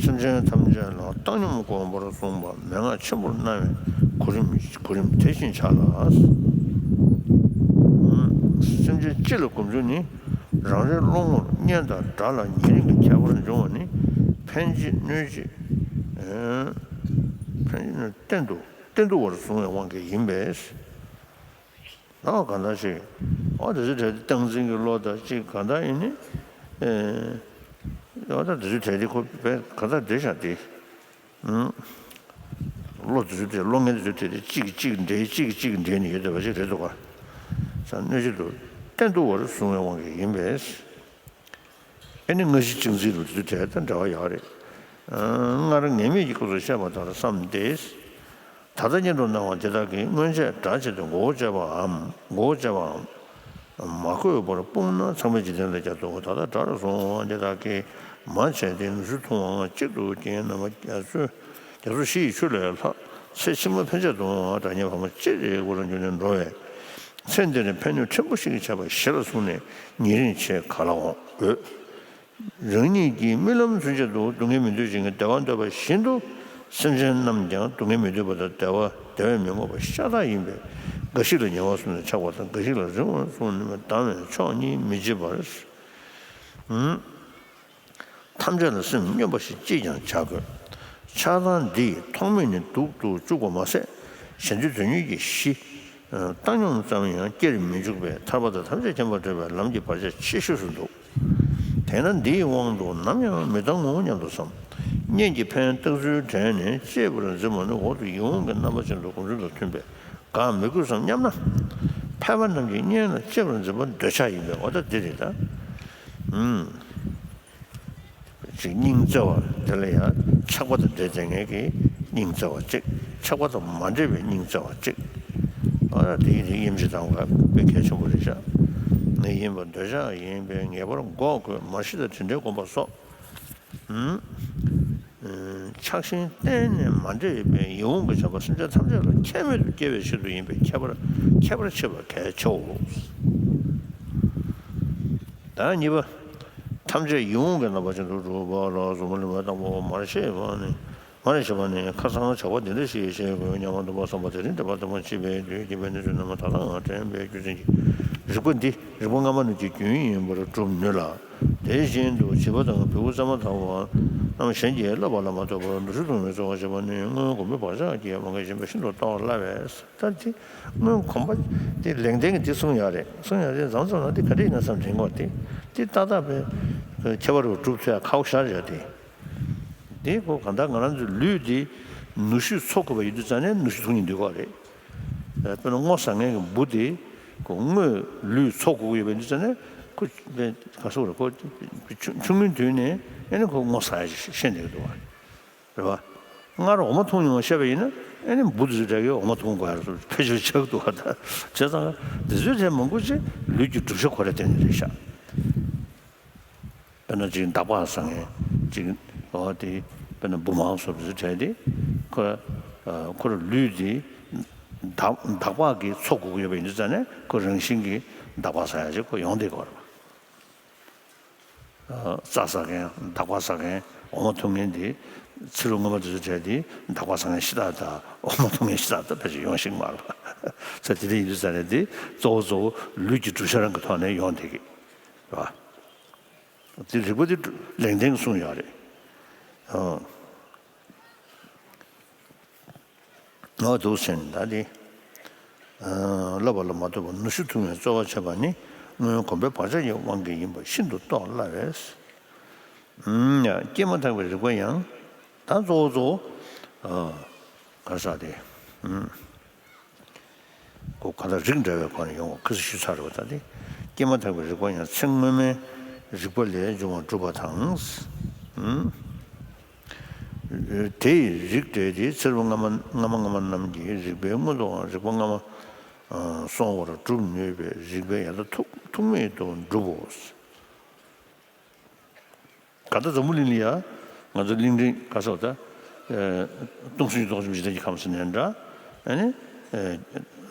སེམས་ཅན་ཐམས་ཅད་ལ་བཏང་སྙོམས་སྒོམ་པར་གསུངས་པ་མན་ངག་ཆེན་པོར་སྣང་བའི་གོ་རིམ་གོ་རིམ་དེ་བཞིན་བྱ་ལ། སེམས་ཅན་སྤྱི་ལ་སྒོམ་ཚུལ་ནི། རང་རེའི་བློ་ངོར་གཉེན་དང་དགྲ་ལ་ཉེ་རིང་གི་ཁྱད་པར་འབྱུང་བ་ནི་ཕན་གཅིག་གནོད་གཅིག་ཕན་གཅིག་གནོད་གཏན་དུ་གཏན་དུ་བར་གསུངས་པའི་དབང་གིས་ཡིན་པས། ཨོ་གང་ལྟར་ཞིག་ཨོ་དེ་ཚོ་གྲས་དེ་སྟངས་འཛིན་གྱི་བློ་དང་གཅིག་གང་ལྟར་ཡིན་ནི། ཨོ་ད་དེ་ཚོ་གྲས་དེ་ཁོ་བས་གང་ལྟར་བསྡད་བཞག་དེ། བློ་དེ་ཚོ་དེ་བློ་ངན་དེ་ཚོ་དེ་དེ་གཅིག་གིས་གཅིག་འདྲེ་གཅིག་གིས་གཅིག་འདྲེ་ནི་ཡོད་བསྡད་པ་ཞིག་རེད་འདུག་ག་ས་གནོད་བྱེད་དུ་གཏན་དུ་བར་གསུངས་པའི་དབང་གིས་ཡིན་པས། ཨེ་ནི་སྔ་ཕྱི་གཅིག་འཛིན་རུ་དེ་ཚོ་དེ་དང་འབྲེལ་བ་ཡོད་རེད། སྔར་ངེས་མེད་ཀྱི་སྐབས་སུ་བཤད་པ་ལྟར་བསམ་སྟེ། ད་ལྟ་གཉེན་དུ་སྣང་བ་དེ་དག་གིས་སྔོན་ཆད་དགྲ་བྱས་ཏེ་མགོ་བོ་བཅད་པའམ་མགོ་བོ་བཅད་པའམ། མ་གོས་པར་སྤུངས་ན་ཚངས་པའི་འཇིག་རྟེན་ལ་བསྐྱར་དུ་ད་ལྟ་དགྲར་སོང་བ་དེ་དག་གིས་མ་བྱས་ཏེ་ནུ་ཞོ་འཐུང་བའང་གཅིག་ཏུ་སྐྱེས་རྣམ་པ་རྒྱ་མཚོ་རྒྱ་མཚོ་བཞི་ཡི་ཆུ་ལས་ལྷག་ཚེ་ཕྱི་མ་ཕན་ཆད་དུའང་དགྲ་གཉེན་ཕ་མ་གཅིག་རེ་དགུ་ལ་འགྱུར་ནས་འགྲོ་བས། ཚེ་འདི་ནས་ཕན་གནོད་ཕྲན་བུ་ཞིག་གི་ཆད་པ་ཞེ་ལ་བཟུང་ནས་ཉེ་རིང་ཆེས་ག་ལ་འོང་འོས། རང་ཉིད་ཀྱི་རྨི་ལམ་ཚུན་ཆད་དུ་སྡུག་བསྔལ་མི་འདོད་བྱེད་ཀྱི་བདེ་བ་འདོད་པ་བཞིན་དུ་སེམས་ཅན་རྣམས་ཀྱང་སྡུག་བསྔལ་མི་འདོད་པ་དང་བདེ་བ་བདེ་བས་མི་ངོམས་པ་ཤ་སྟག་ཡིན་པས། འགའ་ཞིག་ལ་ཉེ་བར་སོང་ནས་ཆགས་པ་དང་། འགའ་ཞིག་ལ་རིང་བར་སོང་ནས་སྡང་བའི་ཕྱོགས་གཉིས་མི་འབྱེད་པར། ཐམས་ཅད་ལ་སེམས་སྙོམས་པ་ཞིག་ཅིས་ཀྱང་བྱ་དགོས། ཆགས་སྡང་འདིས་ཐོག་མེད་ནས་སྡུག་ཏུ་བཅུག་པ་མ་ཟད། གཞན་དོན་དོན་གཉེར་གྱི་གཞི། བཏང་སྙོམས་ཙམ་ཡང་སྐྱེར་མི་འཇུག་པས་ཐར་པ་དང་ཐམས་ཅད་མཁྱེན་པར་འདོད་པའི་ལམ་གྱི་བར་ཆད་ཆེ་ཤོས་སུ་འདུག་དེས་ན་འདིའི་དབང་དུ་ནམ་ཡང་མི་བཏང་ངོ་སྙམ་དུ་བསམ། གཉེན་གྱིས་ཕན་བཏགས་ཚུལ་དྲན་ནས་གཅེས་པར་འཛིན་པ་ནི་འོག་ཏུ་ཡིད་འོང་གི་རྣམ་པ་ཅན་དུ་སྒོམ་ཚུལ་དང་མཐུན་པས་དགག་མི་དགོས་སམ་སྙམ་ན། ཕལ་པ་རྣམས་ཀྱིས་གཉེན་ལ་གཅེས་པར་འཛིན་པ་འདོད་ཆགས་ཡིན་པས། འོ་ད་འདི་རེད་ད། ཅིག་སྙིང་བརྩེ་བ་དེ་ལ་ཡང་ཆགས་པ་དང་འདྲེས་བསྡད་མཁན་གྱི་སྙིང་བརྩེ་བ་གཅིག་ཆགས་པ་དང་མ་འདྲེས་པའི་སྙིང་བརྩེ་བ་གཅིག་ཨ་དེ་ཡིན་དེ་དབྱེ་འབྱེད་གཏང་དགོས་དཔེ་གལ་ཆེན་པོ་རེད་ཤག་ངས་ཡིན་པར་འདོད་ཆགས་ཡིན་པས་ངེས་པར་འགོག་དགོས། མར་ཤེས་དང་དྲིན་དྲན་བསྒོམ་པ་སོགས། ཆགས་ཞེན་གཏན་ནས་མ་འདྲེས་པའི་ཡིད་འོང་གི་བྱ་བ་སེམས་ཅན་ཐམས་ཅད་ལ་ཁྱད་མེད་དུ་སྐྱེ་བའི་ཆེད་དུ་ཡིན་པས་ཁྱད་པར་ཁྱད་པར་ཕྱེ་བ་གལ་ཆེའོ། ད་གཉིས་པ། ཐམས་ཅད་ཡིད་འོང་གི་རྣམ་པ་ཅན་དུ་གྲུབ་པ་ལ་གཟུགས་པོ་ལེན་པ་དང་པོ་མར་ཤེས་པ་ནི། མར་ཤེས་པ་ནི་ཁ་སང་བྱ་བ་འདི་འདྲ་ཞིག་བྱེད་དགོས་སྙམ་པ་འདུན་པ་བསམ་པ་དེ་རིང་འདོད་པ་དེ་མ་མཆིས་པའི་དུས་ཀྱི་པའི་གནས་ཚུལ་རྣམས་ད་ལྟའང་དྲན་པའི་རྒྱུ་མཚན་གྱིས་རིགས་པ་འདི་རིགས་པ་སྔ་མ་རྣམས་ཀྱི་རྒྱུན་ཡིན་པར་སྒྲུབ་ནུས་ལ། དེ་བཞིན་དུ་བྱིས་པ་དང་བེའུ་རྩེད་མོ་ལྟ་བུ་རྣམས་གཞན་གྱིས་བསླབ་པ་ལ་མ་ལྟོས་པར་ནུ་ཞོ་འཐུང་བའི་རྩེད་མོ་བྱེད་པ་ནི་སྔོན་གོམས་པའི་བག་ཆགས་ཀྱིས་མ་འགལ་བཞིན་པ་ཤིན་ཏུ་སྟོར་སླ་བས། ད་དེ་སྔོན་གོམས་པ་དེ་ལེགས་ལྡན་གྱིས་དེ་གསུངས་ཡོད་རེད། གསུངས་ཡོད་རེད། མཚམས་མཚམས་ལ་དེ་ག་འདྲ་ཡིན་ན་བསམ་དྲན་གྱི་ཡོད་རེད། དེ་ཏག་ཏག་པའི་ཁྱད་པར་རུ་གྲུབ་ཐུབ་ཡ་ཁག་པོ་ཞེ་དྲག་ཡོད་དེ། དེ་ཁོ་གང་ལྟར་ང་རང་ཚོའི་ལུས་དེ་ནུ་ཞོས་འཚོ་དགོས་པ་ཡིན་དུས་ཙང་ནས་ནུ་ཞོ་འཐུང་གི་འདུག་ག་རེད། དཔེར་ན་སྔོ་ཟ་མཁན་གྱི་འབུ་དེ་ཁོ་སྔོས་ལུས་འཚོ་དགོས་ཀྱི་ཡོད་པ་ཡིན་དུས་ཙང་ནས་ཁོ་ག་སོ་རེད། ཁོ་ཆུང་ཆུང་ངུའི་དུས་ནས་ཨེ་ནི་ཁོ་སྔོ་ཟ་ཡ་ཤེས་བསྡད་ཀྱི་འདུག་ག་རེད་བ། སྔར་འོ་མ་འཐུང་མྱོང་བ་བཤད་པ་ཡིན་ན་ཨེ་ནི་འབུ་དེ་ཚོའི་གྲས་ཀྱིས་འོ་མ་འཐུང་དགོས་ཡ་རེད་ཟེར་ཕལ་ཆེར་ཆགས་འདུག་ག་ད་བྱས་ཙང་དེ་ཚོའི་གྲས་མང་པོ་ཅིག་ལུས་ཀྱི་གྲུབ་ཆ་ཁོ་རང་བརྟེན་ནས་རེད་ཤག་དཔེར་ན་ཅིག་འདག་པ་ཟ་མཁན་ཅིག་འོ་དེ་དཔེར་ན་འབུ་མ་སོགས་དེ་ཚོའི་གྲས་དེ་ཁོ་ཁོ་རང་ལུས་དེ་ དག་དག་པ་གི་ཚོགས་དགོས་ཀྱི་ཡོད་པ་ཡིན་དུས་ཙང་ནས་ཁོ་རང་བཞིན་གྱིས་དག་པ་ཟ་ཡ་ཅིག་ཁོ་ཡོང་བསྡད་ཀྱི་ཡོད་རེད་པ། རྩྭ་ཟ་མཁན་དག་པ་ཟ་མཁན་འོ་མ་འཐུང་མཁན་དེ་ཚེ་རབས་སྔོན་མ་དེ་ཚོ་གྲས་དེ་དག་པ་ཟ་མཁན་ཤ་སྟག་དང་འོ་མ་འཐུང་མཁན་ཤ་སྟག་དང་ཕལ་ཆེར་ཡོང་ཤེས་ཀྱི་མ་རེད་པ། ས་དེ་འདྲ་ཡིན་དུས་ཙང་ནས་དེ་གཙོ་བོ་གཙོ་བོ་ལུས་ཀྱི་གྲུབ་ཆ་རང་གི་ཐོག་ནས་ཡོང་བསྡད་ཀྱི་རེད་པ། དེ་རིགས་པ་དེ་ལེགས་ལྡན་གྱིས་གསུངས་ཡོད་རེད། ཨོ། ཨོ་འདུག་ཟེར་ནས་ད་དེ། ཨ། བསླབ་པ་ལ་མ་ལྟོས་པར་ནུ་ཞོ་འཐུང་བའི་རྩོལ་བ་བྱེད་པ་ནི་སྔོན་གོམས་པའི་བག་ཆགས་ཀྱི་དབང་གིས་ཡིན་པ་ཤིན་ཏུ་རྟོགས་སླ་བས། ཨུམ། ཡང་སྐྱེས་མ་ཐག་པའི་རིག་པ་ཡང་ད་གཙོ་བོ་གཙོ་བོ། ཨ། ག་རེ་ཟེར་དེ། ཨུམ། ཁོ་གང་ལྟར་རིགས་འདྲ་བའི་སྒོ་ནས་ཡོང་བ་ཁ་སང་ཞུས་ཚར་བ་ད་དེ། སྐྱེས་མ་ཐག་པའི་རིག་པ་ཡང་ཚེ་སྔོན་མའི་རིག་པ་ལས་འབྱུང་བར་གྲུབ་པ་དང་། ཨུམ། དེ་ཡི་རིགས་འགྲེས་ཏེ་ཚེ་རབས་སྔ་མ་སྔ་མ་སྔ་མ་རྣམས་ཀྱི་རིག་པའི་སྔོན་དུའང་རིག་པ་སྔ་མ་སོང་བར་སྒྲུབ་ནུས་པའི་རིགས་པས་ཡང་དག་ཐུག་ཐུག་མེད་དུ་འགྲུབ་བོ། གང་ལྟར་འཛམ་བུ་གླིང་ལ་ཡ་ང་ཚོ་གླིང་ཕྲན་ག་ས་ད་སྟོང་གསུམ་གྱི་སྟོང་གསུམ་འཇིག་རྟེན་གྱི་ཁམས་ཟེར་ནའི་འདྲ། ཨ་ནི་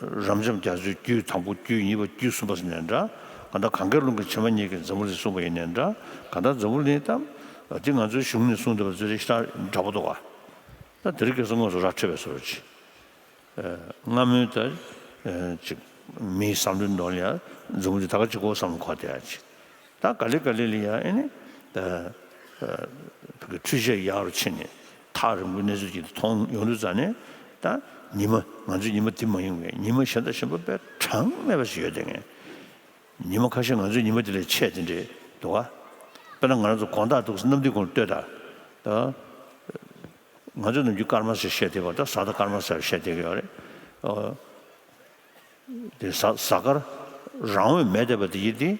རབ་འབྱམས་རྒྱ་མཚོའི་རྒྱུད་དང་པོ་རྒྱུད་གཉིས་པ་རྒྱུད་གསུམ་པ་ཟེར་ནའི་འདྲ། གང་ལྟར་གང་གཱའི་ཀླུང་གི་བྱེ་མ་སྙེད་ཀྱིས་འཛམ་བུ་གླིང་གསུངས་པ་ཡིན་ནའི་འདྲ། གང་ལྟར་འཛམ་བུ་གླིང་ད་འདི་ང་ཚོའི་གཞུང་ནས་གསུངས་བསྡད་པ་ཚོ་རེ་ཞིག་འདྲ་པོ་འདུག་ག་ད་དེ་རིང་ཁ་སང་དངོས་སུ་ར་འཕྲོད་པའི་བཟོ་འདྲ་ཅིག་སྔ་མོའི་ད་ཅིག་མིའི་བསམ་བློའི་ནང་ལ་ཡང་འཛམ་བུ་གླིང་ད་ག་ཅིག་གོ་བསམ་བློ་འཁོར་བསྡད་ཡ་ཅིག་ད་ག་ལེ་ག་ལེ་ལ་ཡང་ཨེ་ནི་ད་བོད་ཀྱི་འཕྲུལ་ཆས་ཡག་རུ་ཕྱིན་ནས་ཐག་རིང་པོའི་གནས་ཚུལ་ཅིག་མཐོང་ཡོང་དུས་ཙང་ནས། ད་ཉི་མ་ང་ཚོའི་ཉི་མ་འདི་མ་ཡིན་པའི་ཉི་མ་གཞན་དང་གཞན་པ་དཔེ་གྲངས་མེད་པ་ཞིག་ཡོད་བསྡད་མཁན། ཉི་མ་ཁ་ཤས་ང་ཚོའི་ཉི་མ་འདི་ལས་ཆེ་དེ་འདྲས་འདུག་ག་དཔེར་ན་ང་རང་ཚོ་དགོང་དག་འདུག་གནམ་དུས་གུང་ལྟོས་དང་། ད་ང་ཚོ་ནམ་རྒྱུན་སྐར་མ་ཟེར་བཤད་བསྡད་པ་ད་གཟའ་དང་སྐར་མ་ཟེར་བཤད་བསྡད་ཀྱི་ཡོད་རེད། ཨོ། དེ་གཟའ་གཟའ་སྐར་རང་འོད་མེད་བསྡད་པ་དེ་ཡིན་ཏེ།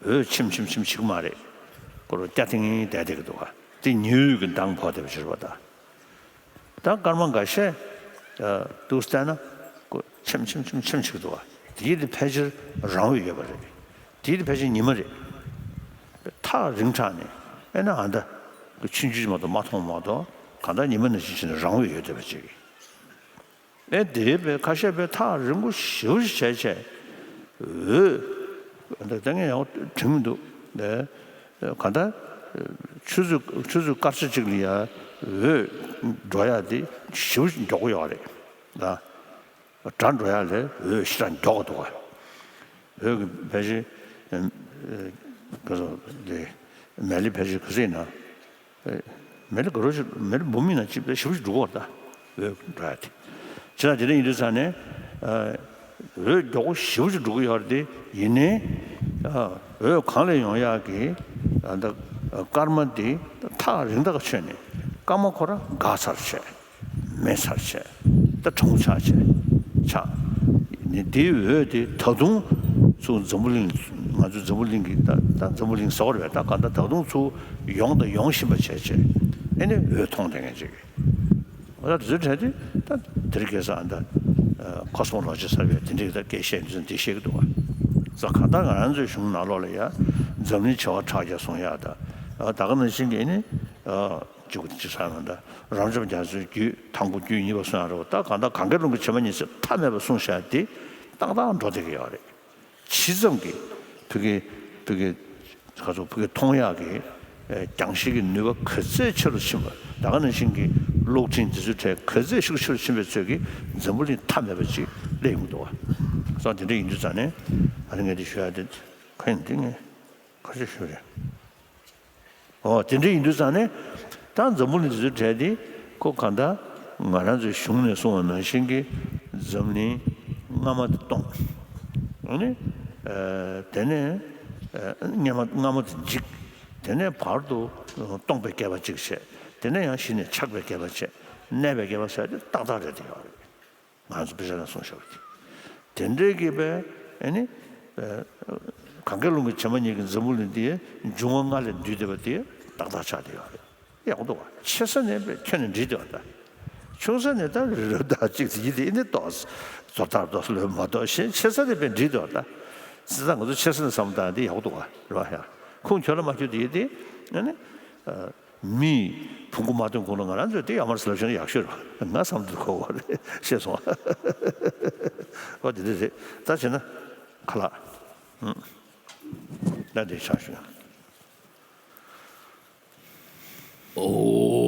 འོད་ཆེམ་ཆེམ་ཆེམ་བྱེད་ཀྱི་མ་རེད། ཁོ་རང་སྐྱ་ཐིང་ཐིང་བསྡད་བསྡད་ཀྱི་འདུག་ག་དེ་ཉི་འོད་ཀྱི་མདངས་ཕོག་བསྡད་པ་ཕྱིར་བ་ད། ད་སྐར་མ་འགའ་ཤས་འདུག་བལྟས་ན་ཁོ་ཆེམ་ཆེམ་ཆེམ་ཆེམ་བྱེད་ཀྱི་འདུག་ག་དེ་ཡིན་ཏེ་ཕལ་ཆེར་རང་འོད་ཡོད་པ་རེད། དེ་ཡིན་ཏེ་ཕལ་ཆེར་ཉི་མ་རེད། ཐག་རིང་དྲགས་ནས་ཨེ་ན་ཨ་ད་ཆུང་ཆུང་ཅིག་མ་གཏོགས་མ་མཐོང་མ་གཏོགས་གང་ལྟར་ཉི་མ་ནང་བཞིན་བྱས་ནས་རང་འོད་ཡོད་བསྡད་པ་ཅིག་ཨེ་དེ་བས་ཁ་ཤས་པས་ཐག་རིང་པོ་ཞེ་པོ་ཞིག་བྱས་བྱས། འོད། ད་ལྟ་ངས་ཡང་དྲན་གྱི་འདུག་ནས། གང་ལྟར་ཆུ་ཚོད་ཆུ་ཚོད་སྐར་ཆ་གཅིག་ལ་ཡང་འོད་འགྲོ་ཡག་དེ་ཞེ་པོ་ཞིག་མགྱོགས་པོ་ཡོད་རེད་ལ། སྒྲ་འགྲོ་ཡག་ལས་འོད་ཞེ་དྲག་མགྱོགས་པ་འདུག་ག་འོད་ཀྱི་ཕལ་ཆེར་ག་ཚོད་དེ་མལ་ལེ་ཕལ་ཆེར་ག་ཚོད་ཡིན་ན། མལ་ལེ་ག་རོ་ཞིག་མལ་ལེ་འབུམ་ཡིན་ན་ཅིག་ཞེ་པོ་ཞིག་འགྲོ་གི་ཡོད་རེད་ད། འོད་འགྲོ་ཡག་དེ། བྱས་ཙང་དེ་འདྲ་ཡིན་དུས་ཙང་ནས། འོད་མགྱོགས་པོ་ཞེ་པོ་ཞིག་འགྲོ་གི་ཡོད་རེད་དེ་ཡིན་ནའི། འོད་གང་ལས་ཡོང་ཡག་གི་ད་སྐར་མ་དེ་ཐག་རིང་ད་ག་ཆོད་ནས་སྐར་མ་ཁོ་རང་འགག་ཚར་བྱས། མེད་ཚར་བྱས། ད་གྲང་མོ་ཆགས་བྱས། ཆགས། ནི་དེའི་འོད་དེ་ད་དུང་ཚུར་འཛམ་བུ་གླིང་ང་ཚོའི་འཛམ་བུ་གླིང་གི་ད་ད་འཛམ་བུ་གླིང་ཟེར་བ་རེད་པས་ད་གང་ལྟར་ད་དུང་ཚུར་ཡོང་དང་ཡོང་བཞིན་པ་བྱས་བྱས་ཨེ་ནི་འོད་མཐོང་བསྡད་མཁན་ཅིག་ཨོ་ད་དེ་ཚོའི་གྲས་དེ་ད་དེ་རིང་ཁ་སང་ད་ཁོ་སོང་ལོ་ཆེ་ས་བས་དེ་འདྲའི་ད་སྐད་བཤད་འདི་ཚོ་འདི་བཤད་ཀྱི་འདུག་བ། ས་གང་ལྟར་ང་རང་ཚོའི་གཞུང་ནང་ལོགས་ལ་ཡ་འཛམ་གླིང་བྱེ་བ་ཕྲག་བརྒྱ་གསུང་ཡག་ད་ད་ག་ནང་བཞིན་གྱི་ཨེ་ནི་ཅིག་ཅིག་ས་ན་ད་རབ་འབྱམས་རྒྱ་མཚོའི་རྒྱུད་དང་པོ་རྒྱུད་གཉིས་པ་གསུང་ཡག་རེད་བ། ད་གང་ལྟར་གང་གཱའི་ཀླུང་གི་བྱེ་མ་སྙེད་ཚོས་མཐའ་མེད་པ་གསུངས་བཞག་དེ་ཏག་ཏག་འགྲོ་བསྡད་ཀྱི་ཡོད་རེད། ཇི་ཙམ་གྱི་བོད་ཀྱི་བོད་ཀྱི་ག་ཚོད་བོད་ཀྱི་མཐོང་ཡག་གི་རྒྱང་ཤེལ་གྱི་ནུས་པ་ག་ཚད་ཆེ་རུ་ཕྱིན་པ་ད་ག་ནང་བཞིན་གྱི་གློག་འཕྲིན་འདི་ཚོའི་གྲས་ག་ཚད་ཤུགས་ཆེ་རུ་ཕྱིན་པའི་ཚོད་ཀྱིས་འཛམ་བུ་གླིང་མཐའ་མེད་པ་ཅིག་སླེབས་ཡོང་གི་འདུག་བ། སོང་དེ་འདྲ་ཡིན་དུས་ཙང་ནས་ཨ་ནི་ངས་འདི་ཞུ་ཡག་དེ་ག་ཡིན་འདི་ངས་ག་ཚོད་ཞུ་རེད། ཨོ་དེ་འདྲ་ཡིན་དུས་ཙང་ནས་ད་འཛམ་བུ་གླིང་འདི་ཚོའི་གྲས་དེ་ཁོ་གང་ལྟར་ང་རང་ཚོའི་གཞུང་ནས་གསུངས་པ་ནང་བཞིན་གྱི་འཛམ་གླིང་སྔ་མ་དེ་སྟོང་། ཨ་ནི་དེ་ནས་སྔ་མ་སྔ་མ་དེ་འཇིག་དེ་ནས་བར་དུ་སྟོང་པའི་བསྐལ་པ་གཅིག་བྱས། དེ་ནས་ཡང་གཞི་ནས་ཆགས་པའི་བསྐལ་པ་བྱས། གནས་པའི་བསྐལ་པ་ཟེར་དེ་ཏག་ཏག་རེད་དེ་ཡོད་རེད། ང་ཚོ་དཔེ་ཆ་ནང་གསུངས་བཞག་པ་དེ། དེ་འདྲའི་གི་པས་ཨེ་ནི། གངྒཱའི་ཀླུང་གི་བྱེ་མ་སྙེད་ཀྱི་འཛམ་བུ་གླིང་འདི་འབྱུང་བ་ལྔ་ལས་འདུས་བསྡད་པ་དེ་ཏག་ཏག་ཆགས་བསྡད་ཡོད་རེད། ཡག་པོ་འདུག་བ། ཆེ་ས་ནས་པས་ཁྱོན་ནས་འགྲིག་བསྡད་པ་ད། ཆུང་ས་ནས་ད་རི་རབ་དང་གཅིག་ཙི་ཡིན་དེ་ཨེ་ནི་ཏོག་ཙོ་ལྟར་ཏོག་ལོས་མ་གཏོགས་གཞན་ཆེ་ས་ནས་པས་འགྲིག་བསྡད་པ་ད། ཙི་ད་ང་ཚོ་ཆེ་ས་ནས་བསམ་བཏང་དེ་ཡག་པོ་འདུག་བ་རེད་བ་ཡ། ཁུངས་ཁྱོད་ལ་མ་ཁྱོད་དེ་ཡིན་དེ་ཨེ་ནི། མིས་ཕུང་པོ་མ་སྟོན་གོང་ལ་ང་རང་ཚོས་དེ་ཡར་མར་ལབ་ཤེས་ན་ཡག་ཤོས་རེད། ང་བསམ་ཚུལ་གོ་བ་རེད། ཤེས་སོང་། ཨོ་དེ་འདྲ་རེད། ད་བྱས་ན་ཁ་ལག་ད་འདི་ཆགས་ཤོད། ཨོ།